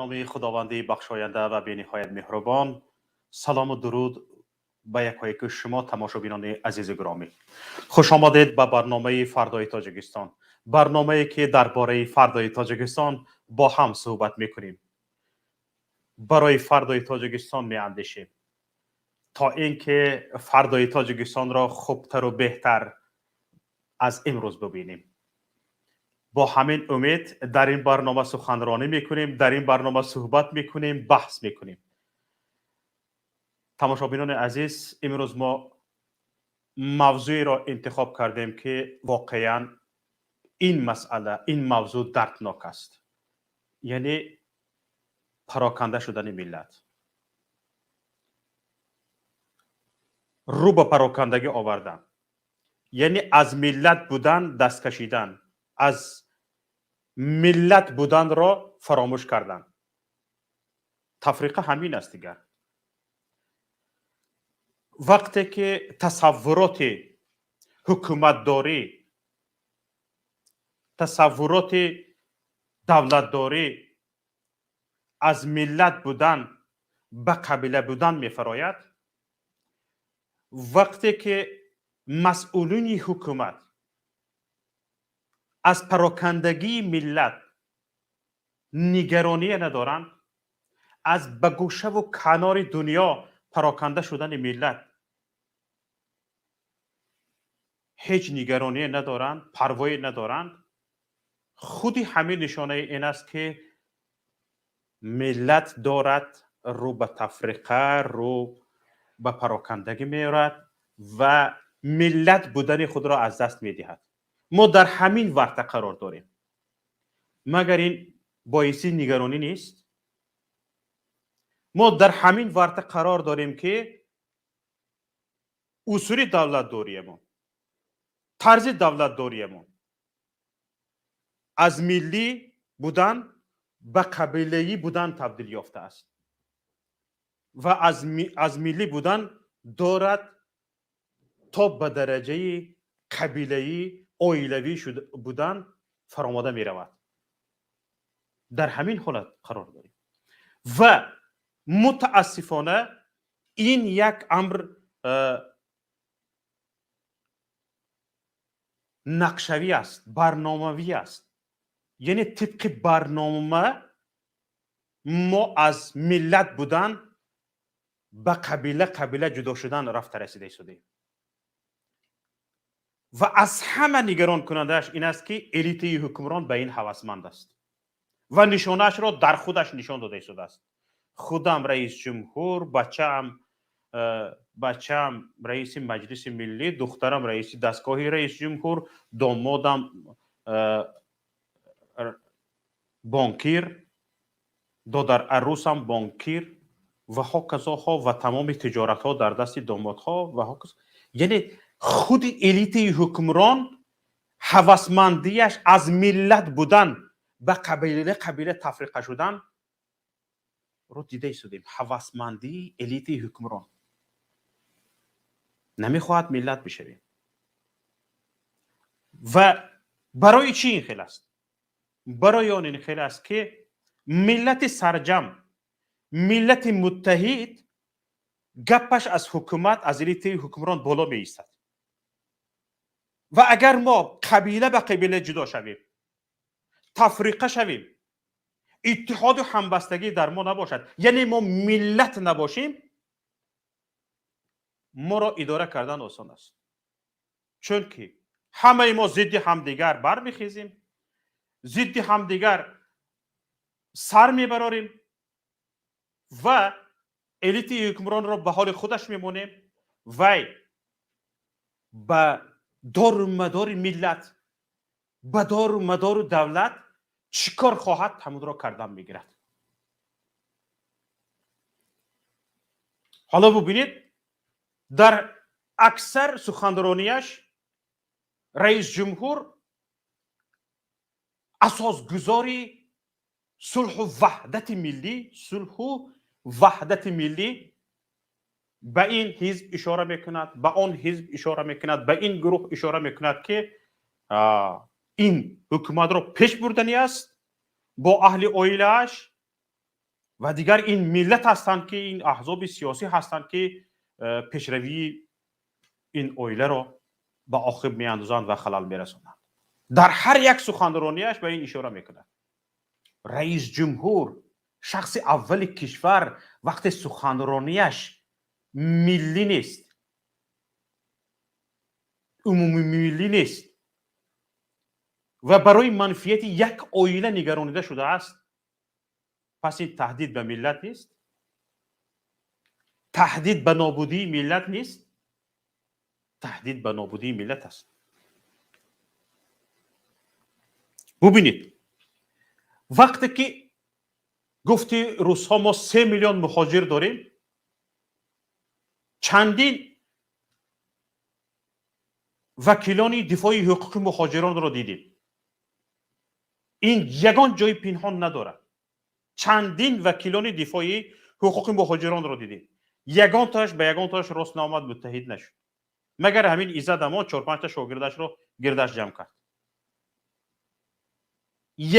Номи Худованди бахшоянда ва бениҳоят меҳрубон. Салому дуруд ба якояки шумо, тамошобинони азизу гиромӣ. Хуш омадед ба барномаи «Фардои Тоҷикистон», барномае ки дар бораи фардои Тоҷикистон бо ҳам суҳбат мекунем, барои фардои Тоҷикистон меандешем, то ин ки фардои Тоҷикистонро хубтару беҳтар аз имрӯз бибинем. Бо ҳамин умед дар ин барнома суханронӣ мекунем, дар ин барнома суҳбат мекунем, баҳс мекунем. Тамошобинони азиз, имрӯз мо мавзӯеро интихоб кардем, ки воқеан ин масъала, ин мавзӯъ дарднок аст, яъне пароканда шудани миллат, рӯ ба парокандагӣ овардан, яъне аз миллат будан даст кашидан, аз миллат буданро фаромӯш кардан. Тафриқа ҳамин аст дигар. Вақте ки тасаввуроти ҳукуматдорӣ, тасаввуроти давлатдорӣ аз миллат будан ба қабила будан мефарояд, вақте ки масъулини ҳукумат аз парокандагии миллат нигароние надоранд, аз ба гӯшаву канори дунё пароканда шудани миллат ҳеҷ нигароние надоранд, парвое надоранд, худи ҳамин нишонаи ин аст, ки миллат дорад рӯ ба тафриқа, рӯ ба парокандагӣ меорад ва миллат будани худро аз даст медиҳад. Мо дар ҳамин варта қарор дорем. Магар ин боиси нигаронӣ нест? Мо дар ҳамин варта қарор дорем, ки усули давлатдориямон, тарзи давлатдориямон аз миллӣ будан ба қабилаӣ будан табдил ёфтааст ва аз миллӣ будан дорад то ба дараҷаи қабилаӣ, оилавӣ будан фаромода меравад. Дар ҳамин ҳолат қарор дорем ва мутаассифона ин як амр нақшавӣ аст, барномавӣ аст, яъне тибқи барнома мо аз миллат будан ба қабила қабила ҷудо шудан рафта расида истодаем. Ва аз ҳама нигаронкунандааш ин аст, ки элитаи ҳукмрон ба ин ҳавасманд аст ва нишонаашро дар худаш нишон дода истодааст. Худам раисҷумҳур, бачаам раиси Маҷлиси миллӣ, духтарам раиси дастгоҳи раисҷумҳур, домодам бонкир, додар арӯсам бонкир ва ҳоказоҳо, ва тамоми тиҷоратҳо дар дасти домодҳо ва ҳоказо. Яъне худи элитаи ҳукмрон ҳавасмандиаш аз миллат будан ба қабила қабила тафриқа шудан ро дида истодем. Ҳавасмандии элитаи ҳукмрон намехоҳад миллат бишавем. Ва барои чӣ ин хел аст? Барои он ин хел аст, ки миллати сарҷам, миллати муттаҳид гапаш аз ҳукумат, аз элитаи ҳукмрон боло меистад. Ва агар мо қабила ба қабила ҷудо шавем, тафриқа шавем, иттиҳоду ҳамбастагӣ дар мо набошад, яъне мо миллат набошем, моро идора кардан осон аст, чунки ҳамаи мо зидди ҳамдигар бармехезем, зидди ҳамдигар сар мебарорем ва элитаи ҳукмронро ба ҳоли худаш мемонем. Вай ба дору мадори миллат, ба дору мадору давлат чӣ кор хоҳад, ҳамонро кардан мегирад. Ҳоло бубинед, дар аксар суханронияш раисҷумҳур асосгузори сулҳу ваҳдати миллӣ, сулҳу ваҳдати миллӣ, ба ин ҳизб ишора мекунад, ба он ҳизб ишора мекунад, ба ин гурӯҳ ишора мекунад, ки ин ҳукуматро пеш бурданӣ аст бо аҳли оилааш. Ва дигар ин миллат ҳастанд, ки ин аҳзоби сиёсӣ ҳастанд, ки пешравии ин оиларо ба оқиб меандозанд ва халал мерасонанд. Дар ҳар як суханронияш ба ин ишора мекунад. Раис ҷумҳур, шахси аввали кишвар, вақте суханронияш миллӣ нест, умумимиллӣ нест ва барои манфиати як оила нигаронида шудааст, пас ин таҳдид ба миллат нест, таҳдид ба нобудии миллат нест, таҳдид ба нобудии миллат аст. Бубинед, вақте ки гуфти русҳо мо 3 миллион муҳоҷир дорем, чандин вакилони дифои ҳуқуқи муҳоҷиронро дидем. Ин ягон ҷои пинҳон надорад. Чандин вакилони дифои ҳуқуқи муҳоҷиронро дидем, ягонтааш ба ягонтааш рост наомад, муттаҳид нашуд. Магар ҳамин Иззат Амон чор-панҷта шогирдашро гирдаш ҷамъ кард.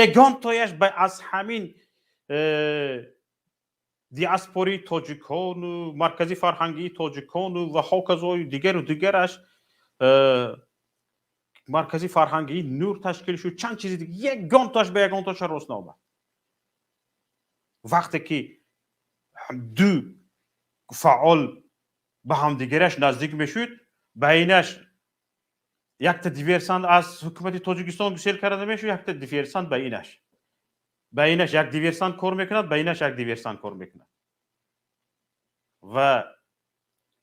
Ягонтояш аз ҳамин диаспори тоҷикону маркази фарҳангии тоҷикону ва ҳоказою дигару дигараш, маркази фарҳангии Нур ташкил шуд, чанд чизи дигар, ягонтоаш ба ягонтоаша рост наомад. Вақте ки ду фаъол ба ҳамдигараш наздик мешуд, байнаш якта диверсант аз ҳукумати Тоҷикистон гусел карда мешуд, якта диверсант ба инаш. Ба инаш як диверсант кор мекунад, ба инаш як диверсант кор мекунад. Ва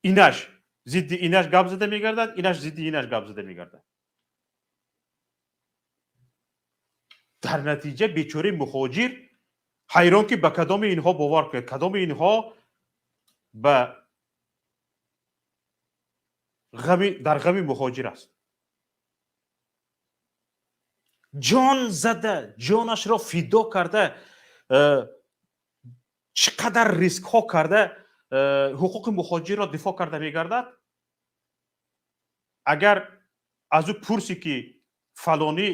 инаш зидди инаш гап зада мегардад, инаш зидди инаш гап зада мегардад. Дар натиҷа бечораи муҳоҷир ҳайрон, ки ба кадоми инҳо бовар кунад, кадоми инҳо ба дар ғами муҳоҷир аст. Ҷон зада, ҷонашро фидо карда, чӣ қадар рискҳо карда, ҳуқуқи муҳоҷирро дифоъ карда мегардад. Агар аз ӯ пурсӣ, ки фалонӣ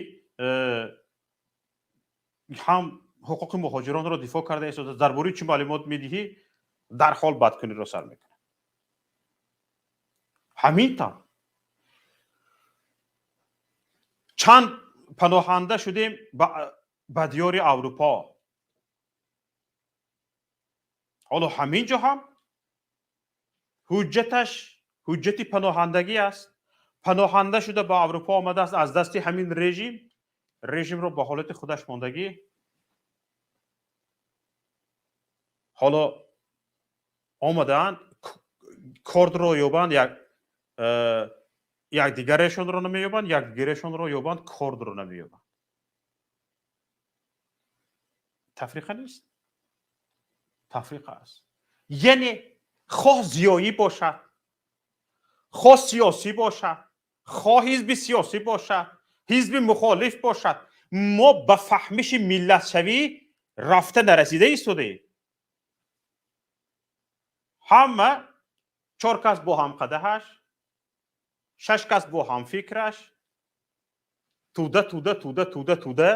ҳам ҳуқуқи муҳоҷиронро дифоъ карда истодааст, дар бораи чӣ маълумот медиҳӣ, дарҳол бадкуниро сар мекунад. Ҳамин тавр чанд паноҳанда шудем ба диёри Аврупо. Ҳоло ҳамин ҷо ҳам ҳуҷҷаташ ҳуҷҷати паноҳандагӣ аст. Паноҳанда шуда ба Аврупо омадааст аз дасти ҳамин режим, режимро ба ҳолати худаш мондагӣ. Ҳоло омадаанд, кордро ёбанд, якдигарешонро намеёбанд, якдигарешонро ёбанд, кордро намеёбанд. Тафриқа нест, тафриқа аст. Яъне хоҳ зиёӣ бошад, хоҳ сиёсӣ бошад, хоҳ ҳизби сиёсӣ бошад, ҳизби мухолиф бошад, мо ба фаҳмиши миллатшавӣ рафта нарасида истодаем. Ҳама 4 кас бо ҳамқадаҳаш, 6 кас бо ҳамфикраш, туда туда туда туда туда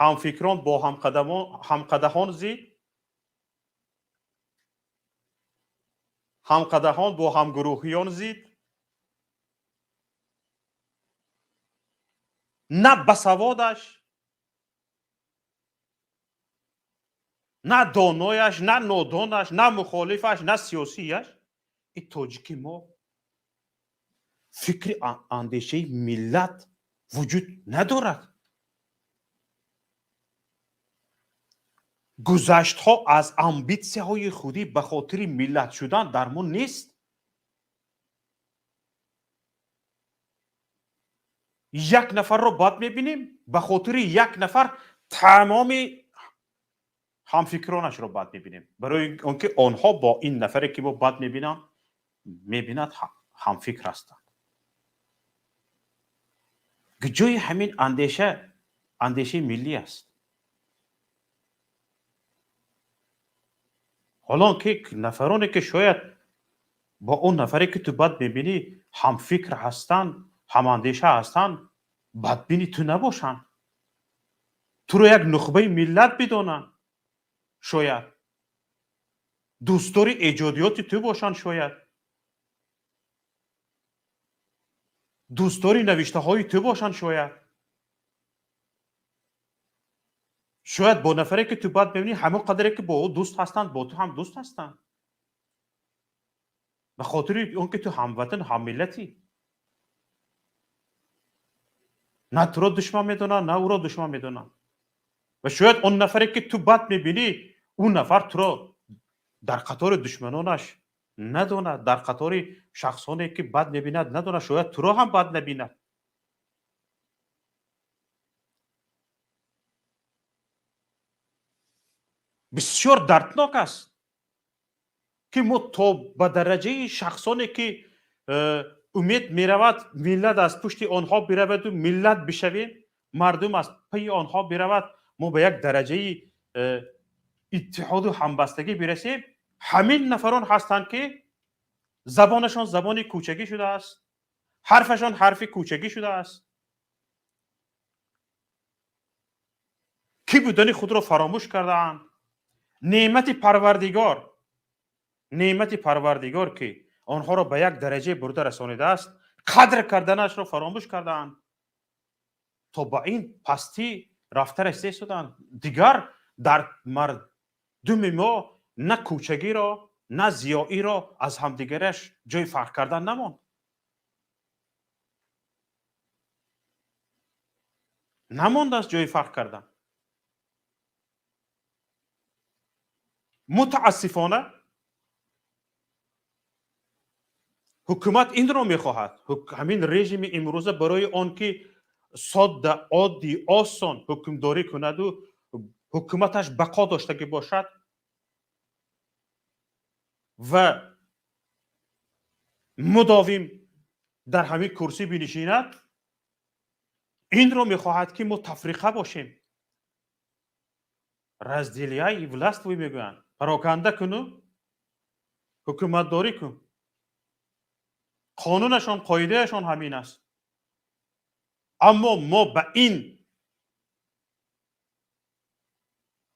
ҳамфикрон бо ҳамқадаҳон зид, ҳамқадаҳон бо ҳамгурӯҳиён зид, на басаводаш, на донояш, на нодонаш, на мухолифаш, на сиёсияш. И тоҷики мо фикри андешаи миллат вуҷуд надорад. Гузаштҳо аз амбитсияҳои худӣ ба хотири миллат шудан дар мо нест. Як нафарро бад мебинем, ба хотири як нафар тамоми ҳамфикронашро бад мебинем, барои он ки онҳо бо ин нафаре ки мо бад мебинанд, мебинад, ҳамфикр ҳастанд. Ҷои ҳамин андеша андешаи миллӣ аст. Ҳолон ки нафароне ки шояд бо он нафаре ки ту бад мебинӣ ҳамфикр ҳастанд, ҳамандеша ҳастанд, бадбини ту набошанд, туро як нухбаи миллат бидонанд. Шояд дӯстдори эҷодиёти ту бошанд, шояд дӯстдори навиштаҳои ту бошанд, шояд бо нафаре, ки ту бад мебинӣ, ҳамон қадре, ки бо ӯ дӯст ҳастанд, бо ту ҳам дӯст ҳастанд, ба хотири он ки ту ҳамватан, ҳаммиллатӣ. На туро душман медонад, на ӯро душман медонад. Ва шояд он нафаре, ки ту бад мебинӣ, ӯ нафар туро дар қатори душманонаш надонад, дар қатори шахсоне, ки бад мебинад, надонад, шояд туро ҳам бад набинад. Бисёр дарднок аст, ки мо то ба дараҷаи шахсоне, ки умед меравад, миллат аз пушти онҳо бираваду миллат бишавем, мардум аз пайи онҳо биравад, мо ба як дараҷаи иттиҳоду ҳамбастагӣ бирасем. Ҳамин нафарон ҳастанд, ки забонашон забони кӯчагӣ шудааст, ҳарфашон ҳарфи кӯчагӣ шудааст, кӣ будани худро фаромӯш кардаанд. Неъмати Парвардигор, неъмати Парвардигор, ки онҳоро ба як дараҷае бурда расонидааст, қадр карданашро фаромӯш кардаанд, то ба ин пастӣ рафта расида истоданд. Дигар дар мардуми мо на кӯчагиро, на зиёиро аз ҳамдигараш ҷои фарқ кардан намонд, намондааст ҷои фарқ кардан. Мутаассифона, ҳукумат инро мехоҳад. Ҳамин режими имрӯза барои он ки содда, оддӣ, осон ҳукмдорӣ кунаду ҳукуматаш бақо доштагӣ бошад ва мудовим дар ҳамин курсӣ бинишинад, инро мехоҳад, ки мо тафриқа бошем. «Разделяй и властвуй» мегӯянд. Пароканда куну ҳукуматдорӣ кун. Қонунашон, қоидаашон ҳамин аст. Аммо мо ба ин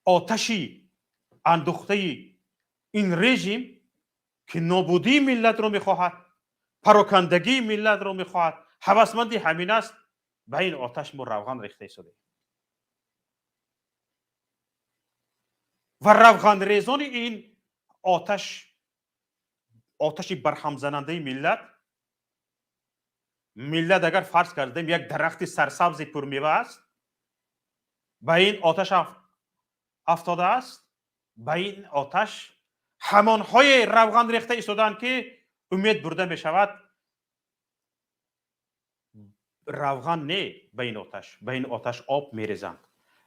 оташи андухтаи ин режим, ки нобудии миллатро мехоҳад, парокандагии миллатро мехоҳад, ҳавасманди ҳамин аст, ба ин оташ мо равған рехта истодем. Ва равғанрезони ин оташ, оташи барҳамзанандаи миллат, миллат агар фарз кардем, як дарахти сарсабзи пурмева аст, ба ин оташ афтодааст. Ба ин оташ ҳамонҳое равған рехта истодаанд, ки умед бурда мешавад, равған не, ба ин оташ, ба ин оташ об мерезанд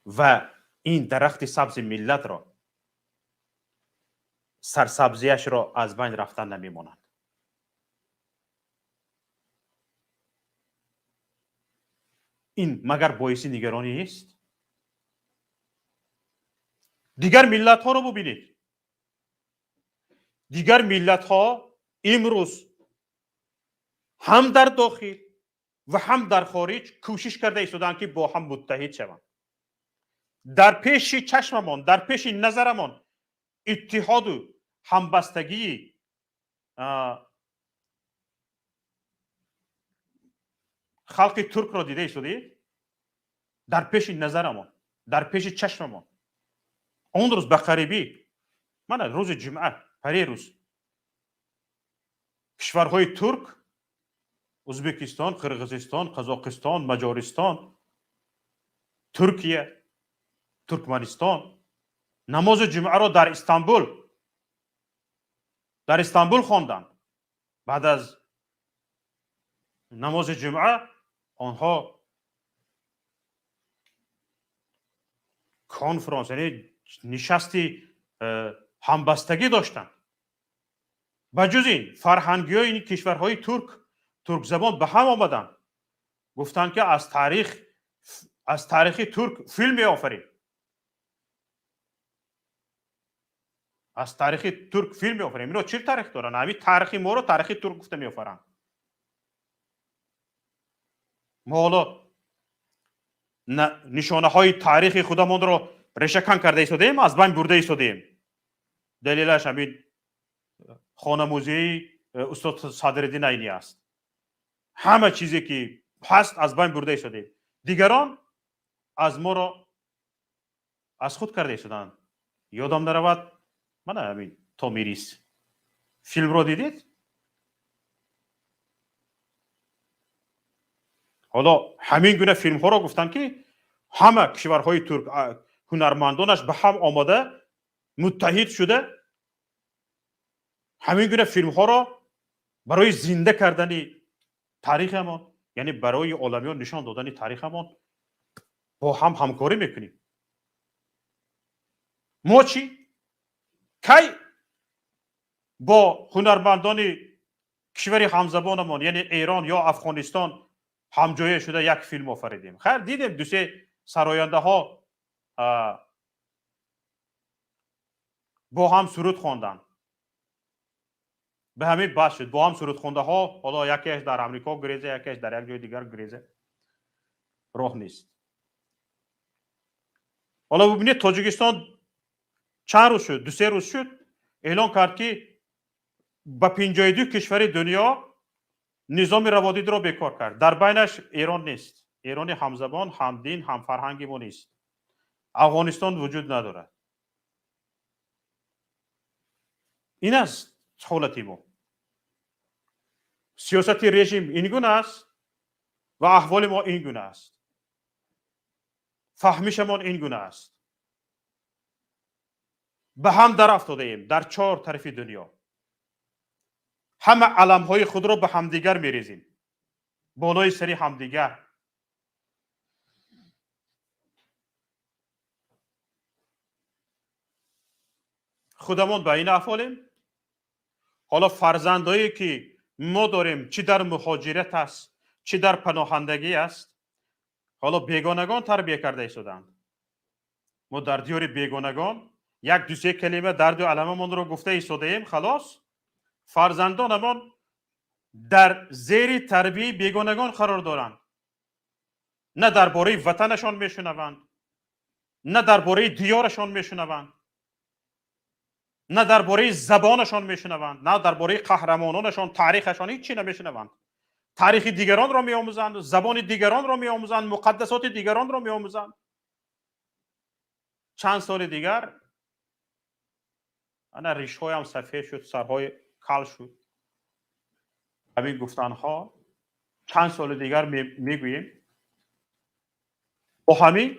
ва ин дарахти сабзи миллатро, сарсабзияшро аз байн рафтан намемонанд. Ин магар боиси нигаронӣ нест? Дигар миллатҳоро бубинед. Дигар миллатҳо имрӯз ҳам дар дохил ва ҳам дар хориҷ кӯшиш карда истодаанд, ки бо ҳам муттаҳид шаванд. Дар пеши чашмамон, дар пеши назарамон иттиҳоду ҳамбастагии халқи туркро дида истодед. Дар пеши назарамон, дар пеши чашмамон. Он рӯз ба қарибӣ, мана, рӯзи ҷумъа, парерӯз, кишварҳои турк: Ӯзбекистон, Қирғизистон, Қазоқистон, Маҷористон, Туркия, Туркманистон намози ҷумъаро дар Истанбул хонданд. Баъд аз намози ҷумъа онҳо конфронс, яъне нишасти ҳамбастагӣ доштанд. Ба ҷуз ин, фарҳангиёи ин кишварҳои туркзабон ба ҳам омаданд, гуфтанд, ки аз таърихи турк филм меофарем, аз таърихи турк филм меофарем. Ино чӣ таърих доранд? Ҳамин таърихи моро таърихи турк гуфта меофаранд. Мо ҳоло нишонаҳои таърихи худамонро Решакан карда истодем, аз байн бурда истодем. Далелаш ҳамин хонамузеи устод Садриддин Айнӣ аст. Ҳама чизе ки ҳаст, аз байн бурда истодем. Дигарон аз моро аз худ карда истоданд. Ёдам наравад, мана ҳамин Томирис филмро дидед. Ҳоло ҳамин гуна филмҳоро гуфтанд, ки ҳама кишварҳои турк ҳунармандонаш ба ҳам омода, муттаҳид шуда, ҳамин гуна филмҳоро барои зинда кардани таърихамон, яъне барои оламиён нишон додани таърихамон бо ҳам ҳамкорӣ мекунем. Мо чӣ? Кай бо ҳунармандони кишвари ҳамзабонамон, яъне Эрон ё Афғонистон, ҳамҷоя шуда як филм офаридем? Хайр, дидем, дусе сарояндаҳо бо ҳам суруд хонданд, ба ҳамин бас шуд. Бо ҳам сурудхондаҳо ҳоло якеаш дар Амрико гуреза, якеаш дар як ҷои дигар гуреза, роҳ нест. Ҳоло бубинед, Тоҷикистон чанд рӯз шуд, 2-се рӯз шуд, эълон кард, ки ба 52 кишвари дунё низоми раводидро бекор кард. Дар байнаш Эрон нест. Эрони ҳамзабон, ҳамдин, ҳамфарҳанги мо нест. Афғонистон вуҷуд надорад. Ин аст ҳолати мо. Сиёсати режим ин гуна аст ва аҳволи мо ин гуна аст, фаҳмишамон ин гуна аст. Ба ҳам дарафтодаем. Дар чор тарафи дунё ҳама аламҳои худро ба ҳамдигар мерезем, болои сари ҳамдигар. Худамон ба ин аҳволем. Ҳоло фарзандое ки мо дорем, чӣ дар муҳоҷират аст, чӣ дар паноҳандагӣ аст, ҳоло бегонагон тарбия карда истоданд. Мо дар диёри бегонагон як дусе калима дарду аламамонро гуфта истодаем, халос. Фарзандонамон дар зери тарбияи бегонагон қарор доранд. На дар бораи ватанашон мешунаванд, на дар бораи диёрашон мешунаванд, на дар бораи забонашон мешунаванд, на дар бораи қаҳрамононашон, таърихашон, ҳеҷ чи намешунаванд. Таърихи дигаронро меомӯзанд, забони дигаронро меомӯзанд, муқаддасоти дигаронро меомӯзанд. Чанд соли дигар ана ришҳоям сафед шуд, сарҳои кал шуд, ҳамин гуфтанҳо чанд соли дигар мегӯем. Бо ҳамин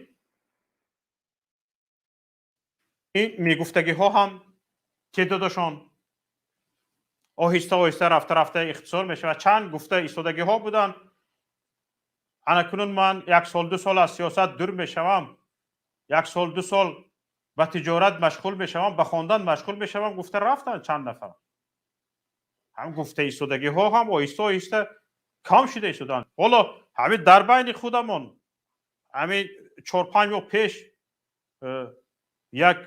ин мегуфтагиҳо ҳам теъдодашон оҳиста оҳиста, рафта рафта ихтисор мешавад. Чанд гуфта истодагиҳо буданд: анакунун ман як сол, 2 сол аз сиёсат дур мешавам, як сол, 2 сол ба тиҷорат машғул мешавам, ба хондан машғул мешавам, гуфта рафтанд чанд нафар. Ҳам гуфта истодагиҳо ҳам оҳиста оҳиста кам шуда истоданд. Ҳоло ҳамин дар байни худамон ҳамин 4-5 моҳ пеш як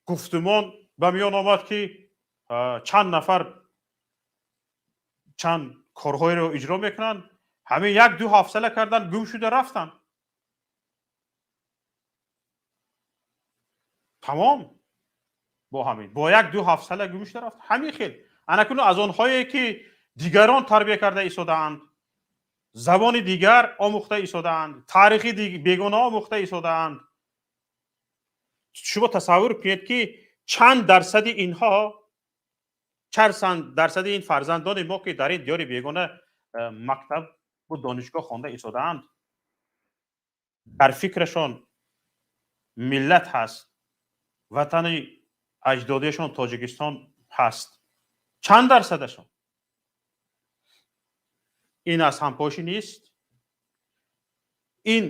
гуфтумон ба миён омад, ки чанд нафар чанд корҳоеро иҷро мекунанд. Ҳамин як ду ҳафсала карданд, гум шуда рафтанд, тамом. Бо ҳамин, бо як ду ҳафсала гум шуда рафт. Ҳамин хел анакуну аз онҳое ки дигарон тарбия карда истодаанд, забони дигар омӯхта истодаанд, таърихи бегона омӯхта истодаанд, шумо тасаввур кунед, ки чанд дарсади инҳо, чанд дарсади ин фарзандони мо, ки дар ин диёри бегона мактабу донишгоҳ хонда истодаанд, дар фикрашон миллат ҳаст, ватани аҷдодиашон Тоҷикистон ҳаст? Чанд дарсадашон? Ин аз ҳампошӣ нест? Ин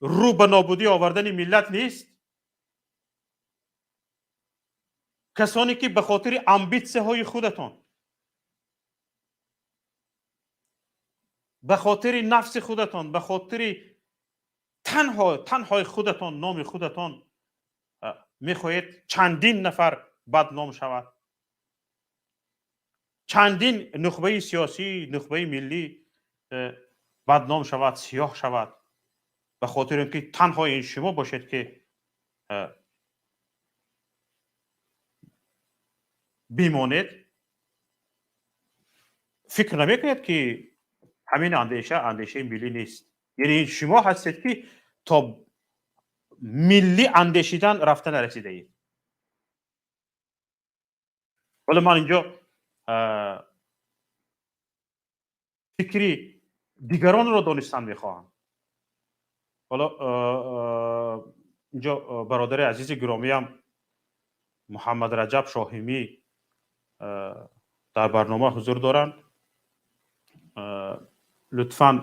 рӯ ба нобудӣ овардани миллат нест? Касоне ки ба хотири амбитсияҳои худатон, ба хотири нафси худатон, ба хотири танҳо танҳои худатон, номи худатон мехоҳед чандин нафар бадном шавад, чандин нухбаи сиёсӣ, нухбаи миллӣ бадном шавад, сиёҳ шавад. Ба хотири ин ки танҳо ин шумо бошед, ки бимонед, фикр намекунед, ки ҳамин андеша андешаи миллӣ нест. Яъне ин шумо ҳастед, ки то миллӣ андешидан рафта нарасидаед. Вале ман инҷо фикри дигаронро донистан мехоҳам. Ҳоло инҷо бародари азизи гиромиям Муҳаммад Раҷаб Шоҳимӣ дар барнома ҳузур доранд. Лутфан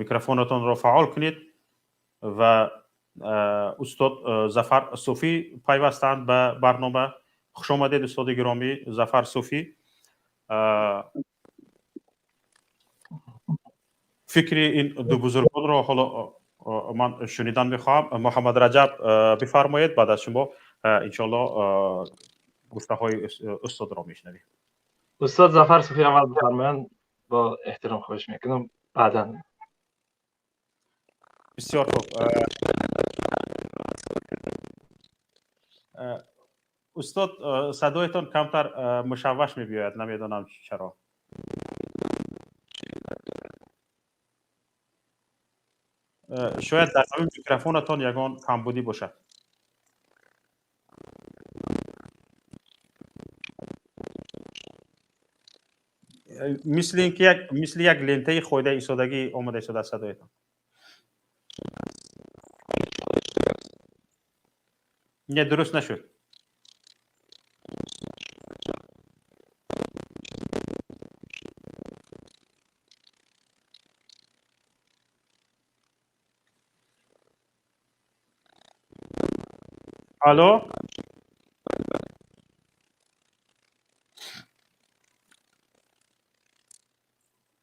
микрофонатонро фаъол кунед ва устод Зафар Суфӣ пайвастанд ба барнома. Хуш омадед, устоди гиромӣ Зафар Суфӣ. Фикри ин ду бузургонро ҳоло ман шунидан мехоҳам. Муҳаммад Раҷаб, бифармоед, баъд аз шумо иншоалло гуфтаҳои устодро мешунавем. Устод Зафар Суфӣ аввал бифармоянд, бо эҳтиром хоҳиш мекунам, баъдан. Бисёр хуб, устод, садоятон камтар мушавваш мебиёяд, намедонам чаро. Шояд дар ҳамин микрофонатон ягон камбудӣ бошад. Мисли ин ки мисли як лентаи хойдаи истодагӣ омада истодааст садоятон. Не, дуруст нашуд. Алло,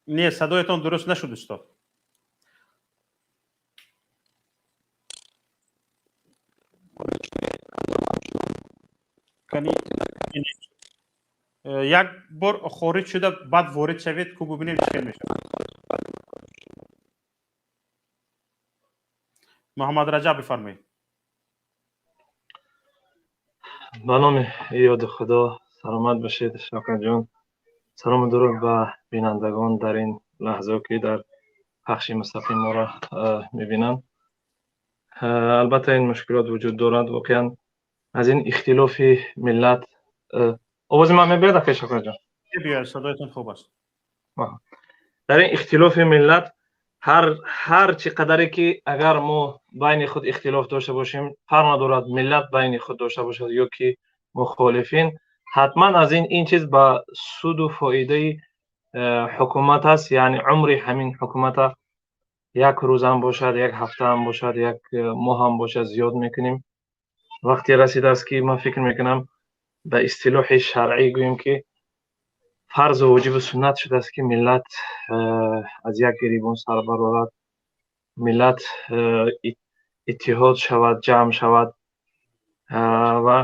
не, садоятон дуруст нашуд, устод. Як бор хориҷ шуда, баъд ворид шавед, ку бубинем, чӣ хел мешавад. Муҳаммад Раҷаб, бифармоед. Ба номи ёди Худо, саломат бошед, Шавкатҷон. Салому дуруд ба бинандагон дар ин лаҳза, ки дар пахши мустақим моро мебинанд. Албатта, ин мушкилот вуҷуд дорад. Воқеан, аз ин ихтилофи миллат. Овози ман мебиёд, акай Шавкатҷон? Мебиёяд, садоятон хуб аст. Дар ин ихтилофи миллат ҳар чӣ қадаре ки агар мо байни худ ихтилоф дошта бошем, фарқ надорад, миллат байни худ дошта бошад ё ки мухолифин, ҳатман аз ин чиз ба суду фоидаи ҳукумат аст. Яъне умри ҳамин ҳукумата як рӯзам бошад, як ҳафтаам бошад, як моҳам бошад, зиёд мекунем. Вақте расидааст, ки ман фикр мекунам, ба истилоҳи шаръӣ гӯем, ки фарзу воҷибу суннат шудааст, ки миллат аз як гирибон сар барорад, миллат иттиҳод шавад, ҷамъ шавад. Ва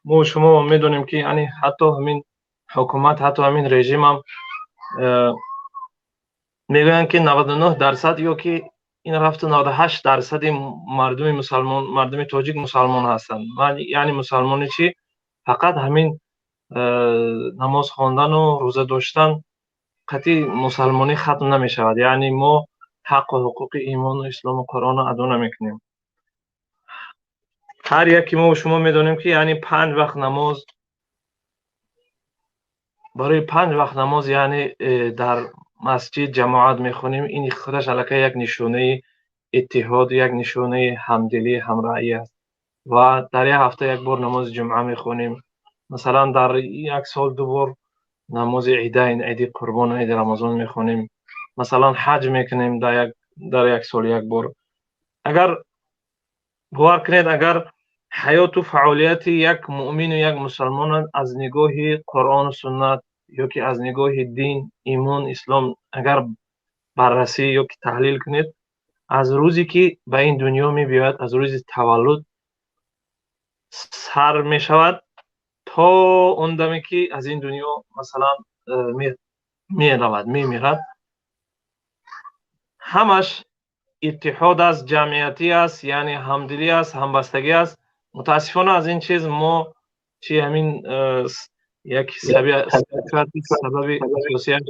мо шумо медонем, ки яъне ҳатто ҳамин ҳукумат, ҳатто ҳамин режимам мегӯянд, ки 99% ё ки ин рафту 98% мардуми мусалмон, мардуми тоҷик мусалмон ҳастанд. Яъне мусалмони чӣ? Фақат ҳамин намоз хондану рӯза доштан қатъи мусалмонӣ хатм намешавад. Яъне мо ҳаққу ҳуқуқи имону ислому Қуръонро адо намекунем. Ҳар яке мо шумо медонем, ки яъне панҷ вақт намоз, барои панҷ вақт намоз, яъне дар масҷид ҷамоат мехонем, ин худаш аллакай як нишонаи иттиҳод, як нишонаи ҳамдилӣ, ҳамраъӣ аст. Ва дар як ҳафта як бор намози ҷумъа мехонем, масалан, дар як сол ду бор намози идайн, иди Қурбон, иди Рамазон мехонем, масалан, ҳаҷ мекунем дар як сол як бор. Агар бовар кунед, агар ҳаёту фаъолияти як муъмину як мусалмон аз нигоҳи Қуръону суннат ё ки аз нигоҳи дин, имон, ислом агар баррасӣ ё ки таҳлил кунед, аз рӯзе ки ба ин дунё мебиёяд, аз рӯзи таваллуд сар мешавад то он даме ки аз ин дунё, масалан, меравад, мемирад, ҳамаш Иттиҳод аст, ҷамъиятӣ аст, яъне ҳамдилӣ аст, ҳамбастагӣ аст. Мутаассифона, аз ин чиз мо чи ҳамин як сабаби асосияш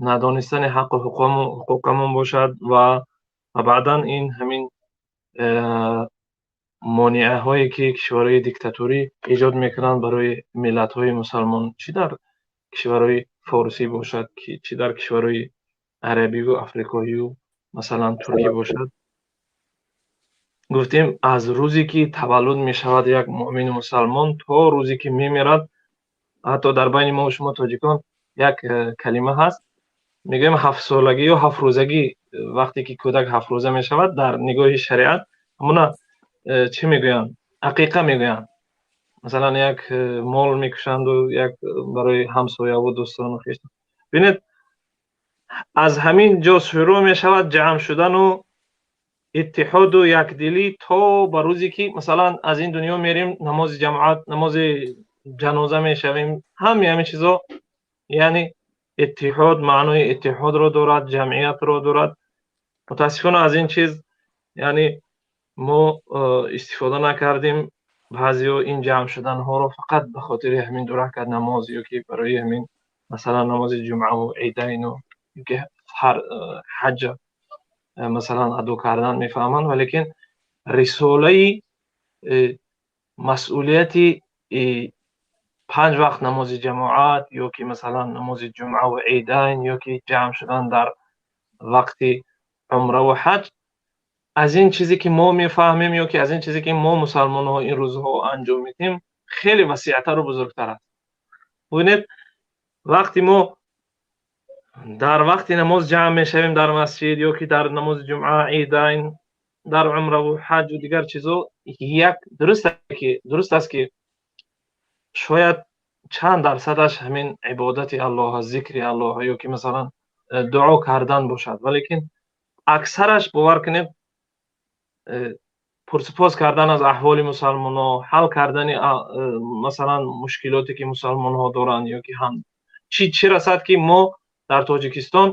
надонистани ҳаққу ҳуқуқамон бошад ва баъдан ин ҳамин монеаҳое, ки кишварҳои диктаторӣ эҷод мекунанд барои миллатҳои мусалмон, чӣ дар кишварҳои форсӣ бошад, чӣ дар кишварҳои арабиву африқоию, масалан, туркӣ бошад. Гуфтем, аз рӯзе ки таваллуд мешавад як муъмини мусалмон то рӯзе ки мемирад. Ҳатто дар байни мо шумо тоҷикон як калима ҳаст, мегӯем ҳафтсолагӣ ё ҳафтрӯзагӣ. Вақте ки кӯдак 7 рӯза мешавад, дар нигоҳи шариат ҳамуна чӣ мегӯянд? Ақиқа мегӯянд. Масалан, як мол мекушанду як барои ҳамсояву дӯстону хештон. Бинед, аз ҳамин ҷо шурӯъ мешавад ҷамъ шудану иттиҳоду якдилӣ то ба рӯзе ки, масалан, аз ин дунё мерем, намози ҷамоат, намози ҷаноза мешавем. Ҳами ҳамин чизо, яъне иттиҳод, маънои иттиҳодро дорад, ҷамъиятро дорад. Мутаассифона, аз ин чиз, яъне, мо истифода накардем. Баъзеҳо ин ҷамъ шуданҳоро фақат ба хотири ҳамин ду ракат намоз ё ки барои ҳамин, масалан, намози ҷумъаву идайну ки ҳар ҳаҷ, масалан, адо кардан мефаҳманд, валекин рисолаи масъулияти панҷ вақт намози ҷамоат ё ки, масалан, намози ҷумъаву идайн ё ки ҷамъ шудан дар вақти умраву ҳаҷ, аз ин чизе ки мо мефаҳмем ё ки аз ин чизе ки мо мусалмонҳо ин рӯзҳо анҷом медиҳем, хеле васеътару бузургтар аст. Бубинед, вақти мо дар вақти намоз ҷамъ мешавем дар масҷид ё ки дар намози ҷумъа, идайн, дар умраву ҳаҷу дигар чизо, як дуруст аст, ки шояд чанд дарсадаш ҳамин ибодати Аллоҳ, зикри Аллоҳ ё ки, масалан, дуо кардан бошад, валекин аксараш, бовар кунед, пурсупос кардан аз аҳволи мусалмонҳо, ҳал кардани, масалан, мушкилоте ки мусалмонҳо доранд ё ки ҳам чӣ расад, ки мо дар Тоҷикистон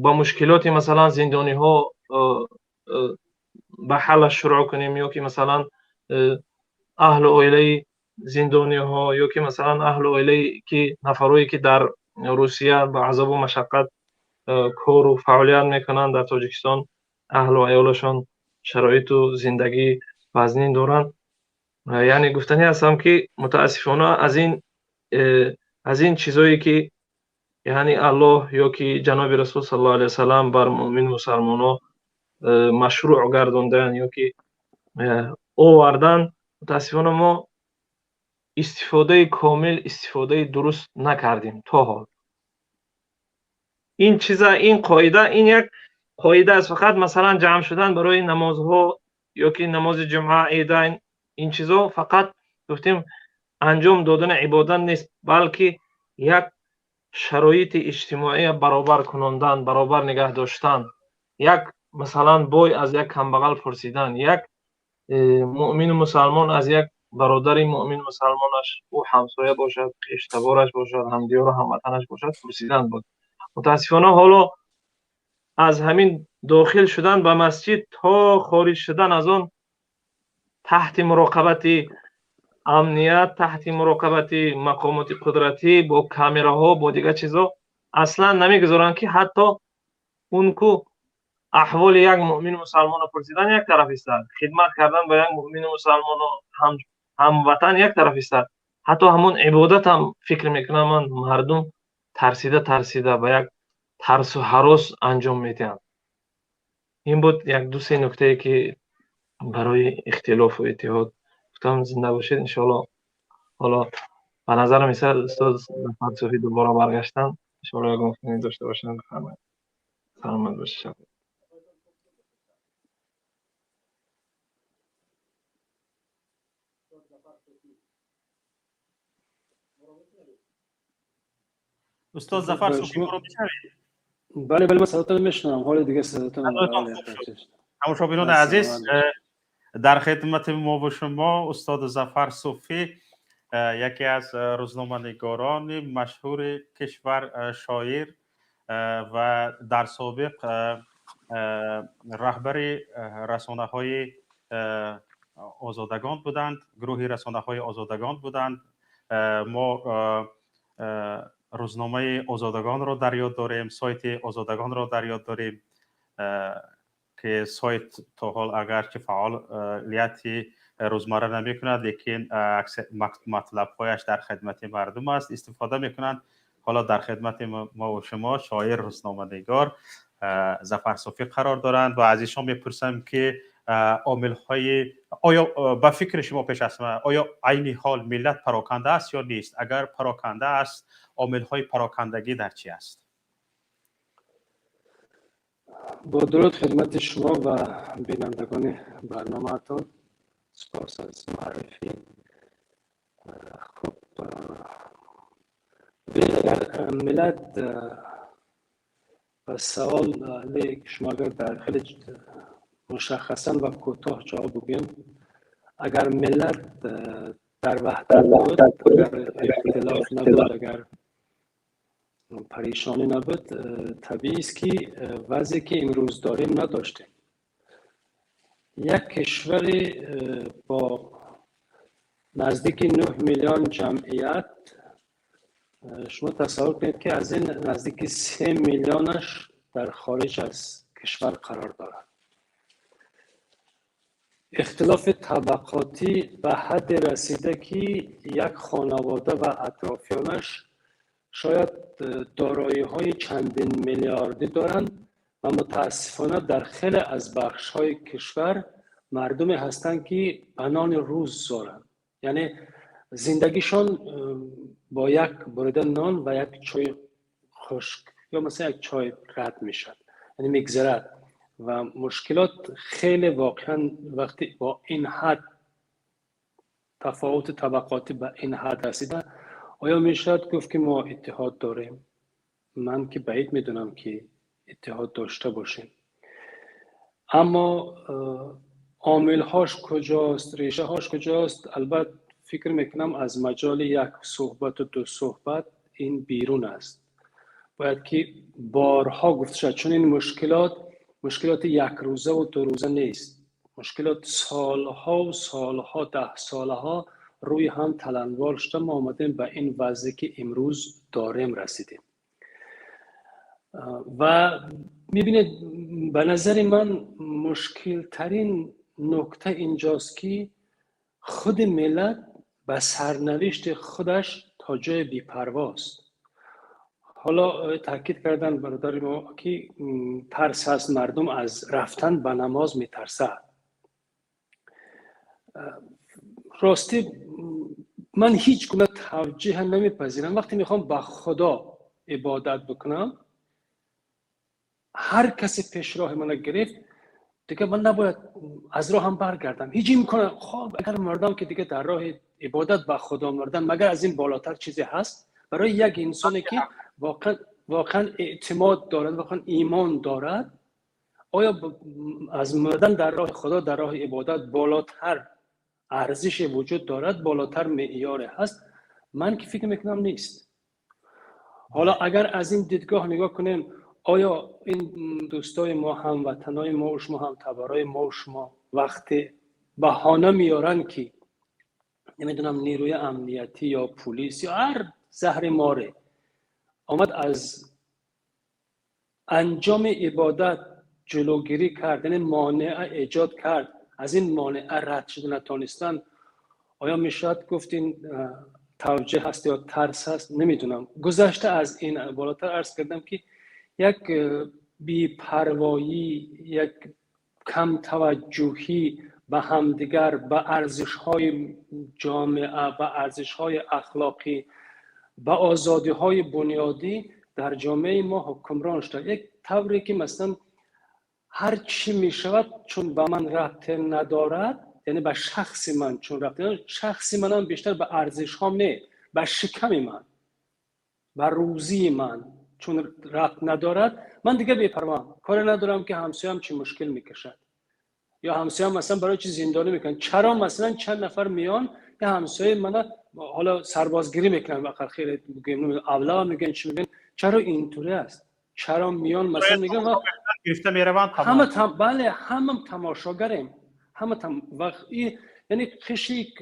ба мушкилоти, масалан, зиндониҳо ба ҳаллаш шурӯъ кунем ё ки, масалан, аҳлу оилаи зиндониҳо ё ки, масалан, аҳлу оилаи ки нафарое ки дар Русия ба азобу машаққат кору фаъолият мекунанд, дар Тоҷикистон аҳлу аёлашон шароиту зиндагӣ вазнин доранд. Яъне, гуфтанӣ ҳастам, ки мутаассифона аз ин чизое ки, яъне, Аллоҳ ё ки ҷаноби Расул саллаллоҳу алайҳи васалам бар муъмин мусалмонҳо машрӯъ гардондаанд ё ки овардан, мутаассифона мо истифодаи комил, истифодаи дуруст накардем то ҳол. Ин чиза, ин қоида, ин як қоида аст. Фақат, масалан, ҷамъ шудан барои намозҳо ё ки намози ҷумъа, идайн, ин чизо фақат, гуфтем, анҷом додани ибодат нест, балки як шароити иҷтимоия баробар кунондан, баробар нигаҳ доштан, як, масалан, бой аз як камбағал пурсидан, як муъмину мусалмон аз як бародари муъмин мусалмонаш, ӯ ҳамсоя бошад, хештабораш бошад, ҳамдиёру ҳамватанаш бошад, пурсидан буд. Мутаассифона, ҳоло аз ҳамин дохил шудан ба масҷид то хориҷ шудан аз он таҳти муроқабати амният, таҳти муроқабати мақомоти қудратӣ, бо камераҳо, бо дигар чизо, аслан намегузоранд, ки ҳатто он ку аҳволи як муъмину мусалмонро пурсидан як тараф истад, хидмат кардан ба як муъмину мусалмону ҳамватан як тараф истад, ҳатто ҳамон ибодат ҳам, фикр мекунам ман, мардум тарсида тарсида, ба як тарсу ҳарос анҷом медиҳанд. Ин буд як ду се нуктае, ки барои ихтилофу иттиҳод гуфтам. Зинда бошед, иншоалло. Ҳоло ба назарам месад, устод Фарсуфӣ дубора баргаштан. Иншоалло, ягон гуфтанӣ дошта бошанд, бифармоед. Саломат бошед. Устод Зафар Суфӣ, моро мешнавед? Бале, ман садотон мешунавам. Ҳоли дигар садотон. Тамошобинони азиз, дар хидмати мо шумо устод Зафар Суфӣ, яке аз рӯзноманигорони машҳури кишвар, шоир ва дар собиқ Раҳбари расонаҳои Озодагон буданд, гурӯҳи расонаҳои Озодагон буданд. Мо рӯзномаи Озодагонро дар ёд дорем, сайти Озодагонро дар ёд дорем, ки сайт то ҳол агарчи фаъолияти рӯзмарра намекунад, лекин матлабҳояш дар хидмати мардум аст, истифода мекунанд. Ҳоло дар хидмати мо ва шумо шоир, рӯзноманигор Зафар Суфӣ қарор доранд ва аз ишон мепурсам, ки омилҳои оё ба фикри шумо, пеш аз ҳама, оё айни ҳол миллат пароканда аст ё нест? Агар пароканда аст, омилҳои парокандагӣ дар чӣ аст? Бо дуруд хидмати шумо ва бинандагони барномаатон. Сипос аз муаррифӣ. Хуб, агар миллат ба савол шумо агар дар хеле мушаххасан ва кӯтоҳ ҷавоб бигӯем, агар миллат дар ваҳдат буд, агар ихтилоф набуд, агар парешонӣ набуд, табиист, ки вазъе ки имрӯз дорем надоштем. Як кишвари бо наздики 9 миллион ҷамъият, шумо тасаввур кунед, ки аз ин наздики 3 миллионаш дар хориҷ аз кишвар қарор дорад. Ихтилофи табақотӣ ба ҳадде расида, ки як хонавода ва атрофиёнаш шояд дороиҳои чандин миллиардӣ доранд ва мутаассифона дар хеле аз бахшҳои кишвар мардуме ҳастанд, ки ба нони рӯз зоранд, яъне зиндагишон бо як бурида нон ва як чойи хушк ё масалан як чой рад мешавад, яъне мегзарад. Ва мушкилот хеле воқеан вақте бо ин ҳад тафовути табақотӣ ба ин ҳад расида, оё мешавад гуфт, ки мо иттиҳод дорем? Ман ки баъид медонам, ки иттиҳод дошта бошем. Аммо омилҳош куҷост, решаҳош куҷост, албатта фикр мекунам, аз маҷоли як суҳбату ду суҳбат ин берун аст. Бояд ки борҳо гуфта шавад, чун ин мушкилот мушкилоти якрӯзаву дурӯза нест. Мушкилот солҳову солҳо, даҳсолаҳо рӯи ҳам таланвор шуда, мо омадем ба ин вазъе ки имрӯз дорем расидем. Ва мебинед, ба назари ман мушкилтарин нукта инҷост, ки худи миллат ба сарнавишти худаш то ҷое бепарвост. Ҳоло таъкид карданд бародари мо, ки тарс аст, мардум аз рафтан ба намоз метарсад. Ростӣ, ман ҳеҷ гуна тавҷеҳ намепазирам. Вақте мехоҳам ба Худо ибодат бикунам, ҳар касе пешроҳи мана гирифт, дигар ман набояд аз роҳам баргардам. Ҳеҷ имкон. Хоб, агар мардам, ки дигар дар роҳи ибодат ба Худо мурдан, магар аз ин болотар чизе ҳаст барои як инсоне, ки воқеан эътимод дорад, воқеан имон дорад? Оё аз мурдан дар роҳи Худо, дар роҳи ибодат болотар арзише вуҷуд дорад, болотар меъёре ҳаст? Ман ки фикр мекунам, нест. Ҳоло агар аз ин дидгоҳ нигоҳ кунем, оё ин дӯстои мо, ҳамватанои мо ва шумо, ҳамтабарои мо ва шумо вақте баҳона меоранд, ки намедонам, нерӯи амниятӣ ё пулис ё ҳар заҳри море омад, аз анҷоми ибодат ҷилӯгирӣ кард, яъне монеа эҷод кард, аз ин монеа рад шуда натонистанд, оё мешавад гуфт ин тавҷеҳ аст ё тарс аст? Намедонам. Гузашта аз ин, болотар арз кардам, ки як бепарвоӣ, як камтаваҷҷӯҳӣ ба ҳамдигар, ба арзишҳои ҷомеа, ба арзишҳои ахлоқӣ, ба озодиҳои бунёдӣ дар ҷомеаи мо ҳукмрон шуда. Як тавре ки масалан ҳар чӣ мешавад, чун ба ман рабте надорад, яъне ба шахси ман чун рабте надорад, шахси манам бештар ба арзишҳом не, ба шиками ман, ба рӯзии ман чун рабт надорад, ман дигар бепарвоам. Коре надорам, ки ҳамсоям чӣ мушкил мекашад ё ҳамсоям масалан барои чӣ зиндонӣ мекунанд, чаро масалан чанд нафар миён я ҳамсояи мана ҳоло сарбозгирӣ мекунанд, ақал хеле авлава мегӯянд, чӣ мегӯянд, чаро интури аст. چرا میان مثلا میگن گرفته میروند. همه بله، همه تماشاگریم، همه یعنی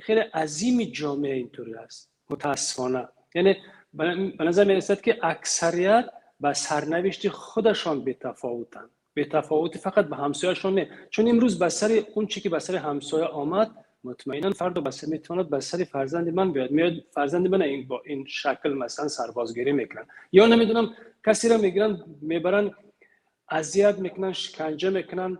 خیلی عظیم جامعه اینطوری است متاسفانه. یعنی به نظر میرسد که اکثریت به سرنوشت خودشان بی‌تفاوتند، بی‌تفاوتی فقط به همسایه‌شان نه، چون امروز به سر اون چی که به سر همسایه آمد مطمئنا فردا به سر میتواند به سر فرزند من بیاد، میاد فرزند من این با این شکل مثلا سربازگیری میکنن یا نمیدونم کسی را میگیرن میبرن اذیت میکنن، شکنجه میکنن.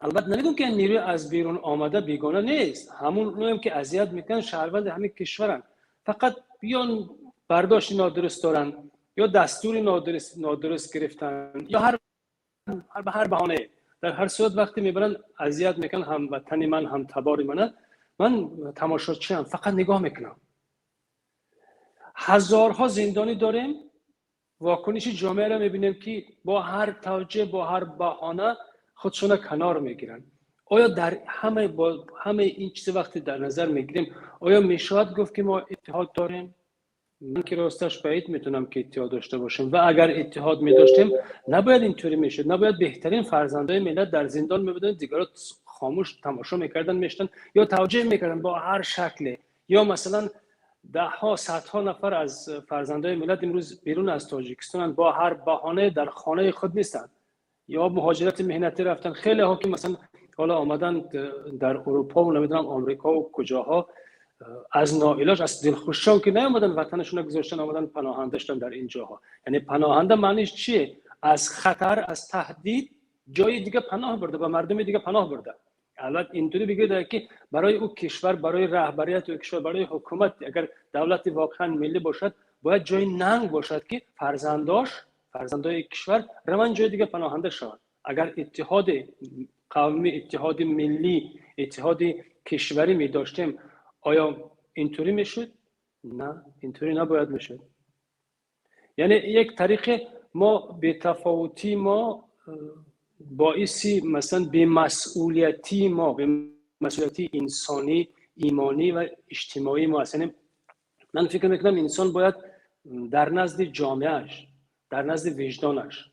البته نمیگم که نیروی از بیرون آمده بیگانه نیست، همون نوعیم که اذیت میکنن شهروند همین کشورن، فقط بیان برداشت نادرست دارن یا دستور نادرست گرفتن یا هر بهانه. در هر صورت وقتی میبرن اذیت میکنن هم وطن من هم تبار من، من تماشاچی ام، فقط نگاه میکنم. هزارها زندانی داریم، واکنش جامعه را میبینیم که با هر توجیه با هر بهانه خودشون کنار میگیرن. آیا در همه با همه این چیز وقتی در نظر میگیریم آیا میشود گفت که ما اتحاد داریم؟ من که راستش بعید میتونم که اتحاد داشته باشیم و اگر اتحاد میداشتیم نباید اینطوری میشد، نباید بهترین فرزندای ملت در زندان میبودن، دیگران خاموش تماشا میکردن میشتن یا توجیه میکردن با هر شکلی. یا مثلا ده ها صدها نفر از فرزندای ملت امروز بیرون از تاجیکستان با هر بهانه در خانه خود نیستند یا مهاجرت مهنتی رفتن. خیلی ها که مثلا حالا آمدن در اروپا و نمیدونم آمریکا و کجاها از ناعلاج از دلخوشان که نیامدن وطنشون رو گذاشتن آمدن پناهنده شدن در این جاها. یعنی پناهنده معنیش چیه؟ از خطر از تهدید جای دیگه پناه برده، به مردم دیگه پناه برده. البته اینطوری بگید که برای او کشور، برای رهبریت او کشور، برای حکومت، اگر دولت واقعا ملی باشد باید جای ننگ باشد که فرزندای کشور روان جای دیگه پناهنده شوند. اگر اتحاد قومی، اتحاد ملی، اتحاد کشوری می داشتیم آیا اینطوری میشد؟ نه، اینطوری نباید میشد. یعنی یک طریق ما بی‌تفاوتی ما باعث مثلا بی‌مسئولیتی ما، بی‌مسئولیتی انسانی، ایمانی و اجتماعی ما است. یعنی من فکر میکنم انسان باید در نزد جامعهش، در نزد وجدانش،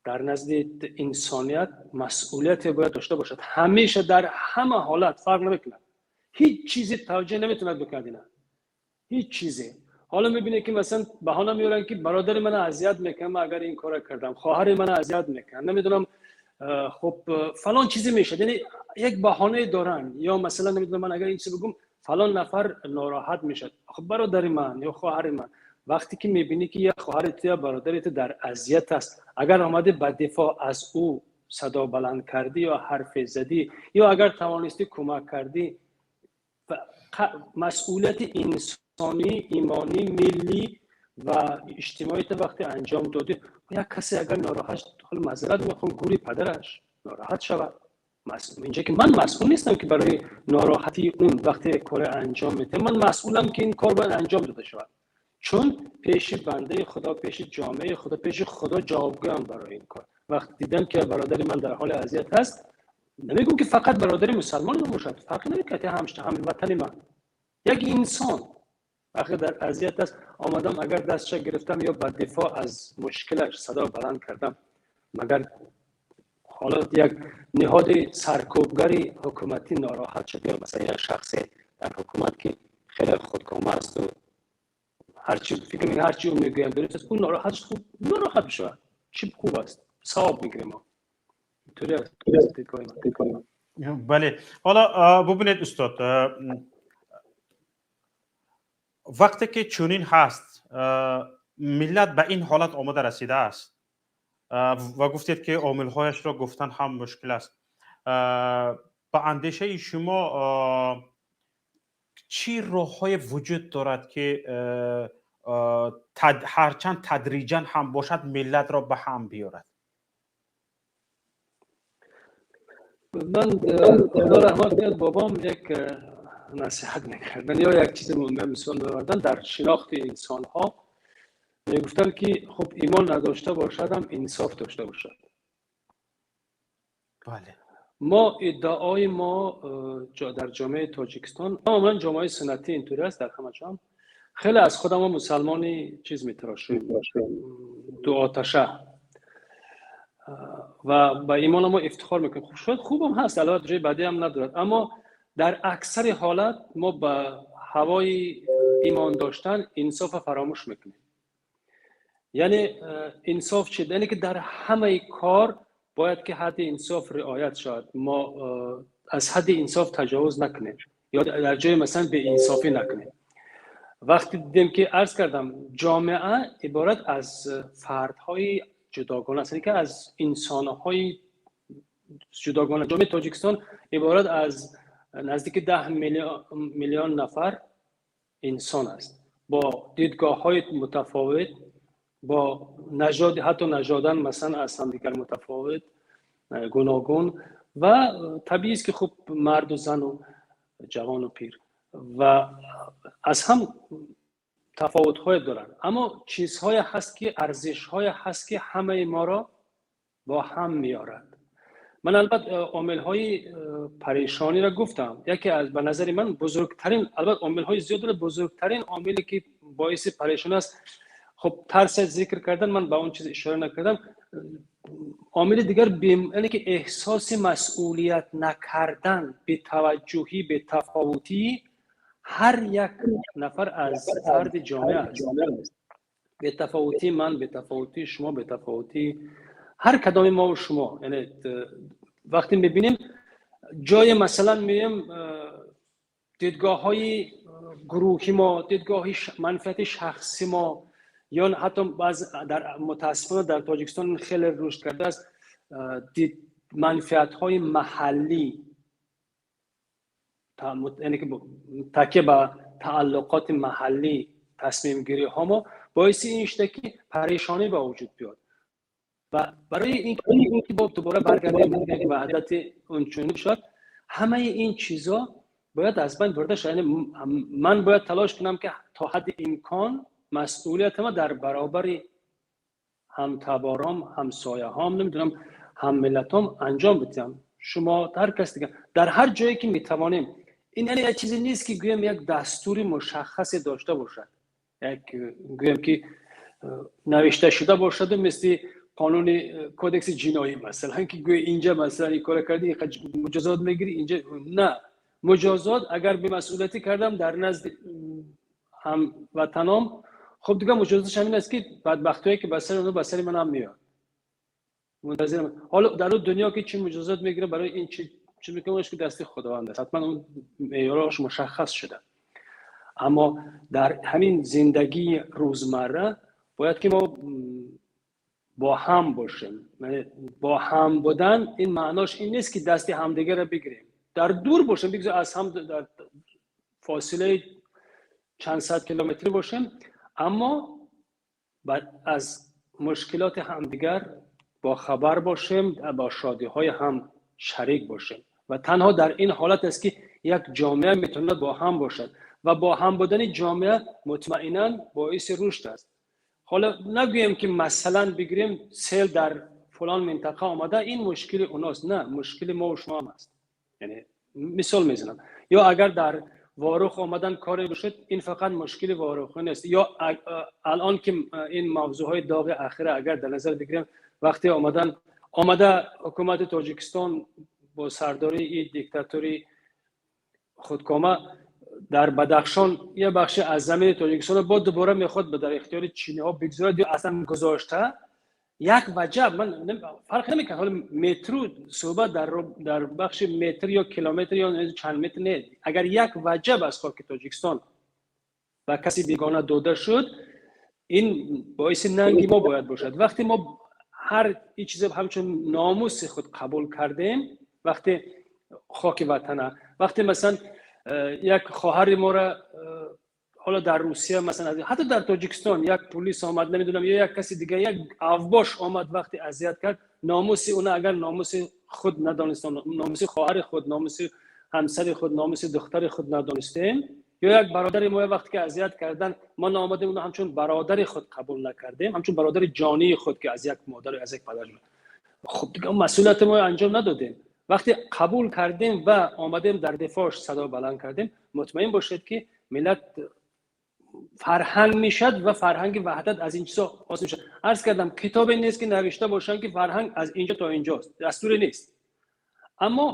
در نزد انسانیت مسئولیت باید داشته باشد. همیشه در همه حالت فرق نمیکنه، هیچ چیزی توجیه نمیتونه بکنه اینا، هیچ چیزی. حالا میبینه که مثلا بهانه میارن که برادر من اذیت میکنه، من اگر این کارو کردم خواهر من اذیت میکنه، نمیدونم خب فلان چیزی میشه. یعنی یک بهانه دارن. یا مثلا نمیدونم من اگر این چیز بگم فلان نفر ناراحت میشه. خب برادر من یا خواهر من وقتی که میبینی که یا خواهرت یا برادرت در اذیت است، اگر آمده به دفاع از او صدا بلند کردی یا حرف زدی یا اگر توانستی کمک کردی، مسئولیت انسانی، ایمانی، ملی و اجتماعی تا وقتی انجام دادی، یک کسی اگر ناراحت شد حالا معذرت میخوام گوری پدرش ناراحت شود. اینجا که من مسئول نیستم که برای ناراحتی اون وقتی کار انجام میده، من مسئولم که این کار باید انجام داده شود، چون پیش بنده خدا، پیش جامعه خدا، پیش خدا جوابگویم برای این کار. وقتی دیدم که برادر من در حال اذیت هست، نمیگم که فقط برادر مسلمان نباشد، فرق نمیکنه، هم وطن من، یک انسان وقتی در اذیت است، آمدم اگر دستش گرفتم یا به دفاع از مشکلش صدا بلند کردم، مگر حالا یک نهاد سرکوبگری حکومتی ناراحت شد یا مثلا یک شخص در حکومت که خیلی خودکامه است و هرچی فکر میکنه هرچی او میگویم درست است، اون ناراحت شد، خوب ناراحت بشود، چی خوب است، ثواب میگیریم ما. بله، حالا ببینید استاد، وقتی که چنین هست ملت به این حالت آمده رسیده است و گفتید که عاملهایش را گفتن هم مشکل است، به اندیشه شما چی راه‌های وجود دارد که هرچند تدریجا هم باشد ملت را به هم بیارد؟ من خدا رحمت کنه بابام یک نصیحت میکردن یا یک چیز مثال می‌آوردن در شناخت انسان ها، میگفتن که خب ایمان نداشته باشد هم انصاف داشته باشد. بله، ما ادعای ما در جامعه تاجیکستان، عموما جامعه سنتی اینطوری است در همه جا، Хеле аз худам мусалмони чиз метарошем, дуоташа, ва ба имон мо ифтихор мекунем. Хуб, шояд хубам ҳаст, албатта, ҷои бадӣ ҳам надорад, аммо дар аксари ҳолат мо ба ҳавои имон доштан инсофа фаромӯш мекунем. Яъне инсоф чи? Яъне ки дар ҳамаи кор бояд ки ҳадди инсоф риоят шавад, мо аз ҳадди инсоф таҷовуз накунем ё дар ҷои, масалан, беинсофӣ накунем. Вақте дидем ки, арз кардам, ҷомеа иборат аз фардҳои ҷудогона аст, яъне ки аз инсонҳои ҷудогона. Ҷомеаи Тоҷикистон иборат аз наздики 10 миллион нафар инсон аст бо дидгоҳҳои мутафовит, бо нажод, ҳатто нажодан, масалан, аз ҳамдигар мутафовит, гуногун, ва табиист ки хуб, марду зану ҷавону пир ва аз ҳам тафовутҳое доранд, аммо чизҳое ҳаст ки, арзишҳое ҳаст ки ҳамаи моро бо ҳам меорад. Ман албатта омилҳои парешониро гуфтам. Яке аз, ба назари ман, бузургтарин, албатта омилҳои зиёд дорад, бузургтарин омиле ки боиси парешонӣ аст, хуб, тарс зикр кардан, ман ба он чиз ишора накардам. Омили дигар, яъне ки эҳсоси масъулият накардан, бетаваҷҷӯҳӣ, бетафовутӣ ҳар як нафар аз фарди ҷомеа аст. Бетафовутии ман, бетафовутии шумо, бетафовутии ҳар кадоми мову шумо. Яъне вақте мебинем ҷое, масалан, меем, дидгоҳҳои гурӯҳи мо, дидгоҳи манфиати шахси мо, ё ҳатто баъз дар, мутаассифона, дар Тоҷикистон хеле рушд кардааст манфиатҳои маҳаллӣ, яъне ки такя ба тааллуқоти маҳаллӣ тасмимгириҳо мо боиси ин шуда ки парешонӣ ба вуҷуд биёд. Ва барои ин ки бо дубора баргардем, як ваҳдати ончунин шуд, ҳамаи ин чизо бояд аз байн бурда шавад. Яъне ман бояд талош кунам ки то ҳадди имкон масъулиятама дар баробари ҳамтабором, ҳамсояҳом, намедонам, ҳаммиллатом анҷом бидиҳам. Шумо, ҳар кас дигар, дар ҳар ҷое ки метавонем. Ин яъне як чизе нест ки гӯем як дастури мушаххасе дошта бошад, як гӯем ки навишта шуда бошаду, мисли қонуни кодекси ҷиноӣ, масалан, ки гӯе инҷа, масалан, ин кора кардӣ, муҷозот мегирӣ, инҷа на. Муҷозот агар бемасъулиятӣ кардам дар назди ҳамватаном, хуб, дигар муҷозоташ ҳамин аст ки бадбахтиҳое ки ба сари онҳо, ба сари ман ҳам меояд. Мунтазирам ҳоло дар он дунё ки чӣ муҷозот мегирам, барои ин чӣ мекунам, ки дасти Худованд аст, ҳатман он меъёрҳош мушаххас шуда. Аммо дар ҳамин зиндагии рӯзмарра бояд ки мо бо ҳам бошем. Бо ҳам будан ин маънош ин нест ки дасти ҳамдигарро бигирем. Дар дур бошем, бигзор аз ҳам дар фосилаи чанд сад километрӣ бошем, аммо аз мушкилоти ҳамдигар бохабар бошем, бо шодиҳои ҳам шарик бошем. Ва танҳо дар ин ҳолат аст ки як ҷомеа метавонад бо ҳам бошад, ва бо ҳам будани ҷомеа мутмаинан боиси рушд аст. Ҳоло нагӯем ки, масалан, бигирем, сел дар фалон минтақа омада, ин мушкили уност. На, мушкили мо шумо ҳам аст. Яъне мисол мезанам, ё агар дар Ворух омадан коре бошад, ин фақат мушкили Ворух нест. Ё алон ки ин мавзӯъҳои доғи ахира агар дар назар бигирем, вақте омадан омада ҳукумати Тоҷикистон бо сардории ин диктатори худкома дар Бадахшон як бахши аз замини Тоҷикистон бо дубора мехоҳад ба дар ихтиёри чиниҳо бигзорад ё аслан гузошта як ваҷаб, ман фарқ намекунад, ҳоло метру суҳбат дар бахши метр ё километр ё чанд метр не, агар як ваҷаб аз хоки Тоҷикистон ба каси бегона дода шуд, ин боиси нанги мо бояд бошад. Вақте мо ҳар ин чиза ҳамчун номуси худ қабул кардем, вақте хоки ватана, вақте, масалан, як хоҳари моро ҳоло дар Русия, масалан, ҳатто дар Тоҷикистон як пулис омад, намедонам, ё як каси дигар, як авбош омад, вақте азият кард, номуси уна агар номуси худ надонистем, номуси хоҳари худ, номуси ҳамсари худ, номуси духтари худ надонистем, ё як бародари мо вақте ки азият кардан, мо наомадем, уно ҳамчун бародари худ қабул накардем, ҳамчун бародари ҷонии худ ки аз як модару аз як падар, хуб, дигар масъулияти мо анҷом надодем. Вақте қабул кардем ва омадем, дар дифоъш садо баланд кардем, мутмаин бошед ки миллат Фарҳанг мешад ва фарҳанги ваҳдат аз ин чизо ҳосил мешад. Арз кардам, китобе нест, ки навишта бошанд, ки фарҳанг аз инҷо то инҷост, дастуре нест, аммо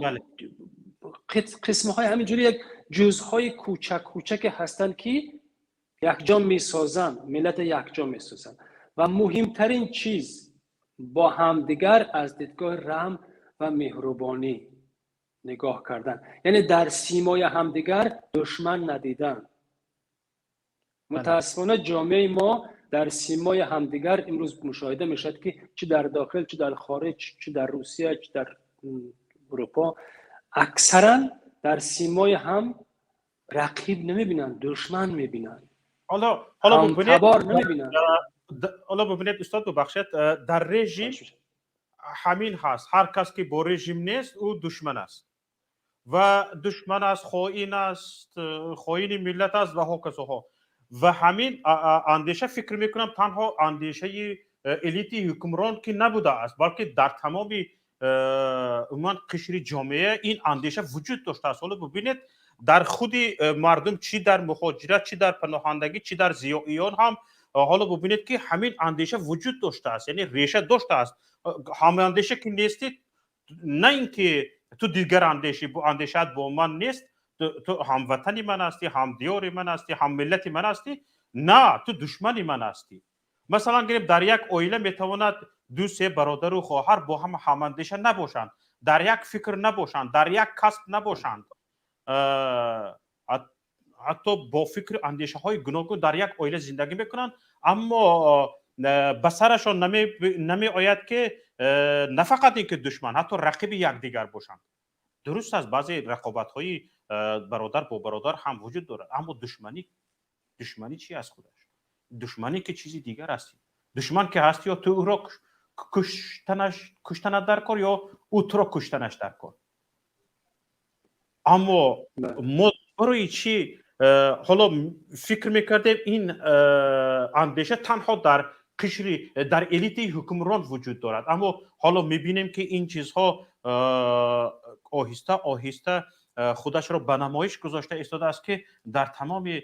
қисмҳои ҳаминҷури як ҷузъҳои кӯчак кӯчаке ҳастанд, ки якҷо месозанд, миллата якҷо месозанд. Ва муҳимтарин чиз бо ҳамдигар аз дидгоҳи раҳм ва меҳрубонӣ нигоҳ кардан, яъне дар симои ҳамдигар душман надидан. Мутаассифона, ҷомеаи мо дар симои ҳамдигар имрӯз мушоҳида мешавад, ки чӣ дар дохил, чӣ дар хориҷ, чӣ дар Русия, чӣ дар Аврупо, аксаран дар симои ҳам рақиб намебинанд, душман мебинанд. Ҳоло бубинед. Ҳамтабор намебинанд. Ҳоло бубинед, устод, бубахшед, дар режим ҳамин ҳаст: ҳар кас ки бо режим нест, ӯ душман аст ва душман аст, хоин аст, хоини миллат аст ва ҳоказоҳо. Ва ҳамин андеша, фикр мекунам, танҳо андешаи элити ҳукмрон ки набудааст, балки дар тамоми умуман қишри ҷомеа ин андеша вуҷуд доштааст. Ҳоло бубинед, дар худи мардум, чӣ дар муҳоҷират, чӣ дар паноҳандагӣ, чӣ дар зиёиён ҳам, ҳоло бубинед, ки ҳамин андеша вуҷуд доштааст, яъне реша доштааст. Ҳамандеша ки нестӣ, на ин ки ту дигар андешӣ, андешаат бо ман нест, ту ҳамватани ман ҳастӣ, ҳамдиёри ман ҳастӣ, ҳаммиллати ман ҳастӣ, на, ту душмани ман ҳастӣ. Масалан гирем, дар як оила метавонад ду, се бародару хоҳар бо ҳам ҳамандеша набошанд, дар як фикр набошанд, дар як касб набошанд, ҳатто бо фикру андешаҳои гуногун дар як оила зиндагӣ мекунанд, аммо ба сарашон намеояд, ки на фақат ин ки душман, ҳатто рақиби якдигар бошанд. Дуруст аст, баъзе рақобатҳои бародар бо бародар ҳам вуҷуд дорад, аммо душманӣ, душманӣ чи аст худаш? Душманӣ ки чизи дигар аст. Душман ки ҳаст, ё ту ӯро куштанат дар кор, ё ӯ туро куштанаш дар кор. Аммо мо барои чӣ ҳоло фикр мекардем, ин андеша танҳо дар қишри, дар элитаи ҳукмрон вуҷуд дорад, аммо ҳоло мебинем, ки ин чизҳо оҳиста оҳиста худашро ба намоиш гузошта истодааст, ки дар тамоми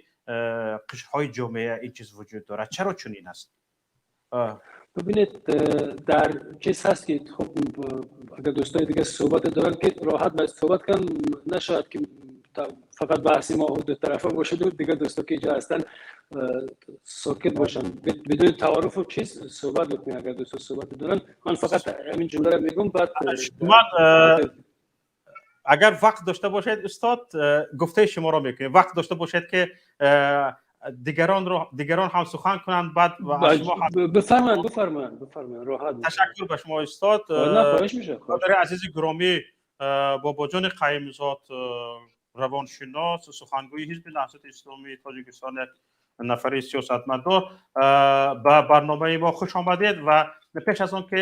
қишрҳои ҷомеа ин чиз вуҷуд дорад. Чаро чунин аст? Бибинед, дар чиз ҳаст, ки хуб, агар дӯстои дигар суҳбате доранд, ки роҳат бояд суҳбат кунанд, нашояд ки фақат баҳси мо дутарафа бошад, дигар дӯсто ки инҷо ҳастанд, сокит бошанд. Бидуни таоруфу чиз суҳбат бикунем. Агар дӯсто суҳбате доранд, ман фақат ҳамин ҷумларо мегӯм, баъд Ман агар вақт дошта бошед, устод, гуфтаи шуморо мекунем. Вақт дошта бошед, ки дигарон ҳам сухан кунанд, баъд Бифармоянд, бифармоянд, бифармоянд, роҳат. Ташаккур ба шумо, устод. На, хоҳиш мешавад. Бародари азизи гиромӣ, Бобоҷони Қаюмзод, равоншинос, сухангӯи Ҳизби Наҳзати Исломии Тоҷикистон, як нафари сиёсатмадор, ба барномаи мо хуш омадед. Ва пеш аз он ки,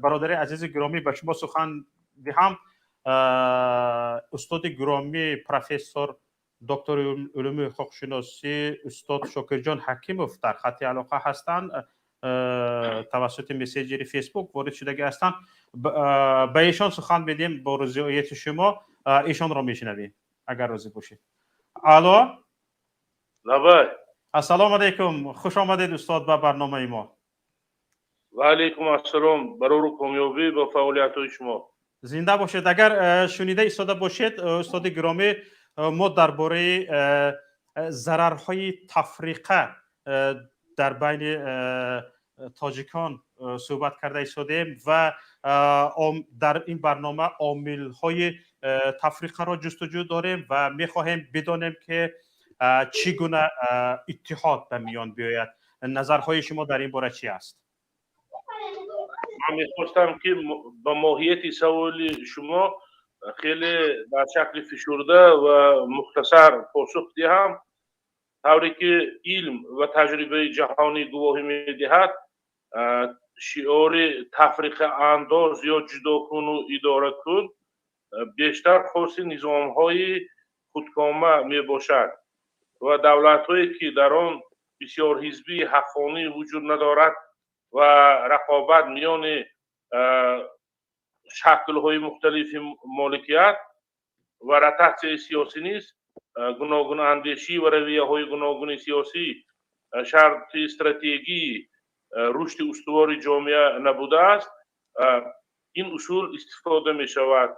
бародари азизи гиромӣ, ба шумо сухан диҳам, устоди гиромӣ, профессор, доктори улуми ҳуқуқшиносӣ, устод Шокирҷон Ҳакимов дар хатти алоқа ҳастанд, тавассути мессенҷери Фейсбук ворид шудагӣ ҳастанд. Ба эшон сухан медиҳем. Бо розиёяти шумо эшонро мешунавем, агар розӣ бошед. Алло. Лабай. Ассалому алайкум, хуш омадед, устод, ба барномаи мо. Ва алайкум ассалом, барору комёбӣ ба фаъолиятҳои шумо. Зинда бошед. Агар шунида истода бошед, устоди гиромӣ, мо дар бораи зарарҳои тафриқа дар байни тоҷикон суҳбат карда истодаем ва дар ин барнома омилҳои тафриқаро ҷустуҷӯ дорем ва мехоҳем бидонем, ки чӣ гуна иттиҳод ба миён биёяд. Назарҳои шумо дар ин бора чӣ аст? Ман мехостам, ки ба моҳияти саволи шумо хеле дар шакли фишурда ва мухтасар посух диҳам. Тавре ки илм ва таҷрибаи ҷаҳонӣ гувоҳӣ медиҳад, шиори тафриқаандоз ё ҷудокуну идора кун бештар хоси низомҳои худкома мебошад ва давлатҳое, ки дар он бисёрҳизбии ҳаққонӣ вуҷуд надорад ва рақобат миёни шаклҳои мухталифи моликият ва ротатсияи сиёсӣ низ Гуногунандешӣ ва равияҳои гуногуни сиёсӣ шарти стратегии рушди устувори ҷомеа набудааст, ин усул истифода мешавад,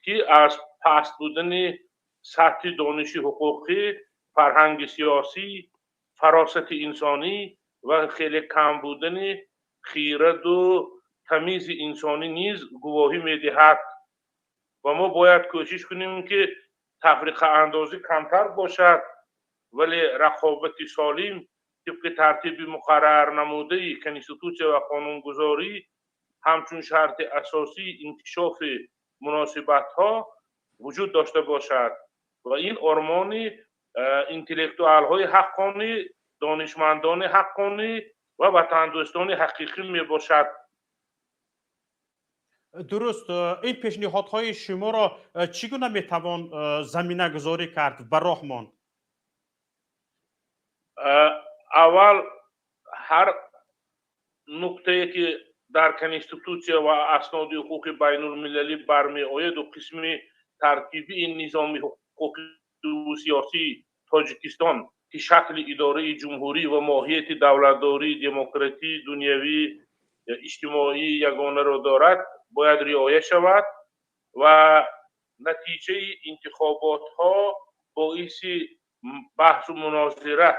ки аз паст будани сатҳи дониши ҳуқуқӣ, фарҳанги сиёсӣ, фаросати инсонӣ ва хеле кам будани хираду тамизи инсонӣ низ гувоҳӣ медиҳад. Ва мо бояд кӯшиш кунем, ки тафриқаандозӣ камтар бошад, вале рақобати солим тибқи тартиби муқаррарнамудаи конститутсия ва қонунгузорӣ ҳамчун шарти асосии инкишофи муносибатҳо вуҷуд дошта бошад. Ва ин ормони интеллектуалҳои ҳаққонӣ, донишмандони ҳаққонӣ ва ватандӯстони ҳақиқӣ мебошад. Дуруст, ин пешниҳодҳои шуморо чӣ гуна метавон заминагузорӣ кард, ба роҳ монд? Аввал, ҳар нуктае, ки дар конститутсия ва асноди ҳуқуқи байнулмилалӣ бармеояду қисми таркибии низоми ҳуқуқию сиёсии Тоҷикистон, ки шакли идораи ҷумҳурӣ ва моҳияти давлатдории демократӣ, дунявӣ, иҷтимоӣ ягонаро дорад, бояд риоя шавад ва натиҷаи интихоботҳо боиси баҳсу мунозира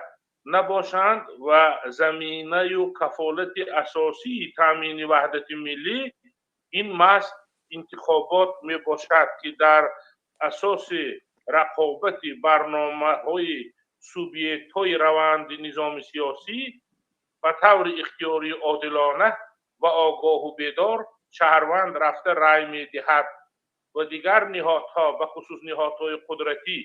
набошанд ва заминаю кафолати асосии таъмини ваҳдати миллӣ ин маҳз интихобот мебошад, ки дар асоси рақобати барномаҳои субъектҳои раванди низоми сиёсӣ ба таври ихтиёрию одилона ва огоҳу бедор шаҳрванд рафта рай медиҳад ва дигар ниҳодҳо, бахусус ниҳодҳои қудратӣ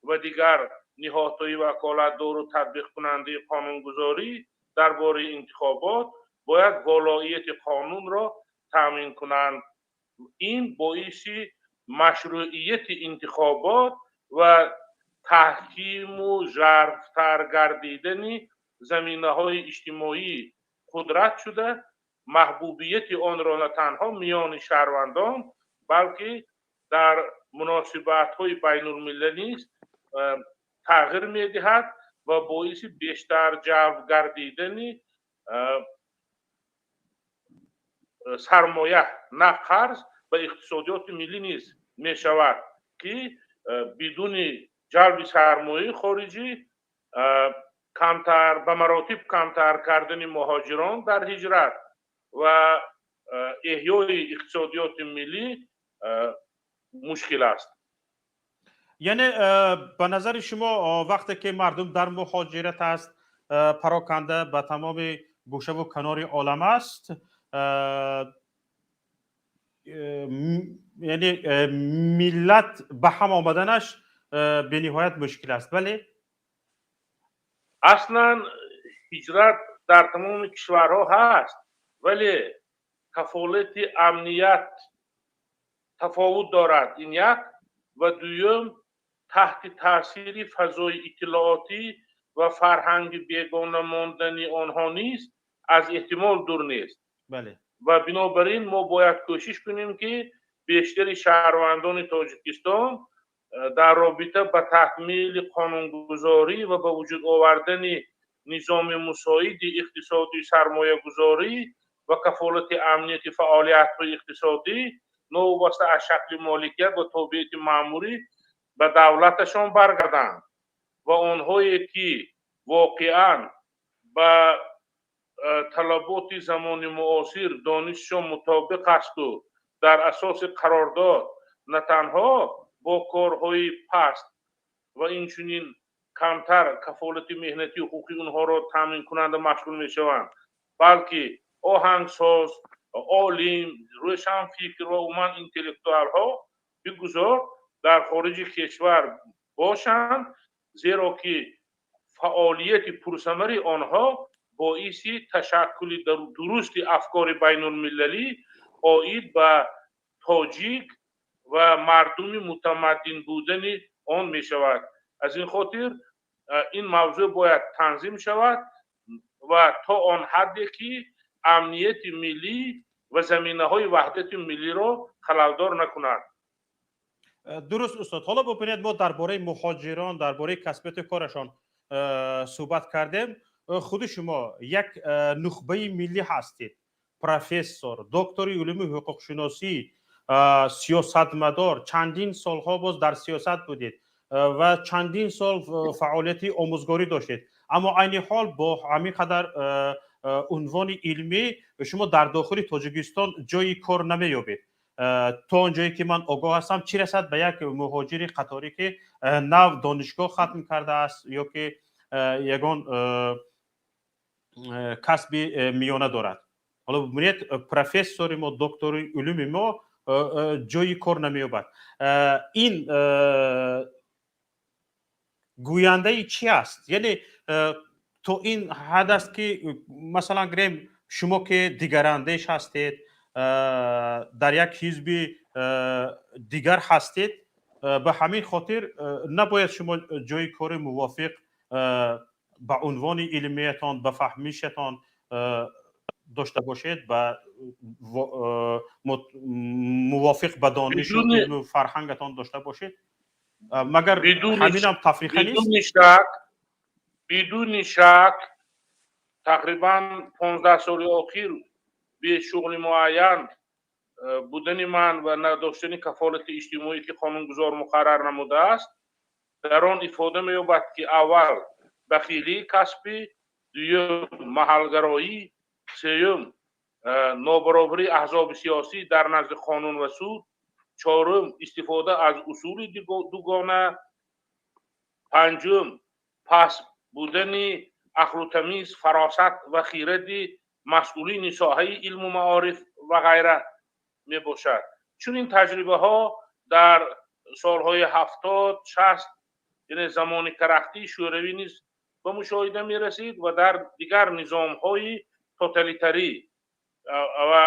ва дигар ниҳодҳои ваколатдору татбиқкунандаи қонунгузорӣ дар бораи интихобот бояд волоияти қонунро таъмин кунанд. Ин боиси машрӯъияти интихобот ва таҳкиму жарфтар гардидани заминаҳои иҷтимоии қудрат шуда, маҳбубияти онро на танҳо миёни шаҳрвандон, балки дар муносибатҳои байнулмилалӣ низ тағйир медиҳад ва боиси бештар ҷалб гардидани сармоя, на қарз, ба иқтисодиёти миллӣ низ мешавад, ки бидуни ҷалби сармояи хориҷӣ, камтар, ба маротиб камтар кардани муҳоҷирон дар ҳиҷрат ва эҳёи иқтисодиёти миллӣ мушкил аст. Яъне, ба назари шумо, вақте ки мардум дар муҳоҷират аст, пароканда ба тамоми гӯшаву канори олам аст, яъне миллат ба ҳам омаданаш бениҳоят мушкил аст, бале? Аслан ҳиҷрат дар тамоми кишварҳо ҳаст, вале кафолати амният тафовут дорад, ин як, ва дуюм, таҳти таъсири фазои иттилоотӣ ва фарҳанги бегона мондани онҳо низ аз эҳтимол дур нест. Ва бинобар ин мо бояд кӯшиш кунем, ки бештари шаҳрвандони Тоҷикистон дар робита ба такмили қонунгузорӣ ва ба вуҷуд овардани низоми мусоиди иқтисодии сармоягузорӣ ва кафолати амнияти фаъолиятҳои иқтисодӣ, новобаста аз шакли моликият ва тобеияти маъмурӣ, ба давлаташон баргарданд ва онҳое, ки воқеан ба талаботи замони муосир донишшон мутобиқ асту дар асоси қарордод на танҳо бо корҳои паст ва инчунин камтар кафолати меҳнатию ҳуқуқи онҳоро таъминкунанда машғул мешаванд, балки оҳангсоз, олим, рӯшанфикр ва умуман интеллектуалҳо бигузор дар хориҷи кишвар бошанд, зеро ки фаъолияти пурсамари онҳо боиси ташаккули дурусти афкори байнулмилалӣ оид ба тоҷик ва мардуми мутамаддин будани он мешавад. Аз ин хотир ин мавзӯъ бояд танзим шавад ва то он ҳадде, ки амнияти миллӣ ва заминаҳои ваҳдати миллиро халалдор накунад. Дуруст, устод. Ҳоло бубинед, мо дар бораи муҳоҷирон, дар бораи касбияти корашон суҳбат кардем. Худи шумо як нухбаи миллӣ ҳастед, профессор, доктори улуми ҳуқуқшиносӣ, сиёсатмадор, чандин солҳо боз дар сиёсат будед ва чандин сол фаъолияти омӯзгорӣ доштед. Аммо айни ҳол бо ҳамин қадар унвони илмӣ шумо дар дохили Тоҷикистон ҷои кор намеёбед. То он ҷое ки ман огоҳ ҳастам, чӣ расад ба як муҳоҷири қаторӣ, ки нав донишгоҳ хатм кардааст ё ки ягон касби миёна дорад. Ҳоло бубинед, профессори мо, доктори улуми мо ҷои кор намеёбад. Ин гӯяндаи чӣ аст? Яъне то ин ҳад аст, ки масалан гирем, шумо ки дигарандеш ҳастед, дар як ҳизби дигар ҳастед, ба ҳамин хотир набояд шумо ҷои кори мувофиқ ба унвони илмиятон, ба фаҳмишатон дошта бошед, ба мувофиқ ба донишу илму фарҳангатон дошта бошед? Магар ҳаминам тафриқа нест? Бидуни шак, тақрибан 15 соли охир бешуғли муайян будани ман ва надоштани кафолати иҷтимоӣ, ки қонунгузор муқаррар намудааст, дар он ифода меёбад, ки аввал бахилии касбӣ, дуюм маҳалгароӣ, сеюм нобаробарии аҳзоби сиёсӣ дар назди қонун ва суд, чорум истифода аз усули дугона, панҷум паст будани ақлу тамиз, фаросат ва хиради масъулини соҳаи илму маориф ва ғайра мебошад. Чунин таҷрибаҳо дар солҳои 70, 60, яъне замони карахтии шӯравӣ низ ба мушоҳида мерасид ва дар дигар низомҳои тоталитарӣ. Ва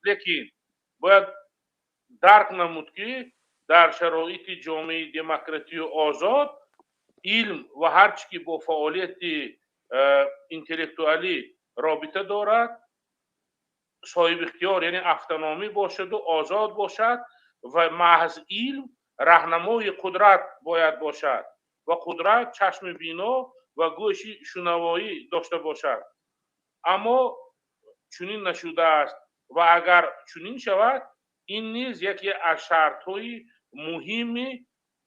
лекин бояд дарк намуд, ки дар шароити ҷомеаи демократию озод илм ва ҳар чӣ ки бо фаъолияти интеллектуалӣ робита дорад, соҳибихтиёр, яъне автономӣ бошаду озод бошад ва маҳз илм раҳнамои қудрат бояд бошад ва қудрат чашми бино ва гӯши шунавоӣ дошта бошад. Аммо чунин нашудааст ва агар чунин шавад, ин низ яке аз шартҳои муҳими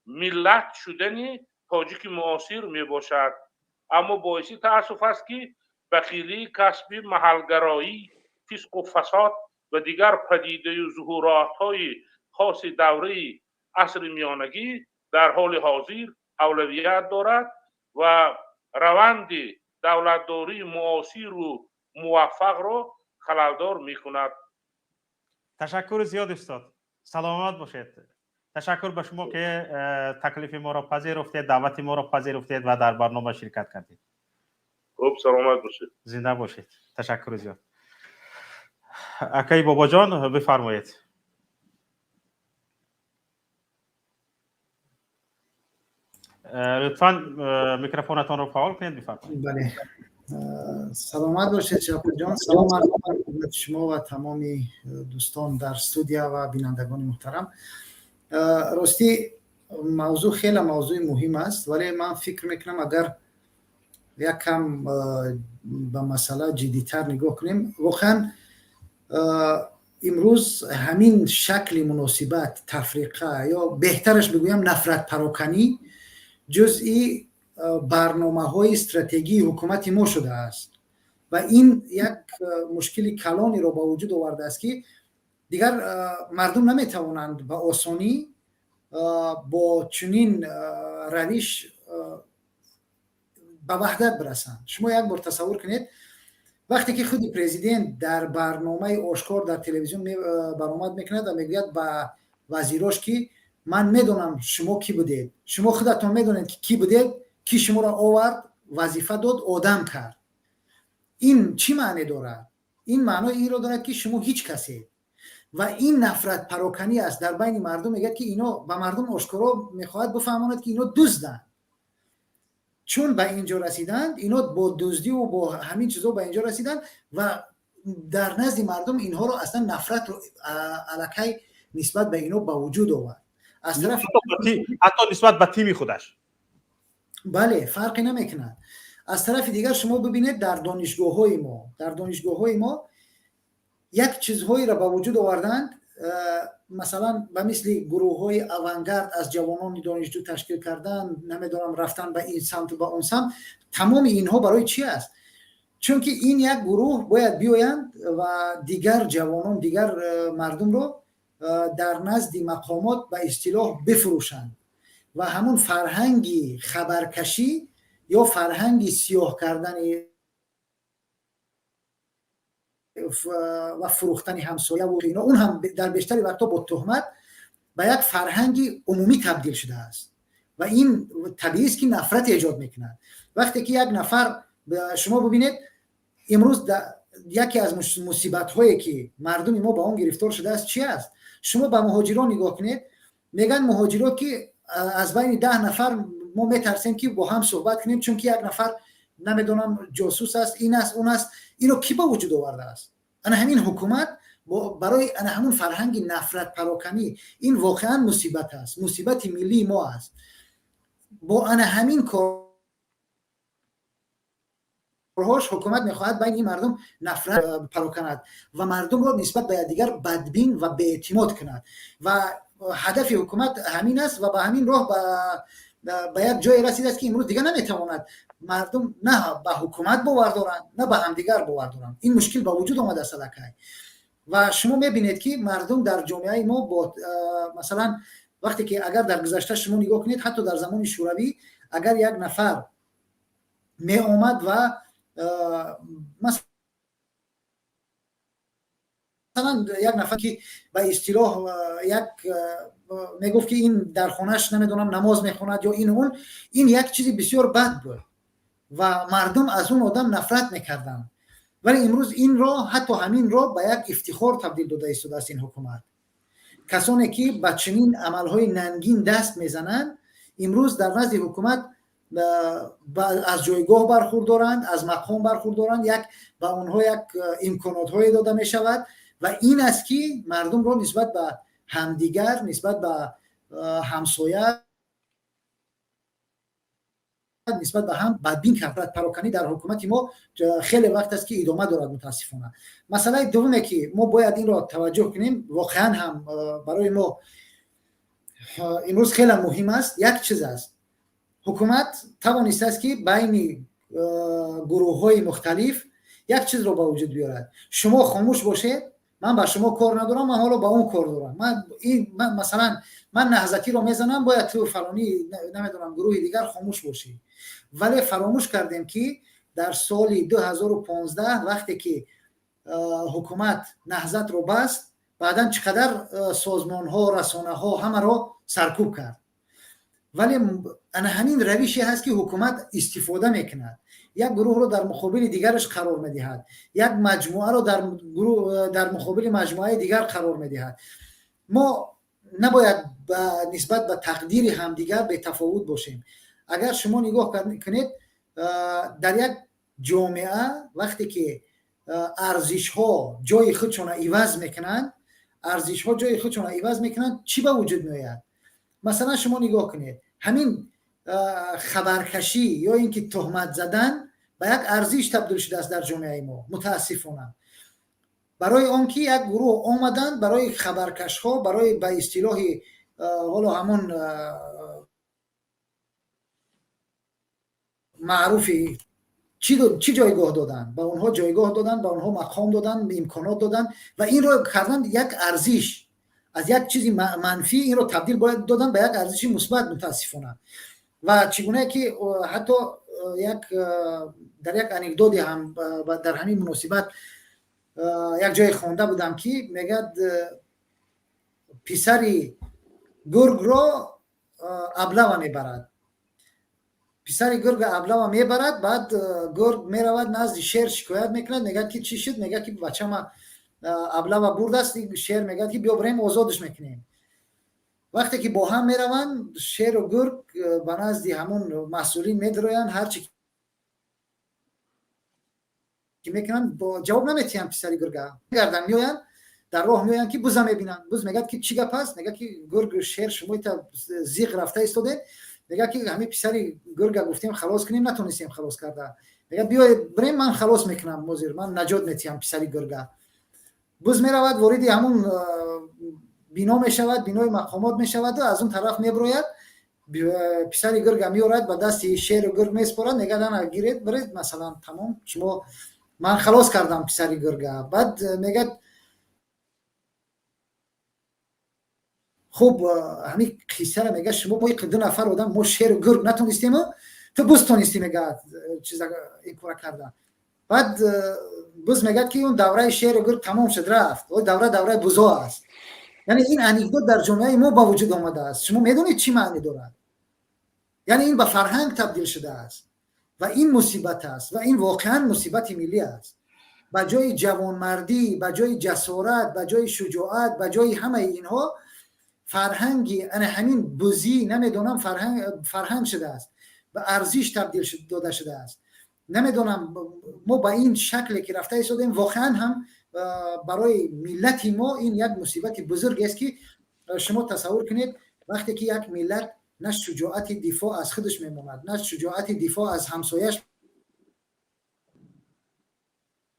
миллат шудани тоҷики муосир мебошад. Аммо боиси таассуф аст, ки бахилии касби, маҳалгароӣ, фисқу фасод ва дигар падидаю зуҳуротҳои хоси давраи асри миёнагӣ дар ҳоли ҳозир авлавият дорад ва раванди давлатдории муосиру муваффақро халалдор мекунад. Ташаккури зиёд, устод, саломат бошед. Ташаккур ба шумо, ки таклифи моро пазируфтед, даъвати моро пазируфтед ва дар барнома ширкат кардед. Хуб, саломат бошед. Зинда бошед, ташаккури зиёд. Акаи Бобоҷон, бифармоед. Лутфан микрофонатонро фаъол кунед, бифармоед. Бале, саломат бошед, Шапурҷон. Салом арз шумо ва тамоми дӯстон дар студия ва бинандагони муҳтарам. Ростӣ, мавзӯъ хеле мавзӯи муҳим аст, вале ман фикр мекунам, агар як кам ба масъала ҷиддитар нигоҳ кунем, воқеан имрӯз ҳамин шакли муносибат, тафриқа ё беҳтараш бигӯям, нафратпароканӣ ҷузъи барномаҳои стратегии ҳукумати мо шудааст ва ин як мушкили калонеро ба вуҷуд овардааст, ки дигар мардум наметавонанд ба осонӣ бо чунин равиш ба ваҳдат бирасанд. Шумо як бор тасаввур кунед, вақте ки худи президент дар барномаи ошкор дар телевизион баромад мекунад ва мегӯяд ба вазирош, ки ман медонам, шумо кӣ будед, шумо худатон медонед, ки кӣ будед, кӣ шуморо овард, вазифа дод, одам кард. Ин чӣ маъне дорад? Ин маънои инро дорад, ки шумо ҳеҷ касед ва ин нафратпароканӣ аст дар байни мардум. Мегӯяд, ки ино ба мардум ошкоро мехоҳад бифаҳмонад, ки ино дузданд, чун ба инҷо расиданд, ино бо дуздиву бо ҳамин чизо ба инҷо расиданд ва дар назди мардум инҳоро аслан нафратро аллакай нисбат ба ино ба вуҷуд овард. Аз тарафи Ҳатто нисбат ба тими худаш. Бале, фарқе намекунад. Аз тарафи дигар, шумо бибинед, дар донишгоҳҳои мо як чизҳоеро ба вуҷуд оварданд, масалан, ба мисли гурӯҳҳои авангард, аз ҷавонони донишҷӯ ташкил кардан, намедонам, рафтан ба ин самту ба он самт. Тамоми инҳо барои чӣ аст? Чунки ин як гурӯҳ бояд биёянд ва дигар ҷавонон, дигар мардумро дар назди мақомот ба истилоҳ бифурӯшанд ва ҳамун фарҳанги хабаркашӣ ё фарҳанги сиёҳ кардани ва фурӯхтани ҳамсояву ино, он ҳам дар бештари вақтҳо бо туҳмат, ба як фарҳанги умумӣ табдил шудааст. Ва ин табиист, ки нафрат эҷод мекунад. Вақте ки як нафар, шумо бибинед, имрӯз яке аз мусибатҳое, ки мардуми мо ба он гирифтор шудааст, чи аст? Шумо ба муҳоҷирон нигоҳ кунед. Мегӯянд муҳоҷирот, ки аз байни 10 нафар мо метарсем, ки бо ҳам суҳбат кунем, чунки як нафар, намедонам, ҷосус аст, ин аст, он аст. Ино кӣ ба вуҷуд овардааст? Ана ҳамин ҳукумат барои ана ҳамун фарҳанги нафратпароканӣ. Ин воқеан мусибат аст, мусибати миллии мо аст. Бо ана ҳамин корҳош ҳукумат мехоҳад байни ин мардум нафрат пароканад ва мардумро нисбат ба якдигар бадбин ва беэътимод кунад. Ва ҳадафи ҳукумат ҳамин аст ва ба ҳамин роҳ ба як ҷое расидааст, ки имрӯз дигар наметавонад, мардум на ба ҳукумат бовар доранд, на ба ҳамдигар бовар доранд. Ин мушкил ба вуҷуд омадааст аллакай. Ва шумо мебинед, ки мардум дар ҷомеаи мо бо, масалан, вақте ки агар дар гузашта шумо нигоҳ кунед, ҳатто дар замони Шӯравӣ, агар як нафар меомад ва, масалан, як нафар, ки ба истилоҳ як мегуфт, ки ин дар хонаш, намедонам, намоз мехонад ё ин он, ин як чизи бисёр бад буд ва мардум аз он одам нафрат мекарданд. Вале имрӯз инро, ҳатто ҳаминро ба як ифтихор табдил дода истодааст ин ҳукумат. Касоне ки ба чунин амалҳои нангин даст мезананд, имрӯз дар назди ҳукумат аз ҷойгоҳ бархурдоранд, аз мақом бархурдоранд, як ба онҳо як имконотҳое дода мешавад. Ва ин аст, ки мардумро нисбат ба ҳамдигар, нисбат ба ҳамсоя, нисбат ба ҳам бадбин кард. Пароканӣ дар ҳукумати мо хеле вақт аст, ки идома дорад, мутаассифона. Масъалаи дуввуме, ки мо бояд инро таваҷҷӯҳ кунем, воқеан ҳам барои мо имрӯз хеле муҳим аст, як чиз аст: ҳукумат тавонистааст, ки байни гурӯҳҳои мухталиф як чизро ба вуҷуд биёрад: шумо хомӯш бошед, ман ба шумо кор надорам, ман ҳоло ба он кор дорам. Масалан, ман Наҳзатиро мезанам, бояд ту, фалонӣ, намедонам, гурӯҳи дигар, хомӯш бошӣ. Вале фаромӯш кардем, ки дар соли 2015, вақте ки ҳукумат Наҳзатро баст, баъдан чӣ қадар созмонҳо, расонаҳо, ҳамаро саркӯб кард. Вале ана ҳамин равише ҳаст, ки ҳукумат истифода мекунад: як гурӯҳро дар муқобили дигараш қарор медиҳад, як маҷмӯаро дар муқобили маҷмӯаи дигар қарор медиҳад. Мо набояд нисбат ба тақдири ҳамдигар бетафовут бошем. Агар шумо нигоҳ кунед, дар як ҷомеа вақте ки арзишҳо ҷои худшона иваз мекунанд, арзишҳо ҷои худшона иваз мекунанд, чӣ ба вуҷуд меояд? Масалан, шумо нигоҳ кунед, ҳамин хабаркашӣ ё ин ки туҳмат задан ба як арзиш табдил шудааст дар ҷомеаи мо, мутаассифона. Барои он ки як гурӯҳ омаданд, барои хабаркашҳо, барои ба истилоҳи ҳоло ҳамон маъруфи чӣ ҷойгоҳ доданд, ба онҳо ҷойгоҳ доданд, ба онҳо мақом доданд, имконот доданд ва инро карданд як арзиш. Аз як чизи манфӣ инро табдил бояд доданд ба як арзиши мусбат, мутаассифона. Ва чӣ гуна ки ҳатто як дар як анекдоте ҳам дар ҳамин муносибат як ҷое хонда будам, ки мегӯяд, писари гургро облава мебарад, писари гурга облава мебарад. Баъд гург меравад, назди шер шикоят мекунад, мегӯяд, ки чӣ шуд? Мегӯяд, ки бачама облава бурдааст. Шер мегӯяд, ки биё бирем, озодаш мекунем. Вақте ки бо ҳам мераванд, шеру гург ба назди ҳамон масъулин медароянд, ҳарчи ки мекунанд, ҷавоб наметиҳанд. Писари гурга гардан меоянд. Дар роҳ меоянд, ки буза мебинанд. Буз мегӯяд, ки чӣ гап аст? Мегӯяд, ки гург, шер, шумо ита зиқ рафта истодед. Мегӯяд, ки ҳамин писари гурга гуфтем, халос кунем, натонистем халос карда. Мегӯяд, биёед, бирем, ман халос мекунам, ҳозир ман наҷот метиҳам писари гурга. Буз меравад, вориди ҳамун бино мешавад, бинои мақомот мешаваду аз он тараф меброяд, писари гурга меорад, ба дасти шеру гург меспорад, мегӯяд: «Ана, гиред, биред, масалан, тамом, шумо, ман халос кардам писари гурга». Баъд мегӯяд: «Хуб, ҳамин қиссара, мегӯяд, шумо мо ду нафар одам, мо шеру гург натонистему, ту буз тонистӣ, мегӯяд, чиза ин кора карда». Баъд буз мегӯяд, ки он давраи шеру гург тамом шуд, рафт, о давра давраи бузо аст. Яъне ин анекдот дар ҷомеаи мо ба вуҷуд омадааст. Шумо медонед, чӣ маъне дорад? Яъне ин ба фарҳанг табдил шудааст ва ин мусибат аст ва ин воқеан мусибати миллӣ аст. Ба ҷои ҷавонмардӣ, ба ҷои ҷасорат, ба ҷои шуҷоат, ба ҷои ҳамаи инҳо фарҳанги ана ҳамин бузӣ, намедонам, фарҳанг шудааст, ба арзиш табдил дода шудааст. Намедонам, мо ба ин шакле ки рафта истодем, воқеан ҳам барои миллати мо ин як мусибати бузургест, ки шумо тасаввур кунед, вақте ки як миллат на шуҷоати дифоъ аз худаш мемонад, на шуҷоати дифоъ аз ҳамсояш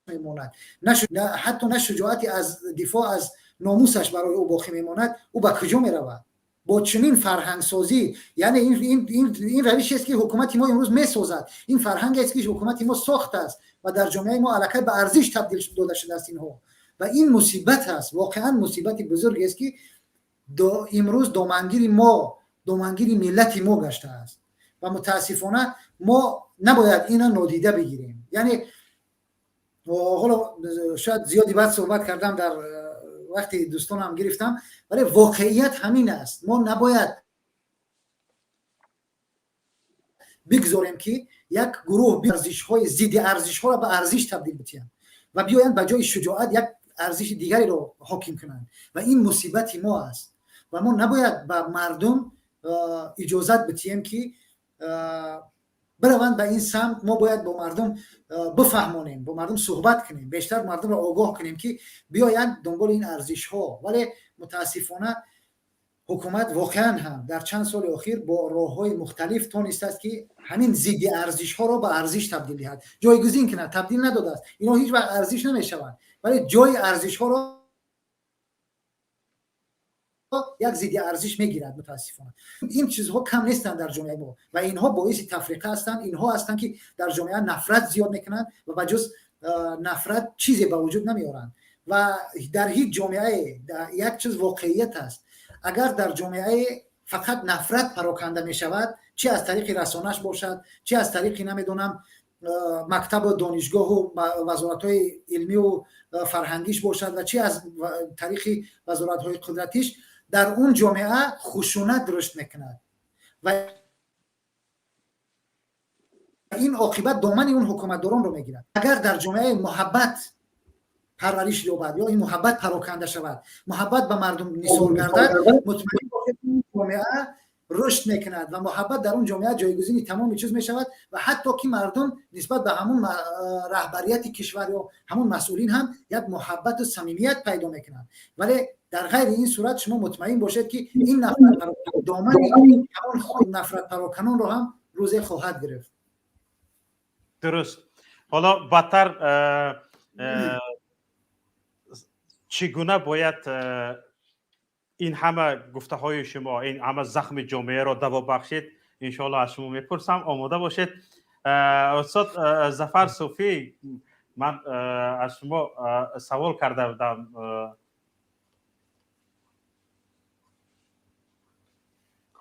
мемонад, ҳатто на шуҷоати аз дифоъ аз номусаш барои ӯ боқӣ мемонад, ӯ ба куҷо меравад бо чунин фарҳангсозӣ? Яъне ин равишест, ки ҳукумати мо имрӯз месозад, ин фарҳангест, ки ҳукумати мо сохтааст ва дар ҷомеаи мо аллакай ба арзиш табдил дода шудааст инҳо. Ва ин мусибат аст, воқеан мусибати бузургест, ки имрӯз домангири мо, домангири миллати мо гаштааст ва мутаассифона мо набояд ина нодида бигирем. Яъне ҳоло шояд зиёди баъд суҳбат кардам, дар вақти дӯстонам гирифтам, вале воқеият ҳамин аст. Мо набояд бигзорем, ки як гурӯҳ арзишҳои зидди арзишҳоро ба арзиш табдил битиҳанд ва биёянд, ба ҷои шуҷоат як арзиши дигареро ҳоким кунанд. Ва ин мусибати мо аст ва мо набояд ба мардум иҷозат битиҳем, ки бираванд ба ин самт. Мо бояд бо мардум бифаҳмонем, бо мардум суҳбат кунем, бештар мардумро огоҳ кунем, ки биёянд дунболи ин арзишҳо. Вале мутаассифона ҳукумат воқеан ҳам дар чанд соли охир бо роҳҳои мухталиф тонистааст, ки ҳамин зидди арзишҳоро ба арзиш табдил диҳад, ҷойгузин кунад. Табдил надодааст, инҳо ҳеҷ вақт арзиш намешаванд, вале ҷои арзишҳоро як зидди арзиш мегирад. Мутаассифона ин чизҳо кам нестанд дар ҷомеаи мо ва инҳо боиси тафриқа ҳастанд. Инҳо ҳастанд, ки дар ҷомеа нафрат зиёд мекунанд ва ба ҷуз нафрат чизе ба вуҷуд намеоранд. Ва дар ҳеҷ ҷомеае, як чиз воқеият аст: агар дар ҷомеае фақат нафрат пароканда мешавад, чи аз тариқи расонаш бошад, чи аз тариқи, намедонам, мактабу донишгоҳу вазоратҳои илмию фарҳангиш бошад ва чи аз тариқи вазоратҳои қудратиш, дар он ҷомеа хушунат рушд мекунад ва ин оқибат домани он ҳукуматдоронро мегирад. Агар дар ҷомеаи муҳаббат парвариш ёбад ё ин муҳаббат пароканда шавад, муҳаббат ба мардум нисор гардад, мутмаин бошед, ҷомеа рушд мекунад ва муҳаббат дар он ҷомеа ҷойгузини тамоми чиз мешавад ва ҳатто ки мардум нисбат ба ҳамун раҳбарияти кишвар ё ҳамун масъулин ҳам як муҳаббату самимият пайдо мекунанд. Вале дар ғайри ин сурат шумо мутмаин бошед, ки ин домани ҳамон нафратпароканонро ҳам рӯзе хоҳад гирифт. Дуруст. Ҳоло бадтар, чӣ гуна бояд ин ҳама гуфтаҳои шумо, ин ҳама захми ҷомеаро даво бахшид? Иншоалло, аз шумо мепурсам, омода бошед. Устод Зафар Суфӣ, ман аз шумо савол карда будам.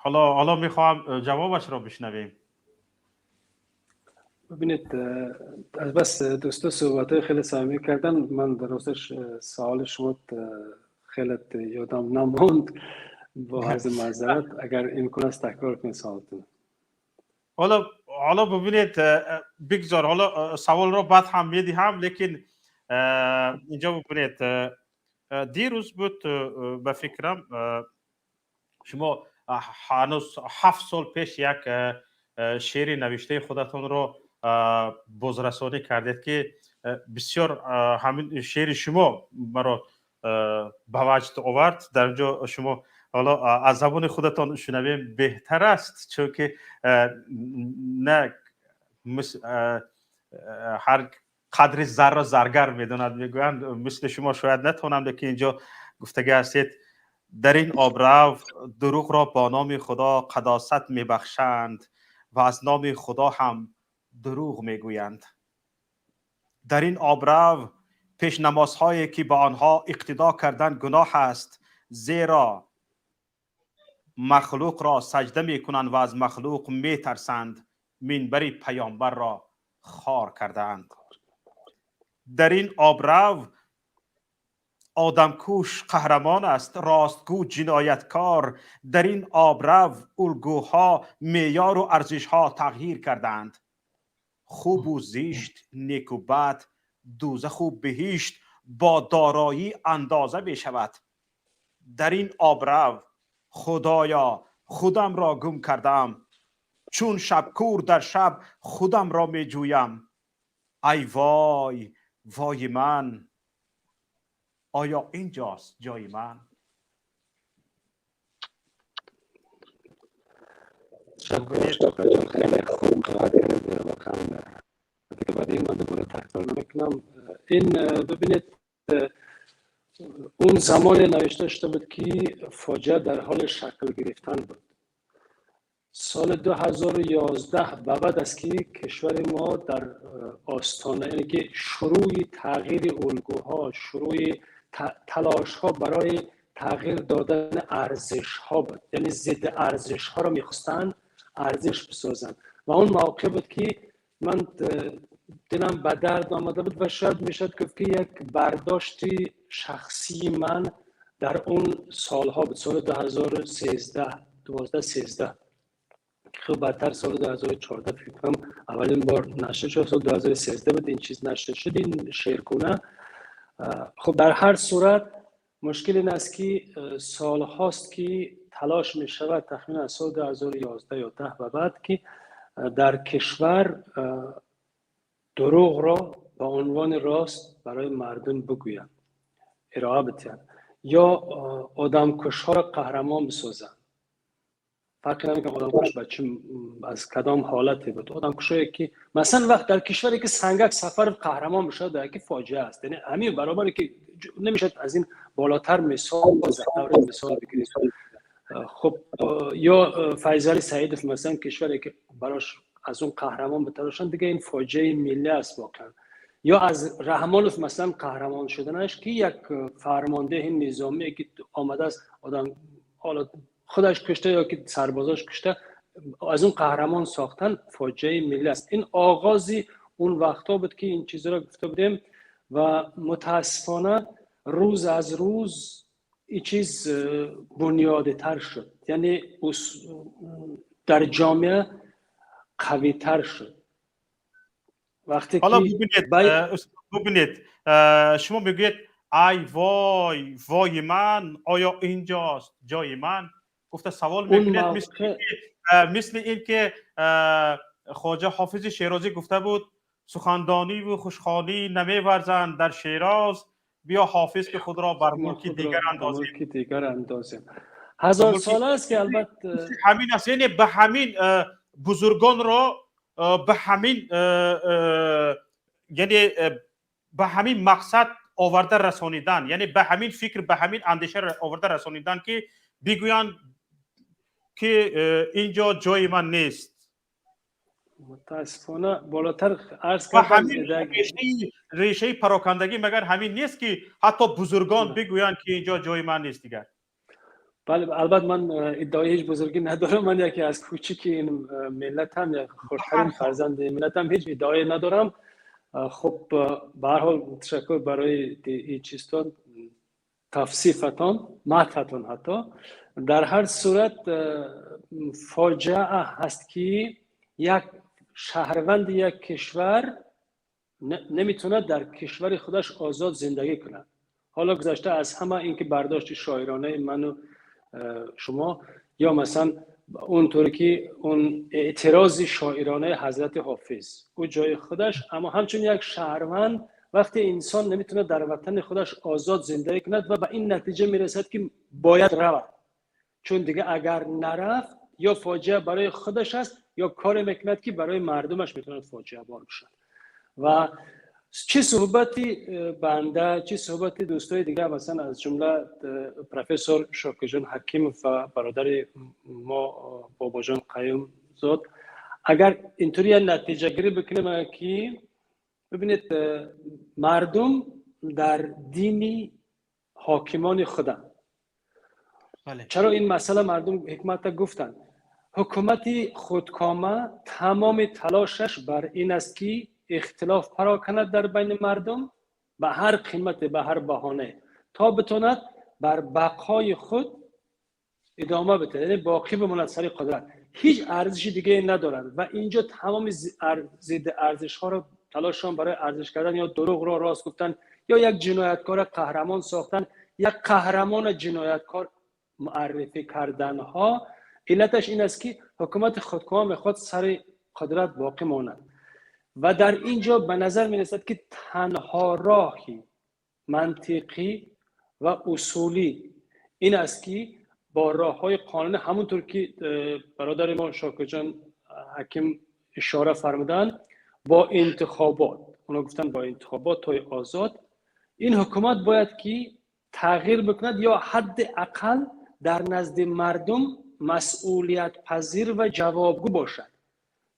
Ҳоло мехоҳам ҷавобашро бишнавем. ببینید، از بس دوستا صحبت خیلی صمیمی کردن، من درستش سوال شما خیلی یادم نموند. با عرض معذرت، اگر امکان است تکرار کنید سوالتون. ҳоло бибинед، бигзор ҳоло саволро баъд ҳам медиҳам، лекин инҷо бибинед، дирӯз буд ба фикрам، шумо ҳанӯз 7 сол пеш як шеъри навиштаи худатонро бозрасонӣ кардед، ки бисёр ҳамин шеъри шумо маро ба ваҷд овард. Дар ин ҷо шумо ҳоло аз забони худатон шунавем беҳтар аст, чунки на ҳар қадри зарро заргар медонад, мегӯянд. Мисли шумо шояд натавонам, лекин инҷо гуфтагӣ ҳастед: дар ин обрав дурӯғро бо номи Худо қадосат мебахшанд ва аз номи Худо ҳам дурӯғ мегӯянд. Дар ин обрав пешнамозҳое ки ба онҳо иқтидо кардан гуноҳ аст, зеро махлуқро саҷда мекунанд ва аз махлуқ метарсанд, минбари паёмбарро хор кардаанд. Дар ин обрав одамкуш қаҳрамон аст, ростгӯ ҷинояткор. Дар ин обрав улгӯҳо, меъёру арзишҳо тағйир кардаанд. Хубу зишт, неку бад, дӯзаху биҳишт бо дороӣ андоза мешавад. Дар ин обрав, Худоё, худамро гум кардам, чун шабкӯр дар шаб худамро меҷӯям. Ай вой, вои ман, оё инҷост ҷои ман? خیلی خوب. دیگه بعد این من دوباره تکرار نمیکنم. این ببینید، اون زمان نوشته شده بود که فاجعه در حال شکل گرفتن بود. سال 2011 به بعد است که کشور ما در آستانه، یعنی که شروع تغییر الگوها، شروع تلاش ها برای تغییر دادن ارزش ها بود. یعنی ضد ارزش ها را میخواستند ارزش بسازند و اون موقع بود که من دلم به درد آمده بود و شاید میشد گفت که یک برداشت شخصی من در اون سالها بود، سال 2013 12 13، خب بعدتر سال 2014 فکر کنم اولین بار نشر شد، سال 2013 بود این چیز نشر شد، این شعرگونه. خب در هر صورت مشکل این است که سال هاست که تلاش می شود، تخمین از سال 2011 یا 10 به بعد، که در کشور دروغ را به عنوان راست برای مردم بگویند، ارائه بدهند، یا آدمکش ها را قهرمان بسازند. فرقی نمیکنه آدمکش بچه از کدام حالتی بود. آدمکشایی که مثلا وقت در کشوری که سنگک سفر قهرمان بشه، در که فاجعه است. یعنی همین برابری که نمیشد از این بالاتر مثال مثال بگیریم. خب یا فیضعلی سعیدوف مثلا، کشوری که براش از اون قهرمان بتراشن، دیگه این فاجعه ملی است واقعا. یا از رحمانوف مثلا قهرمان شدنش که یک فرمانده نظامی که آمده است آدم حالا خودش کشته یا که سربازاش کشته، از اون قهرمان ساختن فاجعه ملی است. این آغازی اون وقتا بود که این چیزا را گفته بودیم و متاسفانه روز از روز این چیز بنیادی تر شد، یعنی در جامعه قوی تر شد. وقتی حالا ببینید، ببینید، شما میگویید ای وای وای من، آیا اینجاست جای من؟ گفته سوال میکنید، مثل این که خواجه حافظ شیرازی گفته بود: سخندانی و خوشخوانی نمیورزند در شیراز، بیا حافظ که خود را بر ملک دیگر اندازیم. ملک دیگر اندازیم. هزار سال است که البته همین است. یعنی به همین بزرگان را به همین، یعنی به همین مقصد آورده رسانیدن، یعنی به همین فکر، به همین اندیشه آورده رسانیدن که بگویند که اینجا جای من نیست. متاسفانه بالاتر عرض و همین ریشه پراکندگی مگر همین نیست که حتی بزرگان بگویند که اینجا جای من نیست دیگر؟ بله، البته من ادعای هیچ بزرگی ندارم. من یکی از کوچیک این ملت هم، یک خردترین فرزند ملت هم، هیچ ادعایی ندارم. خب به هر حال تشکر برای این چیزتان، تفسیفتان، مدحتان حتی. در هر صورت فاجعه هست که یک شهروند یک کشور نمیتونه در کشور خودش آزاد زندگی کنه. حالا گذشته از همه اینکه برداشت شاعرانه من و شما، یا مثلا اونطوری که اون اعتراض شاعرانه حضرت حافظ، او جای خودش، اما همچون یک شهروند وقتی انسان نمیتونه در وطن خودش آزاد زندگی کند و به این نتیجه میرسد که باید رود، چون دیگه اگر نرفت یا فاجعه برای خودش است یا کار میکند که برای مردمش میتواند فاجعه بار بشد. و چه صحبتی بنده، چه صحبتی دوستای دیگه، مثلا از جمله پروفسور شاکرجان حکیم و برادر ما باباجان قیوم زاد، اگر اینطوری نتیجه گیری بکنیم که ببینید مردم در دینی حاکمان خودن. چرا این مسئله مردم حکمت گفتن؟ حکومت خودکامه تمام تلاشش بر این است که اختلاف پراکند در بین مردم به هر قیمت، به هر بهانه، تا بتواند بر بقای خود ادامه بده، یعنی باقی بماند سر قدرت. هیچ ارزش دیگه ندارد و اینجا تمام ضد ارزش ها رو تلاششان برای ارزش کردن یا دروغ را راست گفتن یا یک جنایتکار قهرمان ساختن، یک قهرمان جنایتکار معرفی کردن ها، علتش این است که حکومت خودکامه میخواد سر قدرت باقی ماند. و در اینجا به نظر می رسد که تنها راهی منطقی و اصولی این است که با راه‌های قانونی، همونطور که برادر ما شاکرجان حکیم اشاره فرمودن، با انتخابات، اونا گفتن با انتخابات های آزاد این حکومت باید که تغییر بکند یا حد اقل در نزد مردم مسئولیت پذیر و جوابگو باشد.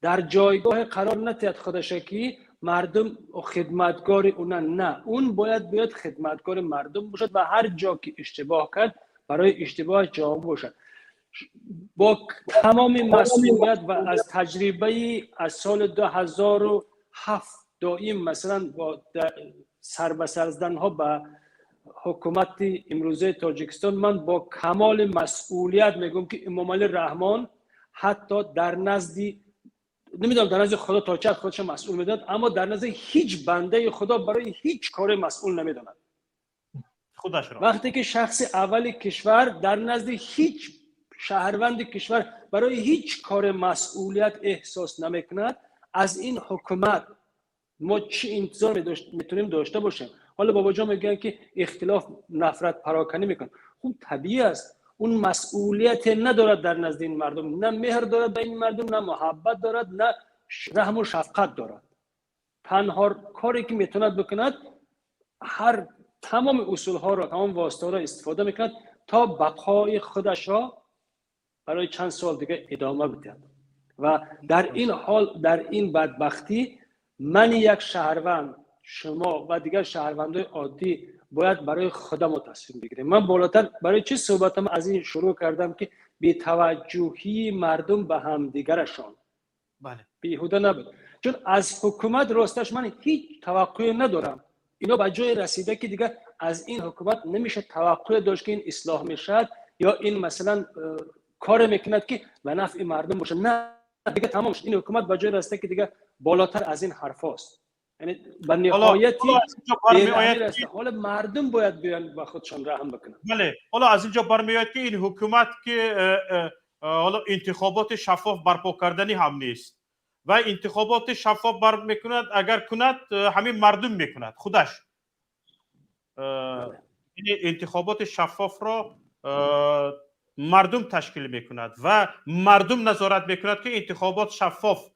در جایگاه قرار ندهد خودش که مردم خدمتگار اونا، نه، اون باید بیاد خدمتگار مردم باشد و هر جا که اشتباه کرد برای اشتباه جواب باشد. با تمام مسئولیت و از تجربه از سال 2007 دائم مثلا با سر به سر زدن ها به حکومت امروزه تاجیکستان، من با کمال مسئولیت میگم که امامعلی رحمان حتی در نزد، نمیدونم در نزد خدا تا چه خودش مسئول میداند، اما در نزد هیچ بنده خدا برای هیچ کار مسئول نمیداند خودش را. وقتی که شخص اول کشور در نزد هیچ شهروند کشور برای هیچ کار مسئولیت احساس نمیکند، از این حکومت ما چی انتظار میتونیم داشته باشیم؟ حالا بابا جان میگن که اختلاف نفرت پراکنی میکنه. خب طبیعی است، اون مسئولیت ندارد در نزد این مردم، نه مهر دارد به این مردم، نه محبت دارد، نه رحم و شفقت دارد. تنها کاری که میتواند بکند، هر تمام اصول ها را، تمام واسطه ها را استفاده میکند تا بقای خودش را برای چند سال دیگه ادامه بدهد. و در این حال، در این بدبختی، من یک شهروند، شما و دیگر شهروندای عادی باید برای خودم تصمیم بگیریم. من بالاتر برای چه صحبتم از این شروع کردم که بی‌توجهی مردم به همدیگرشان بله بیهوده نبود، چون از حکومت راستش من هیچ توقعی ندارم. اینا به جای رسیده که دیگه از این حکومت نمیشه توقع داشت که این اصلاح میشد یا این مثلا کار میکند که به نفع مردم باشه. نه دیگه تمام شد. این حکومت به جای رسیده که دیگه بالاتر از این حرف هاست، یعنی به نهایتی حالا مردم باید بیان با خودشان رحم بکنن. بله، حالا از اینجا برمیاد که این حکومت که حالا انتخابات شفاف برپا کردنی هم نیست و انتخابات شفاف بر میکند، اگر کند همین مردم میکند خودش. یعنی انتخابات شفاف را مردم تشکیل میکند و مردم نظارت میکند که انتخابات شفاف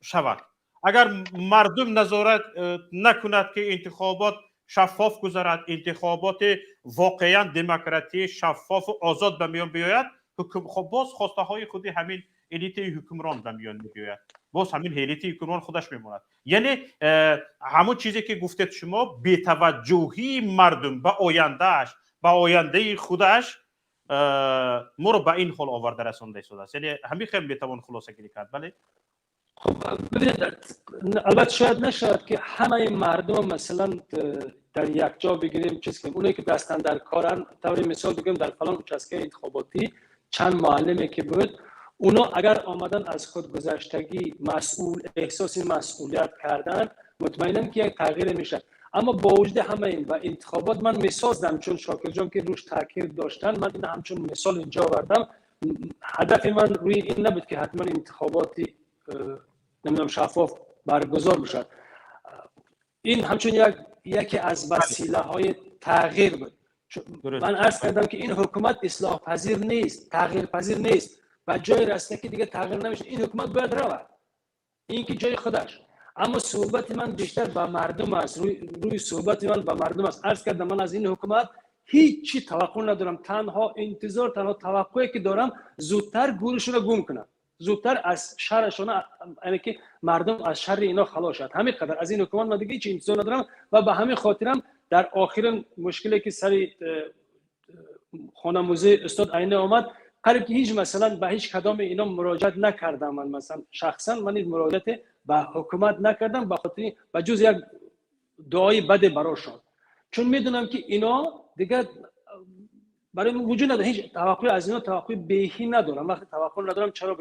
شود. اگر مردم نظارت نکند که انتخابات شفاف گذرد، انتخابات واقعا دموکراتی شفاف و آزاد به میان بیاید، خب باز خواسته های خودی همین элитаи ҳукмрон ба миён мебиёяд, боз ҳамин элитаи ҳукмрон худаш мемонад. Яъне ҳамон чизе ки гуфтед шумо, бетаваҷҷӯҳии мардум ба ояндааш, ба ояндаи худаш моро ба ин ҳол оварда расонда истодааст. Яъне ҳамин хел метавон хулосагирӣ кард. Бале, хуб, бибинед, албатта шояд нашавад ки ҳамаи мардум масалан дар як ҷо бигирем, чиз кунем. Оне ки дастан дар коранд, таври мисол бигӯем, дар фалон участкаи интихоботӣ чанд муаллиме ки буд, اونا اگر آمدن از خودگذشتگی مسئول احساس مسئولیت کردن، مطمئنم که یک تغییر میشه. اما با وجود همه این و انتخابات من میسازم، چون شاکر جان که روش تاکید داشتن، من این همچون مثال اینجا آوردم. هدف من روی این نبود که حتما انتخاباتی نمیدونم شفاف برگزار بشد. Ин ҳамчун яке аз василаҳои тағйир буд. Ман арз кардам, ки ин ҳукумат ислоҳпазир нест, тағйирпазир нест ва ҷое расида, ки дига тағйир намешавад. Ин ҳукумат бояд равад, ин ки ҷои худаш. Аммо суҳбати ман бештар ба мардум аст, рӯи суҳбати ман ба мардум аст. Арз кардам, ман аз ин ҳукумат ҳеҷ чи таваққӯъ надорам. Танҳо интизор, танҳо таваққӯе ки дорам, зудтар гӯрашонро гум кунам, зудтар аз шарашона, яъне ки мардум аз шарри ино халос шавад. Ҳамин қадар аз ин ҳукумат ман дига ҳеҷ интизор надорам. Ва ба ҳамин хотирам дар охирин мушкиле, ки сари хона-музей устод Айнӣ омад, қариб ки ҳеҷ, масалан, ба ҳеҷ кадоми ино муроҷиат накардам. Ман, масалан, шахсан ман ҳеҷ муроҷиате ба ҳукумат накардам, ба хотири ба ҷуз як дуои баде барошон, чун медонам, ки ино дигар барои вуҷуд надорад. Ҳеҷ таваққӯи аз ино, таваққӯи беҳӣ надорам. Вақте таваққӯ надорам, чаро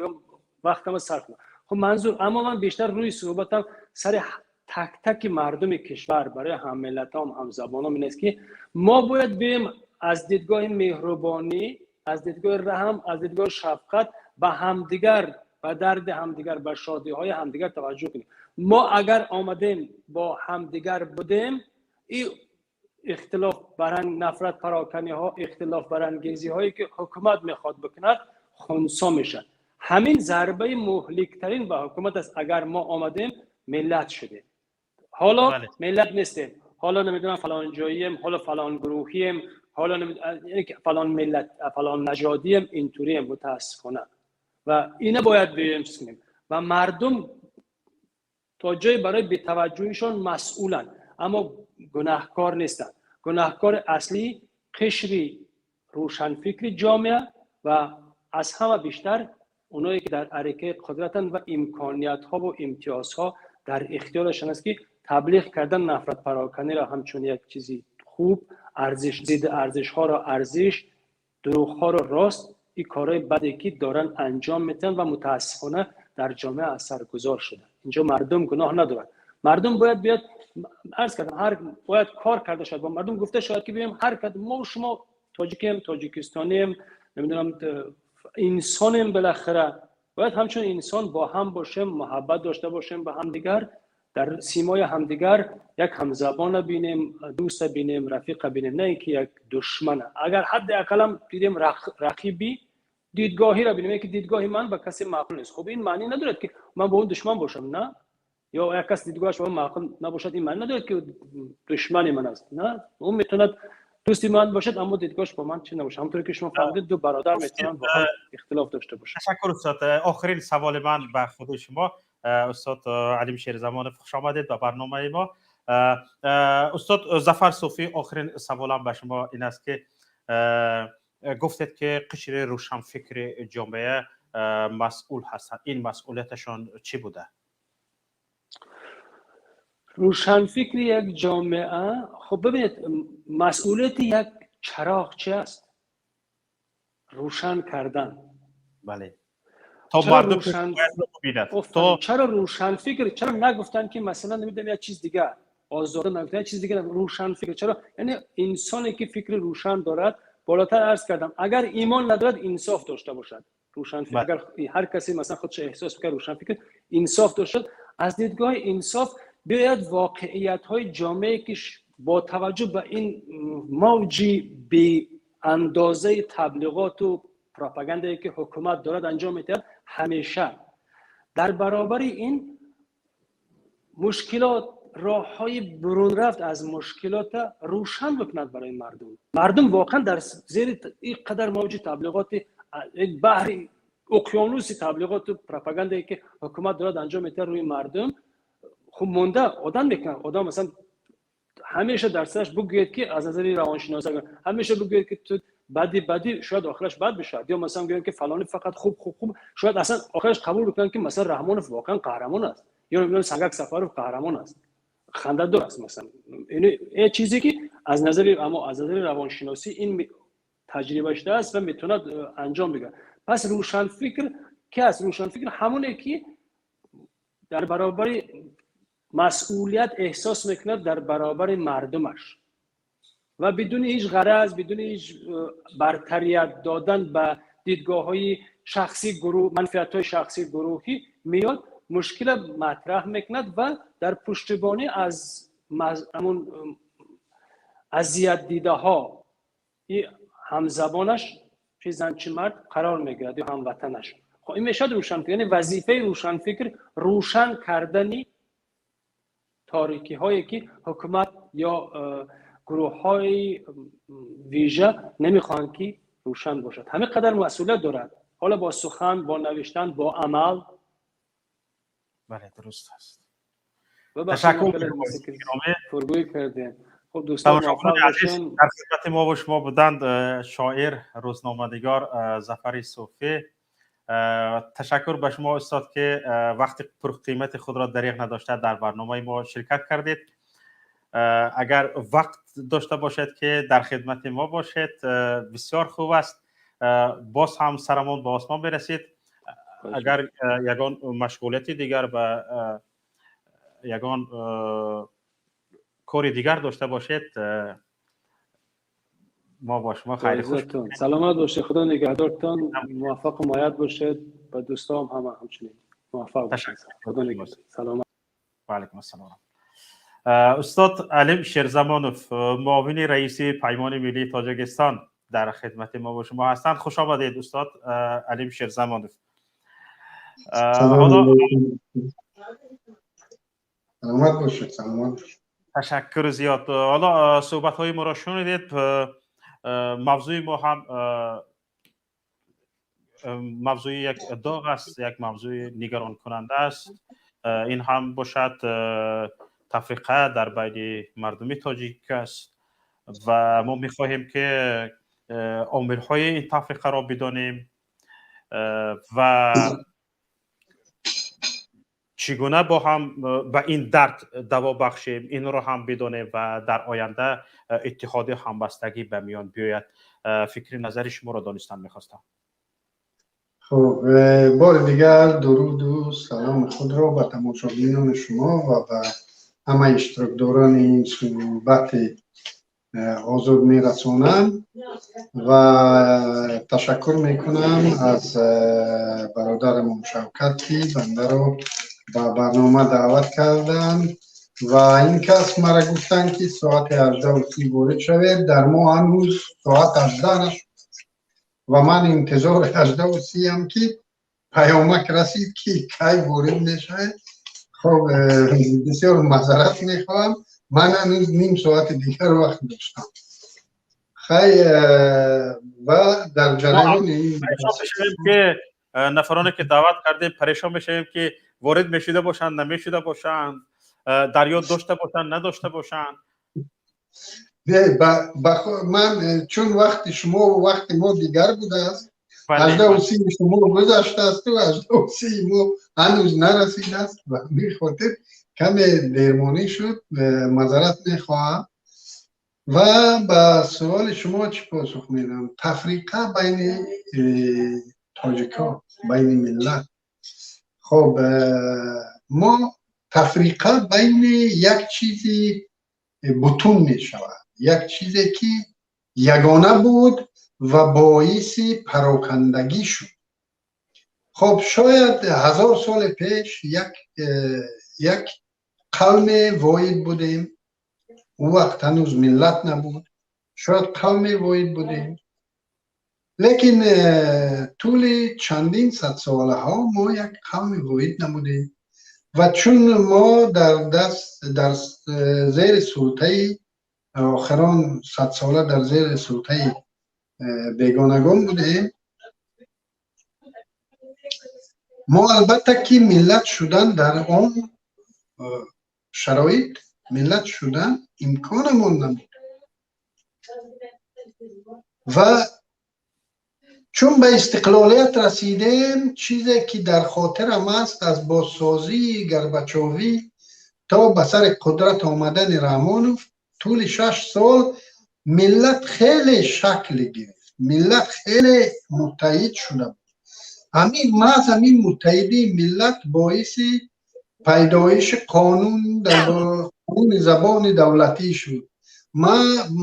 вақтама сарф кунам? Хуб, манзур, аммо ман бештар рӯи суҳбатам сари так таки мардуми кишвар, барои ҳаммиллатам, ҳамзабоном ин аст, ки мо бояд биёем аз дидгоҳи меҳрубонӣ, аз дидгоҳи раҳм, аз дидгоҳи шафқат ба ҳамдигар, ба дарди ҳамдигар, ба шодиҳои ҳамдигар таваҷҷӯҳ кунем. Мо агар омадем, бо ҳамдигар будем, ин ихтилоф баранг, нафрат пароканиҳо, ихтилоф барангезиҳое, ки ҳукумат мехоҳад бикунад, хунсо мешавад. Ҳамин зарбаи муҳликтарин ба ҳукумат аст. Агар мо омадем, миллат шудем, ҳоло миллат нестем, ҳоло намедонам фалон ҷоием, ҳоло фалон гурӯҳием, ҳоло фалон миллат, фалон нажодием, интурием, мутаассифона. Ва ина бояд биёем, чиз кунем. Ва мардум то ҷое барои бетаваҷҷӯҳишон масъуланд, аммо гунаҳкор нестанд. Гунаҳкори аслӣ қишри рӯшанфикри ҷомеа ва аз ҳама бештар оное, ки дар арикаи қудратанд ва имкониятҳо ва имтиёзҳо дар ихтиёрашон аст, ки таблиғ кардан нафратпароканиро ҳамчун як чизи хуб, арзиш, зидди арзишҳоро арзиш, дурӯғҳоро рост. Ин корҳои баде, ки доранд анҷом медиҳанд ва мутаассифона дар ҷомеа асаргузор шуданд. Инҷо мардум гуноҳ надорад. Мардум бояд биёд, арз кардам, ҳар бояд кор карда шавад, бо мардум гуфта шавад, ки биёем, ҳар кад мо шумо тоҷикем, тоҷикистонем, намедонам, инсонем, билахира бояд ҳамчун инсон бо ҳам бошем, муҳаббат дошта бошем ба ҳамдигар, дар симои ҳамдигар як ҳамзабона бинем, дӯста бинем, рафиқа бинем, на ин ки як душмана. Агар ҳадди ақаллам дидем, рақиби дидгоҳиро бинем, ки дидгоҳи ман ба касе маъқул нест, хуб, ин маънӣ надорад, ки ман бо ӯ душман бошам. На, ё як кас дидгоҳаш ба ман маъқул набошад, ин маънӣ надорад, ки душмани ман аст. На, ӯ метавонад дӯсти ман бошад, аммо дидгоҳаш бо ман чӣ набошад. Ҳамонтавре ки шумо фаҳмидед, ду бародар метавонанд бо ҳам ихтилоф дошта бошанд. Ташаккур, устод. Охирин саволи ман ба худи шумо, устод Алим Шерзамонов, хуш омадед ба барномаи мо. Устод Зафар Суфӣ, охирин саволам ба шумо ин аст, ки гуфтед, ки қишри рӯшанфикри ҷомеа масъул ҳастанд. Ин масъулияташон чӣ буда? Рӯшанфикри як ҷомеа, хуб, бибинед, масъулияти як чароғ чи аст? Рӯшан кардан. Бале, то мардум бинад. Чаро рӯшанфикр? Чаро нагуфтанд, ки масалан, намедонам, як чиз дигар, озода нагуфтанд, як чиз дигар? Рӯшанфикр чаро? Яъне инсоне, ки фикри рӯшан дорад. Болотар арз кардам, агар имон надорад, инсоф дошта бошад. Рӯшанфикр, агар ҳар касе, масалан, худшо эҳсос бикард рӯшанфикр, инсоф дошад, аз дидгоҳи инсоф биёяд, воқеиятҳои ҷомеае, ки бо таваҷҷӯҳ ба ин мавҷи беандозаи таблиғоту пропагандае, ки ҳукумат дорад анҷом медиҳад, ҳамеша дар баробари ин мушкилот роҳҳои бурунрафт аз мушкилота рӯшан бикунад барои мардум. Мардум воқеан дар зери ин қадар мавҷи таблиғоти, баҳри уқёнуси таблиғоту пропагандае, ки ҳукумат дорад анҷом медиҳад, рӯи мардум хуб монда одам мекунад. Одам, масалан, ҳамеша дар сараш бугӯяд, ки аз назари равоншиносӣ ҳамеша бугӯяд, ки ту бади, бади, шояд охираш бад бишавад. Ё масалан, гӯяд, ки фалони фақат хуб, хуб, хуб, шояд аслан охираш қабул бикунанд, ки масалан, Раҳмонов воқеан қаҳрамон аст ё Сангак Сафаров қаҳрамон аст. Хандадор аст, масалан, ин чизе, ки аз назари, аммо аз назари равоншиносӣ ин таҷриба шудааст ва метавонад анҷом бигирад. Пас рӯшанфикр ки аст? Рӯшанфикр ҳамоне, ки дар баробари масъулият эҳсос мекунад дар баробари мардумаш ва бидуни ҳеҷ ғараз, бидуни ҳеҷ бартарият додан ба дидгоҳҳои шахси гурӯҳ, манфиатҳои шахси гурӯҳӣ, меояд, мушкила матраҳ мекунад ва дар пуштибонӣ аз ҳамун азиятдидаҳо ҳамзабонаш, чи зан, чи мард, қарор мегирад ё ҳамватанаш. Хоб, ин мешавад рӯшанфикр. Яъне вазифаи рӯшанфикр рӯшан кардани торикиҳое, ки ҳукумат ё гурӯҳҳои вижа намехоҳанд, ки рӯшан бошад. Ҳамин қадар масъулият дорад, ҳоло бо сухан, бо навиштан, бо амал. Бале, дуруст аст. Ташаккур, пургӯӣ кардем. Хуб, дӯстон. Азиз, дар хидмати мо ва шумо буданд шоир, рӯзноманигор Зафари Суфӣ. Ташаккур ба шумо, устод, ки вақти пурқимати худро дареғ надошта дар барномаи мо ширкат кардед. Агар вақт дошта бошед, ки дар хидмати мо бошед, бисёр хуб аст, боз ҳам сарамон ба осмон берасид. Агар ягон машғулияти дигар ва ягон кори дигар дошта бошед, мо бо шумо хайри хуш. Саломат бошед, Худо нигаҳдортон, муваффақу муайяд бошед. Ба дӯстом ҳама ҳамчунин муваффақ бошед. Худо нигаҳдор, саломат. Ва алайкум ассалом. Устод Алим Шерзамонов, муовини раиси Паймони миллии Тоҷикистон, дар хидмати мо ва шумо ҳастанд. Хуш омадед, устод Алим Шерзамонов. Саломат бошед, саломат бошед. Ташаккур зиёд. Ҳоло суҳбатҳои моро шунидед. Мавзӯи мо ҳам мавзӯи як доғ аст, як мавзӯи нигаронкунанда аст. Ин ҳам бошад тафриқа дар байни мардуми тоҷик аст ва мо мехоҳем, ки омилҳои ин тафриқаро бидонем ва чӣ гуна бо ҳам ба ин дард даво бахшем, инро ҳам бидонем ва дар оянда иттиҳоди ҳамбастагӣ ба миён биёяд. Фикри назари шуморо донистан мехостам. Хуб, бори дигар дуруду саломи худро ба тамошобинони шумо ва ба ҳама иштирокдорони ин суҳбати озод мерасонам ва ташаккур мекунам аз бародарамон Шавкат, ки бандаро ба барнома даъват карданд ва ин кас мара гуфтанд, ки соати 18:30 ворид шавед. Дар мо ҳанӯз соат 18 нашуд ва ман интизори 18:30-ам, ки паёмак расид, ки кай ворид мешавед. Хоб, бисёр маъзарат мехоҳам, ман ҳанӯз ним соати дигар вақт доштам. Хай, ва дар ҷараёни ки нафароне, ки даъват кардем, парешон мешавем, ки ворид мешуда бошанд, намешуда бошанд, дар ёд дошта бошанд, надошта бошанд. Ман чун вақти шумо вақти мо дигар будааст, 18:30 шумо гузаштаасту 18:30 мо ҳанӯз нарасидааст, ба ҳамин хотир каме дермонӣ шуд, маъзарат мехоҳам. Ва ба суоли шумо чӣ посух медиҳам? Тафриқа байни тоҷикҳо, байни миллат. Хоб, мо тафриқа байни як чизи бутун мешавад, як чизе, ки ягона буд ва боиси парокандагӣ шуд. Хоб, шояд 1000 соли пеш як қавме воҳид будем, ӯ вақт ҳанӯз миллат набуд, шояд қавме воҳид будем, лекин тӯли чандин садсолаҳо мо як қавми воҳид набудем ва чун мо дар даст дар зери султаи охирон садсола дар зери султаи бегонагон будем, мо албатта ки миллат шудан дар он шароит миллат шудан имконамон набуд. Ва чун ба истиқлолият расидем, чизе ки дар хотирам аст, аз бозсозии Горбачовӣ то ба сари қудрат омадани Раҳмонов тӯли 6 сол миллат хеле шакл гирифт, миллат хеле муттаҳид шуда буд. Ҳамин маҳз ҳамин муттаҳидии миллат боиси пайдоиши қонун дар қонуни забони давлатӣ шуд.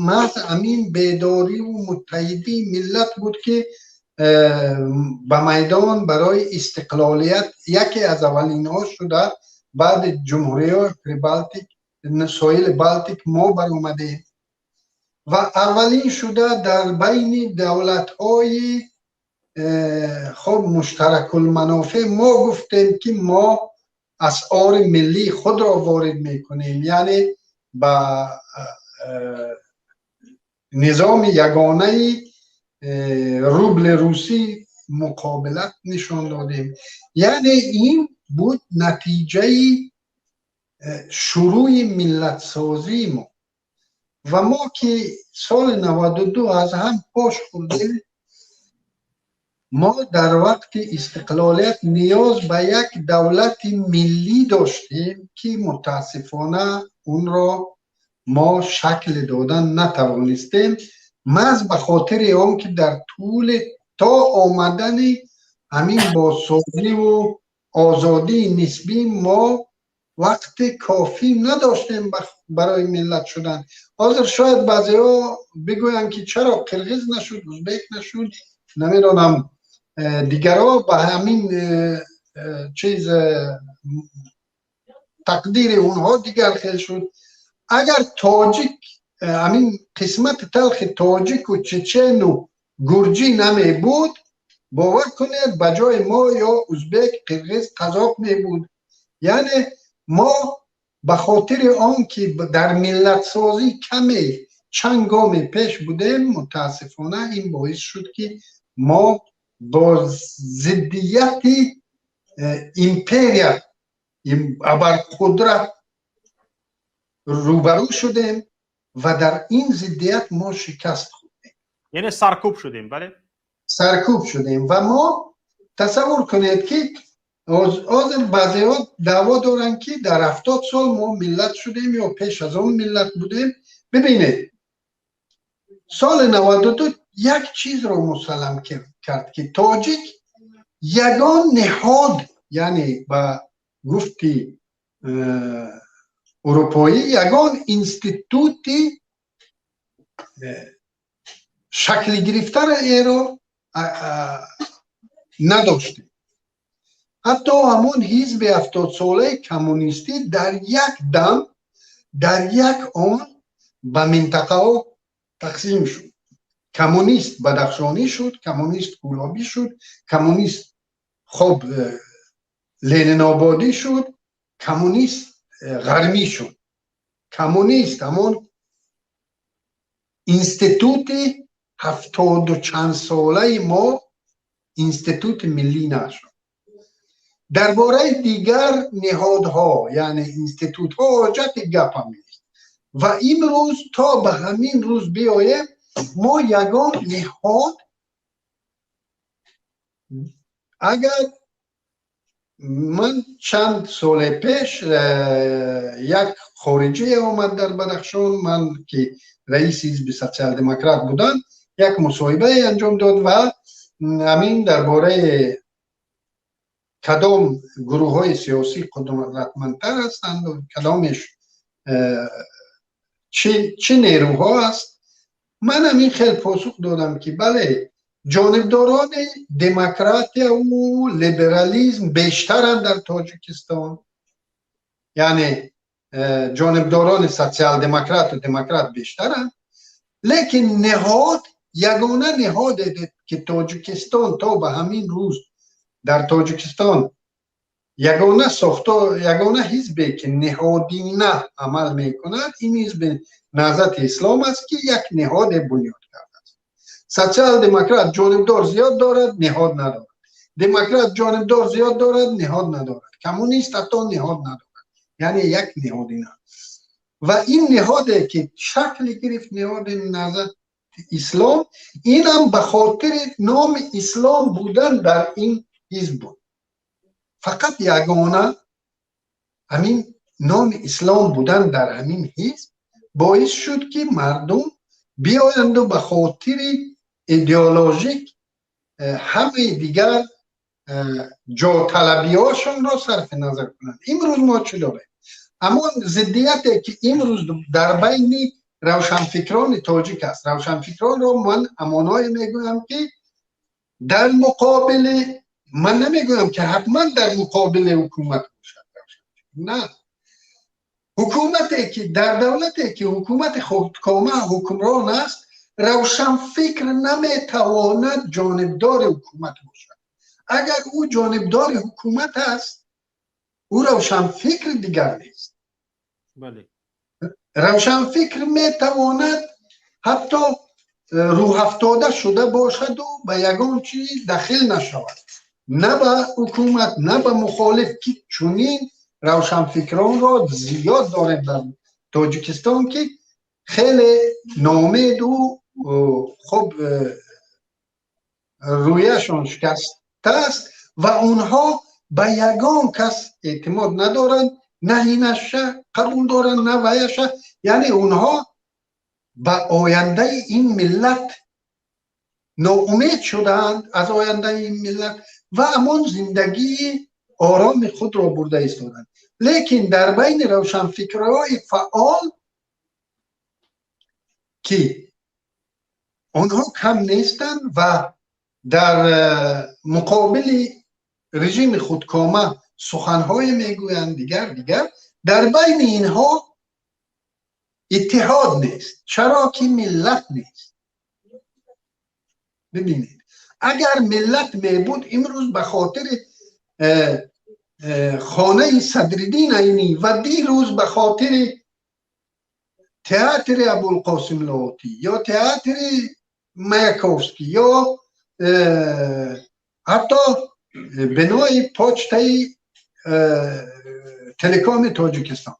Маҳз ҳамин бедориву муттаҳидии миллат буд, ки ба майдон барои истиқлолият яке аз аввалинҳо шуда, баъди ҷумҳуриҳои Прибалтик. соҳили Балтик мо баромадем ва аввалин шуда дар байни давлатҳои хуб муштаракулманофеъ мо гуфтем, ки мо асъори миллии худро ворид мекунем, яъне ба низоми ягонаи рубли русӣ муқобилат нишон додем. Яъне ин буд натиҷаи шурӯи миллатсозии мо. Ва мо ки соли 92 аз ҳам пош хӯрдем, мо дар вақти истиқлолият ниёз ба як давлати миллӣ доштем, ки мутаассифона онро мо шакл додан натавонистем, маҳз ба хотири он ки дар тӯли то омадани ҳамин бозсозиву озодии нисбӣ мо вақти кофӣ надоштем барои миллат шудан. Ҳозир шояд баъзеҳо бигӯянд, ки чаро қирғиз нашуд, узбек нашуд, намедонам, дигарҳо ба ҳамин чиз тақдири онҳо дигар хел шуд. Агар тоҷик ҳамин қисмати талхи тоҷику чечену гурҷӣ намебуд, бовар кунед, ба ҷои мо ё узбек, қирғиз, қазоқ мебуд. Яъне мо ба хотири он ки дар миллатсозӣ каме чанд гоме пеш будем, мутаассифона ин боис шуд, ки мо бо зиддияти империя, абарқудрат рӯбарӯ шудем ва дар ин зиддият мо шикаст хӯрдем. Яъне саркӯб шудем, бале. Саркӯб шудем. Ва мо, тасаввур кунед, ки ҳозир баъзеҳо даъво доранд, ки дар 70 сол мо миллат шудем ё пеш аз он миллат будем. Бибинед, соли 92 як чизро мусаллам кард, ки тоҷик ягон ниҳод, яъне ба гуфти урупоӣ ягон институти шакли гирифтаро надоштем. Ҳатто ҳамон ҳизби 70-солаи коммунистӣ дар як дам, дар як он ба минтақаҳо тақсим шуд. Коммунист бадахшонӣ шуд, коммунист кӯлобӣ шуд, коммунист хоб ленинободӣ шуд, коммунист ғармӣ шуд. Коммунист, ҳамон институти ҳафтоду чанд солаи мо, институти миллӣ нашуд. Дар бораи дигар ниҳодҳо, яъне институтҳо, ҳоҷати гапам нест. Ва имрӯз то ба ҳамин рӯз биёем, мо ягон ниҳод, агар ман чанд соли пеш як хориҷие омад дар Бадахшон, ман ки раиси ҳизби Социал-демократ будам, як мусоҳибае анҷом дод ва ҳамин дар бораи кадом гурӯҳҳои сиёсӣ қудратмандтар ҳастанд, кадомеш чӣ нерӯҳо аст, ман ҳамин хел посух додам, ки бале, ҷонибдорони демократияву либерализм бештаранд дар Тоҷикистон, яъне ҷонибдорони социал-демократу демократ бештаранд, лекин ниҳод, ягона ниҳоде ки Тоҷикистон то ба ҳамин рӯз дар Тоҷикистон ягона сохто, ягона ҳизбе ки ниҳодина амал мекунад, ин ҳизби Наҳзати Ислом аст, ки як ниҳоде бунёд кардааст. Социал-демократ ҷонибдор зиёд дорад, ниҳод надорад. Демократ ҷонибдор зиёд дорад, ниҳод надорад. Коммунист ҳатто ниҳод надорад, яъне як ниҳодина. Ва ин ниҳоде ки шакли гирифт, ниҳоди Наҳзати Ислом, инам ба хотири номи ислом будан дар ин ҳизб буд. Фақат ягона ҳамин номи ислом будан дар ҳамин ҳизб боис шуд, ки мардум биёянду ба хотири идеологик ҳамаи дигар ҷоталабиҳошонро сарфи назар кунанд. Имрӯз мо чӣ дорем? Ҳамон зиддияте ки имрӯз дар байни равшанфикрони тоҷик аст. Равшанфикронро ман ҳамоное мегӯям, ки дар муқобили, ман намегӯям, ки ҳатман дар муқобили ҳукумат бошад, на. Ҳукумате ки дар давлате ки ҳукумати худкома ҳукмрон аст, равшанфикр наметавонад ҷонибдори ҳукумат бошад. Агар ӯ ҷонибдори ҳукумат аст, ӯ равшанфикр дигар нест. Равшанфикр метавонад ҳатто рӯҳафтода шуда бошаду ба ягон чиз дахил нашавад, на ба ҳукумат, на ба мухолиф, ки чунин равшанфикронро зиёд дорем дар Тоҷикистон, ки хеле ноумеду хуб рӯяшон шикаста аст ва онҳо ба ягон кас эътимод надоранд, на инаша қабул доранд, на ваяша. Яъне онҳо ба ояндаи ин миллат ноумед шудаанд, аз ояндаи ин миллат, ва ҳамон зиндагии ороми худро бурда истоданд. Лекин дар байни равшанфикрҳои фаъол, ки онҳо кам нестанд ва дар муқобили режими худкома суханҳое мегӯянд, дигар дар байни инҳо иттиҳод нест. Чаро ки миллат нест. Бибинед, агар миллат мебуд, имрӯз ба хотири хонаи Садриддин Айнӣ ва дирӯз ба хотири театри Абулқосим Лоҳутӣ ё театри Маяковский ё ҳатто бинои почтаи Телекоми Тоҷикистон,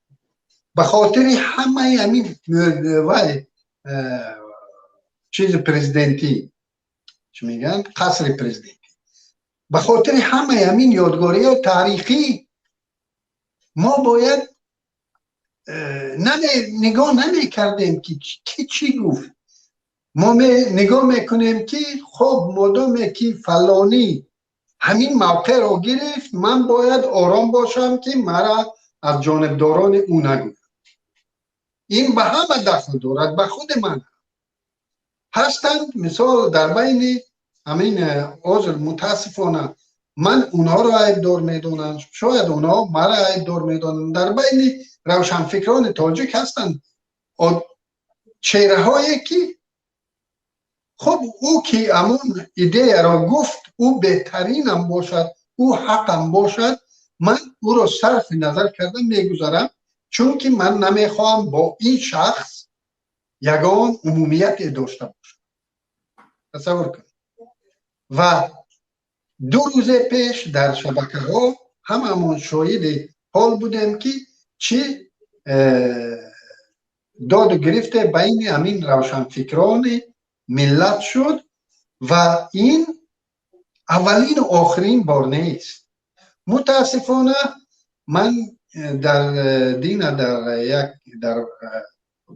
ба хотири ҳамаи ҳамин вай чизи президентӣ, чӣ мегӯянд, қасри президентӣ, ба хотири ҳамаи ҳамин ёдгориҳои таърихӣ мо бояд нигоҳ намекардем, ки ки чӣ гуфт. Мо нигоҳ мекунем, ки хоб, модоме ки фалонӣ ҳамин мавқеъро гирифт, ман бояд ором бошам, ки мара аз ҷонибдорони ӯ нагӯяд. Ин ба ҳама дахл дорад, ба худи ман ҳастанд. Мисол, дар байни ҳамин ҳозир, мутаассифона, ман онҳоро айбдор медонам, шояд онҳо мара айбдор медонанд. Дар байни равшанфикрони тоҷик ҳастанд чеҳраҳое, ки хуб, ӯ ки ҳамон идеяро гуфт, ӯ беҳтаринам бошад, ӯ ҳақам бошад, ман ӯро сарфи назар карда мегузарам, чунки ман намехоҳам бо ин шахс ягон умумияте дошта бошам. Тасаввур кунед, ва 2 рӯзе пеш дар шабакаҳо ҳамамон шоҳиди ҳол будем, ки чӣ доду гирифте байни ҳамин равшанфикрони миллат шуд. Ва ин аввалину охирин бор нест. Мутаассифона, ман дар дина дар як дар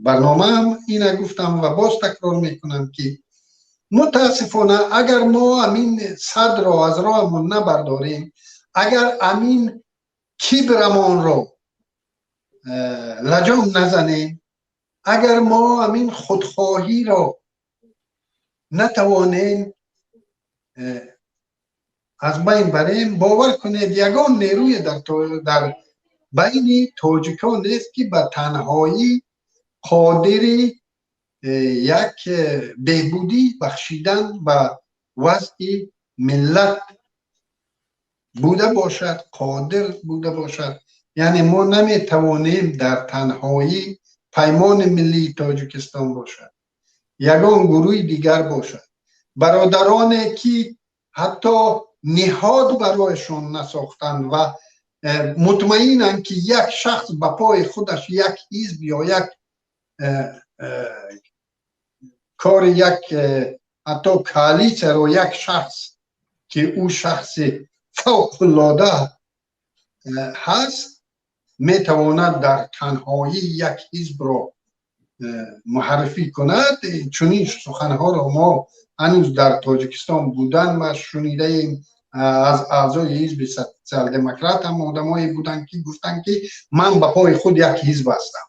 барномаам ина гуфтам ва боз такрор мекунам, ки мутаассифона, агар мо ҳамин садро аз роҳамон набардорем, агар ҳамин кибрамонро лаҷом назанем, агар мо ҳамин худхоҳиро натавонем аз байн барем, бовар кунед, ягон нерӯе дар байни тоҷикон нест, ки ба танҳоӣ қодири як беҳбудӣ бахшидан ба вазъи миллат буда бошад, қодир буда бошад. Яъне мо наметавонем дар танҳоӣ, Паймони миллии Тоҷикистон бошад, ягон гурӯҳи дигар бошад, бародароне ки ҳатто ниҳод барояшон насохтанд ва мутмаинанд, ки як шахс ба пои худаш як ҳизб ё як кори, як ҳатто коалитсияро як шахс, ки ӯ шахси фавқулода ҳаст, метавонад дар танҳоӣ як ҳизбро муаррифӣ кунад. Чунин суханҳоро мо ҳанӯз дар Тоҷикистон будан ва шунидаем. Аз аъзои ҳизби Социал-демократ ҳам одамое буданд, ки гуфтанд, ки ман ба пои худ як ҳизб ҳастам,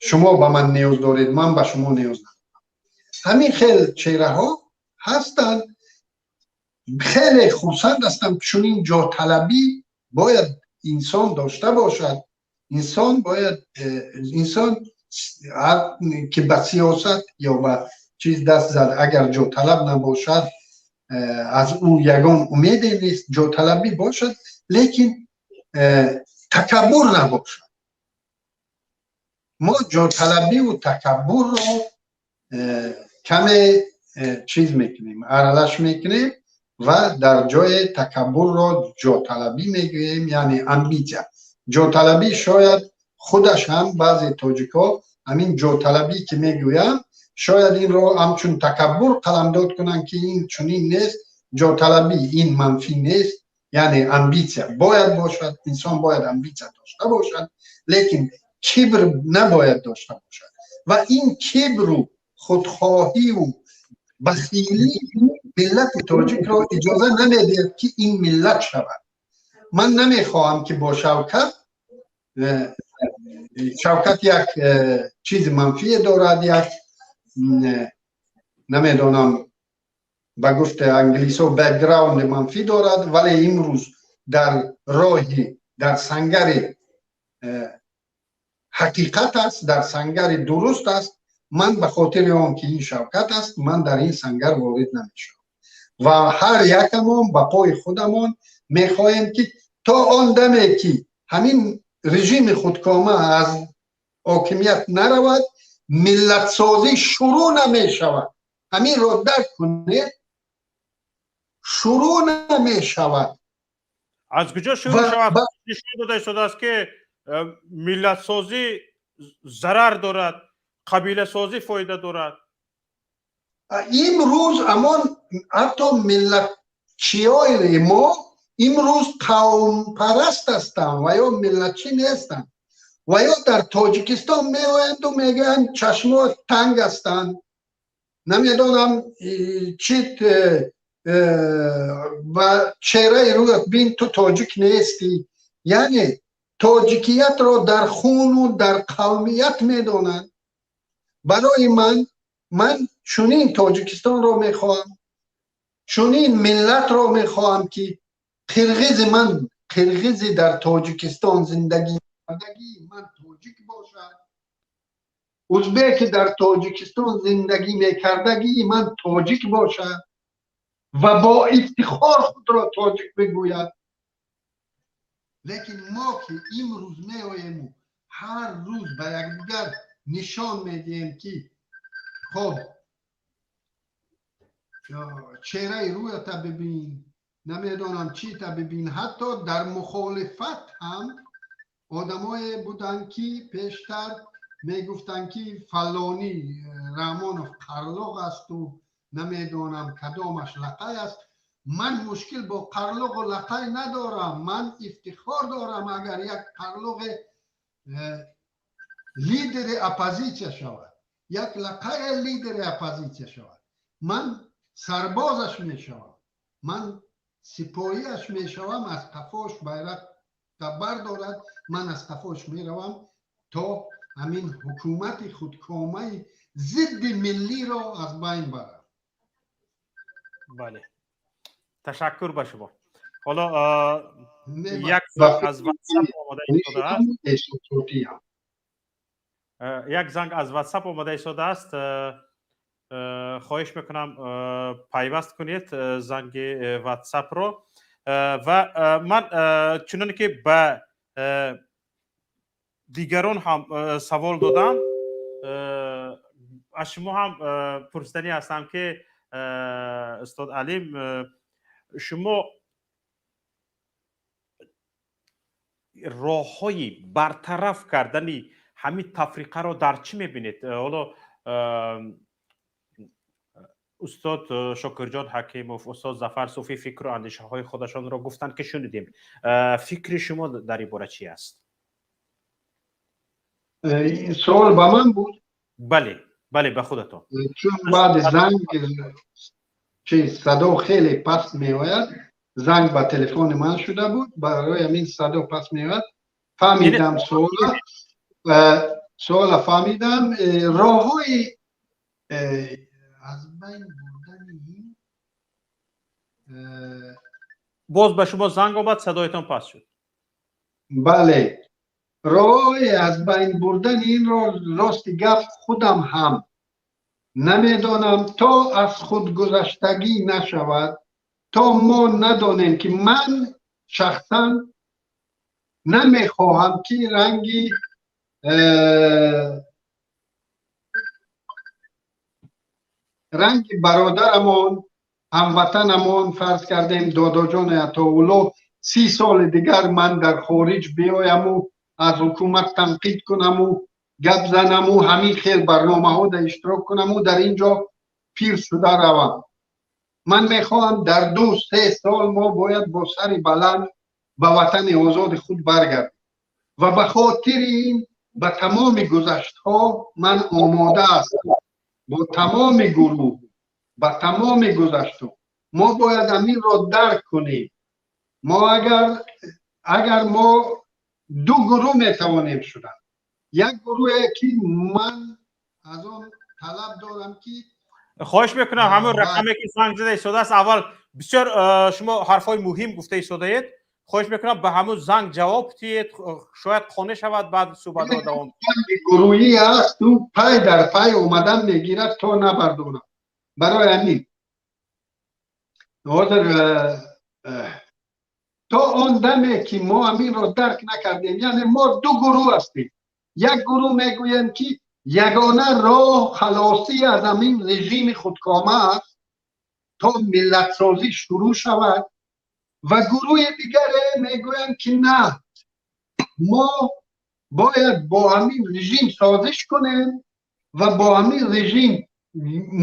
шумо ба ман ниёз доред, ман ба шумо ниёз надорам. Ҳамин хел чеҳраҳо ҳастанд. Хеле хурсанд ҳастам, чунин ҷоталабӣ бояд инсон дошта бошад. Инсон бояд, инсон ки ба сиёсат ё ба чиз даст зад, агар ҷоталаб набошад, аз ӯ ягон умеде нест. Ҷоталабӣ бошад, лекин такаббур набошад. Мо ҷоталабиву такаббурро каме чиз мекунем, аралаш мекунем ва дар ҷои такаббурро ҷоталабӣ мегӯем, яъне амбитсия. Ҷоталабӣ шояд худаш ҳам баъзе тоҷикҳо ҳамин ҷоталабӣ ки мегӯянд, шояд инро ҳамчун такаббур қаламдод кунанд, ки ин чунин нест. Ҷоталабӣ ин манфӣ нест, яъне амбитсия бояд бошад, инсон бояд амбитсия дошта бошад, лекин кибр набояд дошта бошад. Ва ин кибру худхоҳиву бахилӣ миллати тоҷикро иҷоза намедиҳад, ки ин миллат шавад. Ман намехоҳам, ки бо Шавкат, Шавкат як чизи манфие дорад, як намедонам, ба гуфти англисо, бэкграунди манфӣ дорад, вале имрӯз дар роҳи, дар сангари ҳақиқат аст, дар сангари дуруст аст. Ман ба хотири он ки ин Шавкат аст, ман дар ин сангар ворид намешавам. Ва ҳар якамон ба пои худамон мехоҳем, ки то он даме ки ҳамин режими худкома аз ҳокимият наравад, миллатсозӣ шурӯъ намешавад. Ҳаминро дарк кунед, шурӯъ намешавад. Аз куҷо шурӯъ шавад? Нишон дода истодааст, ки миллатсозӣ зарар дорад, қабиласозӣ фоида дорад. Имрӯз амон ҳатто миллатчиёи мо имрӯз қавмпараст ҳастанд ва ё миллатчӣ нестанд. Ва ё дар Тоҷикистон меоянду мегӯянд: чашмо танг ҳастанд, намедонам чи, ба чеҳраи рӯят бин, ту тоҷик нестӣ. Яъне тоҷикиятро дар хуну дар қавмият медонанд. Барои ман, ман чунин Тоҷикистонро мехоҳам, чунин миллатро мехоҳам, ки қирғизи ман, қирғизи дар Тоҷикистон зиндагӣ кардагии ман тоҷик бошад, узбеки дар Тоҷикистон зиндагӣ мекардагии ман тоҷик бошад ва бо ифтихор худро тоҷик бигӯяд. Лекин мо ки имрӯз меоему ҳар рӯз ба якдигар нишон медиҳем, ки хоб, чеҳраи рӯята бибин, намедонам чита бибин. Ҳатто дар мухолифат ҳам одамое буданд, ки пештар мегуфтанд, ки фалонӣ Раҳмонов қарлоқ асту намедонам кадомаш лақай аст. Ман мушкил бо қарлоқу лақай надорам. Ман ифтихор дорам, агар як қарлоқе лидери оппозитсия шавад, як лақае лидери оппозитсия шавад, ман сарбозаш мешавам, ман сипоҳиаш мешавам. Аз қафош байрақ бардорад, ман аз қафош меравам, то ҳамин ҳукумати худкомаи зидди миллиро аз байн барам. Бале, ташаккур ба шумо. Ҳоло як занг аз WhatsApp омода истодааст. Як занг аз WhatsApp омода истодааст. Хоҳиш мекунам, пайваст кунед занги WhatsAppро. Ва ман чуноне ки ба дигарон ҳам савол додам, аз шумо ҳам пурсиданӣ ҳастам, ки устод Алим, шумо роҳҳои бартараф кардани ҳамин тафриқаро дар чӣ мебинед? Ҳоло устод Шокирҷон Ҳакимов, устод Зафар Суфӣ фикру андешаҳои худашонро гуфтанд, ки шунидем. Фикри шумо дар ин бора чи аст? Суол ба ман буд? Бале, ба худатон. Чун баъди занг чи садо хеле паст меояд, занг ба телефони ман шуда буд, барои ҳамин садо паст меояд. Фаҳмидам суола, суола фаҳмидам. Роҳҳои аз байн бурдани ин Боз ба шумо занг омад, садоятон паст шуд. Бале. Роҳи аз байн бурдани инро, рости гап, худам ҳам намедонам. То аз худгузаштагӣ нашавад, то мо надонем, ки ман шахсан намехоҳам, ки ранги бародарамон, ҳамватанамон, фарз кардем, Додоҷони Атоулло, 30 соли дигар ман дар хориҷ биёяму аз ҳукумат танқид кунаму гап занаму ҳамин хел барномаҳо дар иштирок кунаму дар ин ҷо пир шуда равам. Ман мехоҳам, дар 2-3 сол мо бояд бо сари баланд ба ватани озоди худ баргардем ва ба хотири ин ба тамоми гузаштҳо ман омода ҳастам, бо тамоми гурӯҳ, ба тамоми гузаштҳо. Мо бояд ҳаминро дарк кунем. Мо агар мо ду гурӯҳ метавонем шудан: як гурӯҳе, ки ман аз он талаб дорам, ки Хоҳиш мекунам, ҳамон рақаме, ки занг зада истодааст, аввал бисёр шумо ҳарфҳои муҳим гуфта истодаед, хоҳиш мекунам, ба ҳамун занг ҷавоб диҳед, шояд қонеъ шавад, баъд суҳбатро давом. Гурӯҳӣ аст, ӯ пай дар пай омадан мегирад, то набардорам. Барои ҳамин ҳозир то он даме, ки мо ҳаминро дарк накардем, яъне мо ду гурӯҳ ҳастем. Як гурӯҳ мегӯем, ки ягона роҳ халосӣ аз ҳамин режими худкома аст, то миллатсозӣ шурӯъ шавад, ва гурӯҳи дигаре мегӯянд, ки на, мо бояд бо ҳамин режим созиш кунем ва бо ҳамин режим,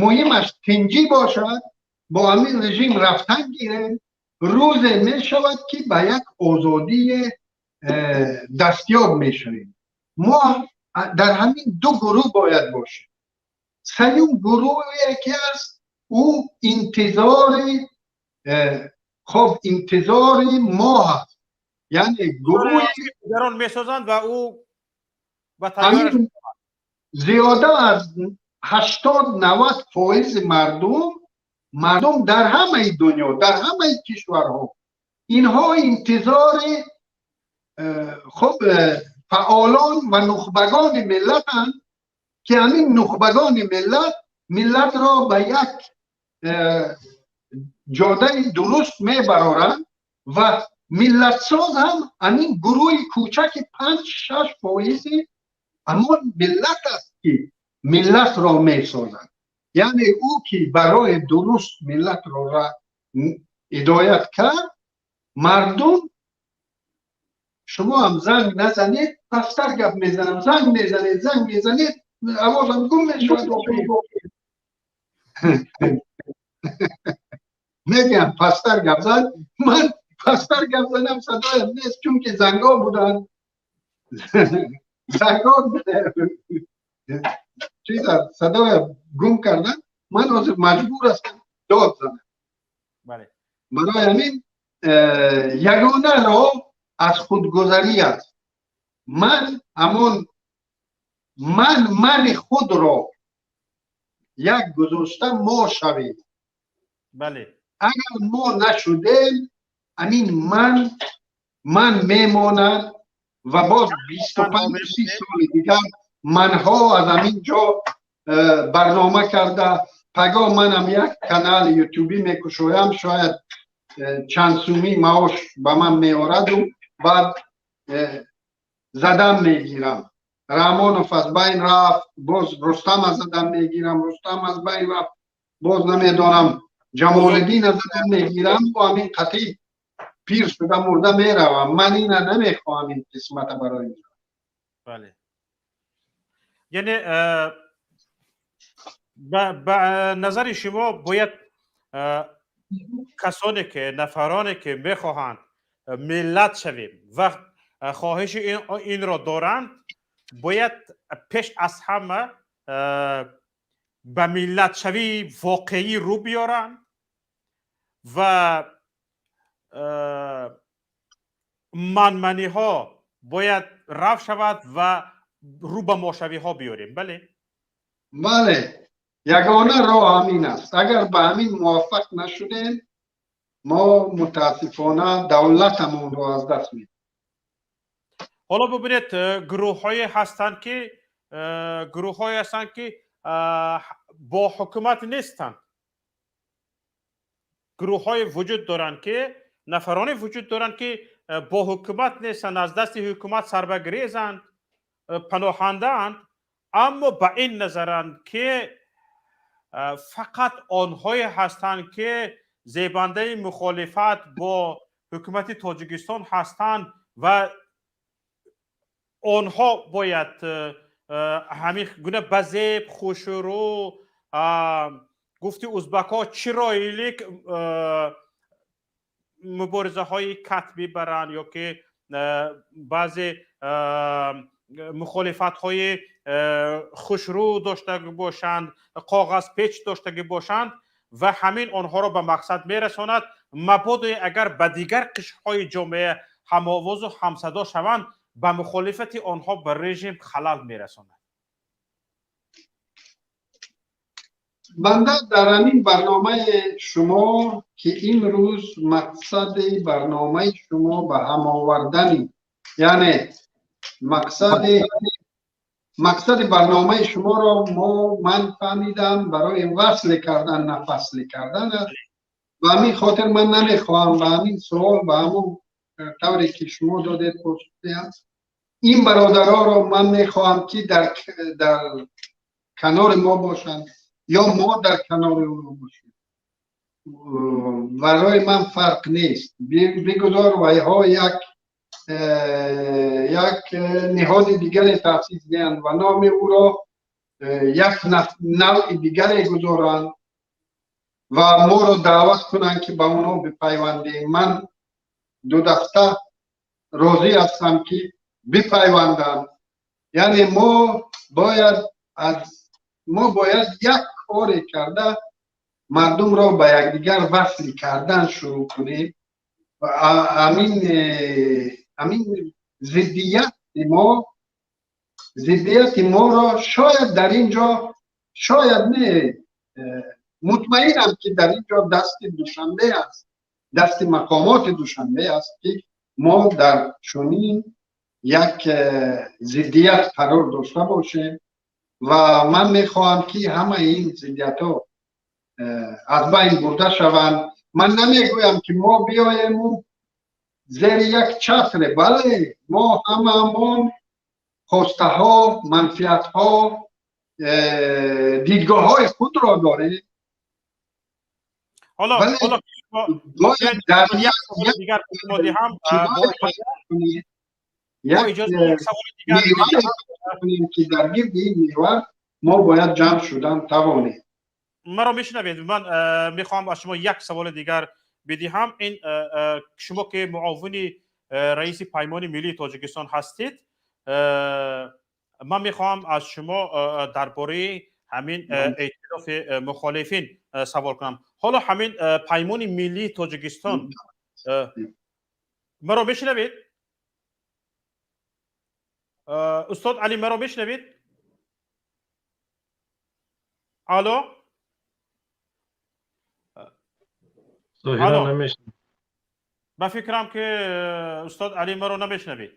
муҳимаш тинҷӣ бошад, бо ҳамин режим рафтан гирем, рӯзе мешавад, ки ба як озодии дастёб мешавем. Мо дар ҳамин ду гурӯҳ бояд бошем. Сеюм гурӯҳе, ки аст, ӯ интизори хоб, интизори мо ҳаст, яъне гурӯҳи дигарон месозанд ва ӯ ба зиёда аз 80-90 фоизи мардум дар ҳамаи дунё, дар ҳамаи кишварҳо, инҳо интизори хуб фаъолон ва нухбагони миллатанд, ки ҳамин нухбагони миллат миллатро ба як ҷодаи дуруст мебароранд. Ва миллатсоз ҳам ҳамин гурӯҳи кӯчаки 5-6 фоизи ҳамон миллат аст, ки миллатро месозад, яъне ӯ, ки барои дуруст миллатро ҳидоят кард. Мардум, шумо ҳам занг назанед, пасттар гап мезанам. Занг мезанед, занг мезанед, овозам гум мешавад. Мегӯям, пасттар гап зан. Ман пасттар гап занам, садоям нест, чунки зангҳо буданд, зангҳо чиза садоям гум кардан. Ман ҳозир маҷбур ҳастам дод занам. Барои ҳамин ягона роҳ аз худгузарӣ аст. Ман ҳамон ман мани худро як гузошта мо шавем. Агар мо нашудем, ҳамин ман ман мемонад ва боз 25-30 соли дигар манҳо аз ҳамин ҷо барнома карда, пагоҳ манам як канали ютубӣ мекушоям, шояд чанд сумӣ маош ба ман меораду баъд задан мегирам: Раҳмонов аз байн рафт, боз Рустам аз задан мегирам, Рустам аз байн рафт, боз намедонам, Ҷамолиддин аз задан мегирам, бо ҳамин қатъи пир шуда мурда меравам. Ман ина намехоҳам, ин қисмата барои. Бале, яъне ба назари шумо бояд касоне ки, нафароне ки мехоҳанд миллат шавем ва хоҳиши инро доранд, бояд пеш аз ҳама ба миллатшавии воқеӣ рӯ биёранд ва манманиҳо бояд рафт шавад ва рӯ ба мошавиҳо биёрем, бале? Бале, ягона роҳ ҳамин аст. Агар ба ҳамин муваффақ нашудем, мо мутаассифона давлатамонро аз даст медиҳем. Ҳоло бубинед, гурӯҳҳое ҳастанд, ки бо ҳукумат нестанд. Гурӯҳҳое вуҷуд доранд, ки нафароне вуҷуд доранд, ки бо ҳукумат нестанд, аз дасти ҳукумат сарбагрезанд, паноҳандаанд, аммо ба ин назаранд, ки фақат онҳое ҳастанд, ки зебандаи мухолифат бо ҳукумати Тоҷикистон ҳастанд ва онҳо бояд ҳамин гуна ба зеб, хушрӯ, гуфти узбакҳо, чиройлик муборизаҳои катбӣ баранд ё ки баъзе мухолифатҳои хушрӯ доштагӣ бошанд, коғазпеч доштагӣ бошанд ва ҳамин онҳоро ба мақсад мерасонад. Мабодо агар ба дигар қишрҳои ҷомеа ҳамовозу ҳамсадо шаванд, ба мухолифати онҳо ба режим халал мерасонад. Банда дар ҳамин барномаи шумо, ки имрӯз мақсади барномаи шумо ба ҳам овардани, яъне мақсади барномаи шуморо ман фаҳмидам барои васли кардан, на фасли кардан аст. Ба ҳамин хотир ман намехоҳам ба ҳамин суол ба ҳамон тавре ки шумо додед посух диҳам. Ин бародароро ман мехоҳам, ки дар канори мо бошанд ё мо дар канори онҳо бошем. Барои ман фарқ нест. Бигузор вайҳо як ниҳоди дигаре таъсис диҳанд ва номи ӯро як навъи дигаре гузоранд ва моро даъват кунанд, ки ба онҳо бипайвандем. Ман ду дафта розӣ ҳастам, ки бипайвандам. Яъне мо бояд як коре карда мардумро ба якдигар васли кардан шурӯъ кунем. Ҳамин зиддияти моро шояд дар ин ҷо, шояд не, мутмаинам, ки дар ин ҷо дасти Душанбе аст, дасти мақомоти Душанбе аст, ки мо дар чунин як зиддият қарор дошта бошем ва ман мехоҳам, ки ҳамаи ин зиддиятҳо аз байн бурда шаванд. Ман намегӯям, ки мо биёему зери як чатре, бале, мо ҳамаамон хостаҳо, манфиатҳо, дидгоҳҳои худро дорем. Ҳоло вале ҳоло бояд дар як саволи як дигар шумо диҳам, кунем, бо як иҷоза як саволи дигар меҳваре медиҳам. Кунем, ки дар гирди ин меҳвар мо бояд ҷамъ шудан тавонем. Маро мешунавед? Ман мехоҳам аз шумо як саволи дигар бидиҳам. Ин шумо ки муовини раиси Паймони Миллии Тоҷикистон ҳастед, ман мехоҳам аз шумо дар бораи ҳамин эътилофи мухолифин савол кунам. Ҳоло ҳамин Паймони Миллии Тоҷикистон, маро мешунавед, устод Али? Маро мешунавед? Алло? Зоҳиран Алло. намешунавам. Ба фикрам, ки устод Али маро намешунавед.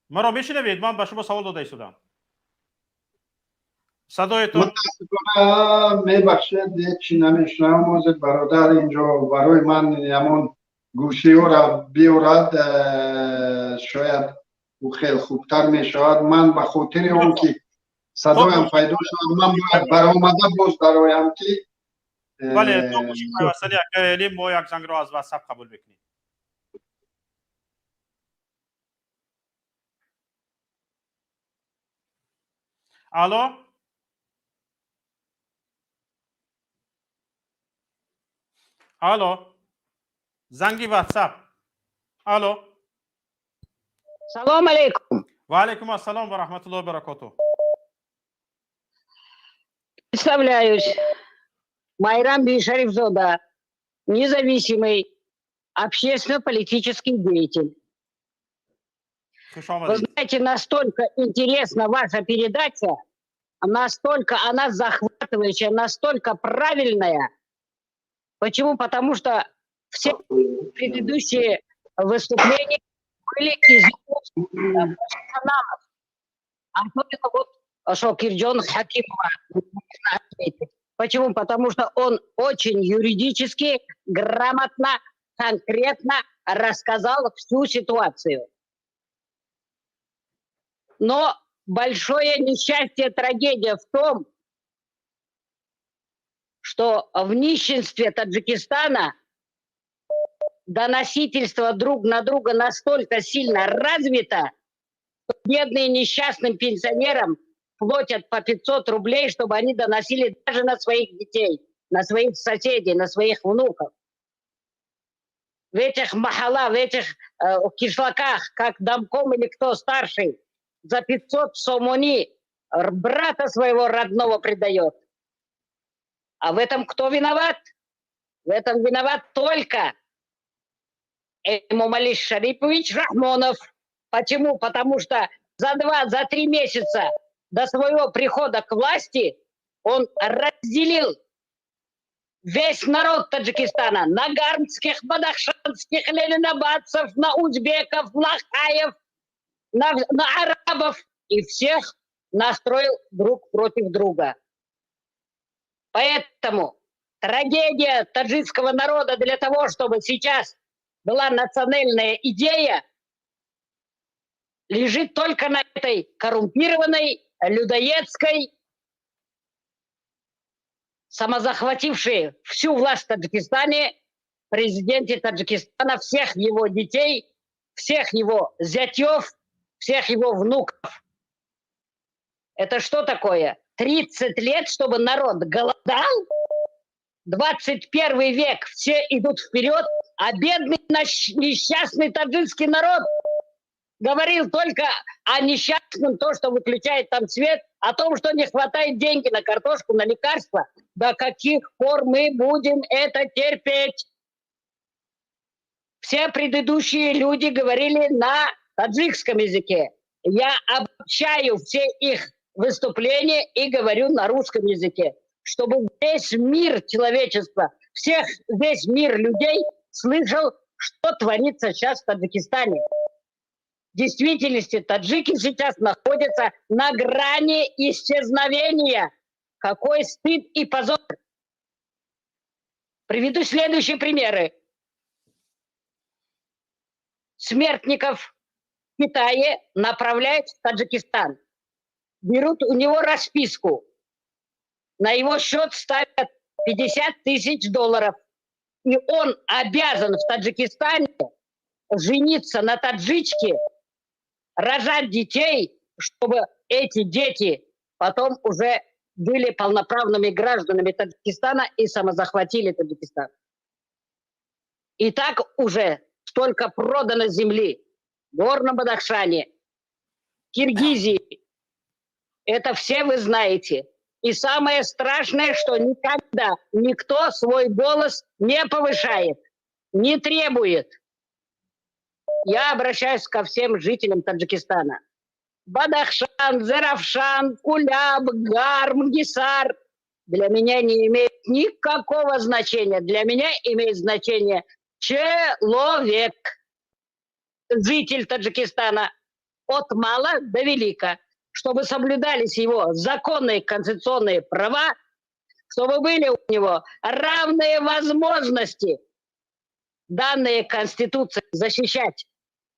Маро мешунавед? Ман ба шумо савол дода истодам, садоятон Мутаассифона, мебахшед, ҳечи намешунавам. Ҳозир бародар инҷо барои ман ҳамон гӯшиҳоро биёрад, шояд ӯ хел хубтар мешавад. Ман ба хотири он ки садоям пайдо шавад, ман бояд баромада боз дароям, ки Бале, то гӯши пайвастани акаи Али мо як зангро аз Ватсап қабул мекунем. Алло. Алло, занги Ватсап, алло. Салом алейкум. Ва алайкум ассалом ва раҳматуллоҳи ва баракотуҳ. Представляюсь. Майрам Бишарифзода, независимый общественно-политический деятель. Хуш Вы омадед. знаете, настолько интересна ваша передача, настолько она захватывающая, настолько правильная. Почему? Потому что все предыдущие выступления Были из каналов. Особенно вот Шокирджон Хакимова можно отметить. Почему? Потому что он очень юридически, грамотно, конкретно рассказал всю ситуацию. Но большое несчастье, трагедия в том, что в нищенстве Таджикистана доносительство друг на друга настолько сильно развито, что бедные несчастным пенсионерам платят по 500 рублей, чтобы они доносили даже на своих детей, на своих соседей, на своих внуков. В этих махала, в этих кишлаках, как домком или кто старший, за 500 сомони брата своего родного предает. А в этом кто виноват? В этом виноват только Эмомали Шарипович Рахмонов. Почему? Потому что за 2, за 3 месяца до своего прихода к власти он разделил весь народ Таджикистана на гармских, бадахшанских, ленинабадцев, на узбеков, лахаев, на арабов и всех настроил друг против друга. Поэтому трагедия таджикского народа: для того, чтобы сейчас была национальная идея, лежит только на этой коррумпированной, людоедской, самозахватившей всю власть в Таджикистане, президенте Таджикистана, всех его детей, всех его зятьев, всех его внуков. Это что такое? 30 лет, чтобы народ голодал? 21 век, все идут вперед, а бедный несчастный таджикский народ говорил только о несчастном, то, что выключает там свет, о том, что не хватает деньги на картошку, на лекарства. До каких пор мы будем это терпеть? Все предыдущие люди говорили на таджикском языке. Я обобщаю все их выступления и говорю на русском языке, чтобы весь мир человечества, весь мир людей слышал, что творится сейчас в Таджикистане. В действительности таджики сейчас находятся на грани исчезновения. Какой стыд и позор! Приведу следующие примеры. Смертников в Китае направляют в Таджикистан. Берут у него расписку. На его счет ставят 50 тысяч долларов. И он обязан в Таджикистане жениться на таджичке, рожать детей, чтобы эти дети потом уже были полноправными гражданами Таджикистана и самозахватили Таджикистан. И так уже столько продано земли в Горном Бадахшане, Киргизии. Это все вы знаете. И самое страшное, что никогда никто свой голос не повышает, не требует. Я обращаюсь ко всем жителям Таджикистана. Бадахшан, Зеравшан, Куляб, Гарм, Гисар для меня не имеет никакого значения. Для меня имеет значение человек, житель Таджикистана, от мала до велика, чтобы соблюдались его законные конституционные права, чтобы были у него равные возможности, данные Конституцией, защищать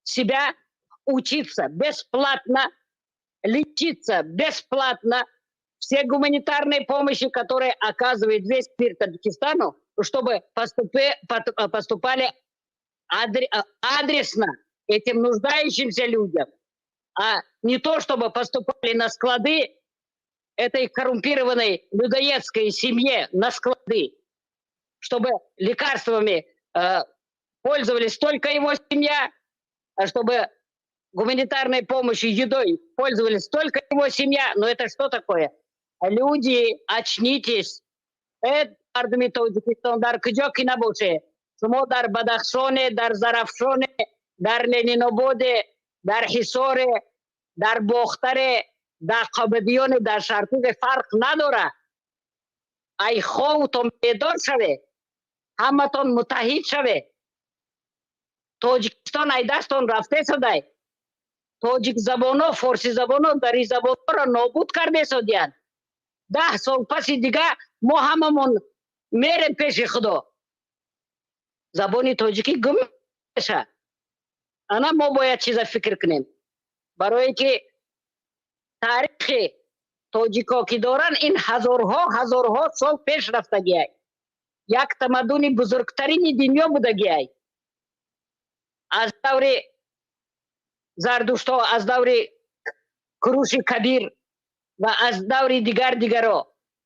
себя, учиться бесплатно, лечиться бесплатно, все гуманитарные помощи, которые оказывает весь мир Таджикистану, чтобы поступали адресно этим нуждающимся людям, а не то, чтобы поступали на склады этой коррумпированной людоедской семье, на склады, чтобы лекарствами пользовались только его семья, а чтобы гуманитарной помощью, едой пользовались только его семья. Но это что такое? Люди, очнитесь. Это мардуми Тоҷикистон дар куҷо ки набоше, шумо дар Бадахшоне, дар Зарафшоне, дар Ленинободе, дар Ҳисоре, дар Бохтаре, дар Қобадиёне, дар Шартуге, фарқ надора, ай ховтон бедор шаве, ҳаматон муттаҳид шаве. Тоҷикистон ай дастон рафтесодай. Тоҷикзабоно, форсизабоно, даризабонро нобуд кардесодиянд. 10 сол паси дига мо ҳамамон мерем пеши Худо, забони тоҷикӣ гум меша. Ана мо бояд чиза фикр кунем, барое ки таърихи тоҷико ки доранд, ин ҳазорҳо ҳазорҳо сол пеш рафтагиай, як тамаддуни бузургтарини дунё будагиай. Аз даври Зардуштҳо, аз даври Куруши Кабир ва аз даври дигар дигаро.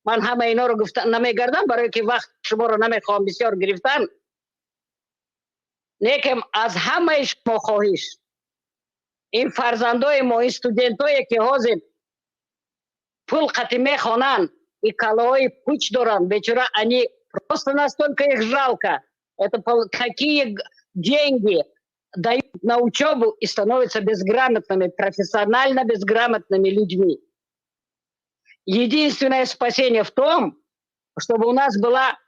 Ман ҳама иноро гуфта намегардам, барое ки вақт шуморо намехоҳам бисёр гирифтан. Лекин аз ҳамаи шумо хоҳиш: ин фарзандои мо, ин студентое ки ҳозир пул қати мехонанд и калаҳои пуч доранд, бечора, они просто, настолько их жалко. Это такие деньги дают на учебу и становятся безграмотными, профессионально безграмотными людьми. Единственное спасение в том, чтобы у нас была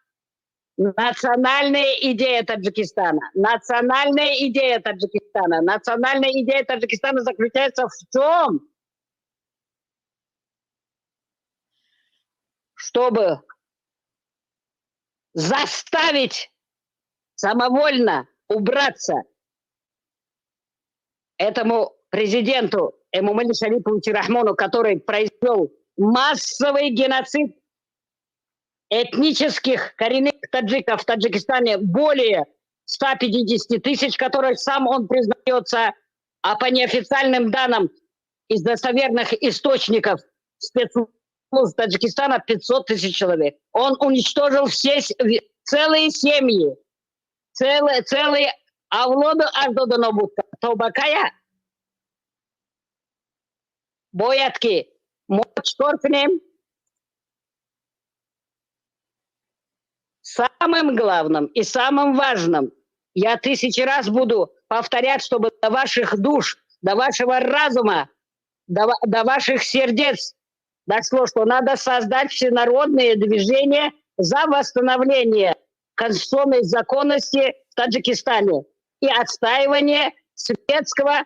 национальная идея Таджикистана. Национальная идея Таджикистана. Национальная идея Таджикистана заключается в том, чтобы заставить самовольно убраться этому президенту Эмомали Шариповичу Рахмону, который произвел массовый геноцид этнических коренных таджиков в Таджикистане, более 150 тысяч, которых сам он признается, а по неофициальным данным из достоверных источников спецслужб Таджикистана 500 тысяч человек. Он уничтожил все целые семьи, целые авлоду аждоду нобуд. Тобакая бояд ки мо чикор кунем? Самым главным и самым важным, я тысячи раз буду повторять, чтобы до ваших душ, до вашего разума, до ваших сердец дошло, что надо создать всенародное движение за восстановление конституционной законности в Таджикистане и отстаивание светского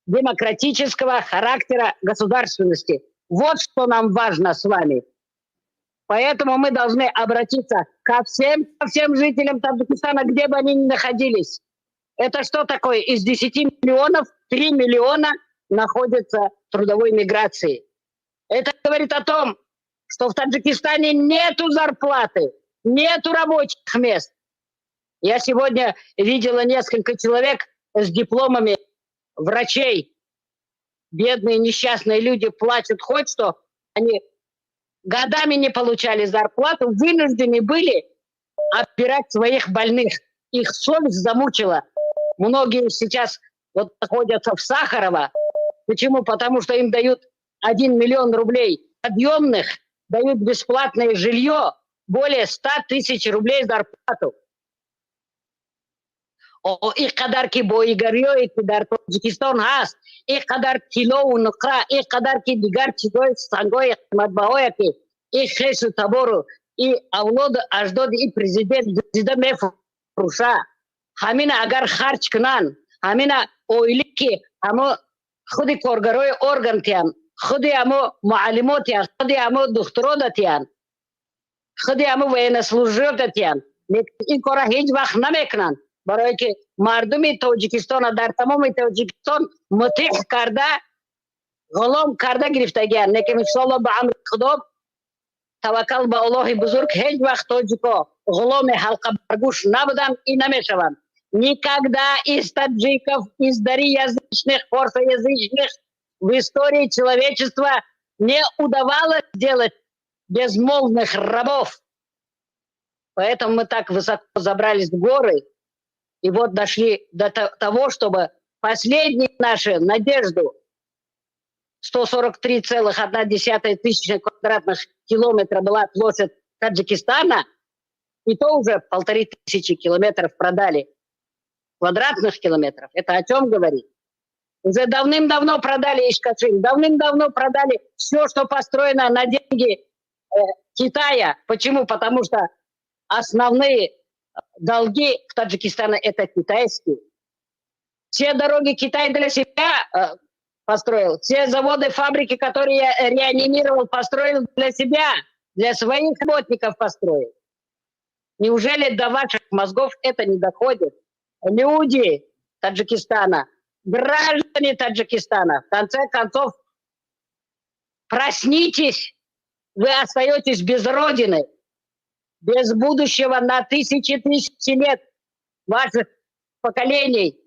демократического характера государственности. Вот что нам важно с вами. Поэтому мы должны обратиться ко всем жителям Таджикистана, где бы они ни находились. Это что такое? Из 10 миллионов 3 миллиона находятся в трудовой миграции. Это говорит о том, что в Таджикистане нету зарплаты, нету рабочих мест. Я сегодня видела несколько человек с дипломами врачей. Бедные несчастные люди плачут хоть что. Они годами не получали зарплату, вынуждены были обирать своих больных. Их совесть замучила. Многие сейчас вот находятся в Сахарово. Почему? Потому что им дают 1 миллион рублей подъемных, дают бесплатное жилье, более 100 тысяч рублей зарплату. Ин қадар ки боигариёе ки дар Тоҷикистон ҳаст, ин қадар тиллову нуқра, ин қадар ки дигар чизҳои сангҳои қиматбаҳое ки ин хешу табору, ин авлоду аҷдоди ин президент дуздида мефурӯша, ҳамина агар харҷ кунанд, ҳамина оилӣ ки ҳамо худи коргарои орган тиян, худи ҳамо муаллимо тиян, худи ҳамо духтуро тиян, худи ҳамо военнослужащие тиян, ин кора ҳеҷ вақт намекунанд, барое ки мардуми Тоҷикистона дар тамоми Тоҷикистон мутеъ карда, ғулом карда гирифтагиянд. Лекин иншоалло, ба амри Худо, таваккал ба Аллоҳи бузург, ҳеҷ вақт тоҷико ғуломи ҳалқабаргӯш набуданд и намешаванд. Никогда из таджиков, из дариязычных, форсоязычных в истории человечества не удавалось сделать безмолвных рабов. Поэтому мы так высоко забрались в горы и вот дошли до того, чтобы последнюю нашу надежду, 143,1 тысячи квадратных километра была площадь Таджикистана, и то уже 1500 километров продали. Квадратных километров. Это о чем говорит? Уже давным-давно продали Ишкашим, давным-давно продали все, что построено на деньги Китая. Почему? Потому что основные долги в Таджикистане — это китайские. Все дороги Китай для себя построил. Все заводы, фабрики, которые я реанимировал, построил для себя, для своих работников построил. Неужели до ваших мозгов это не доходит? Люди Таджикистана, граждане Таджикистана, в конце концов, проснитесь, вы остаетесь без родины, без будущего на тысячи тысячи лет ваших поколений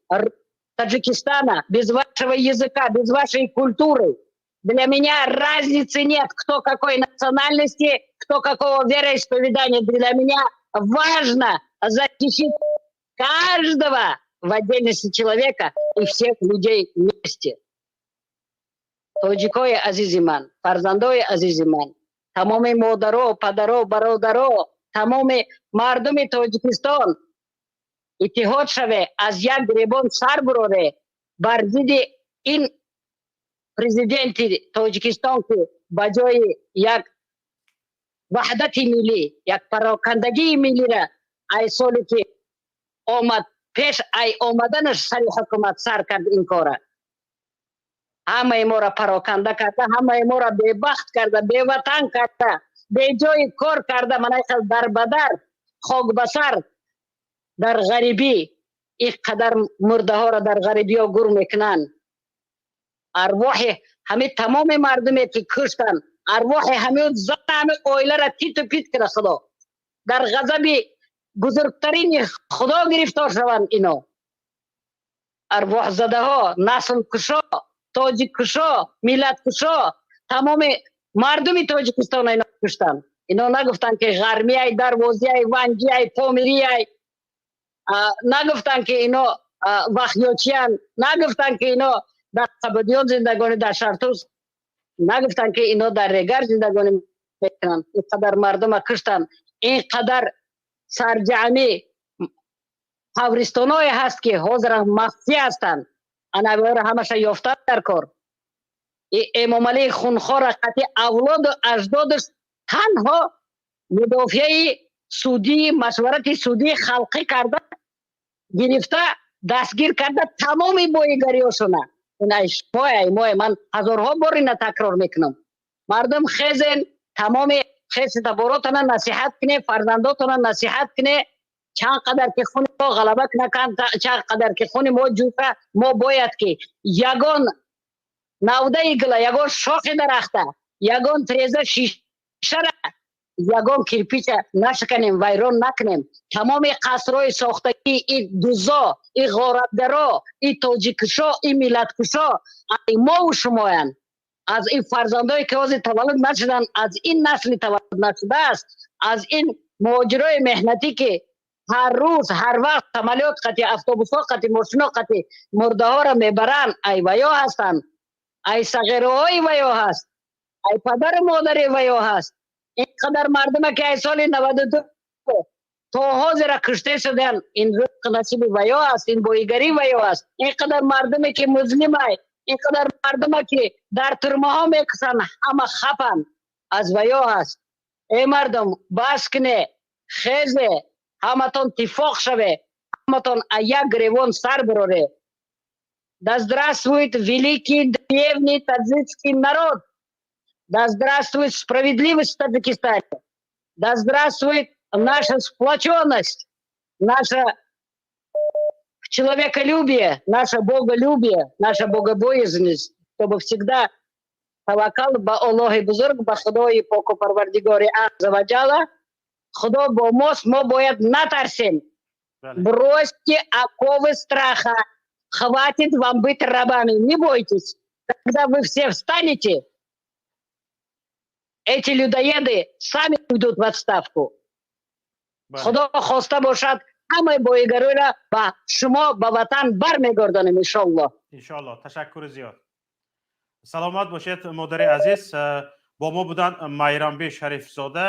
Таджикистана, без вашего языка, без вашей культуры. Для меня разницы нет, кто какой национальности, кто какого вероисповедания. Для меня важно защитить каждого в отдельности человека и всех людей вместе. Тоҷикои азизи ман, фарзандои азизи ман, тамоми модаро, падаро, бародаро, тамоми мардуми Тоҷикистон, иттиҳод шаве, аз як гиребон сар буроре бар зидди ин президенти Тоҷикистон, ки ба ҷои як ваҳдати миллӣ як парокандагии миллира ай соле ки омад, пеш ай омаданаш сари ҳукумат сар кард ин кора, ҳамаи моро пароканда карда, ҳамаи моро бебахт карда, беватан карда, беҷои кор карда, манайхел дарбадар, хок ба сар, дар ғарибӣ ин қадар мурдаҳоро дар ғарибиҳо гур мекунанд. Арвоҳи ҳами тамоми мардуме ки куштанд, арвоҳи ҳами зан, ҳами оиларо титу пит кара Худо, дар ғазаби бузургтарини Худо гирифтор шаванд ино, арвоҳзадаҳо, наслкушо, тоҷиккушо, миллаткушо. Тамоми мардуми Тоҷикистона ино куштанд. Ино нагуфтанд, ки ғармияй, дарвозияй, ванҷияй, помирияй, нагуфтанд, ки ино вахёчиян, нагуфтанд, ки ино дар Қабудиён зиндагонӣ, дар Шартуз, нагуфтанд, ки ино дар Регар зиндагонӣ мекунанд. Ин қадар мардума куштанд, ин қадар сарҷамӣ қабристоное ҳаст, ки ҳозир махфӣ ҳастанд. Анавиҳоро ҳамаша ёфтан дар кор. Эмомалии хунхора қати авлоду аҷдодаш танҳо мудофиаи судии машварати судии халқӣ карда гирифта, дастгир карда тамоми боигариёшона. Ин ай шумое, ман ҳазорҳо бор ина такрор мекунам. Мардум, хезен, тамоми хеси таборотона насиҳат куне, фарзандотона насиҳат куне. Чанд қадар ки хуни мо ғалаба накан, чанд қадар ки хуни мо ҷӯша, мо бояд ки ягон навдаи гила, ягон шохи дарахта, ягон треза шишара, ягон кирпича нашиканем, вайрон накунем. Тамоми қасрҳои сохтагии и дузо, и ғоратгаро, и тоҷиккушо, и миллаткушо ай мову шумоянд, аз ин фарзандое ки ҳозир таваллуд нашуданд, аз ин насли таваллуд нашудааст, аз ин муҳоҷирои меҳнатӣ, ки ҳар рӯз, ҳар вақт самолёт қати, автобусҳо қати, мошино қати мурдаҳоро мебаранд, ай ваё ҳастанд, ай сағираҳои ваё ҳаст, ай падару модари ваё ҳаст. Ин қадар мардуме ки ай соли 92 то ҳозира кушта шуданд, ин ризқ насиби ваё аст, ин боигарӣ ваё аст. Ин қадар мардуме ки музлимай, ин қадар мардуме ки дар турмаҳо мекушанд, ҳама хапанд, аз ваё ҳаст. Эй мардум, бас куне, хезе, ҳаматон тифоқ шаве, ҳаматон як гиревон сар бироре. Да здравствует великий древний таджикский народ! Да здравствует справедливость в Таджикистане! Да здравствует наша сплоченность, наше человеколюбие, наше боголюбие, наша богобоязненность, чтобы всегда таваккал ба Аллоҳи бузург, ба Худои поку парвардигори азза ва ҷалла. Худо бо мост, мо бояд натарсем. Бросьте оковы страха. Хватит вам быть рабами. Не бойтесь. Когда вы все встанете, эти людоеды сами уйдут в отставку. Худо хоста бошад, ҳамаи боигариро ба шумо, ба ватан бармегардонем, иншоаллоҳ. Иншоаллоҳ. Ташаккури зиёд, саломат бошед, модари азиз. Бо мо буданд Майрамби Шарифзода.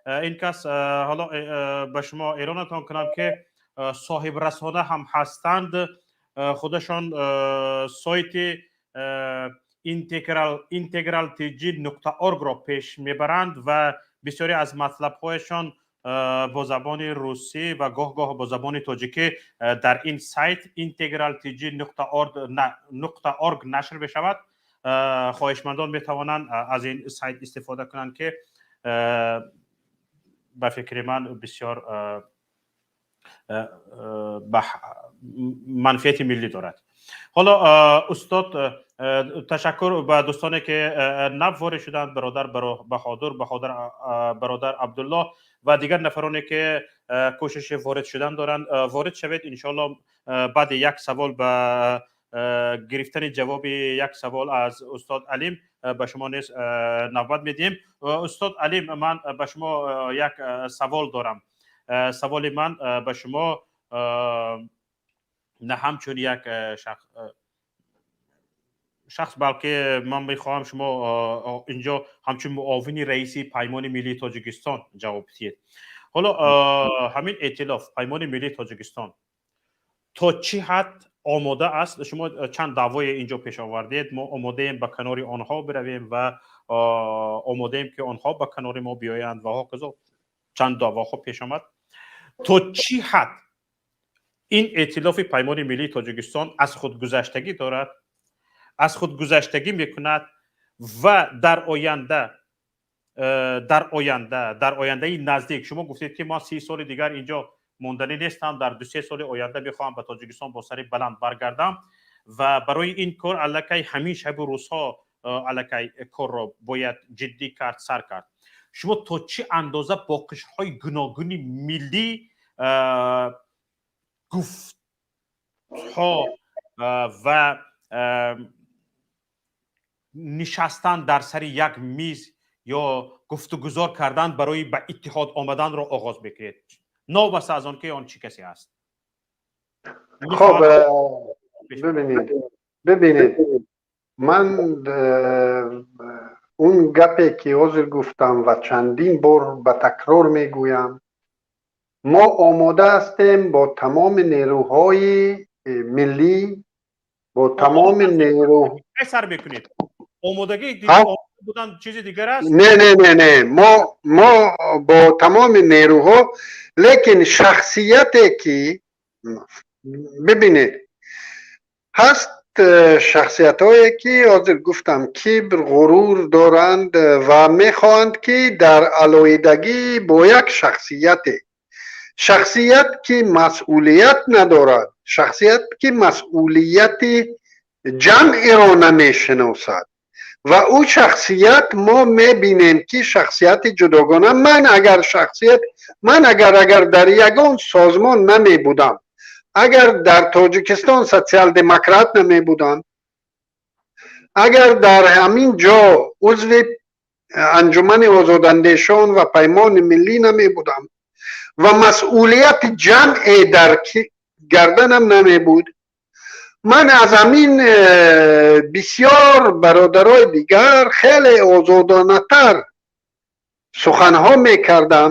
Ин кас, ҳоло ба шумо эълонатон кунам, ки соҳибрасона ҳам ҳастанд. Худашон сайти integraltg.org ро пеш мебаранд ва бисёре аз матлабҳояшон Бо забони русӣ ва гоҳ-гоҳ бо забони тоҷикӣ дар ин сайт integraltg.org нашр мешавад. Хоҳишмандон метавонанд аз ин сайт истифода кунанд, ки ба фикри ман бисёр ба манфиати миллӣ дорад. Ҳоло, устод, ташаккур ба дӯстоне, ки нав ворид шуданд: бародар Баҳодур, бародар Абдуллоҳ ва дигар нафароне, ки кӯшиши ворид шудан доранд. Ворид шавед, иншоалло. Баъди як савол, ба гирифтани ҷавоби як савол аз устод Алим, ба шумо низ навбат медиҳем. Устод Алим, ман ба шумо як савол дорам. Саволи ман ба шумо на ҳамчун як шахс, балки ман мехоҳам шумо инҷо ҳамчун муовини раиси Паймони миллии Тоҷикистон ҷавоб диҳед. Ҳоло ҳамин эътилоф, Паймони миллии Тоҷикистон, то чӣ ҳад омода аст? Шумо чанд даъвое инҷо пеш овардед: мо омодаем ба канори онҳо биравем ва омодаем, ки онҳо ба канори мо биёянд ва ҳоказо, чанд даъвоҳо пеш омад. То чӣ ҳад ин эътилофи Паймони миллии Тоҷикистон аз худгузаштагӣ дорад, аз худгузаштагӣ мекунад ва дар ояндаи наздик, шумо гуфтед, ки ман 30 соли дигар инҷо монданӣ нестам, дар 2-3 соли оянда мехоҳам ба Тоҷикистон бо сари баланд баргардам ва барои ин кор аллакай ҳамин шабу рӯзҳо аллакай корро бояд ҷиддӣ кард, сар кард. Шумо то чӣ андоза бо қишрҳои гуногуни миллӣ гуфтҳо ва нишастан дар сари як миз ё гуфтугузор кардан барои ба иттиҳод омаданро оғоз мекунед, новобаста аз он ки он чӣ касе аст? Хоб, бибинед, ман он гапе, ки ҳозир гуфтам ва чандин бор ба такрор мегӯям: мо омода ҳастем бо тамоми нерӯҳои миллӣ, бо тамоми нерӯ Сар мекунед, омодагӣ будан чизи дигар аст. Не, не, не, не, мо бо тамоми нерӯҳо, лекин шахсияте, ки, бибинед, ҳаст шахсиятҳое, ки ҳозир гуфтам, кибр, ғурур доранд ва мехоҳанд, ки дар алоҳидагӣ бо як шахсияте, шахсият, ки масъулият надорад, шахсият, ки масъулияти ҷамъиро намешиносад, ва ӯ шахсият, мо мебинем, ки шахсияти ҷудогона. Ман агар шахсият, ман агар дар ягон созмон намебудам, агар дар Тоҷикистон социал-демократ намебудам, агар дар ҳамин ҷо узви Анҷумани озодандешон ва Паймони миллӣ намебудам ва масъулияти ҷамъе дар гарданам намебуд, ман аз ҳамин бисёр бародарои дигар хеле озодонатар суханҳо мекардам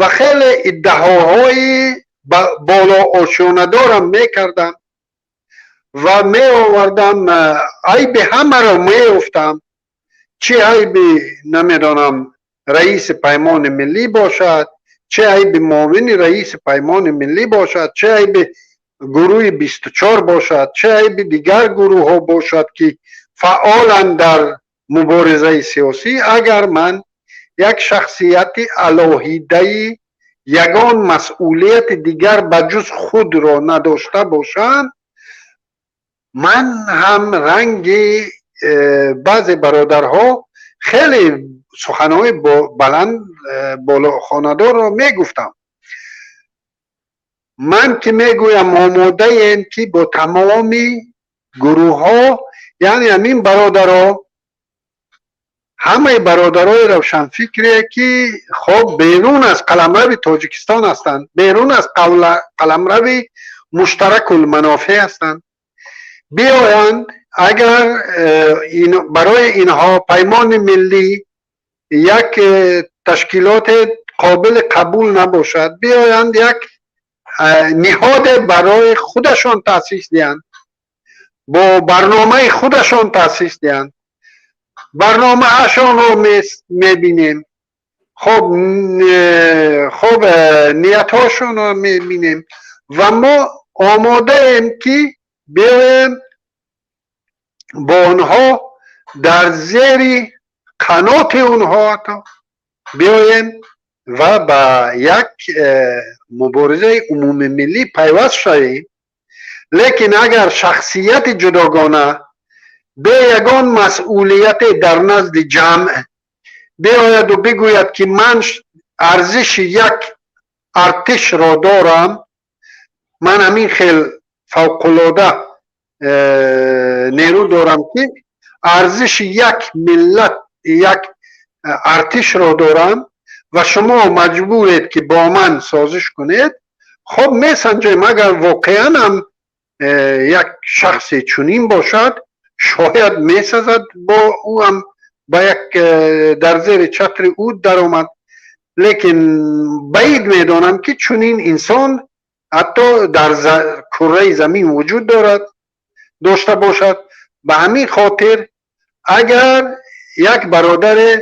ва хеле иддаоҳои болоошёнадорам мекардам ва меовардам, айби ҳамаро меёфтам, чӣ айби, намедонам, раиси Паймони миллӣ бошад, чӣ айби муовини раиси Паймони миллӣ бошад, чӣ айби гурӯҳи 24 бошад, чӣ айби дигар гурӯҳҳо бошад, ки фаъоланд дар муборизаи сиёсӣ. Агар ман як шахсияти алоҳидаи ягон масъулияти дигар ба ҷуз худро надошта бошам, ман ҳам ранги баъзе бародарҳо хеле суханҳои баланд болохонадорро мегуфтам. Ман ки мегӯям, омодаем, ки бо тамоми гурӯҳҳо, яъне ҳамин бародаро, ҳамаи бародарои равшанфикре, ки хоб берун аз қаламрави Тоҷикистон ҳастанд, берун аз қаламрави муштаракулманофеъ ҳастанд, биёянд. Агар барои инҳо Паймони миллӣ як ташкилоте қобили қабул набошад, биёянд, як ниҳоде барои худашон таъсис диҳанд, бо барномаи худашон таъсис диҳанд. Барномаашонро мебинем. Хоб, хоб, ниятҳошонро мебинем ва мо омодаем, ки биёем, бо онҳо дар зери қаноти онҳо ҳатто биёем ва ба як муборизаи умумимиллӣ пайваст шавем. Лекин агар шахсияти ҷудогона бе ягон масъулияте дар назди ҷамъ биояду бигӯяд, ки ман арзиши як артишро дорам, ман ҳамин хел фавқулода нерӯ дорам, ки арзиши як миллат, як артишро дорам ва шумо маҷбуред, ки бо ман созиш кунед. Хоб, месанҷем, агар воқеан ҳам як шахсе чунин бошад, шояд месазад бо ӯ ҳам ба як дар зери чатри ӯ даромад. Лекин баид медонам, ки чунин инсон ҳатто дар курраи замин вуҷуд дорад, дошта бошад. Ба ҳамин хотир, агар як бародаре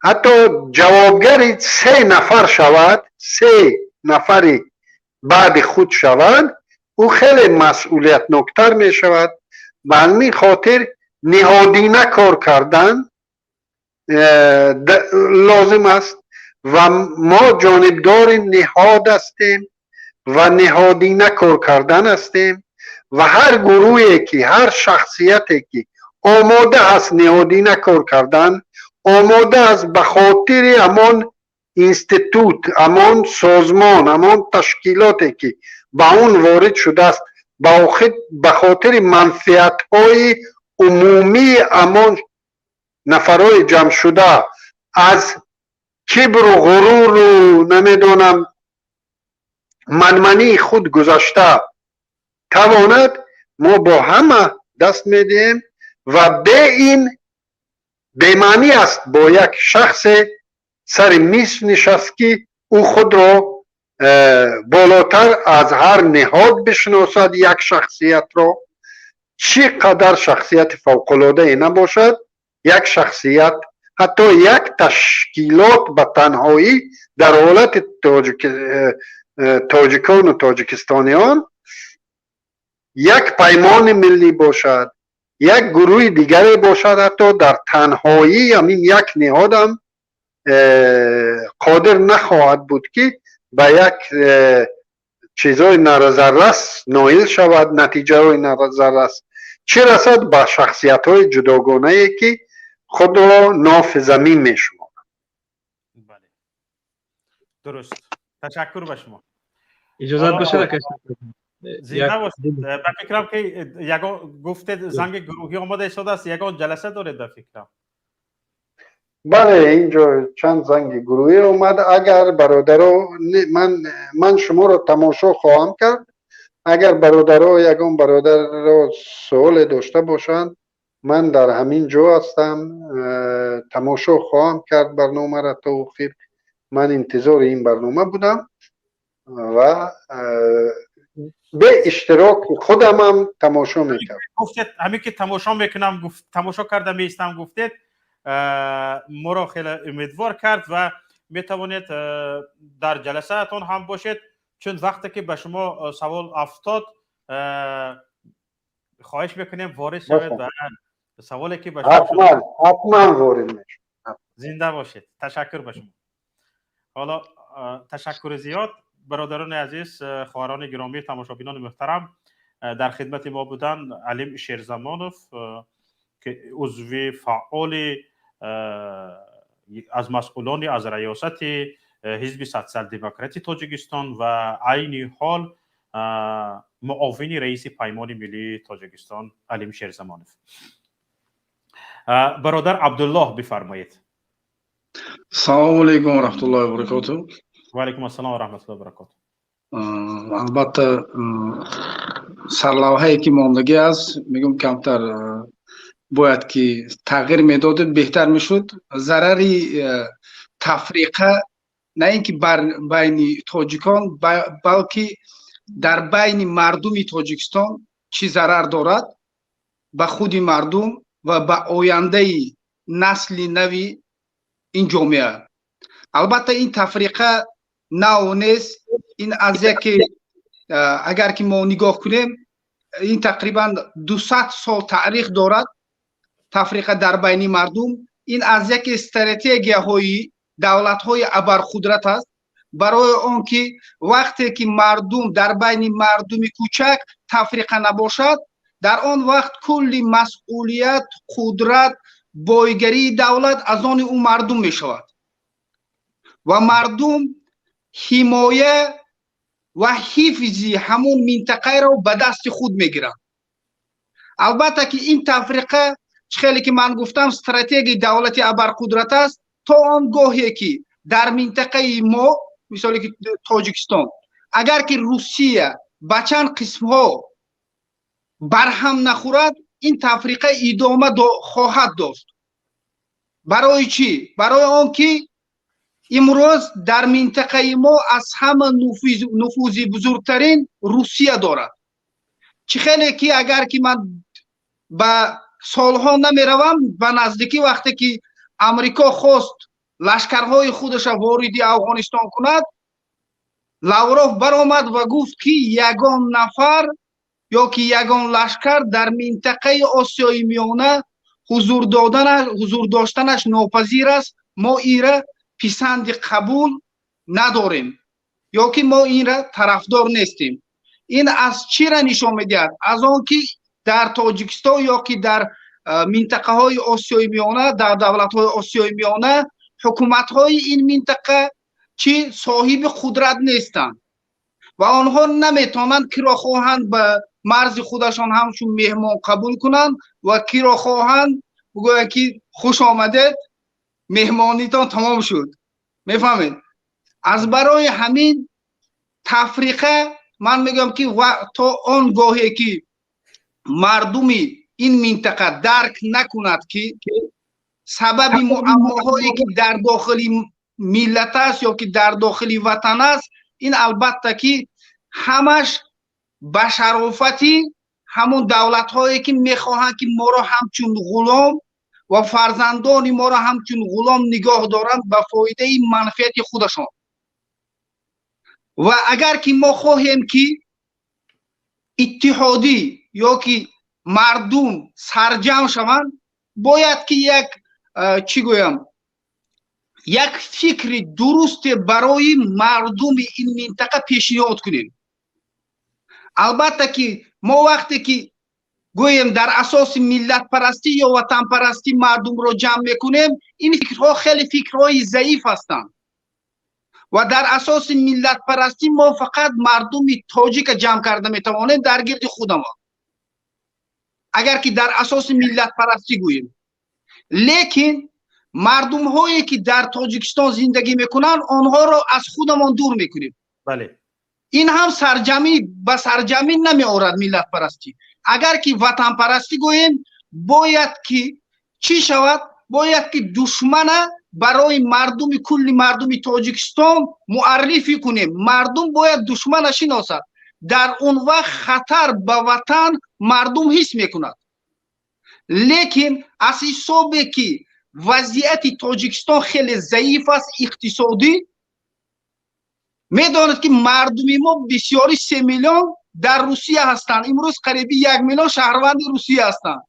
ҳатто ҷавобгари се нафар шавад, се нафари баъди худ шавад, ӯ хеле масъулиятноктар мешавад. Ба ҳамин хотир ниҳодина кор кардан лозим аст ва мо ҷонибдори ниҳод ҳастем ва ниҳодина кор кардан ҳастем. Ва ҳар гурӯҳе ки, ҳар шахсияте ки омода аст ниҳодина кор кардан, омода аст ба хотири ҳамон институт, ҳамон созмон, ҳамон ташкилоте ки ба он ворид шудааст, ба хотири манфиатҳои умумии ҳамон нафарҳои ҷамъшуда аз кибру ғуруру, намедонам, манмании худ гузашта тавонад, мо бо ҳама даст медиҳем. Ва бе ин бемаънӣ аст бо як шахсе сари миз нишаст, ки ӯ худро болотар аз ҳар ниҳод бишиносад. Як шахсиятро, чӣ қадар шахсияти фавқулодае набошад, як шахсият, ҳатто як ташкилот ба танҳоӣ дар ҳолати тоҷикону тоҷикистониён як Паймони Миллӣ бошад, як гурӯҳи дигаре бошад, ҳатто дар танҳоӣ ҳамин як ниҳодам қодир нахоҳад буд, ки ба як чизҳои назаррас ноил шавад, натиҷаҳои назаррас, чӣ расад ба шахсиятҳои ҷудогонае, ки худро нофи замин мешуморанд. Дуруст, ташаккур ба шумо. Иҷозат бошад. Зинда бошед. Ба фикрам, ки ягон гуфтед, занги гурӯҳӣ омода истодааст, ягон ҷаласа доред, ба фикрам. Бале, инҷо чанд занги гурӯҳӣ омад. Агар бародаро, ман шуморо тамошо хоҳам кард. Агар бародаро, ягон бародарро суоле дошта бошанд, ман дар ҳамин ҷо ҳастам, тамошо хоҳам кард барномаро то охир. Ман интизори ин барнома будам ва бе иштироки худамам тамошо мекардам. Гуфтед ҳамин ки тамошо мекунам, тамошо карда меистам гуфтед, моро хеле умедвор кард ва метавонед дар ҷаласаатон ҳам бошед, чун вақте ки ба шумо савол афтод, хоҳиш мекунем, ворид шавед ва саволе ки ба шумо. Ҳатман ворид мешавам. Зинда бошед, ташаккур ба шумо. Ҳоло ташаккури зиёд, бародарони азиз, хоҳарони гиромӣ, тамошобинони муҳтарам. Дар хидмати мо буданд Алим Шерзамонов, ки узви фаъоли, аз масъулони, аз раёсати Ҳизби Социал-Демократии Тоҷикистон ва айни ҳол муовини раиси Паймони Миллии Тоҷикистон Алим Шерзамонов. Бародар Абдуллоҳ, бифармоед. Салому алайкум ва раҳматуллоҳи ва баракотуҳ. Ва алайкум ассалом ва раҳматуллоҳи ва баракотуҳ. Албатта, сарлавҳае ки мондагӣ аст, мегӯм, камтар бояд ки тағйир медодем, беҳтар мешуд. Зарари тафриқа на ин ки бар байни тоҷикон, балки дар байни мардуми Тоҷикистон чӣ зарар дорад ба худи мардум ва ба ояндаи насли нави ин ҷомеа. Албатта, ин тафриқа нав нест. Ин аз яке, агар ки мо нигоҳ кунем, ин тақрибан 200 сол таърих дорад. Тафриқа дар байни мардум ин аз яке стратегияҳои давлатҳои абарқудрат аст, барои он ки вақте ки мардум дар байни мардуми кӯчак тафриқа набошад, дар он вақт кулли масъулият, қудрат, бойгарии давлат аз они ӯ мардум мешавад ва мардум ҳимоя ва ҳифзи ҳамон минтақаро ба дасти худ мегиранд. Албатта ки ин тафриқа, чӣ хеле ки ман гуфтам, стратегияи давлати абарқудрат аст. То он гоҳе ки дар минтақаи мо, мисоле ки Тоҷикистон, агар ки Русия ба чанд қисмҳо барҳам нахӯрад, ин тафриқа идома хоҳад дошт. Барои чӣ? Барои он ки имрӯз дар минтақаи мо аз ҳама нуфузи бузургтарин Русия дорад. Чӣ хеле ки агар ки ман ба солҳо намеравам, ба наздикӣ, вақте ки Амрико хост лашкарҳои худаша вориди Афғонистон кунад, Лавров баромад ва гуфт, ки ягон нафар ё ки ягон лашкар дар минтақаи Осиёи Миёна ҳузур доштанаш нопазир аст, мо инра писанди қабул надорем ё ки мо инра тарафдор нестем. Ин аз чира нишон медиҳад? Аз он ки дар Тоҷикистон ё ки дар минтақаҳои Осиёи Миёна, дар давлатҳои Осиёи Миёна ҳукуматҳои ин минтақа чӣ соҳиби қудрат нестанд ва онҳо наметавонанд киро хоҳанд ба марзи худашон ҳамчун меҳмон қабул кунанд ва киро хоҳанд бигӯянд, ки хуш омадед, меҳмонитон тамом шуд. Мефаҳмед? Аз барои ҳамин тафриқа ман мегӯям, ки то он гоҳе ки мардуми ин минтақа дарк накунад, ки сабаби муаммоҳое ки дар дохили миллат аст ё ки дар дохили ватан аст, ин албатта ки ҳамаш ба шарофати ҳамон давлатҳое ки мехоҳанд, ки моро ҳамчун ғулом ва фарзандони моро ҳамчун ғулом нигоҳ доранд ба фоидаи манфиати худашон. Ва агар ки мо хоҳем, ки иттиҳодӣ ё ки мардум сарҷамъ шаванд, бояд ки як, чӣ гӯям, як фикри дурусте барои мардуми ин минтақа пешниҳод кунем. Албатта ки мо вақте ки гӯем дар асоси миллатпарастӣ ё ватанпарастӣ мардумро ҷамъ мекунем, ин фикрҳо хеле фикрҳои заиф ҳастанд ва дар асоси миллатпарастӣ мо фақат мардуми тоҷика ҷамъ карда метавонем дар гирди худамон, агар ки дар асоси миллатпарастӣ гӯем. Лекин мардумҳое ки дар Тоҷикистон зиндагӣ мекунанд, онҳоро аз худамон дур мекунем. Ин ҳам сарҷамӣ ба сарҷамӣ намеорад миллатпарастӣ. Агар ки ватанпарастӣ гӯем, бояд ки чӣ шавад? Бояд ки душмана барои мардуми, кулли мардуми Тоҷикистон муаррифӣ кунем. Мардум бояд душмана шиносад. Дар он вақт хатар ба ватан мардум ҳис мекунад. Лекин аз ҳисобе ки вазъияти Тоҷикистон хеле заиф аст иқтисодӣ, медонед, ки мардуми мо бисёри, 3 миллион дар Русия ҳастанд. Имрӯз қариби 1 миллион шаҳрванди Русия ҳастанд.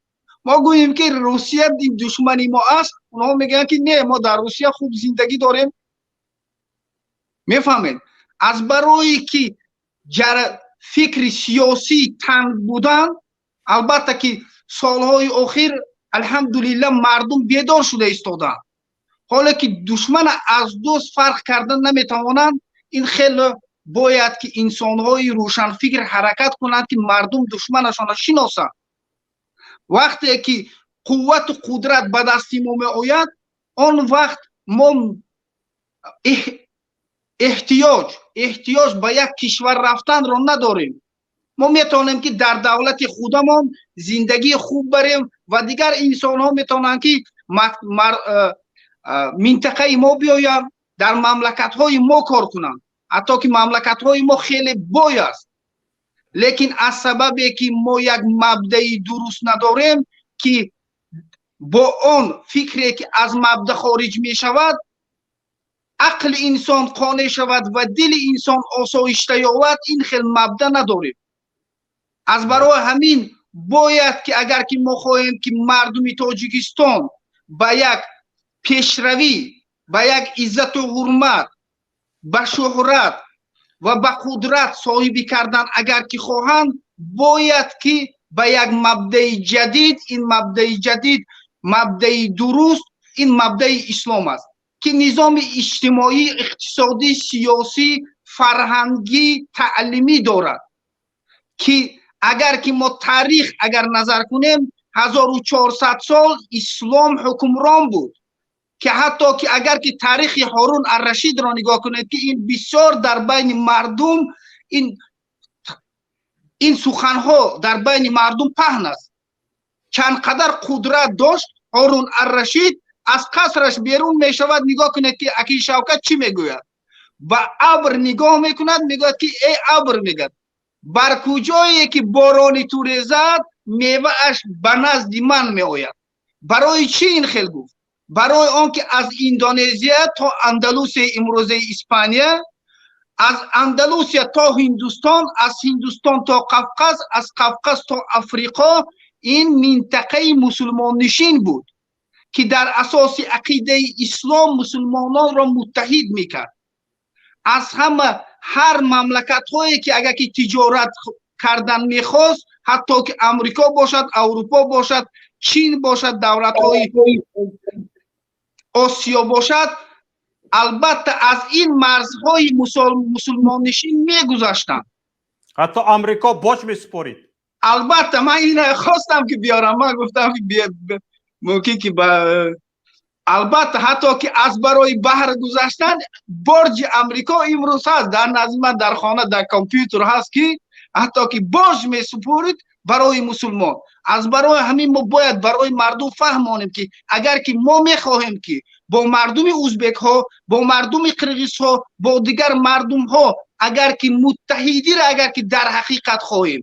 Мо гӯем, ки Русия душмани мо аст, онҳо мегӯянд, ки не, мо дар Русия хуб зиндагӣ дорем. Мефаҳмед? Аз барое ки фикри сиёсӣ танг будан, албатта ки солҳои охир, алҳамдулилла, мардум бедор шуда истодаанд. Ҳоле ки душмана аз дӯст фарқ кардан наметавонанд. Ин хеле бояд ки инсонҳои рӯшанфикр ҳаракат кунанд, ки мардум душманашонро шиносанд. Вақте ки қуввату қудрат ба дасти мо меояд, он вақт мо эҳтиёҷ ба як кишвар рафтанро надорем. Мо метавонем, ки дар давлати худамон зиндагии хуб барем ва дигар инсонҳо метавонанд, ки минтақаи мо биёянд, дар мамлакатҳои мо кор кунанд, ҳатто ки мамлакатҳои мо хеле бой аст. Лекин аз сабабе ки мо як мабдаи дуруст надорем, ки бо он фикре ки аз мабда хориҷ мешавад. Ақли инсон қонеъ шавад ва дили инсон осоишта ёвад, ин хел мабда надорем. Аз барои ҳамин бояд ки, агар ки мо хоҳем, ки мардуми Тоҷикистон ба як пешравӣ, ба як иззату ҳурмат, ба шӯҳрат ва ба қудрат соҳибӣ кардан агар ки хоҳанд, бояд ки ба як мабдаи ҷадид. Ин мабдаи ҷадид, мабдаи дуруст, ин мабдаи ислом аст, ки низоми иҷтимоӣ, иқтисодӣ, сиёсӣ, фарҳангӣ, таълимӣ дорад, ки агар ки мо таърих агар назар кунем, 1400 сол ислом ҳукмрон буд, ки ҳатто ки агар ки таърихи Ҳорун Аррашидро нигоҳ кунед, ки ин бисёр дар байни мардум ин суханҳо дар байни мардум паҳн аст. Чанд қадар қудрат дошт Ҳорун Аррашид, аз қасраш берун мешавад, нигоҳ кунед, ки аки Шавкат чӣ мегӯяд? Ба абр нигоҳ мекунад, мегӯяд ки: «Эй абр, — мегӯяд, — бар куҷое ки борони ту резад, мевааш ба назди ман меояд». Барои чӣ ин хел гуфт? Барои он ки аз Индонезия то Андалусияи имрӯзаи Испания, аз Андалусия то Ҳиндустон, аз Ҳиндустон то Қавқаз, аз Қавқаз то Африқо ин минтақаи мусулмоннишин буд, ки дар асоси ақидаи ислом мусулмононро муттаҳид мекард. Аз ҳама ҳар мамлакатҳое ки агар ки тиҷорат кардан мехост, ҳатто ки Амрико бошад, Аврупо бошад, Чин бошад, давлатҳои Осиё бошад, албатта, аз ин марзҳои мусулмоннишин мегузаштанд. Ҳатто Амрико боҷ месупорид. Албатта, ман ина хостам ки биёрам, ман гуфтам ки мумкин ки ба албатта, ҳатто ки аз барои баҳр гузаштан борҷи Амрико имрӯз ҳаст дар назди ман, дар хона, дар компютер ҳаст, ки ҳатто ки боҷ месупорид барои мусулмон. Аз барои ҳамин мо бояд барои мардум фаҳмонем, ки агар ки мо мехоҳем, ки бо мардуми узбекҳо, бо мардуми қирғизҳо, бо дигар мардумҳо агар ки муттаҳидиро агар ки дар ҳақиқат хоҳем,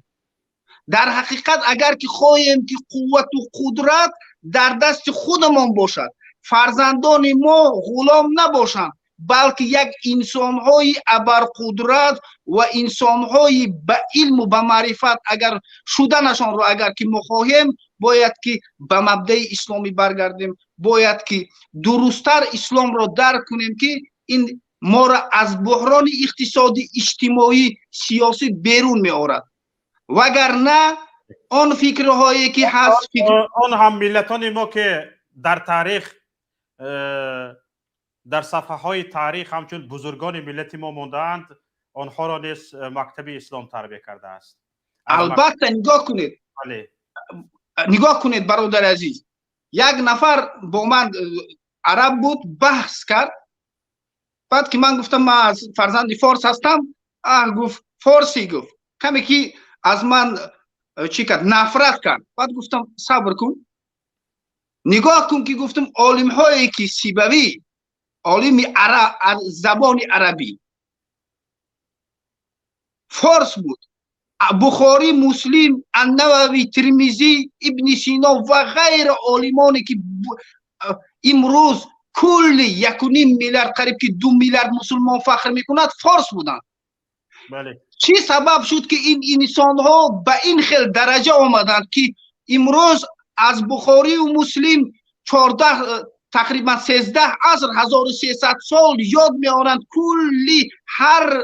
дар ҳақиқат агар ки хоҳем, ки қуввату қудрат дар дасти худамон бошад, фарзандони мо ғулом набошанд, балки як инсонҳои абарқудрат ва инсонҳои ба илму ба маърифат агар шуданашонро агар ки мо хоҳем, бояд ки ба мабдаи исломӣ баргардем, бояд ки дурусттар исломро дарк кунем, ки ин моро аз буҳрони иқтисодӣ, иҷтимоӣ, сиёсӣ берун меорад. Вагарна он фикрҳое ки ҳаст Он ҳам миллатони мо, ки дар таърих, дар сафҳаҳои таърих ҳамчун бузургони миллати мо мондаанд, онҳоро низ мактаби ислом тарбия кардааст. Албатта, нигоҳ кунед, нигоҳ кунед, бародари азиз, як нафар бо ман, араб буд, баҳс кард. Баъд ки ман гуфтам, ман аз фарзанди форс ҳастам, а гуфт, форсӣ, гуфт, каме ки аз ман чӣ кард, нафрат кард. Баъд гуфтам: «Сабр кун, нигоҳ кун», ки гуфтам, олимҳое ки Сибавӣ, олими забони арабӣ, форс буд, Бухорӣ, Муслим, Аннававӣ, Термизӣ, Ибни Сино ва ғайра олимоне ки имрӯз кулли 1,5 миллиард, қариб ки 2 миллиард мусулмон фахр мекунад, форс буданд. Чӣ сабаб шуд, ки ин инсонҳо ба ин хел дараҷа омаданд, ки имрӯз аз Бухорию Муслим 14, тақрибан 13 аср, 1300 сол ёд меоранд? Кулли ҳар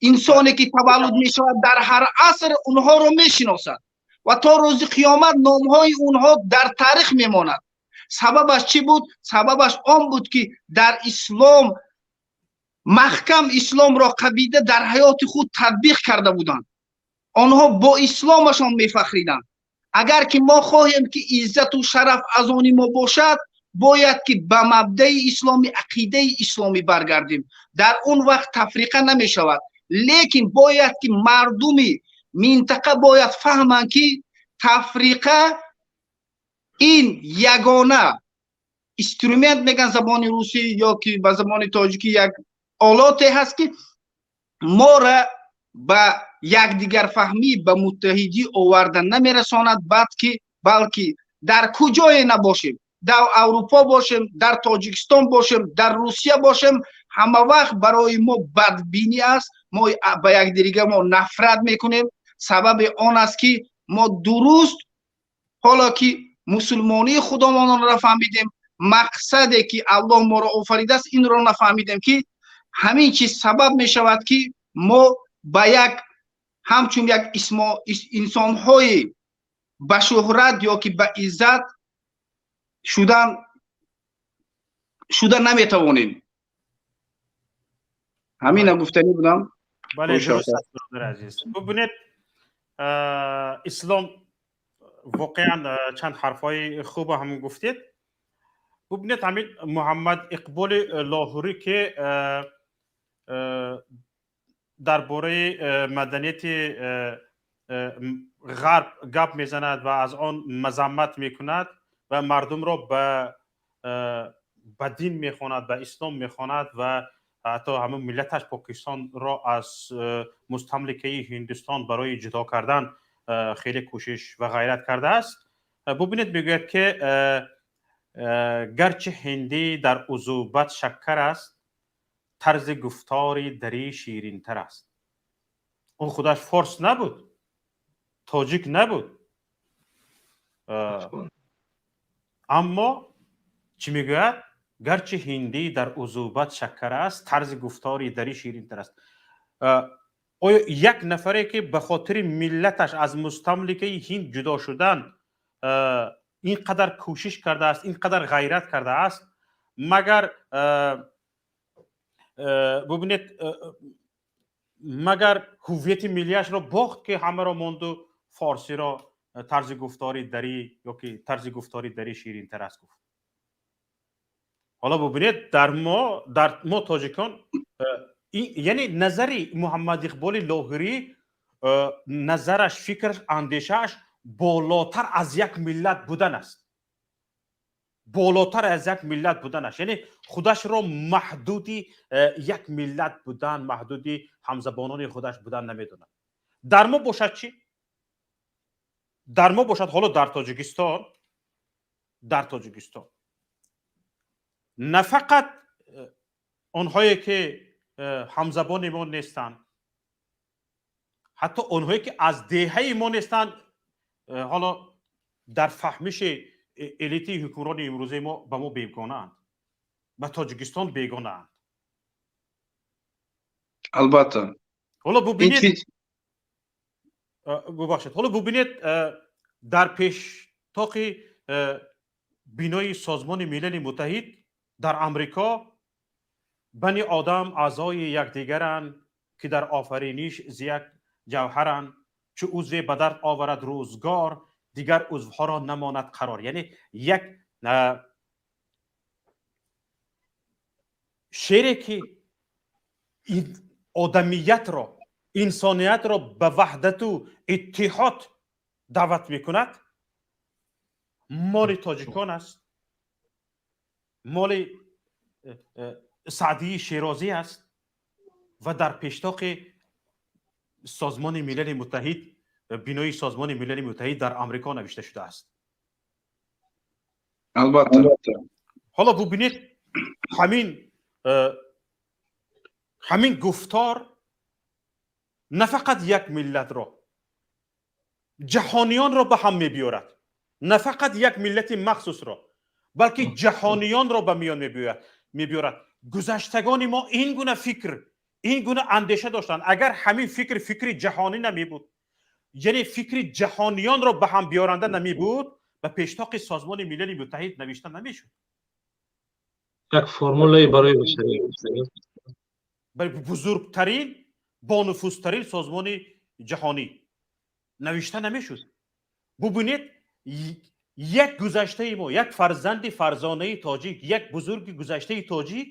инсоне ки таваллуд мешавад дар ҳар аср, онҳоро мешиносад ва то рӯзи қиёмат номҳои онҳо дар таърих мемонад. Сабабаш чӣ буд? Сабабаш он буд, ки дар ислом маҳкам исломро қабида, дар ҳаёти худ татбиқ карда буданд. Онҳо бо исломашон мефахриданд. Агар ки мо хоҳем, ки иззату шараф аз они мо бошад, бояд ки ба мабдаи исломӣ, ақидаи исломӣ баргардем. Дар он вақт тафриқа намешавад. Лекин бояд ки мардуми минтақа бояд фаҳманд, ки тафриқа ин ягона инструмент, меган забони русӣ ё ки ба забони тоҷикӣ, як олоте ҳаст, ки мора ба якдигарфаҳмӣ, ба муттаҳидӣ оварда намерасонад, балки дар куҷое набошем. Дар Аврупо бошем, дар Тоҷикистон бошем, дар Русия бошем, ҳама вақт барои мо бадбинӣ аст. Мо ба якдига мо нафрат мекунем. Сабаби он аст, ки мо дуруст ҳоло ки мусулмонии худомонро нафаҳмидем, мақсаде ки Аллоҳ моро офаридааст, инро нафаҳмидем, ки ҳамин чиз сабаб мешавад, ки мо ба як ҳамчун як инсонҳои ба шӯҳрат ё ки ба иззат шудан шуда наметавонем. Ҳамина гуфтанӣ будам. Бале, дуруст аст, бародари азиз. Бубинед, Ислом, воқеан чанд ҳарфҳои хуба ҳам гуфтед. Бубинед, ҳамин Муҳаммад Иқболи Лоҳурӣ, ки дар бораи маданияти ғарб гап мезанад ва аз он мазаммат мекунад ва мардумро ба дин мехонад, ба ислом мехонад ва ҳатто ҳамин миллаташ Покистонро аз мустамликаи Ҳиндустон барои ҷудо кардан хеле кӯшиш ва ғайрат кардааст. Бубинед, мегӯяд, ки гарчи ҳиндӣ дар узубат шаккар аст, тарзи гуфтори дарӣ ширинтар аст. Ӯ худаш форс набуд, тоҷик набуд, аммо чӣ мегӯяд? Гарчи ҳиндӣ дар узубат шаккар аст, тарзи гуфтори дарӣ ширинтар аст. Оё як нафаре, ки ба хотири миллаташ аз мустамликаи Ҳинд ҷудо шудан ин қадар кӯшиш кардааст, ин қадар ғайрат кардааст, магар, бубинед, магар ҳуввияти миллияшро бохт, ки ҳамаро монду форсиро тарзи гуфтори дарӣ ё ки тарзи гуфтори дарӣ ширинтар аст гуфт? Ҳоло бубинед, дар мо тоҷикон, яъне назари Муҳаммад Иқболи Лоҳирӣ, назараш, фикраш, андешааш болотар аз як миллат будан аст, болотар аз як миллат буданаш, яъне худашро маҳдуди як миллат будан, маҳдуди ҳамзабонони худаш будан намедонад. Дар мо бошад чӣ? Дар мо бошад, ҳоло дар Тоҷикистон на фақат онҳое ки ҳамзабони мо нестанд, ҳатто онҳое ки аз деҳаи мо нестанд, ҳоло дар фаҳмиши элитаи ҳукмрони имрӯзаи мо ба мо бегонаанд, ба Тоҷикистон бегонаанд. Албатта. Ҳоло бубинед, бубахшед, ҳоло бубинед, дар пештоқи бинои Созмони Милали Муттаҳид дар Амрико «Бани одам аъзои якдигаранд, ки дар офариниш зи як ҷавҳаранд, чу узве ба дард оварад рӯзгор, дигар узвҳоро намонад қарор». Яъне як шере, ки одамиятро, инсониятро ба ваҳдату иттиҳод даъват мекунад, моли тоҷикон аст, моли Саъдии Шерозӣ аст ва дар пештоқи Созмони Милали Муттаҳид, бинои Созмони Милали Муттаҳид дар Амрико навишта шудааст. Албатта. Ҳоло бубинед, ҳамин гуфтор на фақат як миллатро, ҷаҳониёнро ба ҳам мебиёрад, на фақат як миллати махсусро, балки ҷаҳониёнро ба миён мебиёрад. Гузаштагони мо ин гуна фикр, ин гуна андеша доштанд. Агар ҳамин фикр фикри ҷаҳонӣ намебуд, яъне фикри ҷаҳониёнро ба ҳам биёранда намебуд, ба пештоқи Созмони Милали Муттаҳид навишта намешуд. Як формулаи барои башарият. Бузургтарин, бонуфузтарин созмони ҷаҳонӣ навишта намешуд. Бубинед, як гузаштаи мо, як фарзанди фарзонаи тоҷик, як бузурги гузаштаи тоҷик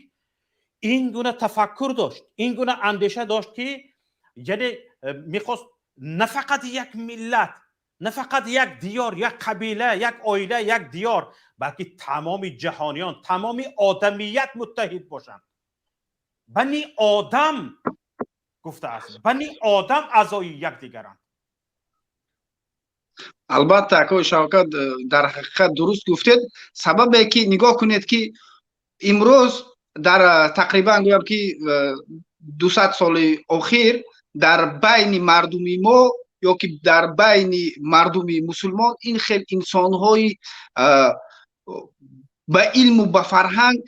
ин гуна тафаккур дошт, ин гуна андеша дошт, ки яъне мехост на фақат як миллат, на фақат як диёр, як қабила, як оила, як диёр, балки тамоми ҷаҳониён, тамоми одамият муттаҳид бошанд. Бани одам гуфтааст, бани одам аъзои якдигаранд. Албатта, акои Шавкат, дар ҳақиқат дуруст гуфтед. Сабабе ки нигоҳ кунед, ки имрӯз дар тақрибан гӯям, ки 200 соли охир дар байни мардуми мо ё ки дар байни мардуми мусулмон ин хел инсонҳои ба илму ба фарҳанг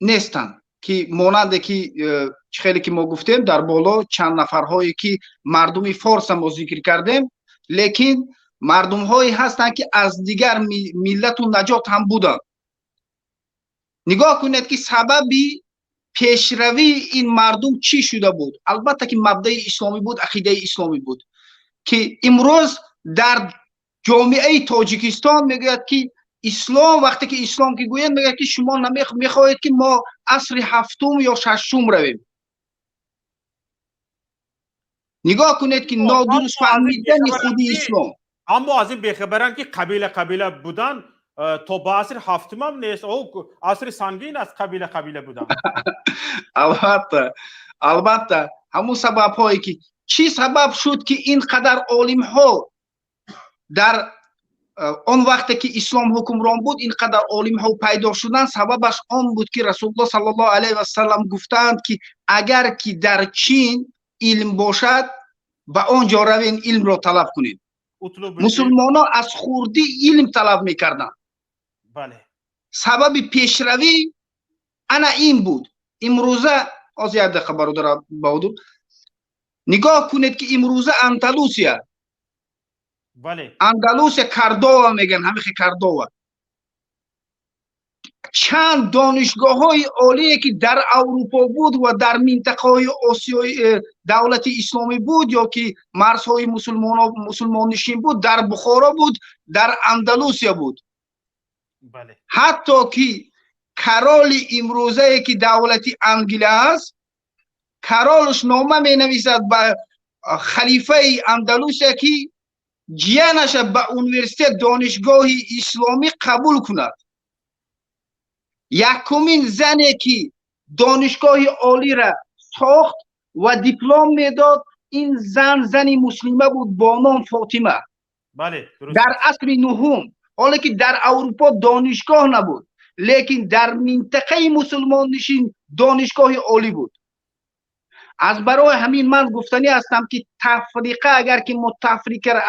нестанд, ки монанде ки чӣ хеле ки мо гуфтем дар боло, чанд нафарҳое ки мардуми форса мо зикр кардем, лекин мардумҳое ҳастанд, ки аз дигар миллату наҷот ҳам буданд. Нигоҳ кунед, ки сабаби пешравии ин мардум чӣ шуда буд. Албатта, ки мабдаи исломӣ буд, ақидаи исломӣ буд, ки имрӯз дар ҷомеаи Тоҷикистон мегӯяд, ки ислом, вақте ки ислом ки гӯянд, мегӯяд, ки шумо мехоҳед, ки мо асри ҳафтум ё шашум равем. Нигоҳ кунед, ки нодуруст фаҳмидани худи ислом. Аммо аз ин бехабаранд, ки қабила қабила будан то ба асри ҳафтумам нест, асри сангин аст қабила қабила будан. Албатта, албатта, ҳамун сабабҳое ки чӣ сабаб шуд, ки ин қадар олимҳо дар он вақте ки ислом ҳукмрон буд, ин қадар олимҳо пайдо шуданд, сабабаш он буд, ки Расулулло саллаллоҳу алайҳи васаллам гуфтаанд, ки агар ки дар Чин илм бошад, ба он ҷо равен, илмро талаб кунед. Мусулмонҳо аз хурдӣ илм талаб мекарданд. Сабаби пешравӣ ана ин буд. Имрӯза, ҳозир як дақиқа, бародар Баҳодур, нигоҳ кунед, ки имрӯза Андалусия, Андалусия, Кардова мегӯянд, ҳамихе Кардова, чанд донишгоҳҳои олие, ки дар Аврупо буд ва дар минтақаҳои Осиёи давлати исломӣ буд ё ки марзҳои мусулмоннишин буд, дар Бухоро буд, дар Андалусия буд. Ҳатто ки короли имрӯзае, ки давлати Англия аст, королш нома менависад ба халифаи Андалусия, ки ҷиянаша ба университет, донишгоҳи исломӣ қабул кунад. Якумин зане, ки донишгоҳи олиро сохт ва диплом медод, ин зан зани муслима буд бо ном Фотима дар асри нуҳум. Ҳоле ки дар Аврупо донишгоҳ набуд, лекин дар минтақаи мусулмоннишин донишгоҳи олӣ буд. Аз барои ҳамин ман гуфтанӣ ҳастам, ки тафриқа, агар ки мо тафриқаро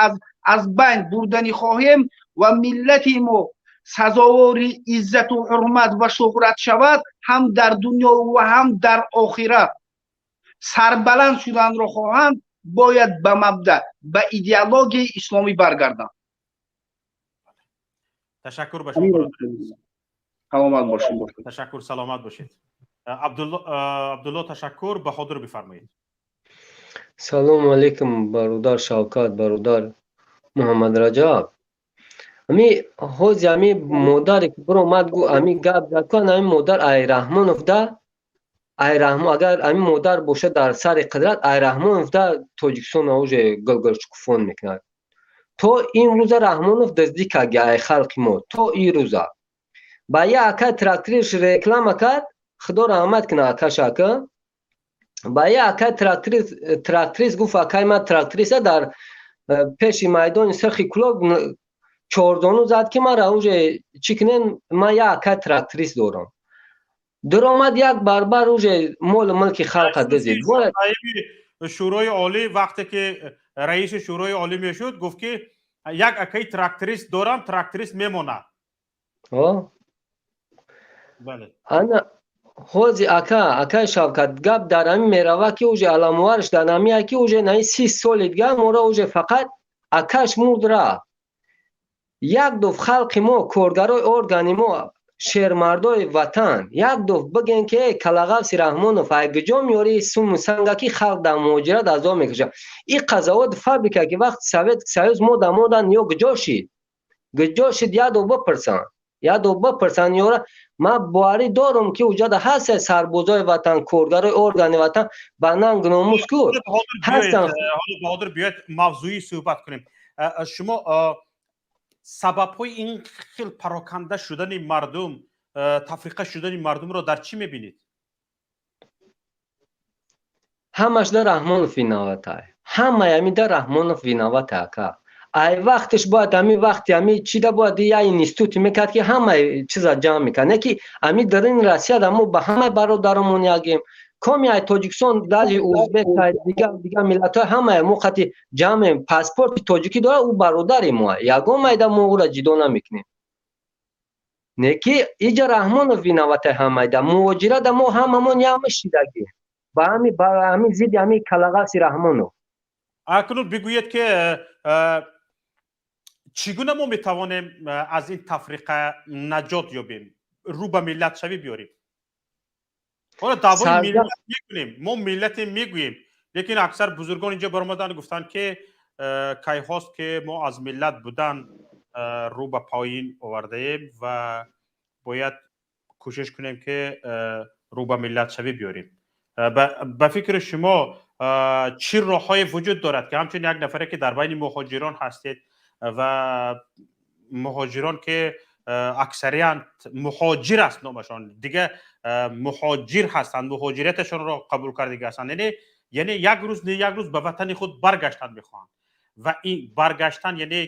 аз байн бурданӣ хоҳем ва миллати мо сазовори иззату ҳурмат ва шуҳрат шавад ҳам дар дунё ва ҳам дар охират, сарбаланд шуданро хоҳанд, бояд ба мабда, ба идеологияи исломӣ баргарданд. Ташаккур ба шумо. Саломат бошед. Ташаккур, саломат бошед. Абдулло, ташаккур. Баҳодур, бифармоед. Салому алейкум, бародар Шавкат, бародар Муҳаммад Раҷаб. Ами ҳози ами модаре ки биромад, гу ами гап зад ку, ами модар ай Раҳмонов да, ай Раҳмон, агар ами модар бошад дар сари қудрат, ай Раҳмонов да Тоҷикистон уже гулгулшукуфон мекунад. То ин рӯза Раҳмонов дуздӣ кард ай халқи мо, то ин рӯза. Ба як ака тракториш реклама кард, Худо раҳмат кунад акаш, ака. Ба як ака тракторист гуфт: «Акай ман тракториста», дар пеши майдони Сирхи Кӯлоб чордону зад, ки мара уже чӣ кунем, ман як ака тракторист дорам. Даромад, як барбар уже молу мулки халқа дузид. Шӯрои олӣ, вақте ки раиси Шӯрои олӣ мешуд, гуфт, ки як акаи тракторист дорам, тракторист мемонад. Ана ҳози ака, акаи Шавкат, гап дар ҳамин мерава, ки уже аламуварш дар ҳамия, ки уже наи 30 соли дигар моро уже фақат акаш мурд, рафт. Як дуф халқи мо, коргарои органи мо, шермардои ватан, як дуф бигӯен, ки эй калағавси Раҳмонов, ай куҷо меёри суму санга, ки халқ дар муҳоҷират азоб мекашад? И қазаводи фабрика, ки вақти Совет Союз мода модан, ё куҷо шид, куҷо шид? Як дуф бипурсанд, як дуф бипурсанд ёра. Ман боварӣ дорам, ки уҷада ҳаст сарбозои ватан, коргарои органи ватан ба нанг номус ку ҳастанд. Баҳодур, биёед мавзӯӣ суҳбат кунем. Шумо сабабҳои ин хел пароканда шудани мардум, тафриқа шудани мардумро дар чӣ мебинед? Ҳамаш да Раҳмонов виноватай, ҳамаи ами да Раҳмонов виноватай, ака. Ай вақташ бояд, ҳами вақти ҳами чида бояд я институт мекард, ки ҳамаи чиза ҷамъ мекард, не ки ҳами дар ин Россияда мо ба ҳамаи бародарамон ягем. Коми ай Тоҷикистон, даже узбек, дигар дигар миллатҳои ҳамаи мо қати ҷамъем. Паспорти тоҷикӣ дорад, ӯ бародари мо, ягон майда мо ӯра ҷидо намекунем. Не ки иҷа Раҳмонов виноватай. Ҳамайда муҳоҷирада мо ҳамамон ям шидагӣ ба ҳами зидди ҳами калағаси Раҳмонов. Акнун бигӯед, ки чӣ гуна мо метавонем аз ин тафриқа наҷот ёбем, рӯ ба миллатшавӣ биёрем? Ҳоло даъвои миллат мекунем, мо миллате мегӯем, лекин аксар бузургон инҷо баромаданд, гуфтанд, ки кайҳост, ки мо аз миллат будан рӯ ба поин овардаем ва бояд кӯшиш кунем, ки рӯ ба миллатшавӣ биёрем. Ба фикри шумо, чӣ роҳҳое вуҷуд дорад, ки ҳамчун як нафаре, ки дар байни муҳоҷирон ҳастед ва муҳоҷирон, ки аксарият муҳоҷир аст номашон, дига муҳоҷир ҳастанд, муҳоҷираташонро қабул кардига ҳастанд, яъне як рӯз не як рӯз ба ватани худ баргаштан мехоҳанд ва ин баргаштан яъне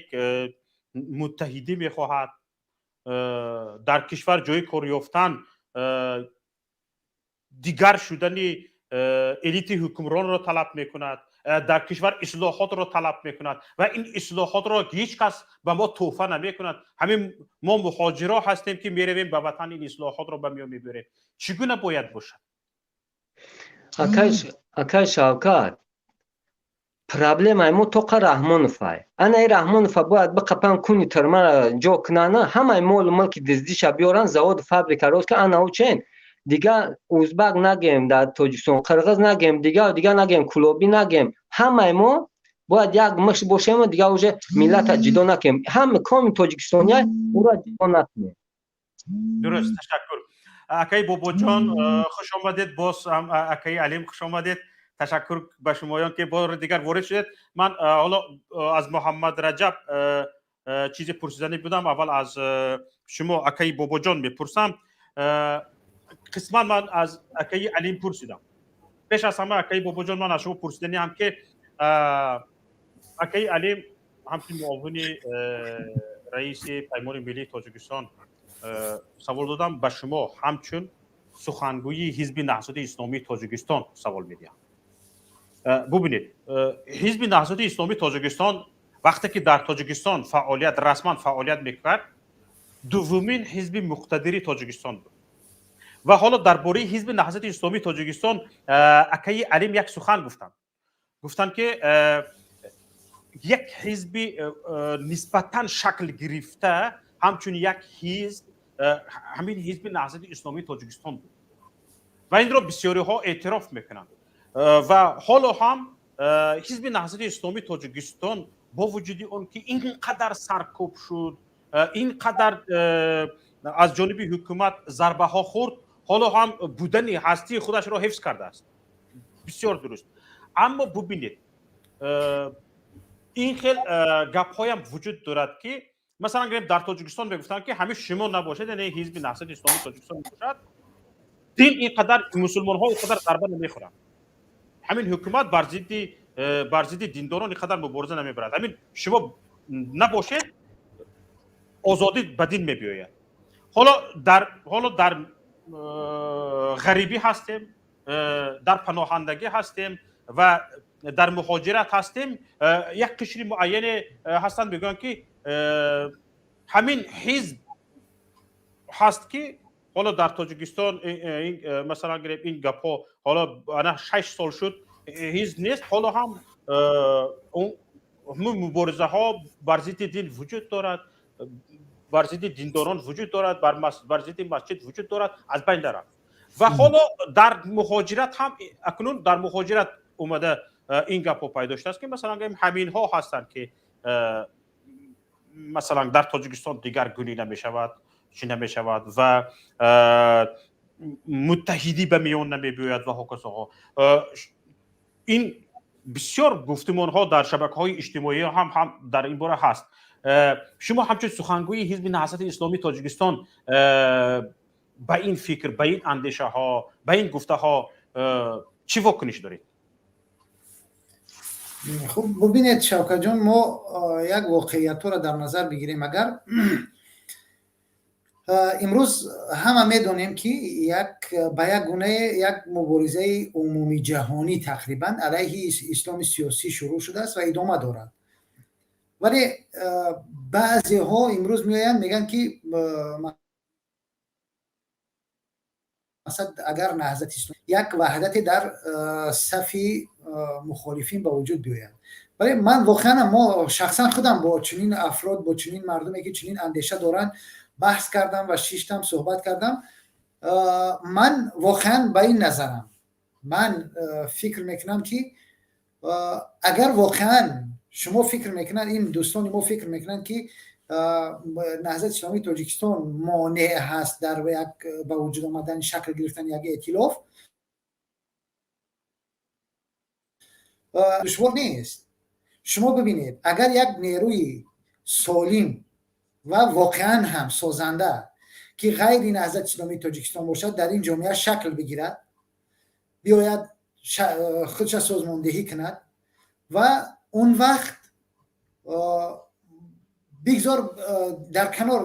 муттаҳидӣ мехоҳад, дар кишвар ҷои кор ёфтан, дигар шудани элити ҳукмронро талаб мекунад, дар кишвар ислоҳотро талаб мекунад ва ин ислоҳотро ҳеҷ кас ба мо тӯҳфа намекунад. Ҳамин мо муҳоҷиро ҳастем, ки меравем ба ватан, ин ислоҳотро ба миён мебарем. Чӣ гуна бояд бошад? Акай Шавкат, проблемаи мо тоқа Раҳмоновай. Анаи Раҳмонова бояд биқапан, куни тирмара ҷо кунана, ҳамаи молу мулки диздиша биёран, заводу фабрика рост ка. Ана чен дига узбак нагем, дар Тоҷикистон қирғиз нагем, дига дига нагем, кулобӣ нагем, ҳамаи мо бояд як мушт бошему дига уже миллата ҷидо накунем. Ҳама коми тоҷикистония ӯро ҷидо накунем. Дуруст, ташаккур. Акаи Бобоҷон, хуш омадед боз. Акаи Алим, хуш омадед. Ташаккур ба шумоён, ки бори дигар ворид шудед. Ман ҳоло аз Муҳаммад Раҷаб чизе пурсиданӣ будам. Аввал аз шумо, акаи Бобоҷон, мепурсам. Қисман ман аз акаи Алим пурсидам. Пеш аз ҳама, акаи Бобоҷон, ман аз шумо пурсиданиам, ки акаи Алим ҳамчун муовини раиси Паймони миллии Тоҷикистон савол додам, ба шумо ҳамчун сухангӯи Ҳизби Наҳзати Исломии Тоҷикистон савол медиҳам. Бубинед, Ҳизби Наҳзати Исломии Тоҷикистон вақте ки дар Тоҷикистон фаъолият, расман фаъолият мекард, дуввумин ҳизби муқтадири Тоҷикистон буд. Ва ҳоло дар бораи Ҳизби Наҳзати Исломии Тоҷикистон акаи Алим як сухан гуфтанд. Гуфтанд, ки як ҳизби нисбатан шакл гирифта ҳамчун як ҳизб ҳамин Ҳизби Наҳзати Исломии Тоҷикистон буд ва инро бисёриҳо эътироф мекунанд. Ва ҳоло ҳам Ҳизби Наҳзати Исломии Тоҷикистон бо вуҷуди он ки ин қадар саркӯб шуд, ин қадар аз ҷониби ҳукумат зарбаҳо хӯрд, ҳоло ҳам будани ҳастии худашро ҳифз кардааст. Бисёр дуруст. Аммо бубинед, ин хел гапҳоям вуҷуд дорад, ки масалан гирем, дар Тоҷикистон мегуфтанд, ки ҳамин шумо набошед, яъне Ҳизби Наҳзати Исломии Тоҷикистон набошад, дин ин қадар, мусулмонҳо ин қадар зарба намехӯранд, ҳамин ҳукумат бар зидди диндорон ин қадар мубориза намебарад, ҳамин шумо набошед, озодӣ ба дин мебиёяд. Ҳоло дар ғарибӣ ҳастем, дар паноҳандагӣ ҳастем ва дар муҳоҷират ҳастем. Як қишри муайяне ҳастанд, мегӯянд, ки ҳамин ҳизб ҳаст, ки ҳоло дар Тоҷикистон, масалан гирем, ин гапҳо ҳоло ана 6 сол шуд, ҳизб нест, ҳоло ҳам муборизаҳо бар зидди дин вуҷуд дорад, бар зидди диндорон вуҷуд дорад, бар зидди масҷид вуҷуд дорад, аз байн нарафт. Ва ҳоло дар муҳоҷират ҳам, акнун дар муҳоҷират омада ин гапҳо пайдо шудааст, ки масалан гӯем, ҳаминҳо ҳастанд, ки масалан дар Тоҷикистон дигаргунӣ намешавад, чӣ намешавад ва муттаҳидӣ ба миён намебиёяд ва ҳоказоҳо. Ин бисёр гуфтумонҳо дар шабакаҳои иҷтимоӣ ҳам дар ин бора ҳаст. Шумо ҳамчун сухангӯи Ҳизби Наҳзати Исломии Тоҷикистон ба ин фикр, ба ин андешаҳо, ба ин гуфтаҳо чӣ вокуниш доред? Хуб, бубинед, Шавкатҷон, мо як воқеиятҳоро дар назар бигирем. Агар имрӯз ҳама медонем, ки як ба як гунае як муборизаи умумиҷаҳонӣ тақрибан алайҳи исломи сиёсӣ шурӯъ шудааст ва идома дорад, вале баъзеҳо имрӯз меоянд, мегӯянд, ки масалан, агар Наҳзати ислом як ваҳдате дар сафи мухолифин ба вуҷуд биёяд. Вале ман воқеан, мо шахсан худам бо чунин афрод, бо чунин мардуме, ки чунин андеша доранд, баҳс кардам ва шиштам, суҳбат кардам. Ман воқеан ба ин назарам. Ман фикр мекунам, ки агар воқеан шумо фикр мекунанд, ин дӯстони мо фикр мекунанд, ки Наҳзати исломии Тоҷикистон монеъ ҳаст дар як ба вуҷуд омадани, шакл гирифтани як эътилоф, душвор нест. Шумо бибинед, агар як нерӯи солим ва воқеан ҳам созанда, ки ғайри Наҳзати исломии Тоҷикистон бошад, дар ин ҷомеа шакл бигирад, биёяд, худша созмондиҳӣ кунад ва он вақт бигзор дар канор,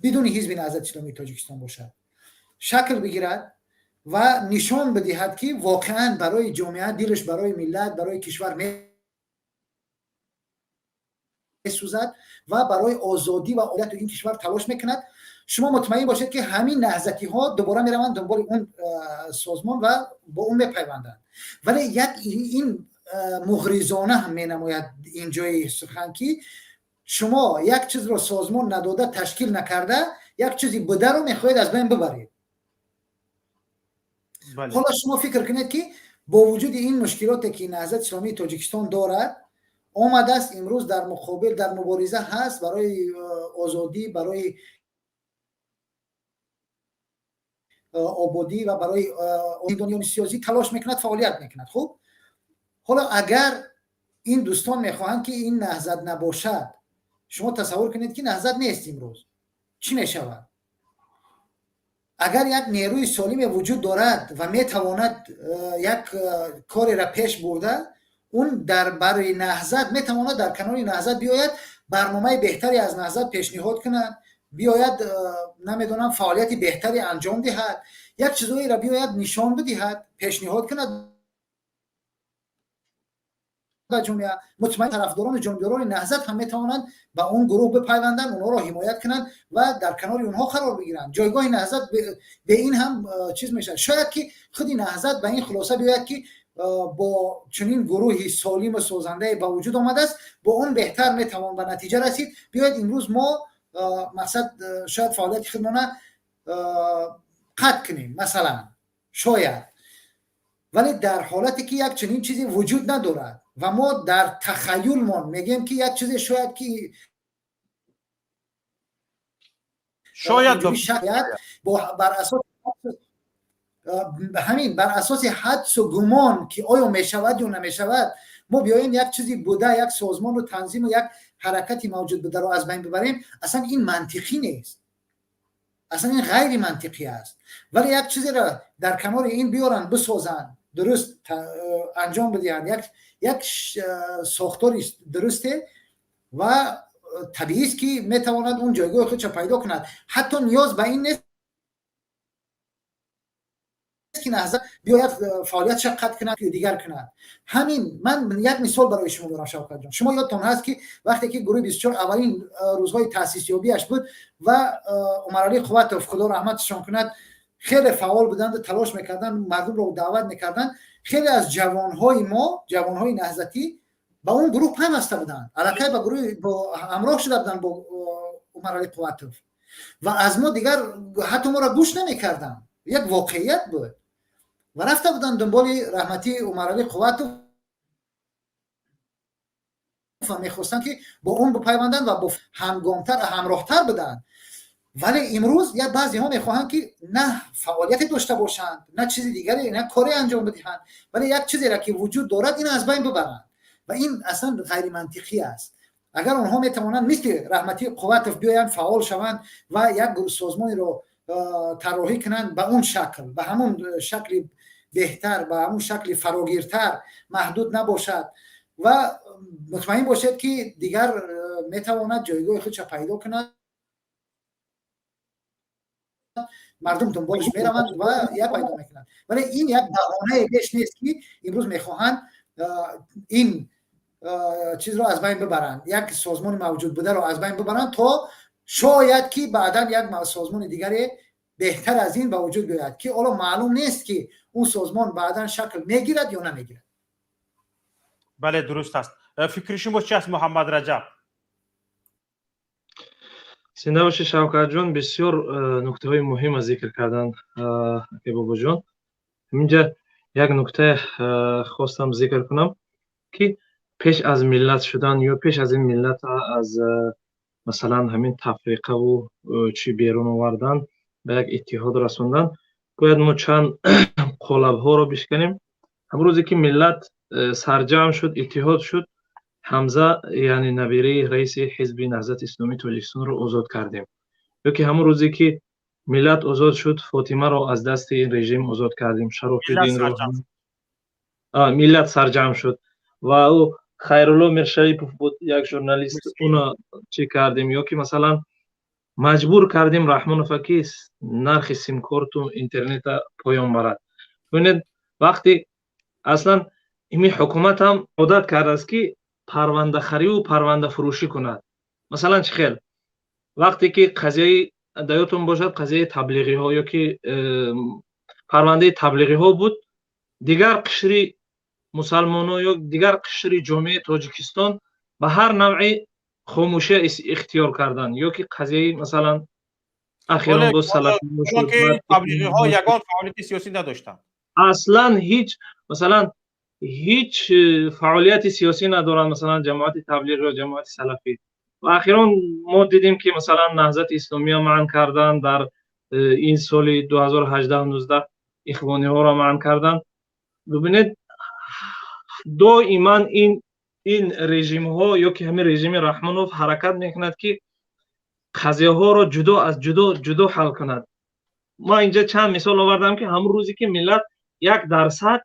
бидуни ҳизби Наҳзати исломии Тоҷикистон бошад, шакл бигирад ва нишон бидиҳад, ки воқеан барои ҷомеа дилаш, барои миллат, барои кишвар месӯзад ва барои озодӣ ва одату ин кишвар талош мекунад, шумо мутмаин бошед, ки ҳамин наҳзатиҳо дубора мераванд дунболи он созмон ва бо он мепайванданд. Вале як ин муғризона ҳам менамояд ин ҷои сухан, ки шумо як чизро созмон надода, ташкил накарда, як чизи бударо мехоҳед аз байн бибаред. Ҳоло шумо фикр кунед, ки бо вуҷуди ин мушкилоте, ки Наҳзати исломии Тоҷикистон дорад, омадааст, имрӯз дар муқобил, дар мубориза ҳаст барои озодӣ, барои ободӣ ва барои зиндониёни сиёсӣ талош мекунад, фаъолият мекунад. Хуб, ҳоло агар ин дӯстон мехоҳанд, ки ин наҳзат набошад, шумо тасаввур кунед, ки наҳзат нест имрӯз, чӣ мешавад? Агар як нерӯи солиме вуҷуд дорад ва метавонад як кореро пеш бурда, он дар барои наҳзат метавонад дар канори наҳзат биёяд, барномаи беҳтаре аз наҳзат пешниҳод кунад, биёяд, намедонам, фаъолияти беҳтаре анҷом диҳад, як чизҳоеро биёяд, нишон бидиҳад, пешниҳод кунад ба ҷомеа. Мутмаин, тарафдорону ҷонибдорони наҳзат ҳам метавонанд ба он гурӯҳ бипайванданд, онҳоро ҳимоят кунанд ва дар канори онҳо қарор бигиранд. Ҷойгоҳи наҳзат бе ин ҳам чиз мешавад. Шояд ки худи наҳзат ба ин хулоса биёяд, ки бо чунин гурӯҳи солиму созандае ба вуҷуд омадааст, бо он беҳтар метавон ба натиҷа расид. Биёед, имрӯз мо мақсад, шояд фаъолияти худмона қатъ кунем, масалан, шояд. Вале дар ҳолате ки як чунин чизе вуҷуд надорад ва мо дар тахаюлмон мегӯем, ки як чизе шояд ки шояд бар асоси ҳамин, бар асоси ҳадсу гумон, ки оё мешавад ё намешавад, мо биёем як чизи буда, як созмону танзиму як ҳаракати мавҷуд бударо аз байн бибарем, аслан ин мантиқӣ нест, аслан ин ғайри мантиқӣ аст. Вале як чизеро дар канори ин биёранд, бисозанд, дуруст анҷом бидиҳанд, як сохтори дурусте, ва табиист, ки метавонад он ҷойгоҳи худша пайдо кунад. Ҳатто ниёз ба ин нест, ки наҳзат биёяд, фаъолиятша қатъ кунад ё дигар кунад. Ҳамин ман як мисол барои шумо дорам, Шавкатҷон. Шумо ёдтон ҳаст, ки вақте ки гурӯҳи 24 аввалин рӯзҳои таъсисёбиаш буд ва Умаралӣ Қувватов, Худо раҳматашон кунад, хеле фаъол буданду талош мекарданд, мардумро даъват мекарданд, хеле аз ҷавонҳои мо, ҷавонҳои наҳзатӣ, ба он гурӯҳ пайваста буданд, аллакай ба гурӯҳ ҳамроҳ шуда буданд бо Умаралӣ Қувватов ва аз мо дигар ҳатто моро гӯш намекарданд. Як воқеият буд ва рафта буданд дунболи раҳматии Умаралӣ Қувватов ва мехостанд, ки бо он бипайванданд ва бо ҳамгомтар, ҳамроҳтар буданд. Вале имрӯз як баъзеҳо мехоҳанд, ки на фаъолияте дошта бошанд, на чизи дигаре, на коре анҷом бидиҳанд, вале як чизеро, ки вуҷуд дорад, ин аз байн бибаранд. Ва ин аслан ғайримантиқӣ аст. Агар онҳо метавонанд мисли раҳматии Қувватов биёянд, фаъол шаванд ва як созмонеро тарроҳӣ кунанд ба он шакл, ба ҳамон шакли беҳтар, ба ҳамон шакли фарогиртар, маҳдуд набошад. Ва мутмаин бошед, ки дигар метавонад ҷойгоҳи худша пайдо кунад, мардум дунболаш мераванд ва як пайдо мекунанд. Вале ин як баҳонае беш нест, ки имрӯз мехоҳанд ин чизро аз байн бибаранд, як созмони мавҷуд бударо аз байн бибаранд, то шояд ки баъдан як созмони дигаре беҳтар аз ин ба вуҷуд биёяд, ки ҳоло маълум нест, ки он созмон баъдан шакл мегирад ё намегирад. Бале, дуруст аст. Фикри шумо чи аст, Муҳаммад Раҷаб? Зинда бошӣ, Шавкатҷон. Бисёр нуктаҳои муҳима зикр карданд ака Бобоҷон. Ҳаминҷа як нукта хостам зикр кунам, ки пеш аз миллат шудан ё пеш аз ин миллат аз масалан ҳамин тафриқаву чӣ берун овардан, ба як иттиҳод расондан, бояд мо чанд қолабҳоро бишканем. Ҳамрӯзе ки миллат сарҷамъ шуд, иттиҳод шуд, Ҳамза, яъне набираи раиси Ҳизби Наҳзати Исломии Тоҷикистонро озод кардем, ё ки ҳамон рӯзе ки миллат озод шуд, Фотимаро аз дасти ин режим озод кардем, Шарофиддинро. Миллат сарҷамъ шуд ва ӯ Хайрулло Миршарипов буд, як журналист, уно чӣ кардем, ё ки масалан маҷбур кардем Раҳмонова, ки нархи симкорту интернета поён барад. Бибинед, вақте аслан ими ҳукумат ҳам одат кардааст, ки парвандахариву парвандафурӯшӣ кунад. Масалан, чӣ хел? Вақте ки қазияи, даётон бошад, қазияи таблиғиҳо ё ки парвандаи таблиғиҳо буд, дигар қишри мусалмоно ё дигар қишри ҷомеаи Тоҷикистон ба ҳар навъи хомӯшия ихтиёр карданд, ё ки қазияи масалан ахирон боз таблиғиҳо ягон фаъолияти сиёсӣ надоштанд. Аслан ҳеҷ, масалан, ҳеҷ фаъолияти сиёсӣ надоранд, масалан, ҷамоати таблиғ ё ҷамоати салафӣ. Ва ахирон мо дидем, ки масалан Наҳзати Исломия манъ карданд, дар ин соли 2018-19 ихвониҳоро манъ карданд. Бибинед, доиман ин режимҳо ё ки ҳамин режими Раҳмонов ҳаракат мекунад, ки қазияҳоро ҷудо аз ҷудо ҷудо ҳал кунад. Ман инҷа чанд мисол овардам, ки ҳамон рӯзе ки миллат 1%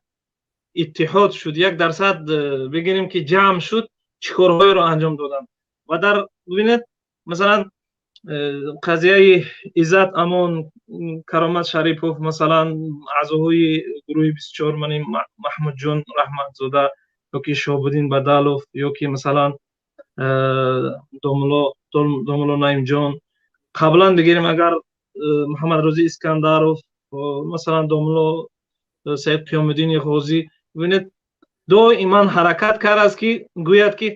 иттиҳод шуд, 1% бигирем, ки ҷамъ шуд, чӣ корҳоеро анҷом доданд. Ва дар бибинед, масалан, қазияи Иззат Амон, Каромат Шарипов, масалан, аъзоҳои гурӯҳи 24, мани Маҳмудҷон Раҳматзода ё ки Шоҳбуддин Бадалов, ё ки масалан домулло Наимҷон, қаблан бигирем агар, Муҳаммадрӯзӣ Искандаров, масалан, домулло Саид Қиёмуддини Ғозӣ. Бибинед, доиман ҳаракат кардааст, ки гӯяд, ки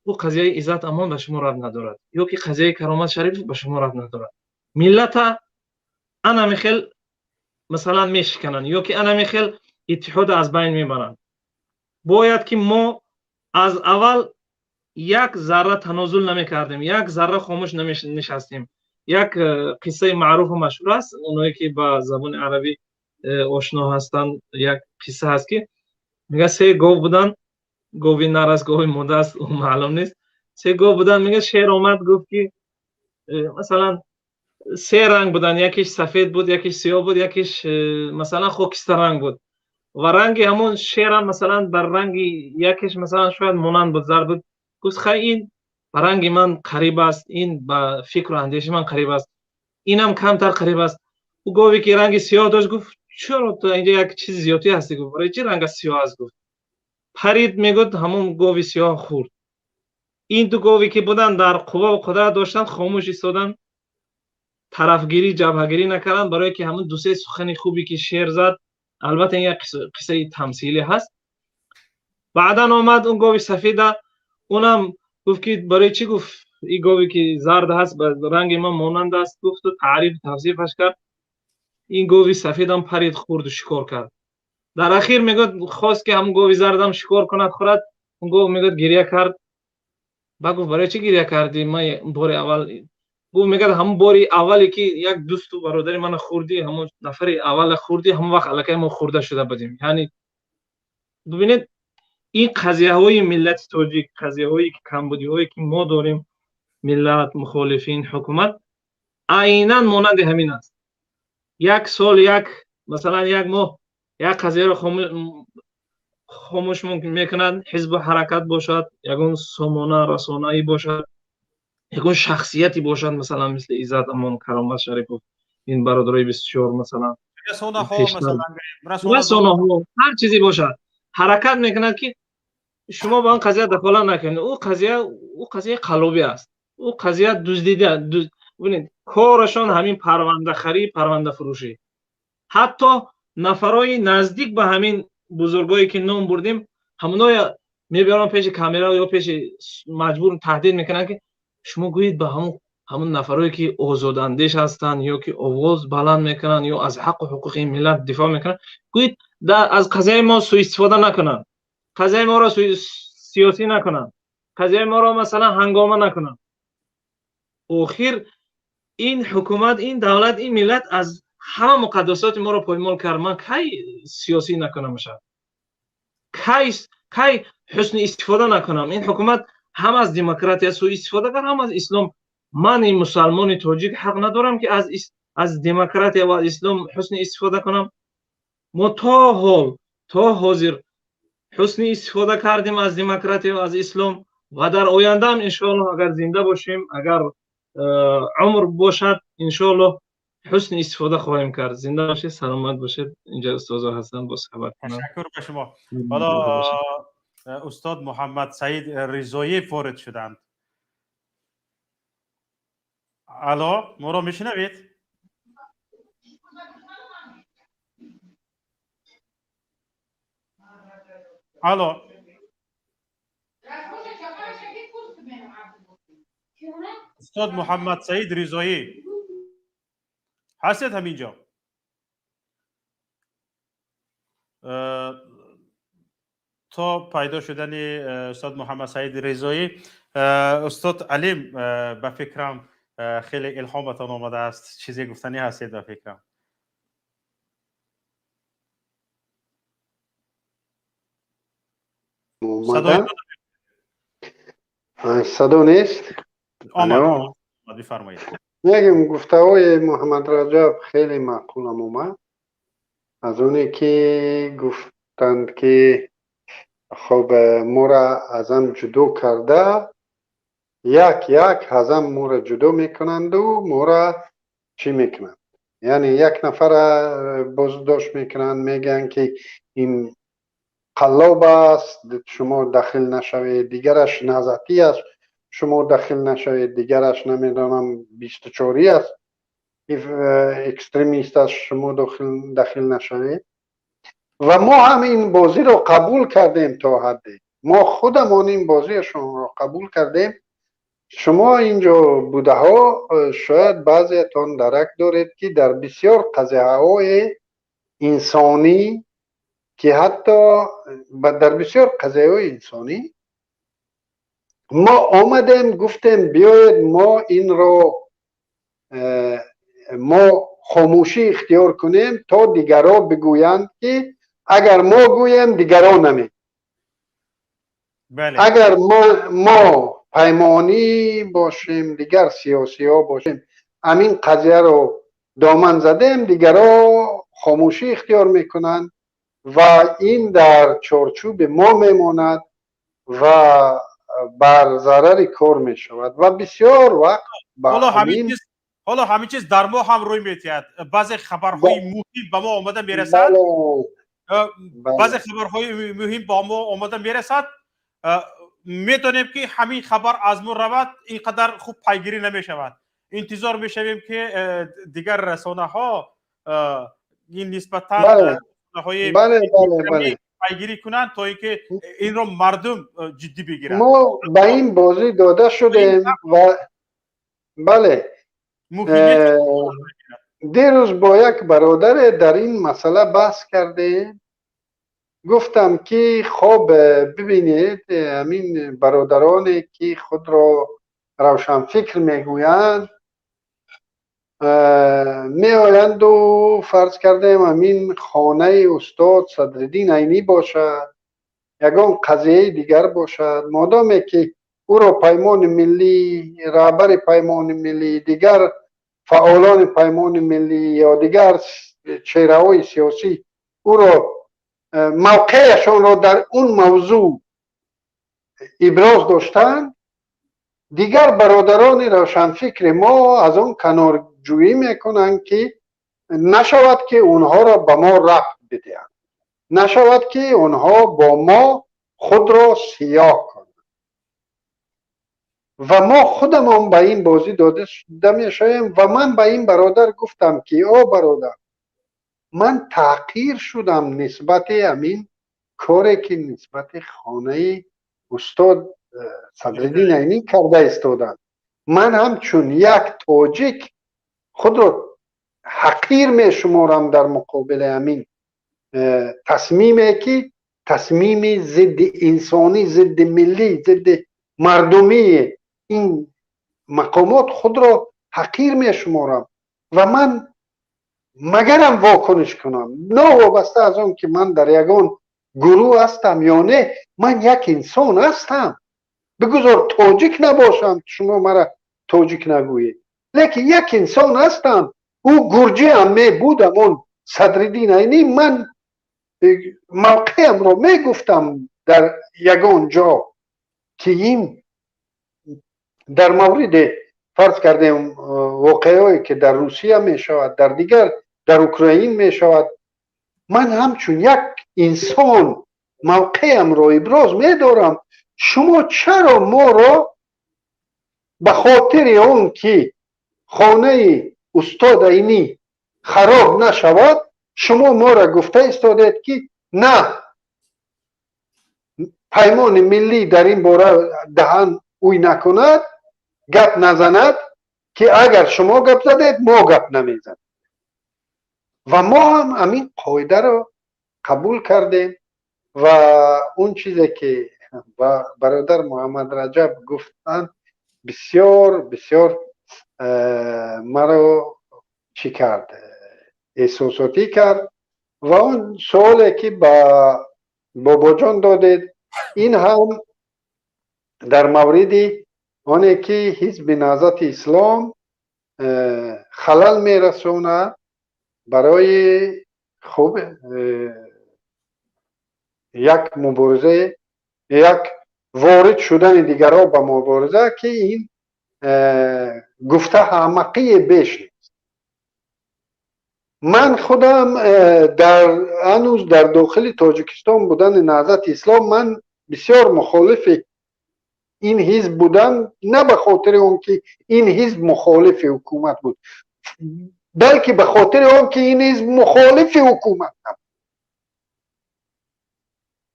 ӯ қазияи Иззат Амон ба шумо рабт надорад ё ки қазияи Каромат Шарипов ба шумо рабт надорад. Миллата ана михел масалан мешикананд ё ки ана михел иттиҳода аз байн мебаранд. Бояд ки мо аз аввал як зарра танозул намекардем, як зарра хомӯш нишастем. Як қиссаи маъруфу машҳур аст, оное ки ба забони арабӣ ошно ҳастанд. Як қисса ҳаст, ки мега се гов буданд, гови нар аст, гови мода аст, маълум нест, се гов буданд. Мега шер омад, гуфт, ки масалан се ранг буданд: якиш сафед буд, якиш сиёҳ буд, якиш масалан хокистаранг буд. Ва ранги ҳамон шерам масалан бар ранги якеш масалан шояд монанд буд, зард буд. Гуфт: «Хай, ин ба ранги ман қариб аст, ин ба фикру андешаи ман қариб аст, инам камтар қариб аст». Ӯ гове ки ранги сиёҳ дошт гуфт: «Чаро ту инҷа як чизи зиёдтӣ ҳастӣ?» Гуфт: «Барои чӣ ранга сиёҳ аст?» Гуфт. Парид, мегӯд, ҳамон гови сиёҳ хӯрд. Ин ду гове ки буданд, дар қуввау қудрат доштанд, хомӯш истоданд, тарафгирӣ, ҷабҳагирӣ накарданд, барое ки ҳамон дусе сухани хубе ки шер зад. Албатта, ин як қиссаи тамсилӣ ҳаст. Баъдан омад он гови сафеда, унам гуфт, ки барои чӣ, гуфт, ин гове ки зард ҳаст ба ранги ман монанд аст, гуфту таъриф тавсифаш кард. Ин гови сафедам парид, хӯрду шикор кард. Дар ахир, мегӯяд, хост, ки ҳамон гови зардам шикор кунад, хӯрад. Он гов, мегӯяд, гиря кард. Ба гуфт: «Барои чӣ гиря кардӣ? Ман бори аввал», гуфт, мегӯяд, ҳамон бори аввале ки як дӯсту бародари мана хӯрдӣ, ҳамон нафари аввала хӯрдӣ, ҳамон вақт аллакай мо хӯрда шуда будем. Яъне бибинед, ин қазияҳои миллати тоҷик, қазияҳое ки камбудиҳое ки мо дорем, миллат, мухолифин, ҳукумат, айнан монанди ҳамин аст. Як сол, як масалан як моҳ як қазияро Хомӯш мекунад, ҳизбу ҳаракат бошад, ягон сомона расонаӣ бошад, ягон шахсияте бошад, масалан мисли Иззат Амон, Каромат Шарипов, ин бародарои 24, масалан расонаҳо, ҳар чизе бошад, ҳаракат мекунад, ки шумо ба он қазия дахолат накунед. Ӯ қазияи қаллобӣ аст, ӯ қазия дуздида. Бибинед, корашон ҳамин парвандахарӣ, парвандафурӯшӣ. Ҳатто нафарои наздик ба ҳамин бузургое, ки ном бурдем, ҳамоноя мебиёранд пеши камера ё пеши маҷбур таҳдид мекунанд, ки шумо гӯед ба ҳамун нафарое, ки озодандеш ҳастанд ё ки овоз баланд мекунанд ё аз ҳаққу ҳуқуқи миллат дифоъ мекунанд, гӯед аз қазияи мо суистифода накунанд, қазияи моро сиёсӣ накунанд, қазияи моро, масалан, ҳангома накунанд. Охир ин ҳукумат, ин давлат, ин миллат аз ҳама муқаддасоти моро поймол кард. Ман кай сиёсӣ накунамша, кай ҳусни истифода накунам? Ин ҳукумат ҳам аз демократия суистифода кард, ҳам аз ислом. Ман, ин мусалмони тоҷик, ҳақ надорам, ки аз демократия ва аз ислом ҳусни истифода кунам? Мо то ҳол, то ҳозир ҳусни истифода кардем аз демократия ва аз ислом ва дар ояндаам, иншоаллоҳ, агар зинда бошем, агар умр бошад, иншоаллоҳ, ҳусни истифода хоҳем кард. Зинда бошед, саломат бошед. Инҷа устозо ҳастанд, боз хабар. Ташаккур ба шумо. Ҳоло устод Муҳаммад Саид Ризоев ворид шуданд. Алло, моро мешунавед? Алло. Устод Муҳаммад Саид Ризоӣ ҳастед ҳаминҷо? То пайдо шудани устод Муҳаммад Саид Ризоӣ, устод Алим, ба фикрам, хеле илҳоматон омадааст, чизе гуфтанӣ ҳастед, ба фикрам. Садо нест. Омад, бифармоед. Мегим, гуфтаҳои Муҳаммад Раҷаб хеле маъқулам омад, аз оне ки гуфтанд, ки хоб, мора аз ҳам ҷудо карда, як як аз ҳам моро ҷудо мекунанду мора чӣ мекунанд, яъне як нафара боздошт мекунанд, мегӯянд, ки ин қаллоб аст, шумо дахил нашавед, дигараш наҳзатӣ аст, шумо дахил нашавед, дигараш, намедонам, 24-ӣ аст, экстремист аст, шумо дахил нашавед. Ва мо ҳам ин бозиро қабул кардем, то ҳадде мо худамон ин бозиашонро қабул кардем. Шумо инҷо будаҳо, шояд баъзеятон дарак доред, ки дар бисёр қазияҳои инсонӣ, ки ҳатто дар бисёр қазияҳои инсонӣ мо омадем, гуфтем: биёед, мо инро мо хомӯшӣ ихтиёр кунем, то дигарро бигӯянд, ки агар мо гӯем, дигарон наме агар мо паймонӣ бошем, дигар сиёсиҳо бошем, ҳамин қазияро доман задем, дигарро хомӯшӣ ихтиёр мекунанд ва ин дар чорчӯби мо мемонад ва бар зарари кор мешавад. Ва бисёр вақт Ҳоло ҳамин чиз дар мо ҳам рӯй метиҳад. Баъзе хабарҳои муҳим ба мо омада мерасад, баъзе хабарҳои муҳим ба мо омада мерасад, медонем, ки ҳамин хабар аз мо равад, ин қадар хуб пайгирӣ намешавад. Интизор мешавем, ки дигар расонаҳо ин нисбатан пайгирӣ кунанд, то ин ки инро мардум ҷиддӣ бигиранд. Мо ба ин бозӣ дода шудем ва бале, дирӯз бо як бародаре дар ин масъала баҳс кардем. Гуфтам, ки хоб, бибинед, ҳамин бародароне, ки худро равшанфикр мегӯянд, меоянду, фарз кардем, ҳамин хонаи устод Садриддин Айнӣ бошад, ягон қазияи дигар бошад, модоме ки ӯро Паймони Миллӣ, раҳбари Паймони Миллӣ, дигар фаъолони Паймони Миллӣ ё дигар чеҳраҳои сиёсӣ ӯро Мавқеашонро дар он мавзӯъ иброз доштанд. Дигар бародарони равшанфикри мо аз он канорҷӯӣ мекунанд, ки нашавад, ки онҳоро ба мо рабт бидиҳанд, нашавад, ки онҳо бо мо худро сиёҳ кунанд ва мо худамон ба ин бозӣ дода шуда мешавем. Ва ман ба ин бародар гуфтам, ки о бародар, ман таҳқир шудам нисбати ҳамин коре, ки нисбати хонаи устод Садриддин Айнӣ карда истоданд. Ман ҳамчун як тоҷик худро ҳақир мешуморам дар муқобили ҳамин тасмиме, ки тасмими зидди инсонӣ, зидди миллӣ, зидди мардумии ин мақомот, худро ҳақир мешуморам ва ман магарам вокуниш кунам, новобаста аз он ки ман дар ягон гурӯҳ ҳастам ё не. Ман як инсон ҳастам, бигузор тоҷик набошам, шумо мара тоҷик нагӯед, лекин як инсон ҳастам. Ӯ гурҷиам мебуд, амон Садриддин Айнӣ, ман мавқеамро мегуфтам дар ягон ҷо, ки ин дар мавриди, фарз кардем, воқеаое, ки дар Русия мешавад, дар дигар, дар Украин мешавад, ман ҳамчун як инсон мавқеамро иброз медорам. Шумо чаро моро ба хотири он ки хонаи устод Айнӣ хароб нашавад, шумо моро гуфта истодед, ки на, Паймони Миллӣ дар ин бора даҳан уй накунад, гап назанад, ки агар шумо гап задед, мо гап намезанем? Ва мо ҳам ҳамин қоидаро қабул кардем. Ва он чизе, ки бародар Муҳаммад Раҷаб гуфтанд, бисёр бисёр маро чӣ кард, эҳсосотӣ кард. Ва он суоле, ки ба Бобоҷон додед, ин ҳам дар мавриди оне, ки Ҳизби Наҳзати Ислом халал мерасонад барои хуб як мубориза, як ворид шудани дигарҳо ба мубориза, ки ин гуфта аҳмақии беш нест. Ман худам дар ҳанӯз дар дохили Тоҷикистон будани Наҳзати Ислом ман бисёр мухолифи ин ҳизб будам, на ба хотири он ки ин ҳизб мухолифи ҳукумат буд, балки ба хотири он ки ин ҳизб мухолифи ҳукумат набуд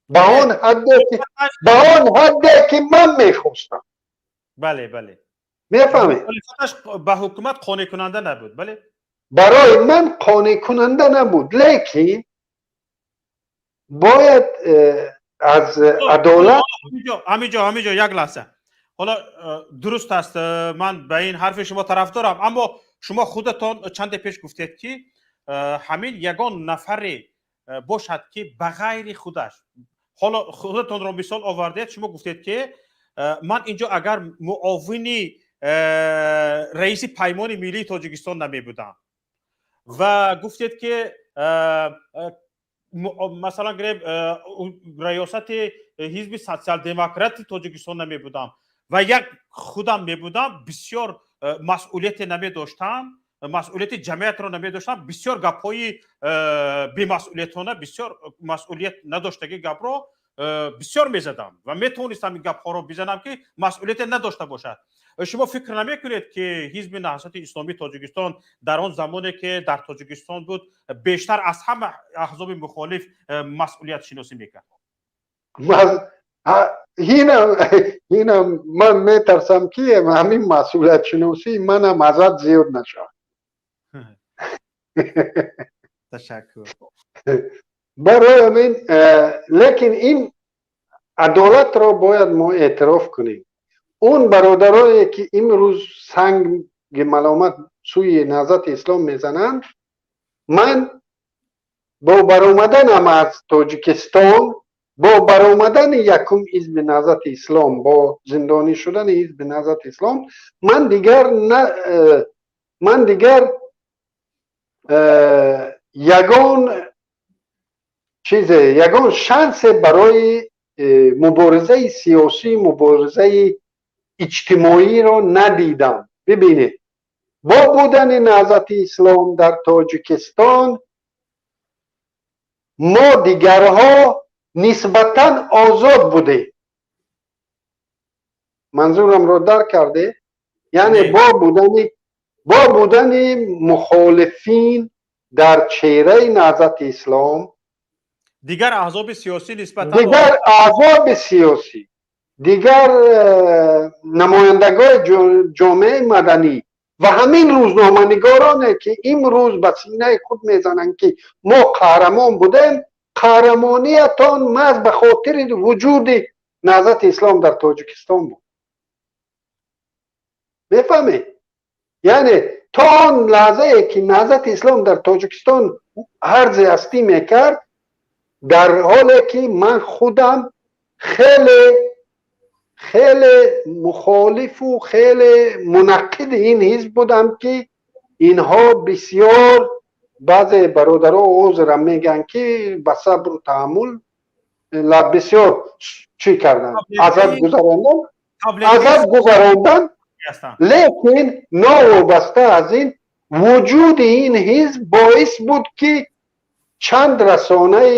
ба он ҳадде, ки ман мехостам. Бале, бале. Мефаҳмед? Мухолифаташ ба ҳукумат қонеъкунанда набуд, бале. Барои ман қонеъкунанда набуд, лекин бояд аз адолат Ҳамиҷо як лаҳза. Ҳоло дуруст аст, ман ба ин ҳарфи шумо тарафдорам, аммо шумо худатон чанде пеш гуфтед, ки ҳамин ягон нафаре бошад, ки ба ғайри худаш, ҳоло худатонро мисол овардед, шумо гуфтед, ки ман инҷо агар муовини раиси Паймони Миллии Тоҷикистон намебудам, ва гуфтед, ки масалан гирем, раёсати Ҳизби Социал-Демократи Тоҷикистон намебудам ва як худам мебудам, бисёр масъулияте намедоштам, масъулияти ҷамъиятро намедоштам, бисёр гапҳои бемасъулиятона, бисёр масъулият надоштаги гапро бисёр мезадам ва метавонистам ин гапҳоро бизанам, ки масъулияте надошта бошад. Шумо фикр намекунед, ки Ҳизби Наҳзати Исломии Тоҷикистон дар он замоне, ки дар Тоҷикистон буд, бештар аз ҳама аҳзоби мухолиф масъулиятшиносӣ мекард? Инам ман метарсам, ки ҳамин масъулиятшиносии манам азад зиёд нашавад. Ташаккур. Барои ҳамин, лекин ин адолатро бояд мо эътироф кунем. Он бародарое, ки имрӯз санги маломат сӯи Наҳзати Ислом мезананд, ман бо баромаданам аз Тоҷикистон, бо баромадани якум Ҳизби Наҳзати Ислом, бо зиндонӣ шудани Ҳизби Наҳзати Ислом, ман дигар ягон Чизе, ягон шансе барои муборизаи сиёсӣ, муборизаи иҷтимоиро надидам. Бибинед, бо будани Наҳзати Ислом дар Тоҷикистон мо дигарҳо нисбатан озод будем. Манзурамро дарк карде? Яъне бо будани мухолифин дар чеҳраи Наҳзати Ислом, дигар аҳзоби сиёсӣ нисбатан, дигар аҳзоби сиёсӣ, дигар намояндагони ҷомеаи маданӣ ва ҳамин рӯзноманигороне, ки имрӯз ба синаи худ мезананд, ки мо қаҳрамон будем, қаҳрамониятон маҳз ба хотири вуҷуди Наҳзати Ислом дар Тоҷикистон буд. Мефаҳмед? Яъне то он лаҳзае, ки Наҳзати Ислом дар Тоҷикистон ҳарзи ҳастӣ мекард, дар ҳоле ки ман худам хеле хеле мухолифу хеле мунаққиди ин ҳизб будам, ки инҳо бисёр, баъзе бародаро ҳозирам мегӯянд, ки ба сабру таҳаммул бисёр чӣ карданд, азоб гузарондан, азоб гузарондан. Лекин новобаста аз ин, вуҷуди ин ҳизб боис буд, ки чанд расонаи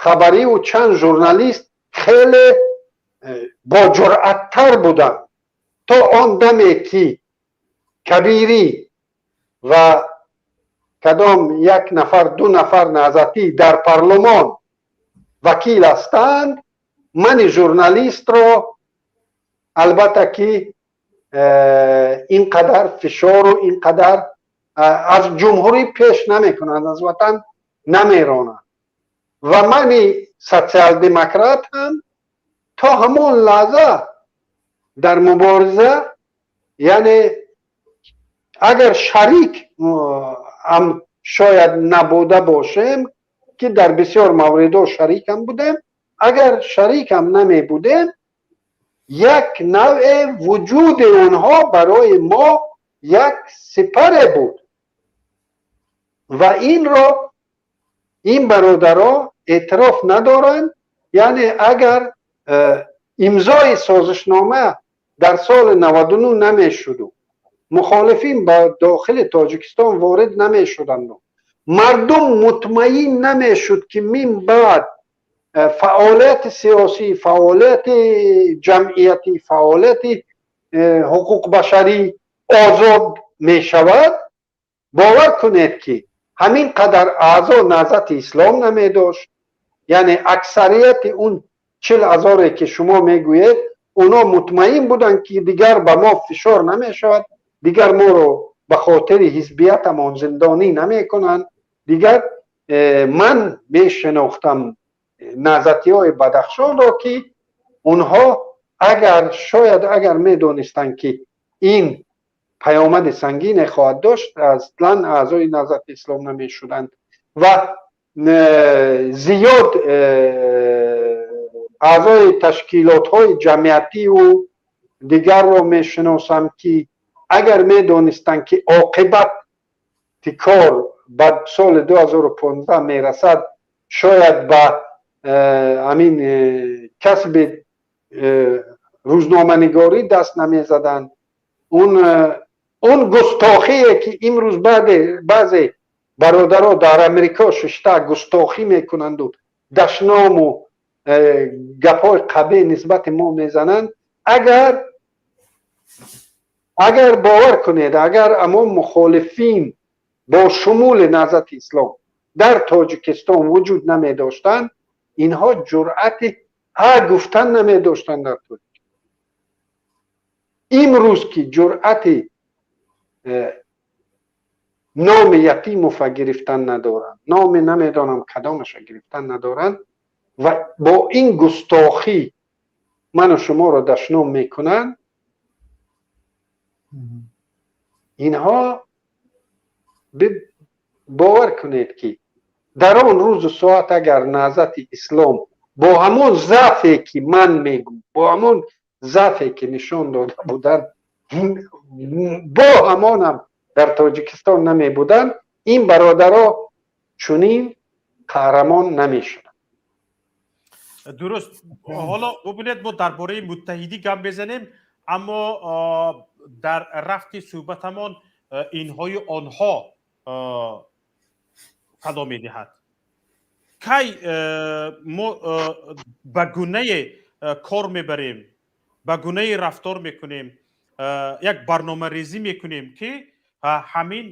хабариву чанд журналист хеле боҷуръаттар буданд. То он даме, ки Кабирӣ ва кадом як нафар, ду нафар наҳзатӣ дар парлумон вакил ҳастанд, мани журналистро албатта ки ин қадар фишору ин қадар аз ҷумҳурӣ пеш намекунанд, аз ватан намеронанд. Ва мани социал-демократ ҳам то ҳамон лаҳза дар мубориза, яъне агар шарик ҳам шояд набуда бошем, ки дар бисёр мавридҳо шарикам будем, агар шарикам намебудем, як навъе вуҷуди онҳо барои мо як сипаре буд. Ва инро ин бародаро эътироф надоранд. Яъне агар имзои созишнома дар соли 99 намешуду мухолифин ба дохили Тоҷикистон ворид намешуданду мардум мутмаин намешуд, ки мин баъд фаъолияти сиёсӣ, фаъолияти ҷамъиятӣ, фаъолияти ҳуқуқбашарӣ озод мешавад, бовар кунед, ки ҳамин қадар аъзо Наҳзати Ислом намедошт. Яъне аксарияти он 40 ҳазоре, ки шумо мегӯед, оно мутмаин буданд, ки дигар ба мо фишор намешавад, дигар моро ба хотири ҳизбиятамон зиндонӣ намекунанд. Дигар ман мешинохтам наҳзатиҳои Бадахшонро, ки онҳо агар шояд агар медонистанд, ки ин паёмади сангине хоҳад дошт, аслан аъзои Наҳзати Ислом намешуданд. Ва зиёд аъзои ташкилотҳои ҷамъиятиву дигарро мешиносам, ки агар медонистанд, ки оқибати кор ба соли 2015 мерасад, шояд ба ҳамин касби рӯзноманигорӣ даст намезаданд. Он густохие, ки имрӯз баъзе бародаро дар Амрико шишта густохӣ мекунанду дашному гапҳои қабеҳ нисбати мо мезананд, агар бовар кунед, агар амон мухолифин бо шумули Наҳзати Ислом дар Тоҷикистон вуҷуд намедоштанд, инҳо ҷуръати ҳа гуфтан намедоштанд дар Тоҷикистон. Имрӯз ки ҷуръати номи Ятимова гирифтан надоранд, номи намедонам кадомаша гирифтан надоранд ва бо ин густохӣ ману шуморо дашном мекунанд, инҳо бовар кунед, ки дар он рӯзу соат агар Наҳзати Ислом бо ҳамон заъфе, ки ман мегӯм, бо ҳамон заъфе, ки нишон дода буданд, бо ҳамонам дар Тоҷикистон намебуданд, ин бародаро чунин Қаҳрамон намешуданд. Дуруст. Ҳоло бубинед, мо дар бораи муттаҳидӣ гап мезанем, аммо дар рафти суҳбатамон инҳою онҳо садо медиҳад. Кай мо ба гунае кор мебарем, ба гунае рафтор мекунем, як барномарезӣ мекунем, ки ҳамин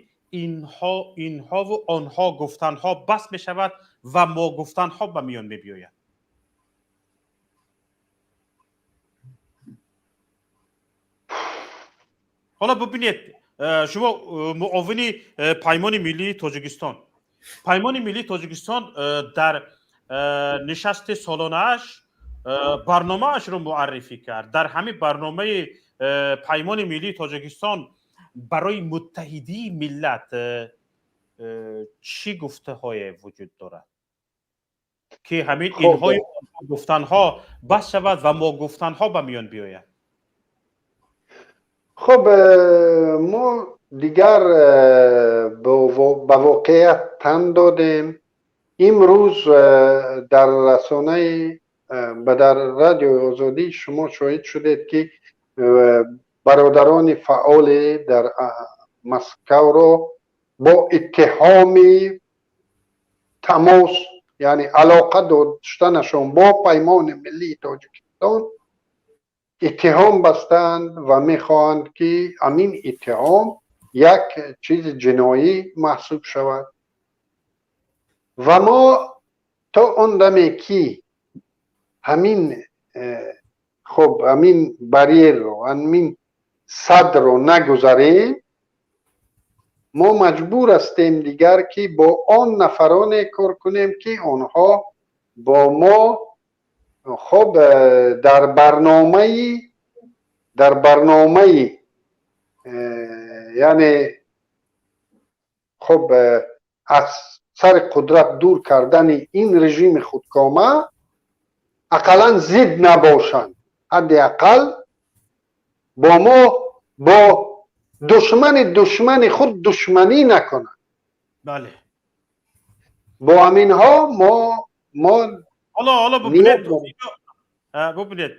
инҳо, инҳову онҳо гуфтанҳо бас мешавад ва мо гуфтанҳо ба миён мебиёяд? Ҳоло бубинед, шумо муовини Паймони миллии Тоҷикистон. Паймони миллии Тоҷикистон дар нишасти солонааш барномаашро муаррифӣ кард. Дар ҳамин барномаи Паймони миллии Тоҷикистон барои муттаҳидии миллат чӣ гуфтаҳое вуҷуд дорад, ки ҳамин инҳои гуфтанҳо бас шавад ва мо гуфтанҳо ба миён биёяд? Хуб, мо дигар ба воқеият тан додем. Имрӯз дар расонаи ба дар Радиои Озодӣ шумо шоҳид шудед, ки бародарони фаъоле дар Москавро бо иттиҳоми тамос, яъне алоқа доштанашон бо Паймони миллии Тоҷикистон иттиҳом бастанд ва мехоҳанд, ки ҳамин иттиҳом як чизи ҷиноӣ маҳсуб шавад. Ва мо то он даме ки ҳамин, хуб, ҳамин барьерро, ҳамин садро нагузарем, мо маҷбур ҳастем дигар, ки бо он нафароне кор кунем, ки онҳо бо мо, хуб, дар барномаи, яъне, хуб, аз сари қудрат дур кардани ин режими худкома ақаллан зид набошанд, ҳадди ақал бо мо, бо душмани душмани худ душманӣ накунанд. Бо ҳаминҳо мо Ҳоло бубинед,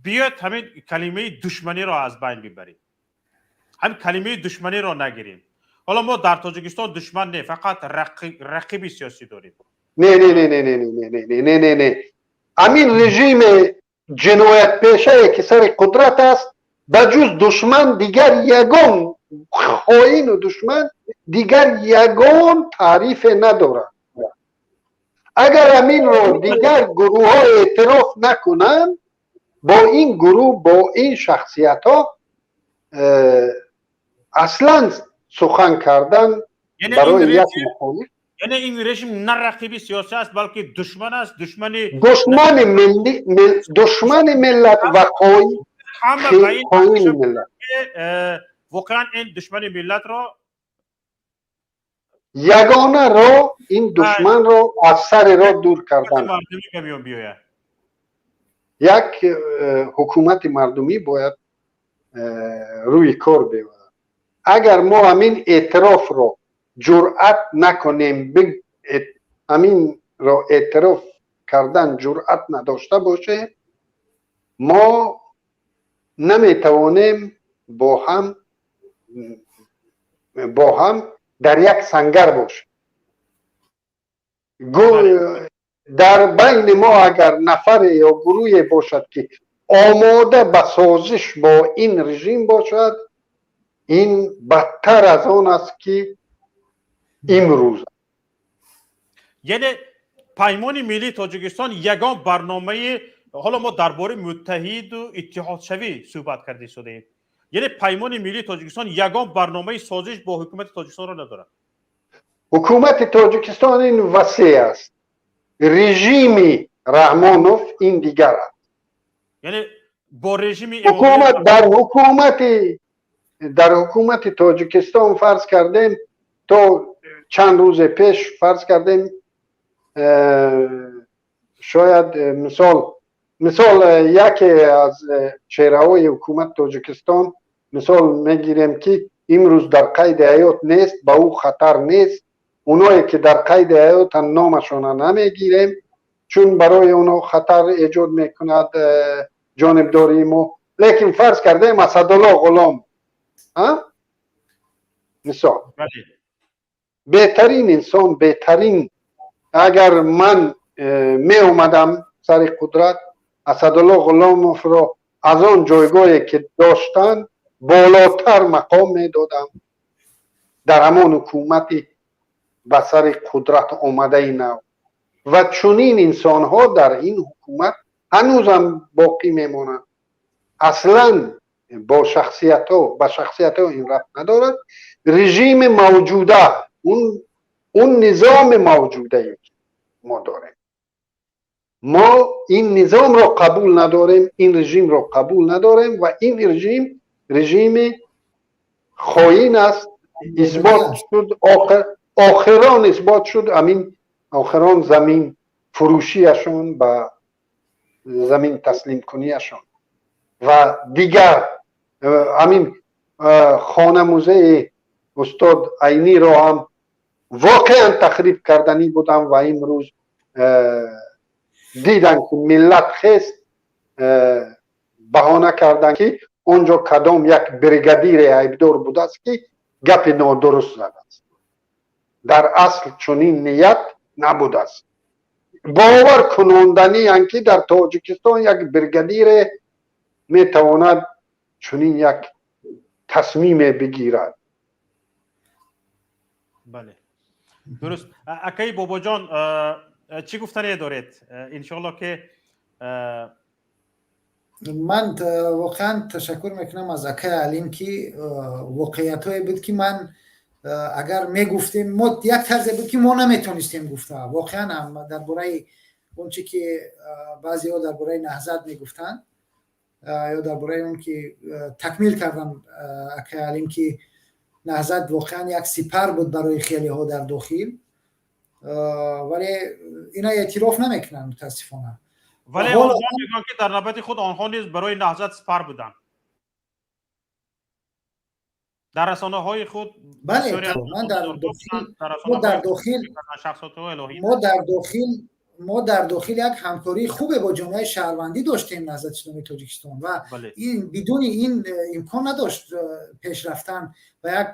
биёед ҳамин калимаи душманиро аз байн бибарем, ҳамин калимаи душманиро нагирем. Ҳоло мо дар Тоҷикистон душман не, фақат рақиби сиёсӣ дорем. Не, не, не, не, не, не, не, не, не, не, не, ҳамин режими ҷиноятпешае, ки сари қудрат аст, ба ҷуз душман дигар ягон, хоину душман дигар ягон таърифе надорад. Агар ҳаминро дигар гурӯҳҳо эътироф накунанд, бо ин гурӯҳ, бо ин шахсиятҳо аслан сухан кардан барои як мухолиф Яъне ин режим на рақиби сиёсӣ аст, балки душман аст, душмани душмани милли, душмани миллат ва ҳама ба ин хоини миллат. Воқеан ин душмани миллатро Ягона роҳ ин душманро аз сари роҳ дур кардан. Мардумӣ ба миён биёяд. Як ҳукумати мардумӣ бояд рӯи кор биёяд. Агар мо ҳамин эътирофро ҷуръат накунем, ҳаминро эътироф кардан ҷуръат надошта бошем, мо наметавонем бо ҳам дар як сангар бошем. Дар байни мо агар нафаре ё гурӯҳе бошад, ки омода ба созиш бо ин режим бошад, ин бадтар аз он аст, ки имрӯз Яъне Паймони миллии Тоҷикистон ягон барномаи, ҳоло мо дар бораи муттаҳиду иттиҳодшавӣ суҳбат карда истодаем, яъне Паймони миллии Тоҷикистон ягон барномаи созиш бо ҳукумати Тоҷикистонро надорад? Ҳукумати Тоҷикистон ин васеъ аст, режими Раҳмонов ин дигар аст. Яъне бо режими ҳукумат дар ҳукумати Тоҷикистон, фарз кардем, то чанд рӯзе пеш, фарз кардем, шояд мисол яке аз чеҳраҳои ҳукумати Тоҷикистон, мисол мегирем, ки имрӯз дар қайди ҳаёт нест, ба ӯ хатар нест. Оное ки дар қайди ҳаётан, номашона намегирем, чун барои онҳо хатар эҷод мекунад ҷонибдории мо. Лекин фарз кардаем, Асадулло Ғулом, мисол, беҳтарин инсон, беҳтарин. Агар ман меомадам сари қудрат, Асадулло Ғуломовро аз он ҷойгоҳе ки доштанд, болотар мақом медодам дар ҳамон ҳукумати ба сари қудрат омадаи нав. Ва чунин инсонҳо дар ин ҳукумат ҳанӯзам боқӣ мемонанд. Аслан бо шахсиятҳо, ба шахсиятҳо ин рабт надорад. Режими мавҷуда, он низоми мавҷудае ки мо дорем, мо ин низомро қабул надорем, ин режимро қабул надорем ва ин режим режими хоин аст. Исбот шуд, охирон исбот шуд амин охирон замин фурӯшиашон, ба замин таслимкуниашон ва дигар ҳамин хона музеи устод Айниро ҳам воқеан тахриб карданӣ будам ва имрӯз дидан, ки миллат хест, баҳона карданд, ки он ҷо кадом як бригадире айбдор будааст, ки гапи нодуруст задааст. Дар асл чунин ният набудааст. Бовар кунонданианд, ки дар Тоҷикистон як бригадире метавонад чунин як тасмиме бигирад. Бале, дуруст. Акаи Бобоҷон, чӣ гуфтане доред, иншоалло, ки Ман воқеан ташаккур мекунам аз акаи Алим, ки воқеиятҳое буд, ки ман агар мегуфтем, мо як тарзе буд, ки мо наметонистем гуфта. Воқеан ҳам дар бораи он чи ки баъзеҳо дар бораи Наҳзат мегуфтанд ё дар бораи он ки такмил кардан акаи Алим, ки Наҳзат воқеан як сипар буд барои хелеҳо дар дохил, вале ина эътироф намекунанд, мутаассифона. Вале онҳо мегӯянд, ки дар навбати худ онҳо низ барои Наҳзат сипар буданд дар расонаҳои худ. Бале, ман дар дохил мо дар дохил як ҳамкории хубе бо ҷомеаи шаҳрвандӣ доштем, Наҳзати Исломии Тоҷикистон, ва ин бидуни ин имкон надошт пеш рафтан ва як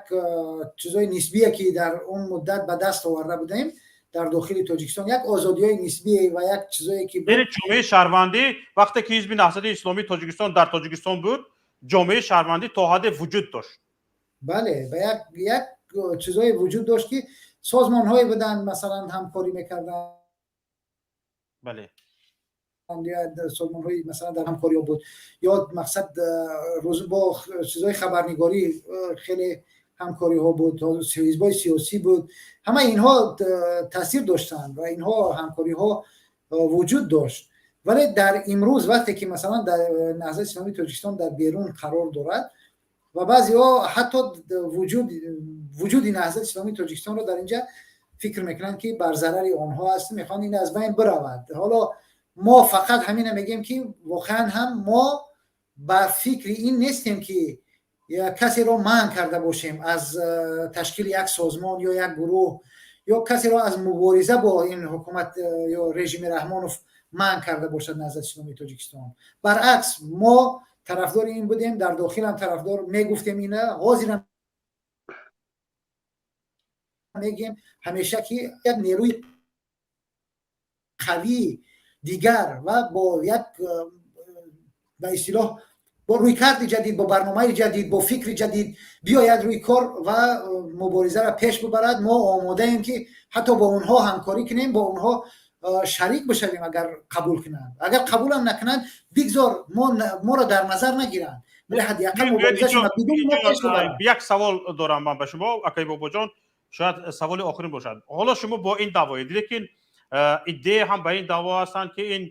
чизои нисбие, ки дар он муддат ба даст оварда будем дар дохили Тоҷикистон, як озодиҳои нисбие ва як чизое ки Яъне ҷомеаи шаҳрвандӣ, вақте ки ҳизби Наҳзати Исломии Тоҷикистон дар Тоҷикистон буд, ҷомеаи шаҳрвандӣ то ҳадде вуҷуд дошт. Бале, ба як чизое вуҷуд дошт, ки созмонҳое буданд, масалан, ҳамкорӣ мекарданд. Созмонҳои, масалан, дар ҳамкориҳо буд ё мақсад бо чизҳои хабарнигорӣ хеле ҳамкориҳо буд, ҳизбҳои сиёсӣ буд. Ҳамаи инҳо таъсир доштанд ва инҳо ҳамкориҳо вуҷуд дошт. Вале дар имрӯз, вақте ки, масалан, дар Наҳзати Исломии Тоҷикистон дар берун қарор дорад ва баъзеҳо ҳатто вуҷуди Наҳзати Исломии Тоҷикистонро дар инҷа фикр мекунанд, ки бар зарари онҳо аст, мехоҳанд ин аз байн биравад. Ҳоло мо фақат ҳамина мегӯем, ки воқеан ҳам мо ба фикри ин нестем, ки касеро манъ карда бошем аз ташкили як созмон ё як гурӯҳ ё касеро аз мубориза бо ин ҳукумат ё режими Раҳмонов манъ карда бошад Наҳзати Исломии Тоҷикистон. Баръакс, мо тарафдори ин будем, дар дохилам тарафдор мегуфтем, ина ҳозирам мегӯем ҳамеша, ки як нерӯи қавии дигар ва бо як, ба истилоҳ, бо рӯйкарди ҷадид, бо барномаи ҷадид, бо фикри ҷадид биёяд рӯи кор ва муборизаро пеш бибарад. Мо омодаем, ки ҳатто бо онҳо ҳамкорӣ кунем, бо онҳо шарик бишавем, агар қабул кунанд. Агар қабулам накунанд, бигзор моро дар назар нагиранд, вале ҳадди ақал муборизашона бидуни мо пеш бибаранд. Як савол дорам ман ба шумо, акаи Бобоҷон, шояд саволи охирин бошад. Ҳоло шумо бо ин даъвоед, лекин иддае ҳам ба ин даъво ҳастанд, ки ин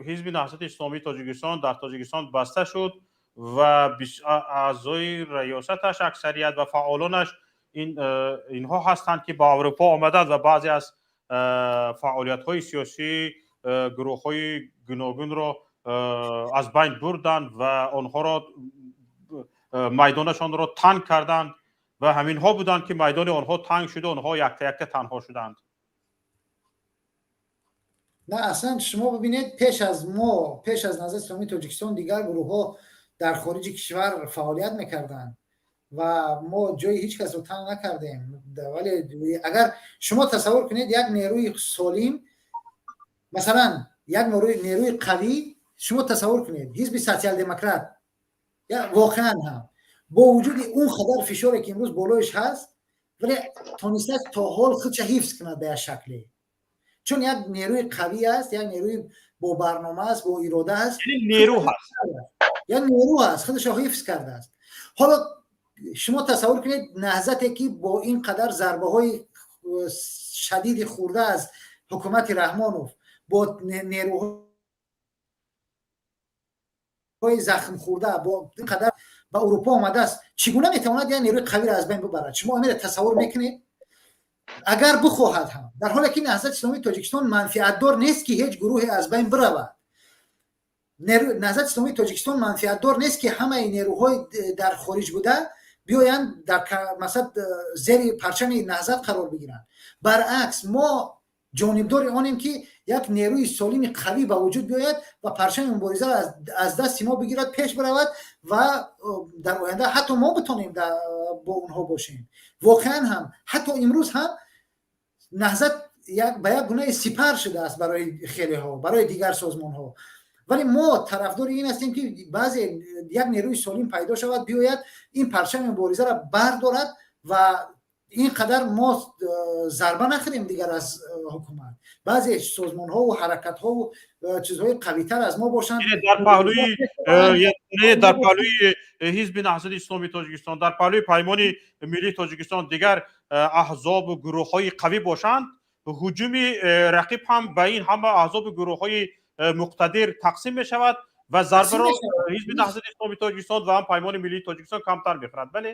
ҳизби Наҳзати Исломии Тоҷикистон дар Тоҷикистон баста шуд ва аъзои раёсаташ аксарият ва фаъолонаш инҳо ҳастанд, ки ба Аврупо омаданд ва баъзе аз фаъолиятҳои сиёсӣ, гурӯҳҳои гуногунро аз байн бурданд ва онҳоро майдонашонро танг карданд. Ва ҳаминҳо буданд, ки майдони онҳо танг шуда, онҳо якта якта танҳо шуданд. На, аслан шумо бибинед, пеш аз мо, пеш аз Наҳзати Исломии Тоҷикистон дигар гурӯҳҳо дар хориҷи кишвар фаъолият мекарданд ва мо ҷои ҳеҷ касро танг накардем. Вале агар шумо тасаввур кунед, як нерӯи солим, масалан, як нерӯи қавӣ, шумо тасаввур кунед, ҳизби Социал-демократ воқеан ҳам бо вуҷуди он қадар фишоре, ки имрӯз болоиш ҳаст, вале тонистааст то ҳол худша ҳифз кунад ба як шакле, чун як нерӯи қавӣ аст, як нерӯи бо барнома аст, бо ирода аст. Нерӯ ҳаст. Як нерӯ аст, худашро ҳифз кардааст. Ҳоло шумо тасаввур кунед, Наҳзате, ки бо ин қадар зарбаҳои шадиди хӯрда аз ҳукумати Раҳмонов, бо нерӯҳои захм хӯрда, бо ин қадар ба Урупо омадааст, чӣ гуна метавонад як нерӯи қавиро аз байн бибарад? Шумо амира тасаввур мекунед? Агар бихоҳад ҳам, дар ҳоле ки Наҳзати Исломии Тоҷикистон манфиатдор нест, ки ҳеҷ гурӯҳе аз байн биравад. Наҳзати Исломии Тоҷикистон манфиатдор нест, ки ҳамаи нерӯҳои дар хориҷ буда биёянд, дар масалан, зери парчами Наҳзат қарор бигиранд. Баръакс, мо ҷонибдори онем, ки як нерӯи солими қавӣ ба вуҷуд биёяд ва парчами муборизаро аз дасти мо бигирад, пеш биравад ва дар оянда ҳатто мо битонем бо онҳо бошем. Воқеан ҳам, ҳатто имрӯз ҳам Наҳзат ба як гунаи сипар шудааст барои хелеҳо, барои дигар созмонҳо, вале мо тарафдори ин ҳастем, ки баъзе як нерӯи солим пайдо шавад, биёяд, ин парчами муборизаро бардорад ва ин қадар мо зарба нахӯрем дигар аз ҳукумат. Баъзе созмонҳову ҳаракатҳову чизҳои қавитар аз мо бошанд. Дар паҳлӯи ҳизби Наҳзати Исломии Тоҷикистон, дар паҳлӯи Паймони Миллии Тоҷикистон дигар аҳзобу гурӯҳҳои қавӣ бошанд, ҳуҷуми рақиб ҳам ба ин ҳама аҳзобу гурӯҳҳои муқтадир тақсим мешавад ва зарбаро ҳизби Наҳзати Исломии Тоҷикистон ва ҳам Паймони Миллии Тоҷикистон камтар мехӯрад, бале.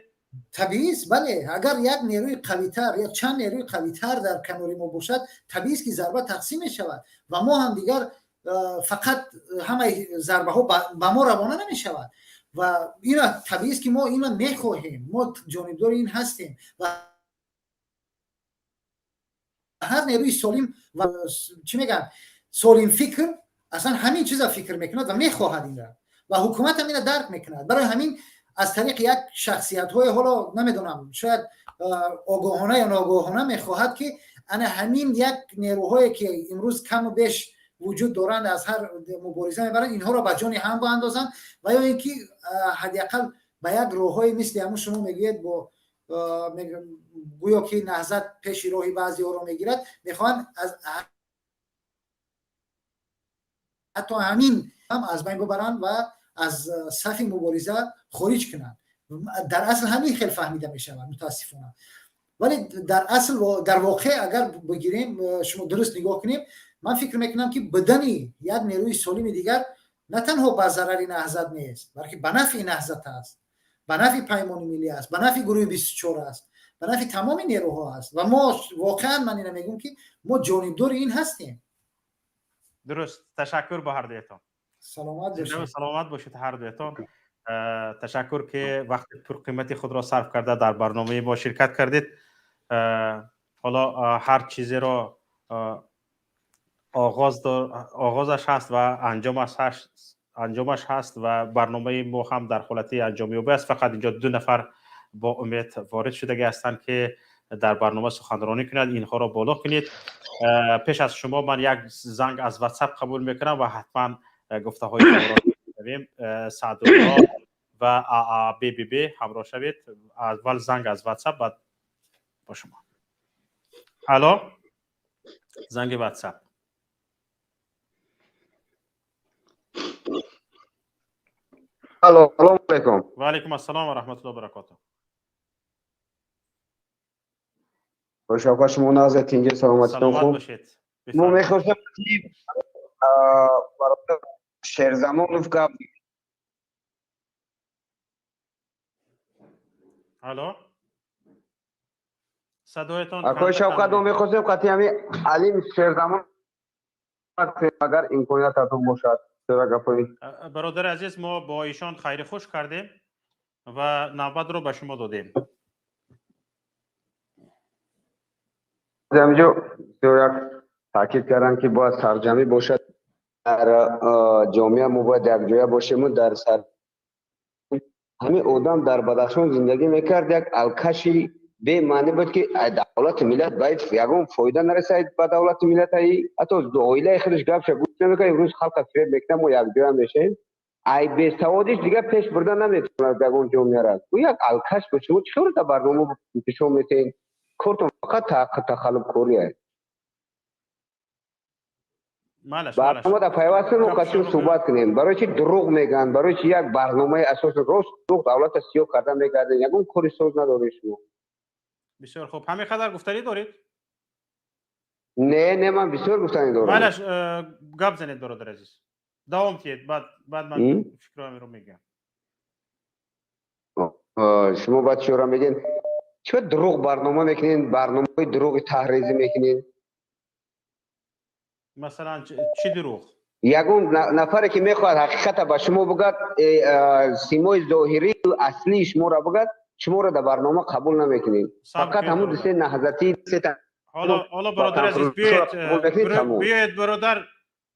Табиист, бале. Агар як нерӯи қавитар ё чанд нерӯи қавитар дар канори мо бошад, табиист, ки зарба тақсим мешавад ва мо ҳам дигар фақат ҳамаи зарбаҳо ба мо равона намешавад. Ва ина табиист, ки мо ина мехоҳем, мо ҷонибдори ин ҳастем ва ҳар нерӯи солим ва, чӣ мегӯям, солимфикр аслан ҳамин чиза фикр мекунад ва мехоҳад инра ва ҳукумат ҳам ина дарк мекунад. Барои ҳамин аз тариқи як шахсиятҳое, ҳоло намедонам, шояд огоҳона ё ногоҳона, мехоҳад, ки ана ҳамин як нерӯҳое, ки имрӯз каму беш вуҷуд доранд, аз ҳар мубориза мебаранд, инҳоро ба ҷони ҳам баандозанд ва ё ин ки ҳадди ақал ба як роҳҳое, мисли ҳамун шумо мегӯед, бо гӯё ки Наҳзат пеши роҳи баъзеҳоро мегирад, мехоҳанд аз ҳатто ҳамин ҳам аз байн бибаранд ва аз сафи мубориза хориҷ кунанд. Дар асл ҳамин хел фаҳмида мешавад, мутаассифона. Вале дар асл, дар воқеъ агар бигирем, шумо дуруст нигоҳ кунем, ман фикр мекунам, ки будани як нерӯи солими дигар на танҳо ба зарари Наҳзат нест, балки ба нафъи Наҳзат аст, ба нафъи Паймони Миллӣ аст, ба нафъи гурӯҳи 24 аст, ба нафъи тамоми нерӯҳо аст. Ва мо воқеан, ман ина мегӯм, ки мо ҷонибдори ин ҳастем. Дуруст, ташаккур ба ҳардуятон. Саломат бошед. Саломат бошед ҳардуятон. Ташаккур, ки вақти пурқимати худро сарф карда, дар барномаи мо ширкат кардед. Ҳоло ҳар чизеро оғозаш ҳаст ва анҷомаш ҳаст ва барномаи мо ҳам дар ҳолати анҷомёбӣ аст. Фақат инҷо ду нафар бо умед ворид шудагӣ ҳастанд, ки дар барнома суханронӣ кунанд. Инҳоро боло кунед. Пеш аз шумо ман як занг аз Ватсап қабул мекунам ва ҳатман гуфтаҳои шуморо мешунавем. Саъдулло ва ААББ, ҳамроҳ шавед. Аввал занг аз Ватсап, баъд бо шумо. Алло, занги Ватсап. Алло, салому алейкум. Ва алейкум ассалом ва раҳматуллоҳи ва баракотуҳ. Шавкат, шумо нағз, тинҷи, саломатитон Саломат хуб? бошед. Мо Бифармоед. мехостем, ки бародар Шерзамонов гап. Алло, садоятон Акои камтар Шавкат, мо кам. мехостем қати ҳами Алим Шерзамон, агар имкониятатон бошад, чора гапои. Бародари азиз, мо бо ишон хайри хуш кардем ва навбатро ба шумо додем. Ҳаминҷо як таъкид кардам, ки бояд сарҷамӣ бошад дар ҷомеа, мо бояд якҷоя бошему дар сар. Ҳамин одам дар Бадахшон зиндагӣ мекард, як алкаши бемаънӣ буд, ки давлати миллат ба ягон фоида нарасад, ба давлати миллат, ҳатто оилаи худаш гапша гӯш намекард. Имрӯз халқа фиреб мекунад, мо якҷоя мешавем. Ай бесаводиш дигар пеш бурда наметавонад ягон ҷомеара. Ӯ як алкаш буд. Шумо чӣ хел дар барнома интишор метаҳед? Кортон фақат тақаллубкорӣ аст. Барномада пайвастем, мо касим суҳбат кунем. Барои чи дурӯғ мегӯянд? Барои чи як барномаи асоси рост дурӯғ давлата сиёҳ карда мегардем? Ягон кори соз надоред шумо. Бисёр хуб, ҳамин қадар гуфтанӣ доред? Не, не, ман бисёр гуфтанӣ дорам. Майлаш, гап занед, бародар азиз, давом диҳед, баъд ман фикрҳоямро мегӯям. Шумо баъд чиёра мегӯед? Чиба дурӯғ барнома мекунед, барномаҳои дурӯғи таҳризӣ мекунед? Масалан, чӣ дурӯғ? Ягон нафаре, ки мехоҳад ҳақиқата ба шумо бигӯяд, симои зоҳирию аслии шуморо бигӯяд, шуморо дар барнома қабул намекунед. Фақат ҳамун дусе наҳзатӣ. Ҳоло, бародар азиз, биёед, биёед,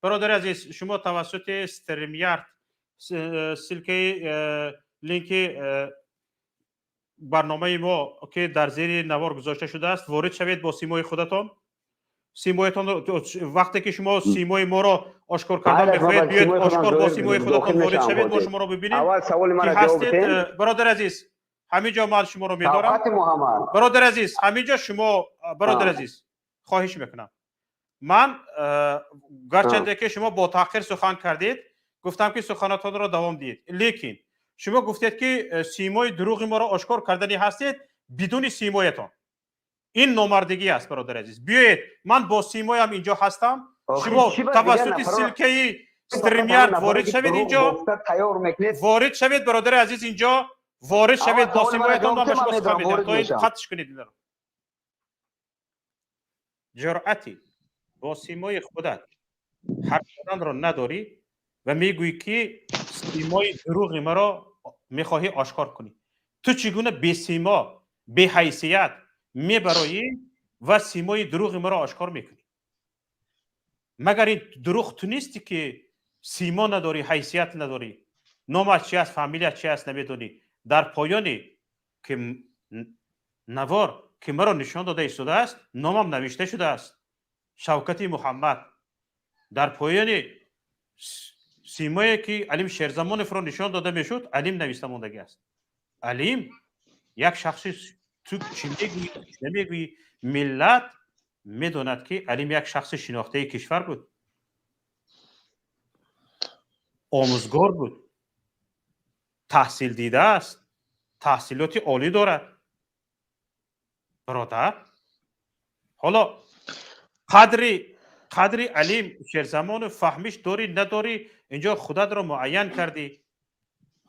бародари азиз, шумо тавассути StreamYard ссылкаи линки барномаи мо, ки дар зери навор гузошта шудааст, ворид шавед бо симои худатон. Симоятон, вақте ки шумо симои моро ошкор кардан мехоҳед, биёед, ошкор бо симои худатон ворид шавед, мо шуморо бибинем. Ҳастед, бародари азиз, ҳамин ҷо ман шуморо медорам. Бародари азиз, ҳамин ҷо шумо, бародари азиз, хоҳиш мекунам. Ман гарчанде ки шумо бо таъхир сухан кардед, гуфтам, ки суханотонро давом диҳед, лекин шумо гуфтед, ки симои дурӯғи моро ошкор кардани ҳастед бидуни симоятон. Ин номардигӣ аст, бародари азиз. Биёед, ман бо симоям инҷо ҳастам. Шумо тавассути ссылкаи StreamYard ворид шавед, инҷо ворид шавед, бародари азиз, инҷо ворид шавед бо симоятон, ман ба шумо сухан медиҳам. То ин қатъш кунед инро. Ҷуръати бо симои худат ҳарф заданро надорӣ ва мегӯӣ, ки симои дурӯғи маро мехоҳӣ ошкор кунӣ. Ту чӣ гуна бесимо, беҳайсият мебароӣ ва симои дурӯғи маро ошкор мекунӣ? Магар ин дурӯғ ту нестӣ, ки симо надорӣ, ҳайсият надорӣ, номат чи аст, фамилият чи аст, намедонӣ? Дар поёни ки навор, ки маро нишон дода истодааст, номам навишта шудааст, Шавкати Муҳаммад. Дар поёни симое, ки Алим Шерзамоновро нишон дода мешуд, Алим нависта мондагӣ аст. Алим як шахси, ту чӣ мегӯӣ, намегӯӣ, миллат медонад, ки Алим як шахси шинохтаи кишвар буд, омӯзгор буд, таҳсил дидааст, таҳсилоти олӣ дорад. Бародар, ҳоло қадри Алим Шерзамонов фаҳмиш дорӣ, надорӣ, инҷо худатро муайян кардӣ.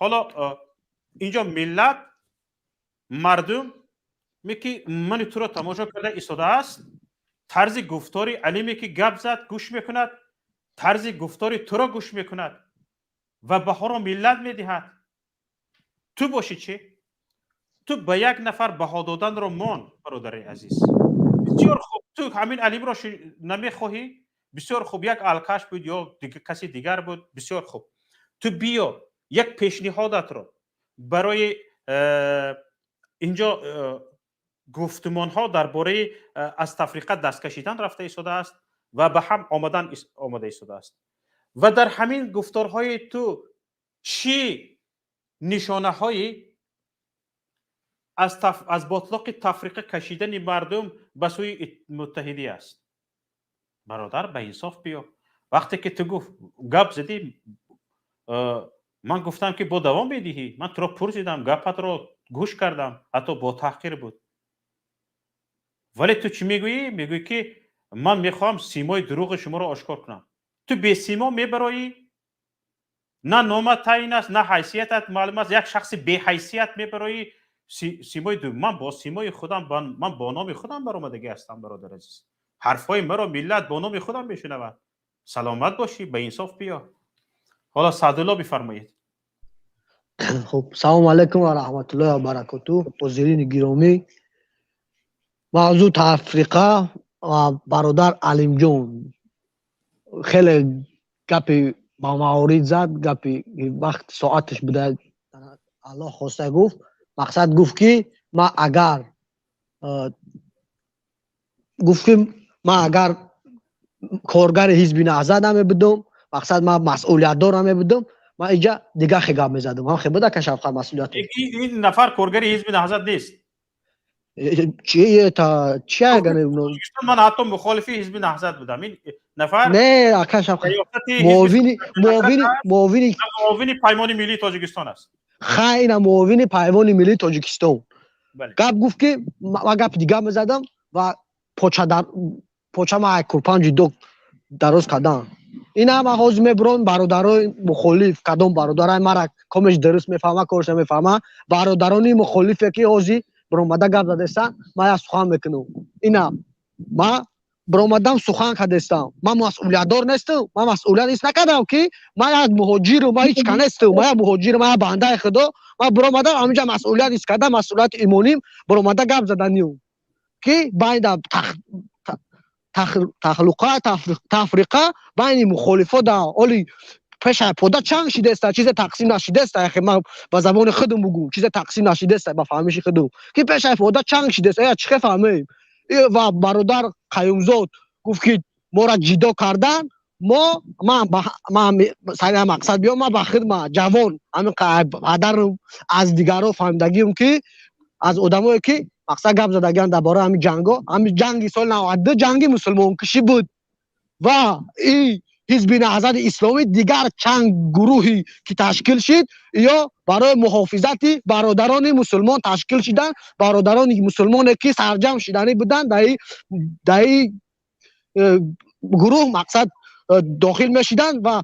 Ҳоло инҷо миллат, мардум ки мани туро тамошо карда истодааст, тарзи гуфтори Алиме, ки гап зад, гӯш мекунад, тарзи гуфтори туро гӯш мекунад ва баҳоро миллат медиҳад. Ту бошӣ чӣ? Ту ба як нафар баҳо доданро мон, бародари азиз. Бисёр хуб, ту ҳамин Алимро намехоҳӣ, бисёр хуб, як алкаш буд ё каси дигар буд, бисёр хуб. Ту биё, як пешниҳодатро барои инҷо гуфтумонҳо дар бораи аз тафриқа даст кашидан рафта истодааст ва ба ҳам омадан омада истодааст. Ва дар ҳамин гуфторҳои ту чӣ нишонаҳои аз ботлоқи тафриқа кашидани мардум ба сӯи муттаҳидӣ аст? Бародар, ба инсоф биё. Вақте ки ту гуфт, гап задӣ, ман гуфтам, ки бо давом медиҳӣ. Ман туро пурсидам, гапатро гӯш кардам, ҳатто бо таҳқир буд, вале ту чӣ мегӯӣ? Мегӯӣ, ки ман мехоҳам симои дурӯғи шуморо ошкор кунам. Ту бесимо мебароӣ, на номат таъин аст, на ҳайсиятат маълум аст, як шахси беҳайсият мебароӣ. Симои ман бо симои худам, ман бо номи худам баромадагӣ ҳастам, бародар азиз. Ҳарфҳои маро миллат бо номи худам мешунавад. Саломат бошӣ, ба инсоф биё. Ҳоло Саъдулло, бифармоед. Хуб, салому алайкум ва раҳматуллоҳи ва баракоту. Ҳозирини гиромӣ, мавзӯъ тафриқа. Бародар Алимҷон хеле гапи ба маворид зад, гапи вақт соаташ буда, Аллоҳ хоста гуфт, мақсад гуфт ки ман агар гуфт ки ман агар коргари Ҳизби Наҳзат намебудум, мақсад ман масъулиятдор намебудум, ман иҷа дига хе гап мезадум. Ҳам хе буда ка Шавқат масъулият. Ин нафар коргари Ҳизби Наҳзат нест. Чи это чи Ман ҳатто мухолифи Ҳизби Наҳзат будам. Ин нафар Не, ака Шавқат, муовини муовини муовини муовини Паймони Миллии Тоҷикистон аст. Хайна, муовини Паймони Миллии Тоҷикистон гап гуфт ки ман гапи дига мезадам ва поча поча ма курпан ҷудо дароз кардан. Ина ман ҳозир мебурам, бародарои мухолиф, кадом бародарай мара комеш дуруст мефаҳма, корш намефаҳма, бародарони мухолифе ки ҳозир биромада гап задестан, ман як сухан мекунам. Ина ман биромадам, сухан кардестам. Ман масъулиятдор нестам, ман масъулият ҳис накардам ки ман як муҳоҷиру, ман ҳеч ка нестам, ман як муҳоҷир, ман як бандаи Худо. Ман биромадам ҳаминҷа, масъулият ҳис кардам, масъулияти имоним, биромада гап заданию ки байна тахлуқа, тафриқа байни мухолифо да оли пеша пода чанг шидеста, чизе тақсим нашидеста. Яхе ман ба забони худум бугум, чизе тақсим нашидеста, ба фаҳмиши худум ки пеша пода чанг шидеста, я чихе фаҳмем. Ва бародар Қаюмзод гуфт ки мора ҷидо кардан. Мо ман сари мақсад биём, ман ба худ ма ҷавон ҳамин падарам аз дигарро фаҳмидагиам ки аз одамое ки мақсад гап задагиан дар бораи ҳамин ҷанго, ҳамин ҷанги соли 92 ҷанги мусулмонкушӣ буд ва и Ҳизби Наҳзати Исломӣ, дигар чанд гурӯҳе ки ташкил шид, ё барои муҳофизати бародарони мусулмон ташкил шиданд. Бародарони мусулмоне ки сарҷамъ шиданӣ буданд, даи гурӯҳ мақсад дохил мешиданд ва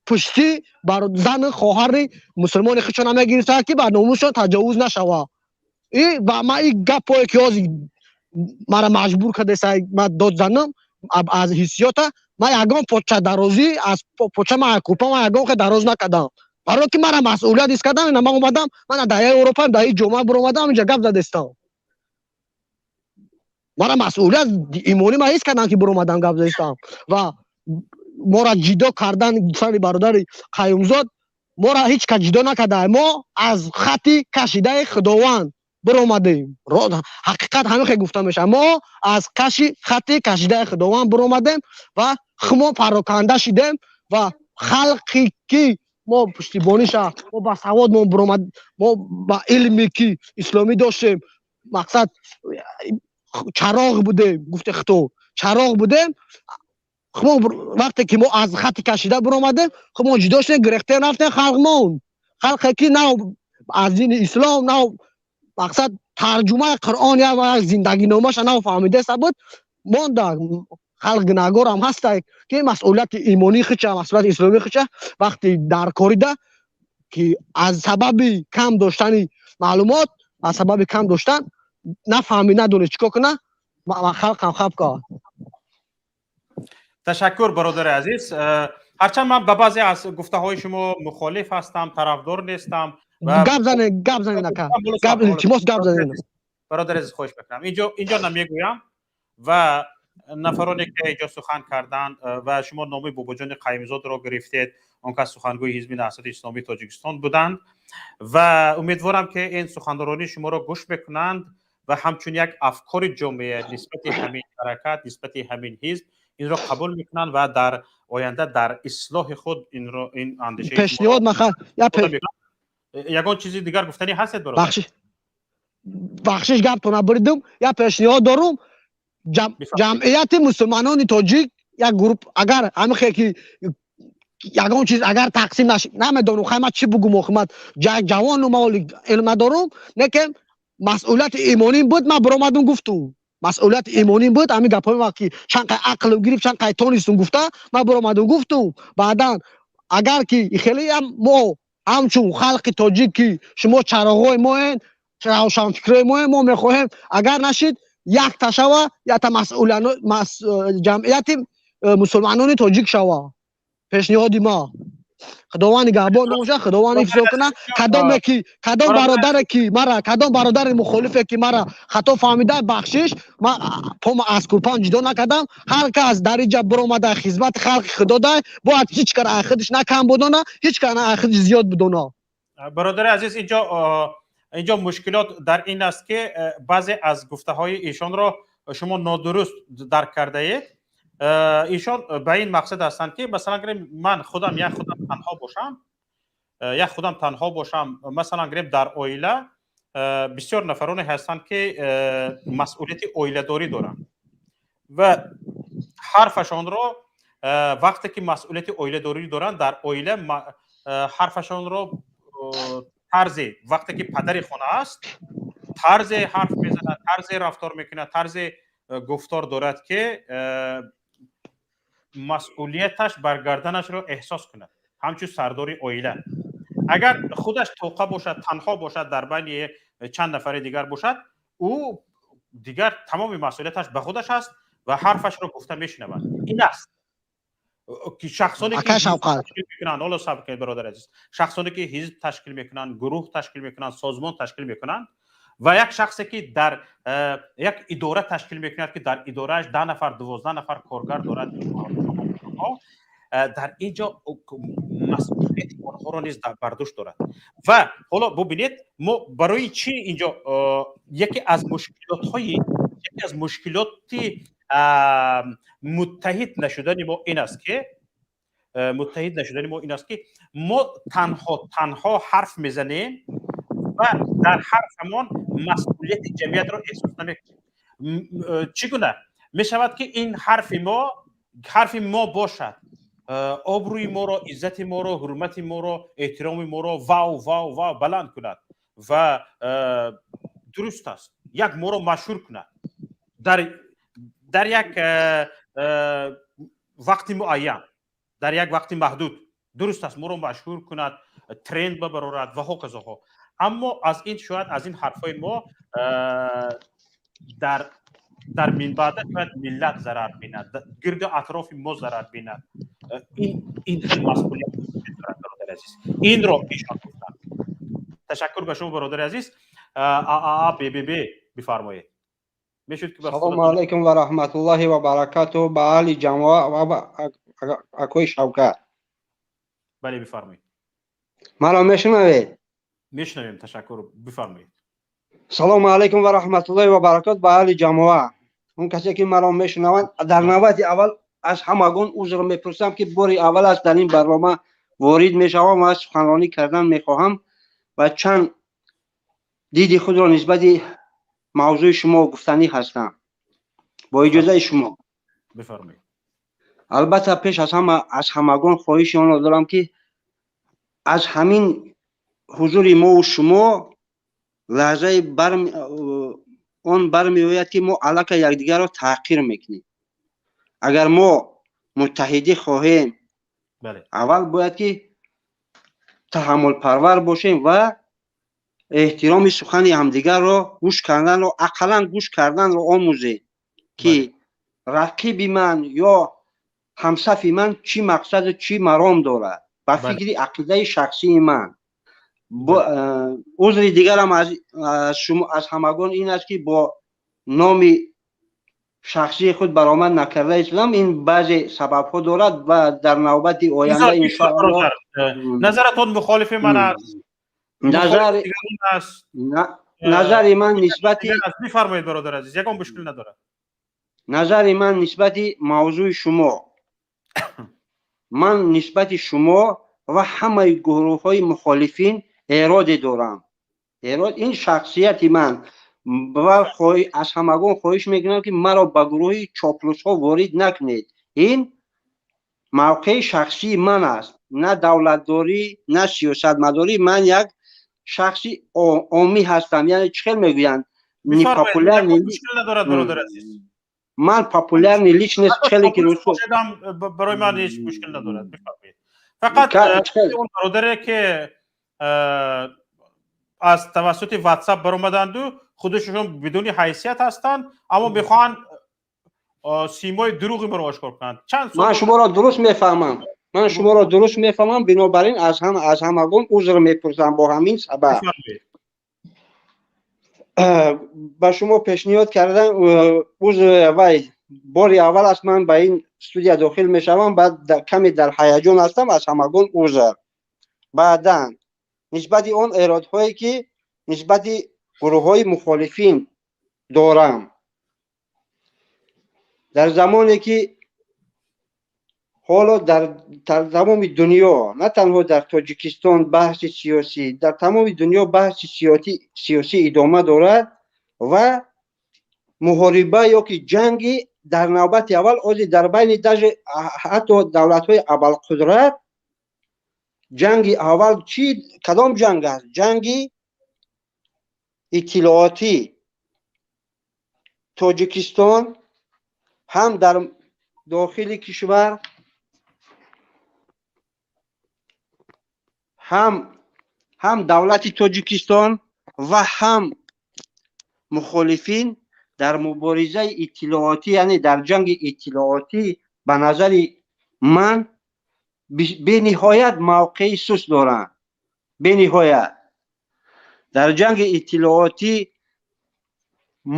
пушти зану хоҳари мусулмони худшон мегирифтанд ки ба номусшон таҷовуз нашавад. И ва ман и гапое ки ҳозир мара маҷбур кардеса ман дод занам аз ҳиссиёта, ман ягон поча дарозӣ аз поча ман курпа ман ягон хе дароз накардам, барое ки мара масъулият ҳис кардам. Ина ман омадам, ман дар Европаам, дар ҷомеа биромадам, инҷа гап задестам. Мара масъулият имонӣ ман ҳис кардам ки биромадам, гап задестам. Ва мора ҷидо кардан, сари бародари Қаюмзод, мора ҳеҷ кас ҷидо накарда. Мо аз хати кашидаи Худованд биромадем. Ҳақиқат ҳамин хел гуфта мешавад. Мо аз каши хати кашидаи Худованд биромадем ва хумо пароканда шидем. Ва халқи ки мо пуштибониша, мо ба савод мо биромад, мо ба илме ки исломӣ доштем, мақсад чароғ будем, гуфте худо чароғ будем. Мо вақте ки мо аз хати кашида биромадем, мо ҷудо шудем, гирехтем, рафтем. Халқ монд, халқе ки нав аз дини ислом, нав мақсад тарҷумаи Қуръон як зиндагиномаша нав фаҳмидеста буд, монда. Халқ гунаҳгорам ҳаста ки масъулияти имонии худша, масъулияти исломии худша вақти даркорида ки аз сабаби кам доштани маълумот, аз сабаби кам доштан нафаҳми, надонист чӣ кор куна, халқам хаб кард. Ташаккур, бародари азиз. Ҳарчанд ман ба баъзе аз гуфтаҳои шумо мухолиф ҳастам, тарафдор нестам. Гап занед, гап занед, ака, гап, илтимос, гап занед. Бародари азиз, хоҳиш мекунам, инҷо намегӯям. Ва нафароне ки инҷо сухан карданд ва шумо номи Бобоҷони Қаюмзодро гирифтед, он кас сухангӯи Ҳизби Наҳзати Исломии Тоҷикистон буданд ва умедворам ки ин суханрони шуморо гӯш мекунанд ва ҳамчун як афкори ҷомеа нисбати ҳамин ҳаракат, нисбати ҳамин ҳизб инро қабул мекунанд ва дар оянда дар ислоҳи худ инро, ин андешаи Пешниҳод маха я Ягон чизи дигар гуфтанӣ ҳастед, бародар? Бахшиш, бахшиш, гаптона буридум. Я пешниҳод дорум: ҷамъияти мусулмонони тоҷик як групп, агар ҳамихе ки ягон чиз агар тақсим наш, намедонам, хай ман чӣ бугум охи, ман ҷавону ман оли илм надорум, лекин масъулияти имоним буд, ман биромадум, гуфтум. Масъулияти имоним буд, ҳамин гапҳои ма ки чанд қай ақлм гирифт, чанд қай тонистум гуфта, ман биромадум, гуфтум. Баъдан агар ки хелеам мо ҳамчун халқи тоҷик ки шумо чароғҳои моен, равшанфикрои моен, мо мехоҳем, агар нашид, якта шава, якта ҷамъияти мусулмонони тоҷик шава. Пешниҳоди ма. Худованд нигаҳбон бошад, Худованд ҳифзо кунад. Кадоме ки, кадом бародаре ки мара, кадом бародари мухолифе ки мара хато фаҳмида, бахшиш. Ман пома аз курпам ҷудо накардам. Ҳар кас дар инҷа биромада, хизмати халқи худо дай, бояд ҳеҷ кара ай худаш на кам будона, ҳеҷ кара на ай худаш зиёд будона. Бародари азиз, инҷо мушкилот дар ин аст, ки баъзе аз гуфтаҳои эшонро шумо нодуруст дарк кардаед. Эшон ба ин мақсад ҳастанд, ки масалан гирем, ман худам як худам танҳо бошам, як худам танҳо бошам, масалан гирем, дар оила бисёр нафароне ҳастанд, ки масъулияти оиладорӣ доранд ва ҳарфашонро, вақте ки масъулияти оиладорӣ доранд дар оила, ҳарфашонро тарзе, вақте ки падари хона аст, тарзе ҳарф мезанад, тарзе рафтор мекунад, тарзе гуфтор дорад, ки масъулияташ бар гарданашро эҳсос кунад ҳамчун сардори оила. Агар худаш тоқа бошад, танҳо бошад, дар байни чанд нафари дигар бошад, ӯ дигар тамоми масъулияташ ба худаш аст ва ҳарфашро гуфта мешунавад. Ин аст ки шахсоне ки ташкил мекунанд, ҳоло сабр кунед, бародари азиз, шахсоне ки ҳизб ташкил мекунанд, гурӯҳ ташкил мекунанд, созмон ташкил мекунанд ва як шахсе ки дар як идора ташкил мекунад, ки дар идорааш 10 нафар, 12 нафар коргар дорад, дар ин ҷо масъулияти онҳоро низ бар дӯш дорад. Ва ҳоло бубинед, мо барои чӣ инҷо яке аз мушкилоти муттаҳид нашудани мо ин аст ки муттаҳид нашудани мо ин аст, ки мо танҳо танҳо ҳарф мезанем ва дар ҳарфамон масъулияти ҷамъиятро эҳсос намекунем. Чӣ гуна мешавад, ки ин ҳарфи мо бошад, обрӯи моро, иззати моро, ҳурмати моро, эҳтироми моро вау вау вау баланд кунад ва, дуруст аст, як моро машҳур кунад дар як вақти муайян, дар як вақти маҳдуд, дуруст аст, моро машҳур кунад, тренд бабарорад ва ҳоказоҳо. Аммо аз ин шояд аз ин ҳарфҳои мо дар минбаъда шояд миллат зарар бинад, гирду атрофи мо зарар бинад. Ин хел масъулият дорад, бародари азиз, инро ишон гуфтанд. Ташаккур ба шумо, бародари азиз. Аа ббб, бифармоед, мешуд ки Салому алайкум ва раҳматуллоҳи ва баракатуҳ ба аҳли ҷамоа ва ба акои Шавкат. Бале, бифармоед. Маро мешунавед? Мешунавем, ташаккур, бифармоед. Салому алайкум ва раҳматуллоҳи ва баракат ба аҳли ҷамоа, он касе ки маро мешунаванд. Дар навбати аввал аз ҳамагон узр мепурсам, ки бори аввал аст дар ин барнома ворид мешавам ва суханронӣ кардан мехоҳам ва чанд диди худро нисбати мавзӯи шумо гуфтанӣ ҳастам, бо иҷозаи шумо. Бифармоед. Албатта, пеш аз ҳама аз ҳамагон хоҳиши онро дорам, ки аз ҳамин ҳузури мову шумо лаҳзаи он бармеояд, ки мо аллакай якдигарро таҳқир мекунем. Агар мо муттаҳидӣ хоҳем, аввал бояд ки таҳаммулпарвар бошем ва эҳтироми сухани ҳамдигарро гӯш карданро, ақаллан гӯш карданро омӯзем, ки рақиби ман ё ҳамсафи ман чӣ мақсаду чӣ маром дорад ба фикри ақидаи шахсии ман. Узри дигарам аз ҳамагон ин аст, ки бо номи шахсии худ баромад накарда истодам. Ин баъзе сабабҳо дорад ва дар навбати оянда, иншоалло. Назаратон мухолифи ман аст. Назари ман нисбати Бифармоед, бародар азиз, ягон мушкил надорад. Назари ман нисбати мавзӯи шумо, ман нисбати шумо ва ҳамаи гурӯҳҳои мухолифин эроде дорам. Эрод ин шахсияти ман ва аз ҳамагон хоҳиш мекунам, ки маро ба гурӯҳи чоплусҳо ворид накунед. Ин мавқеи шахсии ман аст, на давлатдорӣ, на сиёсатмадорӣ. Ман як шахси оммӣ ҳастам, яъне чӣ хел мегӯянд, непопулярный. Ман популярный личность хеле ки Барои ман ҳеҷ мушкил надорад, фақат он бародаре ки аз тавассути Ватсап баромаданду, худашон бидуни ҳайсият ҳастанд, аммо мехоҳанд симои дурӯғи маро ошкор кунанд. Чанд ман шуморо дуруст мефаҳмам. Ман шуморо дуруст мефаҳмам, бинобар ин аз ҳамагон узр мепурсам. Бо ҳамин сабаб ба шумо пешниҳод кардан узр. Вай бори аввал аст, ман ба ин студия дохил мешавам, баъд каме дар ҳаяҷон ҳастам, аз ҳамагон узр. Баъдан нисбати он эродҳое, ки нисбати гурӯҳҳои мухолифин дорам, дар замоне ки ҳоло дар тамоми дунё, на танҳо дар Тоҷикистон, баҳси сиёсӣ, дар тамоми дунё баҳси сиёсӣ идома дорад ва муҳориба ё ки ҷанги дар навбати аввал ози дар байни даже ҳатто давлатҳои абарқудрат ҷанги аввал чи, кадом ҷанг аст? Ҷанги иттилоотӣ. Тоҷикистон ҳам дар дохили кишвар, ҳам давлати Тоҷикистон ва ҳам мухолифин дар муборизаи иттилоотӣ, яъне дар ҷанги иттилоотӣ, ба назари ман бениҳоят мавқеи суст доранд. Бениҳоят дар ҷанги иттилоотӣ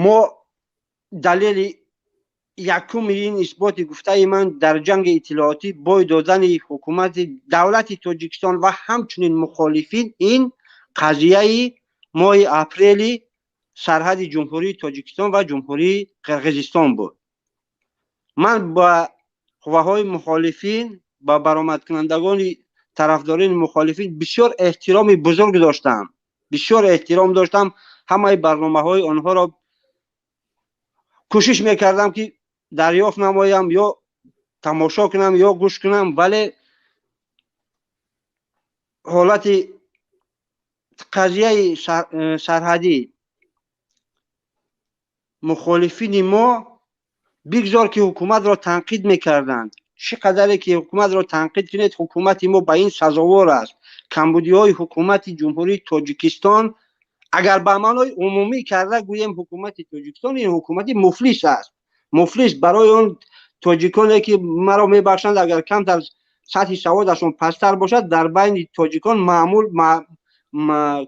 мо далели якуми ин исботи гуфтаи ман дар ҷанги иттилоотӣ бой додани ҳукумати давлати Тоҷикистон ва ҳамчунин мухолифин ин қазияи моҳи апрели сарҳади Ҷумҳурии Тоҷикистон ва Ҷумҳурии Қирғизистон буд. Ман ба қувваҳои мухолифин, ба баромадкунандагони тарафдорони мухолифин бисёр эҳтироми бузург доштам, бисёр эҳтиром доштам. Ҳамаи барномаҳои онҳоро кӯшиш мекардам, ки дарёфт намоям, ё тамошо кунам, ё гӯш кунам, вале ҳолати қазияи сарҳадӣ мухолифини мо бигзор ки ҳукуматро танқид мекарданд, чӣ қадаре ки ҳукуматро танқид кунед, ҳукумати мо ба ин сазовор аст. Камбудиҳои ҳукумати Ҷумҳурии Тоҷикистон, агар ба маънои умумӣ карда гӯем, ҳукумати Тоҷикистон ин ҳукумати муфлис аст. Муфлис барои он тоҷиконе, ки маро мебахшанд, агар камтар сатҳи саводашон пасттар бошад, дар байни тоҷикон маъмул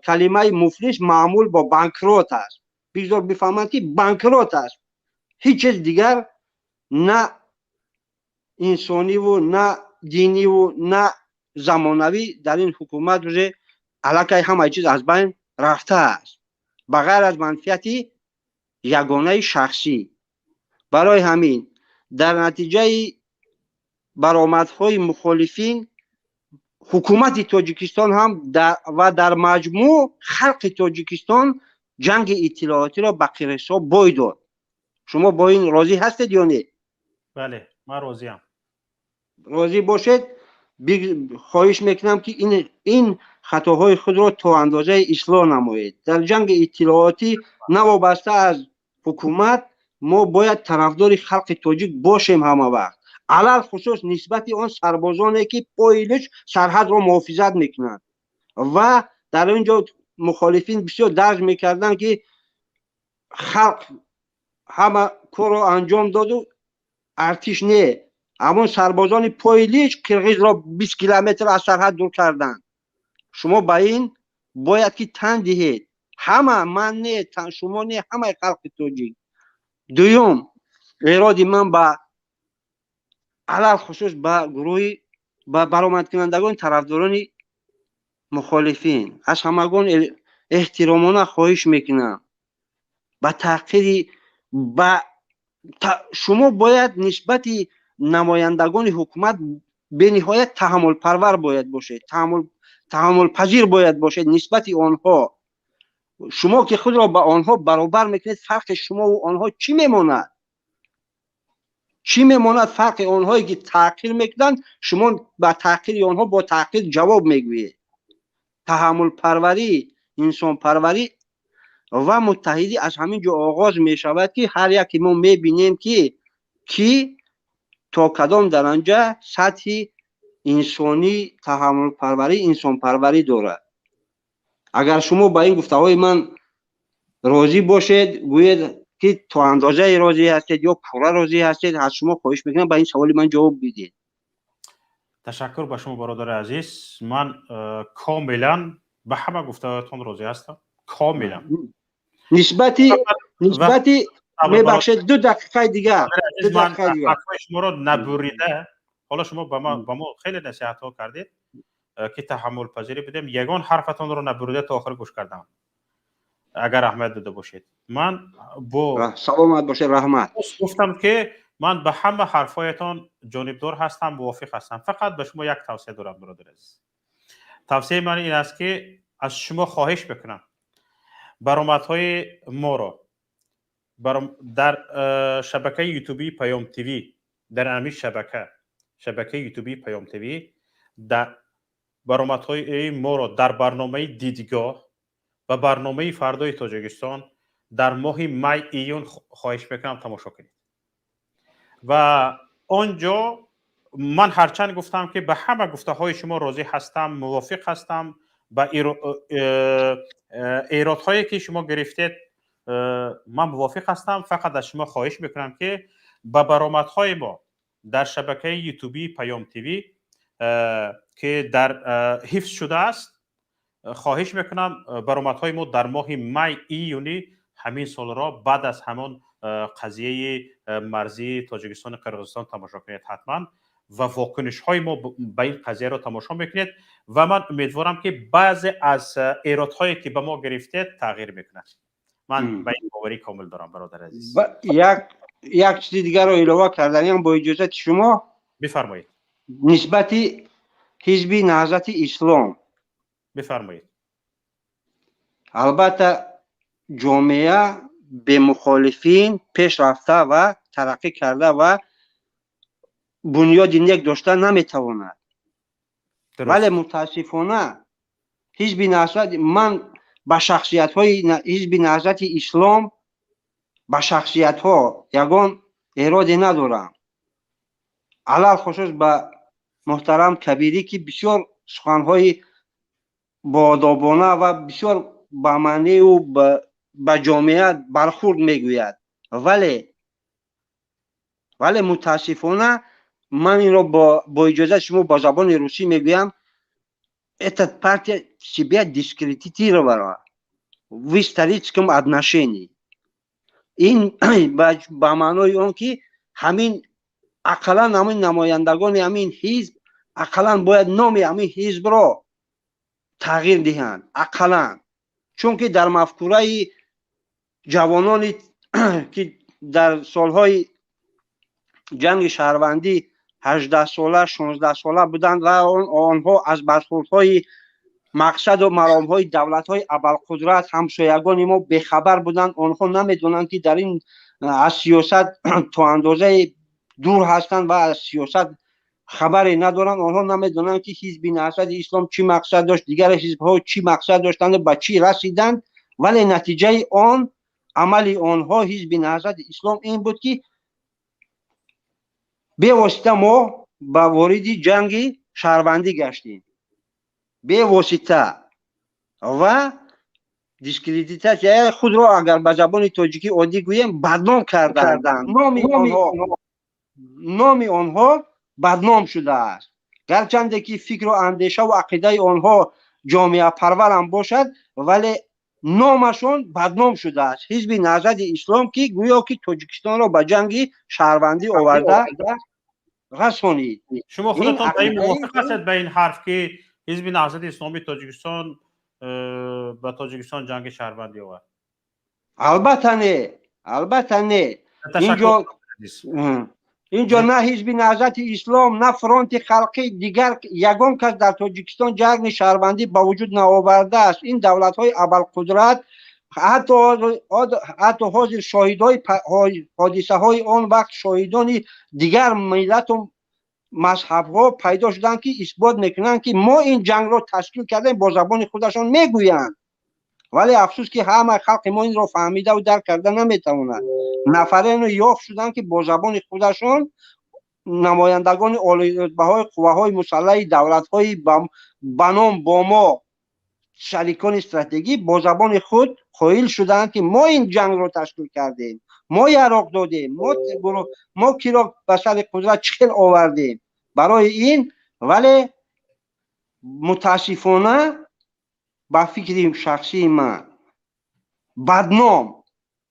калимаи муфлис маъмул бо банкрот аст. Бигзор бифаҳманд, ки банкрот аст. Ҳеҷ чиз дигар на инсониву на диниву на замонавӣ дар ин ҳукумат уже аллакай ҳамаи чиз аз байн рафтааст, ба ғайр аз манфиати ягонаи шахсӣ. Барои ҳамин дар натиҷаи баромадҳои мухолифин ҳукумати Тоҷикистон ҳам ва дар маҷмӯъ халқи Тоҷикистон ҷанги иттилоотиро ба қирғизҳо бой дод. Шумо бо ин розӣ ҳастед ё не? Бале, ман розиам. Розӣ бошед, хоҳиш мекунам, ки ин хатоҳои худро то андозаи ислоҳ намоед. Дар ҷанги иттилоотӣ навобаста аз ҳукумат мо бояд тарафдори халқи тоҷик бошем ҳама вақт, алалхусус нисбати он сарбозоне, ки пои луч сарҳадро муҳофизат мекунанд. Ва дар он ҷо мухолифин бисёр дарҷ мекарданд, ки халқ ҳама корро анҷом доду артиш не. Ҳамон сарбозони пои лич қирғизро 20 километр аз сарҳад дур карданд. Шумо ба ин бояд ки тан диҳед ҳама, ман не, шумо не, ҳамаи халқи тоҷик. Дуюм эроди ман ба алалхусус ба гурӯҳи ба баромадкунандагони тарафдорони мухолифин: аз ҳамагон эҳтиромона хоҳиш мекунам, ба таҳқири ба шумо бояд нисбати намояндагони ҳукумат бениҳоят таҳаммулпарвар бояд бошед, таҳаммулпазир бояд бошед нисбати онҳо. Шумо ки худро ба онҳо баробар мекунед, фарқи шумову онҳо чӣ мемонад? Чӣ мемонад фарқи онҳое, ки таҳқир мекунанд, шумо ба таҳқири онҳо бо таҳқир ҷавоб мегӯед? Таҳаммулпарварӣ, инсонпарварӣ ва муттаҳидӣ аз ҳамин ҷо оғоз мешавад, ки ҳар яке мо мебинем, ки кӣ то кадом дараҷа сатҳи инсонӣ, таҳаммулпарварӣ, инсонпарварӣ дорад. Агар шумо ба ин гуфтаҳои ман розӣ бошед, гӯед, ки то андозае розӣ ҳастед ё пурра розӣ ҳастед. Аз шумо хоҳиш мекунам, ба ин саволи ман ҷавоб бидиҳед. Ташаккур ба шумо, бародари азиз. Ман комилан ба ҳама гуфтаҳоятон розӣ ҳастам, комилан. Нисбати, мебахшед, 2 дақиқаи дигар. Ҳарфҳои шуморо набурида, ҳоло шумо ба мо хеле насиҳатҳо кардед, ки таҳаммулпазирӣ бидем. Ягон ҳарфатонро набурида то охир гӯш кардам, агар аҳамият дода бошед. Ман бо Саломат бошед, раҳмат. Гуфтам, ки ман ба ҳама ҳарфҳоятон ҷонибдор ҳастам, мувофиқ ҳастам. Фақат ба шумо як тавсия дорам, бародар азиз. Тавсияи ман ин аст, ки аз шумо хоҳиш мекунам, баромадҳои моро дар шабакаи ютубии Паём ТВ, дар ҳамин шабака, шабакаи ютубии Паём ТВ, дар баромадҳои моро дар барномаи Дидгоҳ ва барномаи Фардои Тоҷикистон дар моҳи май, июн хоҳиш мекунам, тамошо кунед. Ва он ҷо ман ҳарчанд гуфтам, ки ба ҳама гуфтаҳои шумо розӣ ҳастам, мувофиқ ҳастам, ба эродҳое ки шумо гирифтед, ман мувофиқ ҳастам, фақат аз шумо хоҳиш мекунам, ки ба баромадҳои мо дар шабакаи ютубии Паём ТВ, ки дар ҳифз шудааст, хоҳиш мекунам, баромадҳои мо дар моҳи май, июни ҳамин солро, баъд аз ҳамон қазияи марзии Тоҷикистону Қирғизистон тамошо кунед ҳатман ва вокунишҳои мо ба ин қазияро тамошо мекунед. Ва ман умедворам, ки баъзе аз эродҳое ки ба мо гирифтед, тағйир мекунад. Ман ба ин боварии комил дорам, бародар азиз. Як чизи дигарро илова карданиам, бо иҷозати шумо. Бифармоед. Нисбати Ҳизби Наҳзати Ислом. Бифармоед. Албатта, ҷомеа бемухолифин пеш рафта ва тараққӣ карда ва бунёди нек дошта наметавонад. Вале мутаассифона Ҳизби Наҳзат, ман ба шахсиятҳои Ҳизби Наҳзати Ислом, ба шахсиятҳо ягон эроде надорам, алалхусус ба муҳтарам Кабирӣ, ки бисёр суханҳои боодобона ва бисёр ба маънеу ба ҷомеа бархурд мегӯяд. Вале мутаассифона, ман инро бо иҷозати шумо бо забони русӣ мегӯям: эта партия себя дискредитировала в историческом отношении. Ин ба маънои он ки ҳамин ақаллан ҳамин намояндагони ҳамин ҳизб ақаллан бояд номи ҳамин ҳизбро тағйир диҳанд ақаллан, чунки дар мафкураи ҷавонони ки дар солҳои ҷанги шаҳрвандӣ 18-сола, 16-сола буданд ва онҳо аз бархурдҳои мақсаду маромҳои давлатҳои абарқудрат, ҳамсоягони мо, бехабар буданд. Онҳо намедонанд, ки дар ин аз сиёсат то андозае дур ҳастанд ва аз сиёсат хабаре надоранд. Онҳо намедонанд, ки Ҳизби Наҳзати Ислом чӣ мақсад дошт, дигар ҳизбҳо чӣ мақсад доштанд, ба чӣ расиданд. Вале натиҷаи он амали онҳо, Ҳизби Наҳзати Ислом, ин буд, ки бевосита мо ба вориди ҷанги шаҳрвандӣ гаштем бевосита ва дискредитатсияи худро, агар ба забони тоҷикӣ оддӣ гӯем, бадном карданд. Номи онҳо бадном шудааст. Гарчанде ки фикру андешаву ақидаи онҳо ҷомеапарварам бошад, вале номашон бадном шудааст, Ҳизби Наҳзати Ислом, ки гӯё ки Тоҷикистонро ба ҷанги шаҳрвандӣ оварда расонид. Шумо худатон ба ин мувофиқ ҳастед, ба ин ҳарф, ки Ҳизби Наҳзати Исломии Тоҷикистон ба Тоҷикистон ҷанги шаҳрвандӣ овард? Албатта не, албатта не. Инҷо на Ҳизби Наҳзати Ислом, на Фронти Халқӣ, дигар ягон кас дар Тоҷикистон ҷанги шаҳрвандӣ ба вуҷуд наовардааст. Ин давлатҳои абарқудрат ҳатто ҳозир шоҳидҳои ҳодисаҳои он вақт, шоҳидони дигар миллату мазҳабҳо пайдо шуданд, ки исбот мекунанд, ки мо ин ҷангро ташкил кардем, бо забони худашон мегӯянд. Вале афсӯс, ки ҳама халқи мо инро фаҳмидаву дарк карда наметавонад. Нафарено ёфт шуданд, ки бо забони худашон намояндагони олирутбаҳои қувваҳои мусаллаҳи давлатҳои ба ном бо мо шарикони стратегӣ бо забони худ қоил шуданд, ки мо ин ҷангро ташкил кардем, мо яроқ додем, мо киро ба сари қудрат чӣ хел овардем. Барои ин Вале мутаассифона, ба фикри шахсии ман, бадном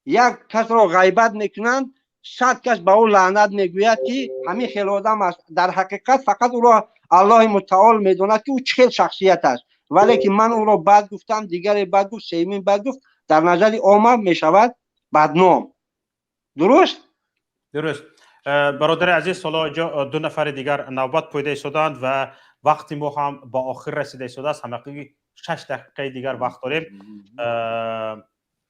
як касро ғайбат мекунанд, 100 кас ба ӯ лаънат мегӯяд, ки ҳамин хел одам аст. Дар ҳақиқат фақат ӯро Аллоҳи мутаол медонад, ки ӯ чӣ хел шахсият аст. Вале ки ман ӯро бад гуфтам, дигаре бад гуфт, сеюмин бад гуфт, дар назари омма мешавад бадном. Дуруст? Дуруст, бародари азиз. Ҳоло инҷо ду нафари дигар навбат пойда истодаанд ва вақти мо ҳам ба охир расида истодааст. Ҳамақӣ 6 дақиқаи дигар вақт дорем.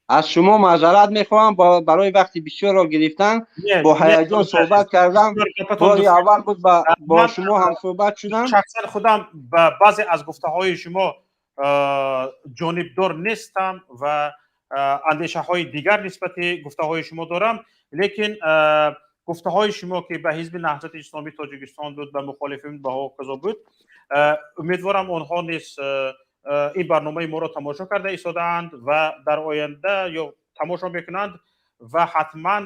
Аз шумо маъзарат мехоҳам барои вақти бисёрро гирифтан. Бо ҳаяҷон суҳбат кардам, бори аввал буд бо шумо ҳамсуҳбат шудам. Шахсан худам ба баъзе аз гуфтаҳои шумо ҷонибдор нестам ва андешаҳои дигар нисбати гуфтаҳои шумо дорам, лекин гуфтаҳои шумо, ки ба Ҳизби Наҳзати Исломии Тоҷикистон буд, ба мухолифин, ба ҳоказо буд, умедворам, онҳо низ ин барномаи моро тамошо карда истодаанд ва дар оянда ё тамошо мекунанд ва ҳатман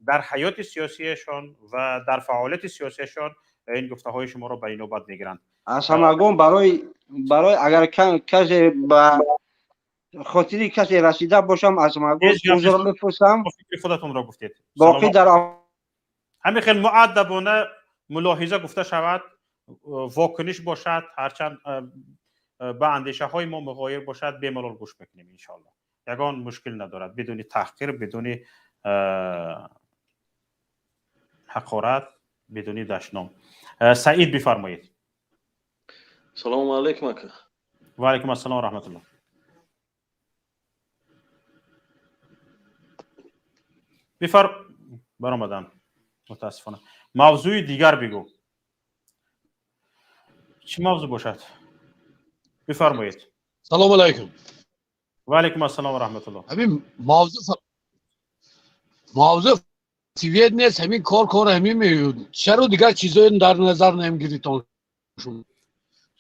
дар ҳаёти сиёсиашон ва дар фаъолияти сиёсиашон ин гуфтаҳои шуморо ба инобат мегиранд. Аз ҳамагон барои агар касе ба хотири касе расида бошам, аз ҳамагон узр мепурсам. Фикри худатонро гуфтед. Боқӣ дар Ҳамин хел муаддабона мулоҳиза гуфта шавад, вокуниш бошад, ҳарчанд ба андешаҳои мо муғоир бошад, бемалол гӯш мекунем, иншоалло, ягон мушкил надорад, бидуни таҳқир, бидуни ҳақорат, бидуни дашном. Саид, бифармоед. Салому алайкум, ака. Ва алайкум ассалом, раҳматуллоҳ. Бифар. Баромадам, мутаассифона. Мавзӯи дигар бигӯ, чӣ мавзӯъ бошад? Бифармоед. Салому алайкум. Ва алайкум ассалом ва раҳматуллоҳ. Ҳамин мавзӯъ свет нест, ҳамин кор ҳамин чаро дигар чизои дар назар намегиритон?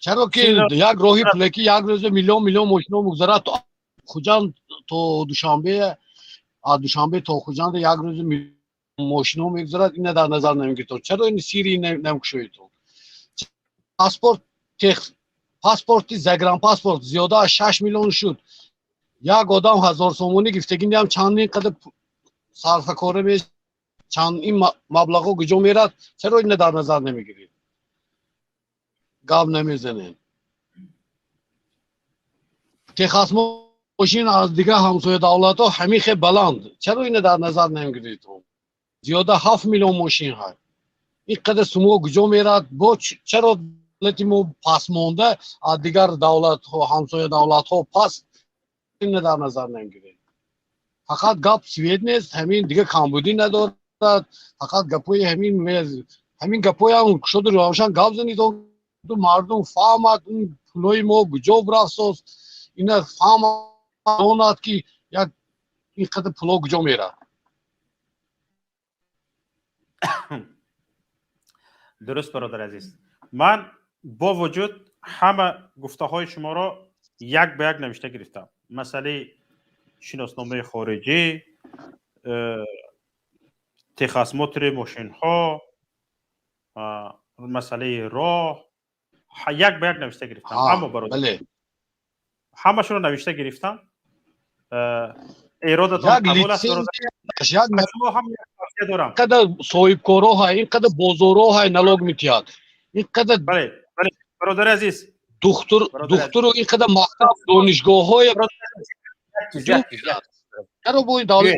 Чаро ки як роҳи пулакӣ як рӯза миллион миллион мошино мегузарад то Хуҷанд, то Душанбе, аз Душанбе то Хуҷанд як рӯза мошино мегузарад, ина дар назар намегиритон? Чаро ин сири намекушоитон? Паспорт, паспорти загранпаспорт зиёда аз 6 миллион шуд. Як одам 1000 сомонӣ гирифтагиам чандин қадар сарфакора меш, чанд ин маблағҳо куҷо мерад? Чаро ина дар назар намегиред, гап намезанем? Техосмотр мошин аз дигар ҳамсоя давлатҳо ҳамин хел баланд, чаро ина дар назар намегиред? Зиёда 7 миллион мошин ҳаст, ин қадар суммо куҷо мерад? Бо чаро давлати мо пасмонда, аз дигар давлатҳо, ҳамсоя давлатҳо пас? Ина дар назар намегиред. Фақат гап свет нест, ҳамин, дигар камбудӣ надорад. Фақат гапои ҳамин гапоям кушоду равшан гап занед, мардум фаҳмад, ин пулои мо куҷо рафтост, ина фаҳмад, ки як ин қадар пуло куҷо мерад. Дуруст, бародари азиз. Ман бо вуҷуд ҳама гуфтаҳои шуморо як ба як навишта гирифтам: масъалаи шиносномаи хориҷӣ, техосмотри мошинҳо, масъалаи роҳ, як ба як навишта гирифтам. Аммо, бародар, ҳамашонро навишта гирифтам. Эродатон қабул аст. Шумо ҳам тавсия дорам. Қадар соҳибкорҳо ҳай, ин қадар бозорҳо ҳай, налог метиҳад, ин қадар Бале, бале, бародари азиз. Духтур, духтуру ин қадар мактаб, донишгоҳҳои чаро бо ин давлат?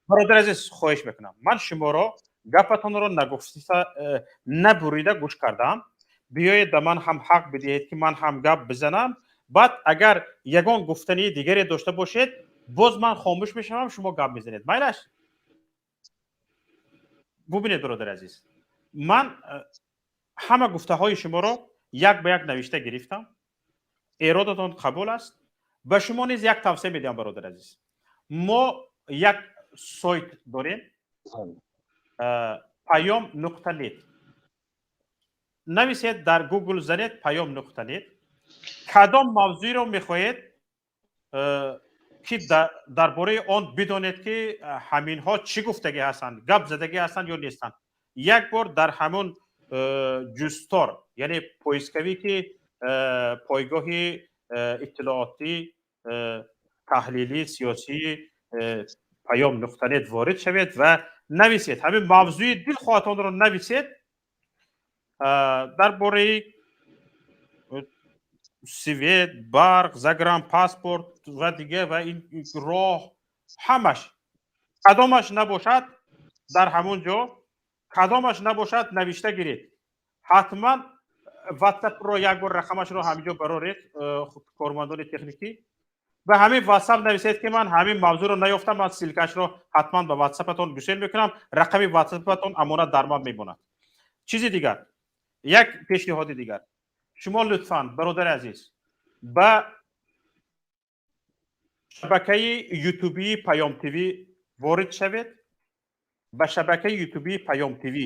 Бародари азиз, хоҳиш мекунам, ман шуморо гапатонро нагуфта, набурида гӯш кардам. Биёед, ба ман ҳам ҳақ бидиҳед, ки ман ҳам гап бизанам. Баъд агар ягон гуфтании дигаре дошта бошед, боз ман хомӯш мешавам, шумо гап мезанед, майлаш? Бубинед, бародари азиз, ман ҳама гуфтаҳои шуморо як ба як навишта гирифтам. Эродатон қабул аст. Ба шумо низ як тавсия медиҳам, бародари азиз. Мо як сайт дорем, паём.нет. Нависед, дар Гугл занед паём.нет. Кадом мавзӯеро мехоҳед, ки дар бораи он бидонед, ки ҳаминҳо чӣ гуфтагӣ ҳастанд, гап задагӣ ҳастанд ё нестанд, як бор дар ҳамон ҷустор, яъне поисковики пойгоҳи иттилоотӣ, таҳлилӣ, сиёсии Паём нуқта нет ворид шавед ва нависед. Ҳамин мавзӯи дилхоҳатонро нависед дар бораи свет, барқ, загранпаспорт ва дига ва ин роҳ, ҳамаш, кадомаш набошад, дар ҳамон ҷо кадомаш набошад, навишта гиред. Ҳатман ватсапро як бор рақамашро ҳамин ҷо бароред, кормандони техникӣ. Ба ҳамин ватсап нависед, ки ман ҳамин мавзӯъро наёфтам. Ман ссылкашро ҳатман ба ватсапатон гусел мекунам, рақами ватсапатон амонат дар ман мемонад. Чизи дигар, як пешниҳоди дигар: шумо лутфан, бародари азиз, ба шабакаи ютубии Паём ТВ ворид шавед. Ба шабакаи ютубии Паём ТВ,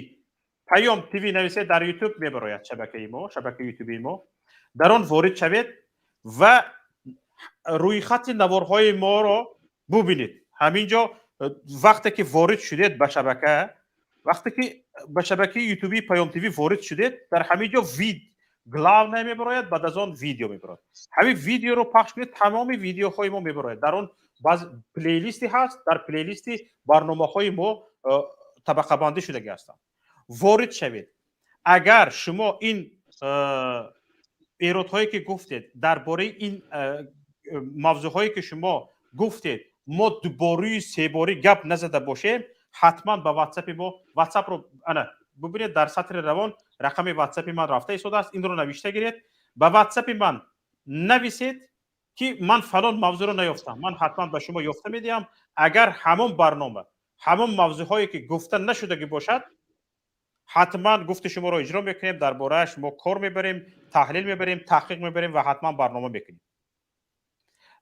Паём ТВ нависед дар Ютуб, мебарояд шабакаи мо, шабакаи ютубии мо. Дар он ворид шавед ва рӯйхати наворҳои моро бубинед. Ҳамин ҷо вақте ки ворид шудед ба шабака, вақте ки ба шабакаи ютубии Паём ТВ ворид шудед, дар ҳамин ҷо вид главное мебарояд, баъд аз он видео мебарояд. Ҳамин видеоро пахш кунед, тамоми видеоҳои мо мебарояд. Дар он баъз плейлисти ҳаст, дар плейлисти барномаҳои мо табақабандӣ шудагӣ ҳастанд. Ворид шавед. Агар шумо ин эродҳое ки гуфтед, дар бораи ин мавзӯъҳое ки шумо гуфтед, мо дуборию себорӣ гап назада бошем, ҳатман ба ватсапи мо, ватсапро ана бубинед, дар сатри равон рақами ватсапи ман рафта истодааст, инро навишта гиред, ба ватсапи ман нависед, ки ман фалон мавзӯъро наёфтам. Ман ҳатман ба шумо ёфта медиҳам. Агар ҳамон барнома, ҳамон мавзӯъҳое ки гуфта нашудагӣ бошад, ҳатман гуфти шуморо иҷро мекунем, дар борааш мо кор мебарем, таҳлил мебарем, таҳқиқ мебарем ва ҳатман барнома мекунем.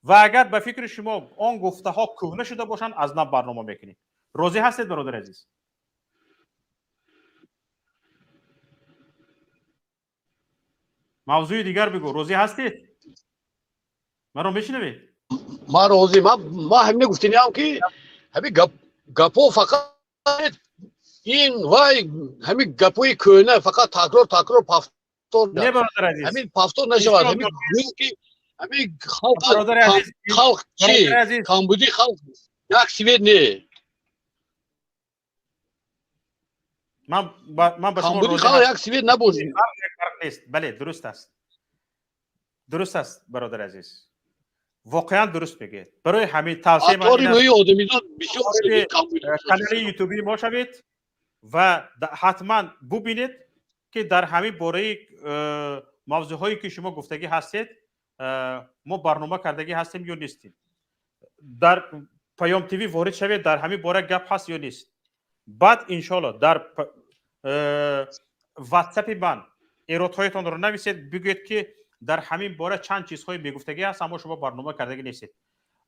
Ва агар ба фикри шумо он гуфтаҳо кӯҳна шуда бошанд, аз нав барнома мекунем. Розӣ ҳастед, бародари азиз? Мавзӯи дигар бигӯ. Розӣ ҳастед? Маро мешунавед? Ман розӣ. Ман ҳамина гуфтиниам, ки ҳамин гапҳо фақат ин вай, ҳамин гапҳои кӯҳна фақат такрор, такрор, повтор. Не, бародар азиз, ҳамин повтор нашавад. Ҳамин гӯем, ки ҳамин халқ чи камбуди халқ як свет не. Ман ба шумо камбуди халқ як свет набошад. Нест, бале, дуруст аст, дуруст аст, бародари азиз, воқеан дуруст мегӯед. Барои ҳамин тавсияи ман одамизод бисёр канали ютубии мо шавед ва ҳатман бубинед, ки дар ҳамин бораи мавзӯъҳое ки шумо гуфтагӣ ҳастед, мо барнома кардагӣ ҳастем ё нестем. Дар Паём ТВ ворид шавед, дар ҳамин бора гап ҳаст ё нест. Баъд иншоалло дар ватсапи ман эродҳоятонро нависед, бигӯед, ки дар ҳамин бора чанд чизҳое мегуфтагӣ ҳаст, аммо шумо барнома кардагӣ нестед.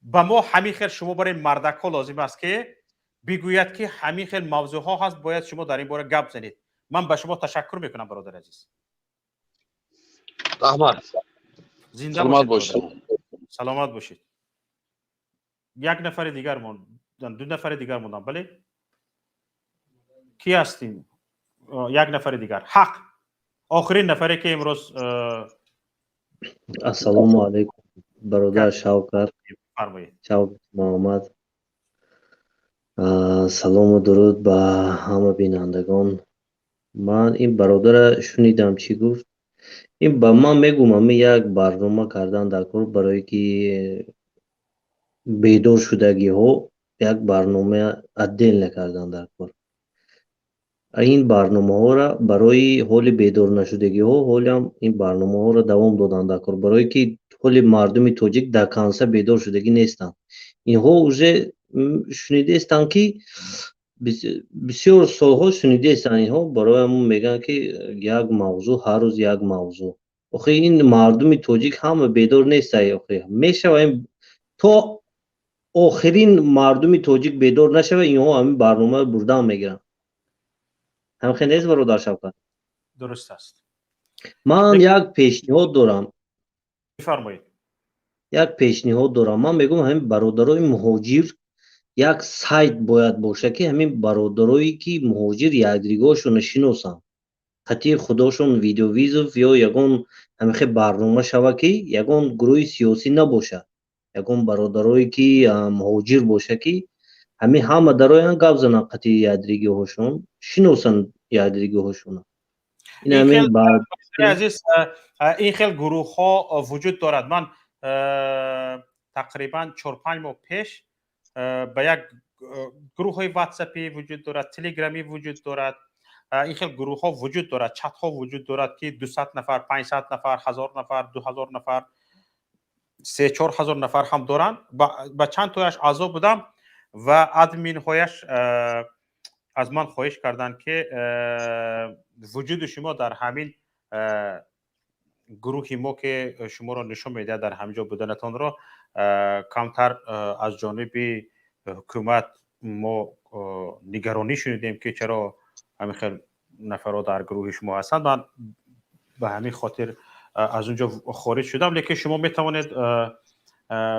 Ба мо ҳамин хел шумо барои мардакҳо лозим аст, ки бигӯяд, ки ҳамин хел мавзӯъҳо ҳаст, бояд шумо дар ин бора гап занед. Ман ба шумо ташаккур мекунам, бародари азиз. Раҳмат. Зинда бошед, саломат бошед. Як нафари дигар мондан, ду нафари дигар мондан. Бале, ки ҳастем? Як нафари дигар, ҳақ, охирин нафаре, ки имрӯз. Ассалому алайкум, бародар Шавкат. Фармоед. Шавкат Муҳаммад. Салому дуруд ба ҳама бинандагон. Ман ин бародара шунидам, чӣ гуфт. Ин ба ман мегӯм, ами як барнома кардан дар кор, барое ки бедор шудагиҳо як барнома отдельно кардан дар кор. Ин барномаҳоро барои ҳоли бедор нашудагиҳо ҳолиам ин барномаҳоро давом додан дар кор, барое ки ҳоли мардуми тоҷик до конца бедор шудагӣ нестанд. Инҳо уже шунидаестанд, ки бисёр солҳо шунидаестанд. Инҳо барои ҳамон мегӯянд, ки як мавзӯъ, ҳар рӯз як мавзӯъ. Охи ин мардуми тоҷик ҳама бедор нестай. Охи мешава, то охирин мардуми тоҷик бедор нашава, инҳо ҳамин барномаро бурдан мегиранд. Ҳамхел нест, бародар Шавкат? Дуруст аст. Ман як пешниҳод дорам. Бифармоед. Як пешниҳод дорам. Ман мегӯям, ҳамин бародарои муҳоҷир як сайт бояд боша, ки ҳамин бародарое ки муҳоҷир якдигаршонро шиносанд. Қатъи худошон видеовызов ё ягон ҳамихе барнома шава, ки ягон гурӯҳи сиёсӣ набошад, ягон бародарое ки муҳоҷир боша, ки ҳамин ҳама дароянд, гап зананд, қатъи якдигиҳошон шиносанд якдигиҳошона. Азиз, ин хел гурӯҳҳо вуҷуд дорад. Ман тақрибан 4-5 моҳ пеш ба як гурӯҳҳои ватсапӣ вуҷуд дорад, телеграмӣ вуҷуд дорад, ин хел гурӯҳҳо вуҷуд дорад, чатҳо вуҷуд дорад, ки 200 нафар, 500 нафар, 1000 нафар, 2000 нафар, 3-4 ҳазор нафар ҳам доранд. Ба чанд тояш аъзо будам ва админҳояш аз ман хоҳиш карданд, ки вуҷуди шумо дар ҳамин гурӯҳи мо, ки шуморо нишон медиҳад дар ҳамин ҷо буданатонро, камтар аз ҷониби ҳукумат мо нигаронӣ шунидем, ки чаро ҳамин хел нафарҳо дар гурӯҳи шумо ҳастанд. Ман ба ҳамин хотир аз он ҷо хориҷ шудам, лекин шумо метавонед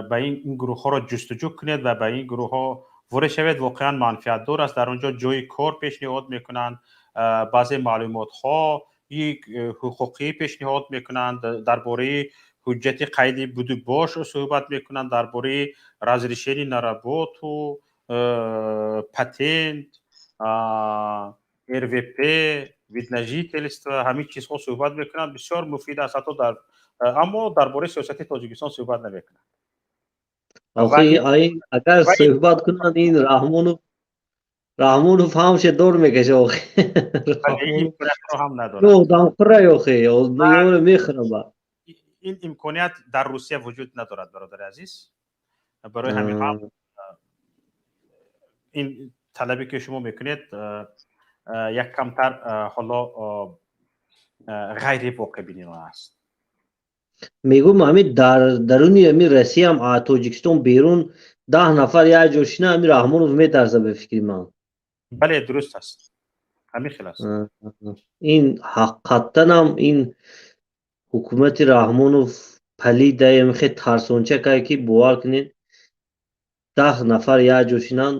ба ин гурӯҳҳоро ҷустуҷӯ кунед ва ба ин гурӯҳҳо ворид шавед. Воқеан манфиатдор аст. Дар он ҷо ҷои кор пешниҳод мекунанд, баъзе маълумотҳо ҳуқуқӣ пешниҳод мекунанд, дар бораи ҳуҷҷати қайди будубош суҳбат мекунанд, дар бораи разрешение на работу, патент, РВП, вид на жительство, ҳамин чизҳо суҳбат мекунанд. Бисёр муфид аст. Ҳатто дар аммо дар бораи сиёсати Тоҷикистон суҳбат намекунанд. Агар суҳбат кунанд, ин Раҳмонов ҳамше дор мекаша. Ҳам надорад. Одамхӯра охи мехӯраба. Ин имконият дар Русия вуҷуд надорад, бародари азиз. Барои ҳамин ҳам ин талабе, ки шумо мекунед, як камтар ҳоло ғайривоқеъбинона аст. Мегӯм, ҳамин дар даруни ҳамин Россиям, Тоҷикистон берун 10 нафар як ҷо шина, ҳамин Раҳмонов метарса, ба фикри ман. Бале, дуруст аст, ҳамин хел аст. Ин ҳақиқатанам ин ҳукумати Раҳмонов палидаем, хе тарсончакае, ки бовар кунед, 10 нафар як ҷо шинанд,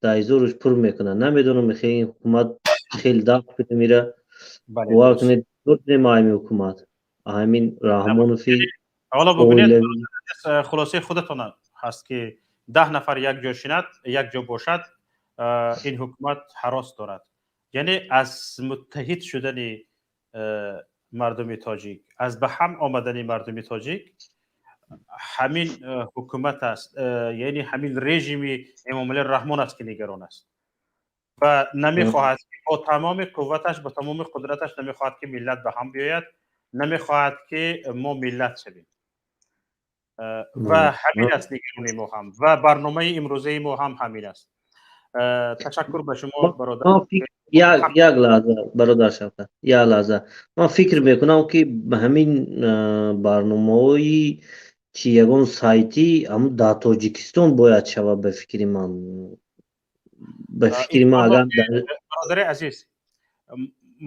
дайзоруш пур мекунад. Намедонам, хе ин ҳукумат хеле дафт мира. Бовар кунед, ҳамин ҳукумат, ҳамин Раҳмонови. Ҳоло бубинед, хулосаи худатон ҳаст, ки 10 нафар як ҷо шинад, як ҷо бошад, ин ҳукумат ҳарос дорад. Яъне аз муттаҳид шудани мардуми тоҷик, аз ба ҳам омадани мардуми тоҷик ҳамин ҳукумат аст, яъне ҳамин режими Эмомалӣ Раҳмон аст, ки нигарон аст ва намехоҳад, бо тамоми қувваташ, бо тамоми қудраташ намехоҳад, ки миллат ба ҳам биёяд, намехоҳад, ки мо миллат шавем. Ва ҳамин аст нигаронии мо ҳам ва барномаи имрӯзаи мо ҳам ҳамин аст. Ташаккур ба шумо, бародар. Як лаҳза, бародар Шавкат, як лаҳза. Ман фикр мекунам, ки ҳамин барномаҳои чи ягон сайтӣ ҳамн дар Тоҷикистон бояд шавад, ба фикри ман агар Бародари азиз,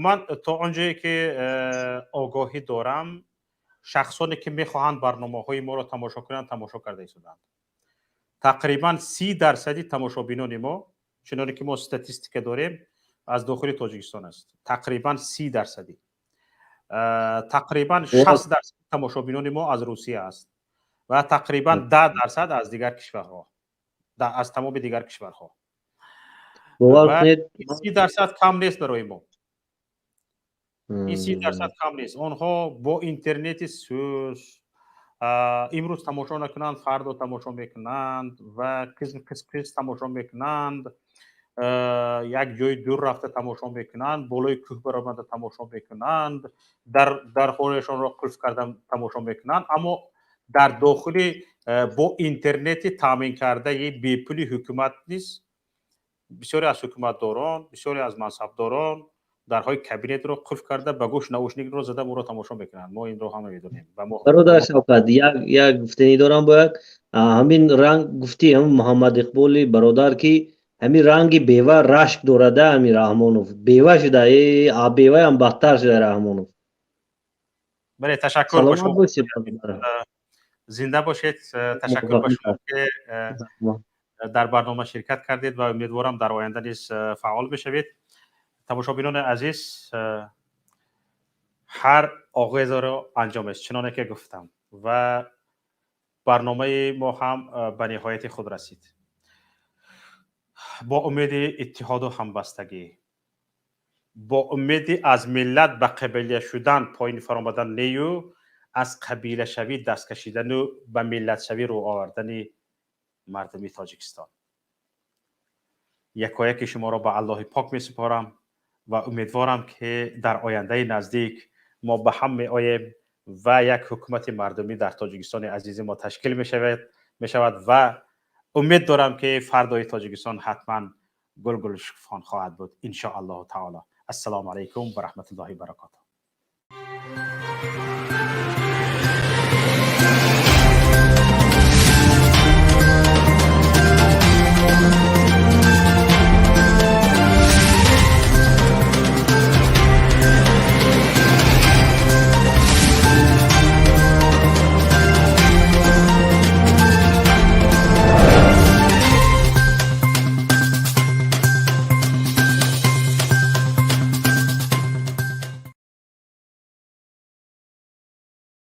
ман то он ҷое ки огоҳӣ дорам, шахсоне ки мехоҳанд барномаҳои моро тамошо кунанд, тамошо карда истоданд. Тақрибан 30 дарсади тамошобинони мо, чуноне ки мо статистика дорем, аз дохили Тоҷикистон аст. Тақрибан 30 дарсадӣ, тақрибан 60 дарсади тамошобинони мо аз Русия аст ва тақрибан 10 дарсад аз дигар кишварҳо, аз тамоми дигар кишварҳо. 30 дарсад кам нест барои мо, ин 30 дарсад кам нест. Онҳо бо интернети сӯз имрӯз тамошо накунанд, фардо тамошо мекунанд ва қисм қисм қисм тамошо мекунанд, як ҷои дур рафта тамошо мекунанд, болои кӯҳ баромада тамошо мекунанд, дар дарҳояшонро қулф карда тамошо мекунанд, аммо дар дохили бо интернети таъмин кардаи бепули ҳукумат низ бисёре аз ҳукуматдорон, бисёре аз мансабдорон дарҳои кабинетро қулф карда, ба гӯш наушникро зада, моро тамошо мекунанд. Мо инро ҳама медонем. Бародар Шавкат, як гуфтанӣ дорам. Бояд ҳамин ранг гуфтӣ, ҳамин Муҳаммад Иқболи бародар, ки ҳамин ранги бева рашк дорада. Ҳамин Раҳмонов бева шуда, а беваям бадтар шуда Раҳмонов. Бале, ташаккур ба шумо, зинда бошед. Ташаккур ба шумо, ки дар барнома ширкат кардед, ва умедворам, дар оянда низ фаъол бишавед. Тамошобинони азиз. Ҳар оғозеро анҷом аст, чуноне ки гуфтам, ва барномаи мо ҳам ба ниҳояти худ расид. Бо умеди иттиҳоду ҳамбастагӣ, бо умеди аз миллат ба қабила шудан поин фаромадан нею аз қабилашавӣ даст кашидану ба миллатшавӣ рӯ овардани мардуми Тоҷикистон, якояки шуморо ба Аллоҳи пок месупорам ва умедворам, ки дар ояндаи наздик мо ба ҳам меоем ва як ҳукумати мардумӣ дар Тоҷикистони азизи мо ташкил мешавад ва умед дорам, ки фардои Тоҷикистон ҳатман гулгулшукуфон хоҳад буд, иншоаллоҳу таоло. Ассалому алайкум ва раҳматуллоҳи баракотуҳ.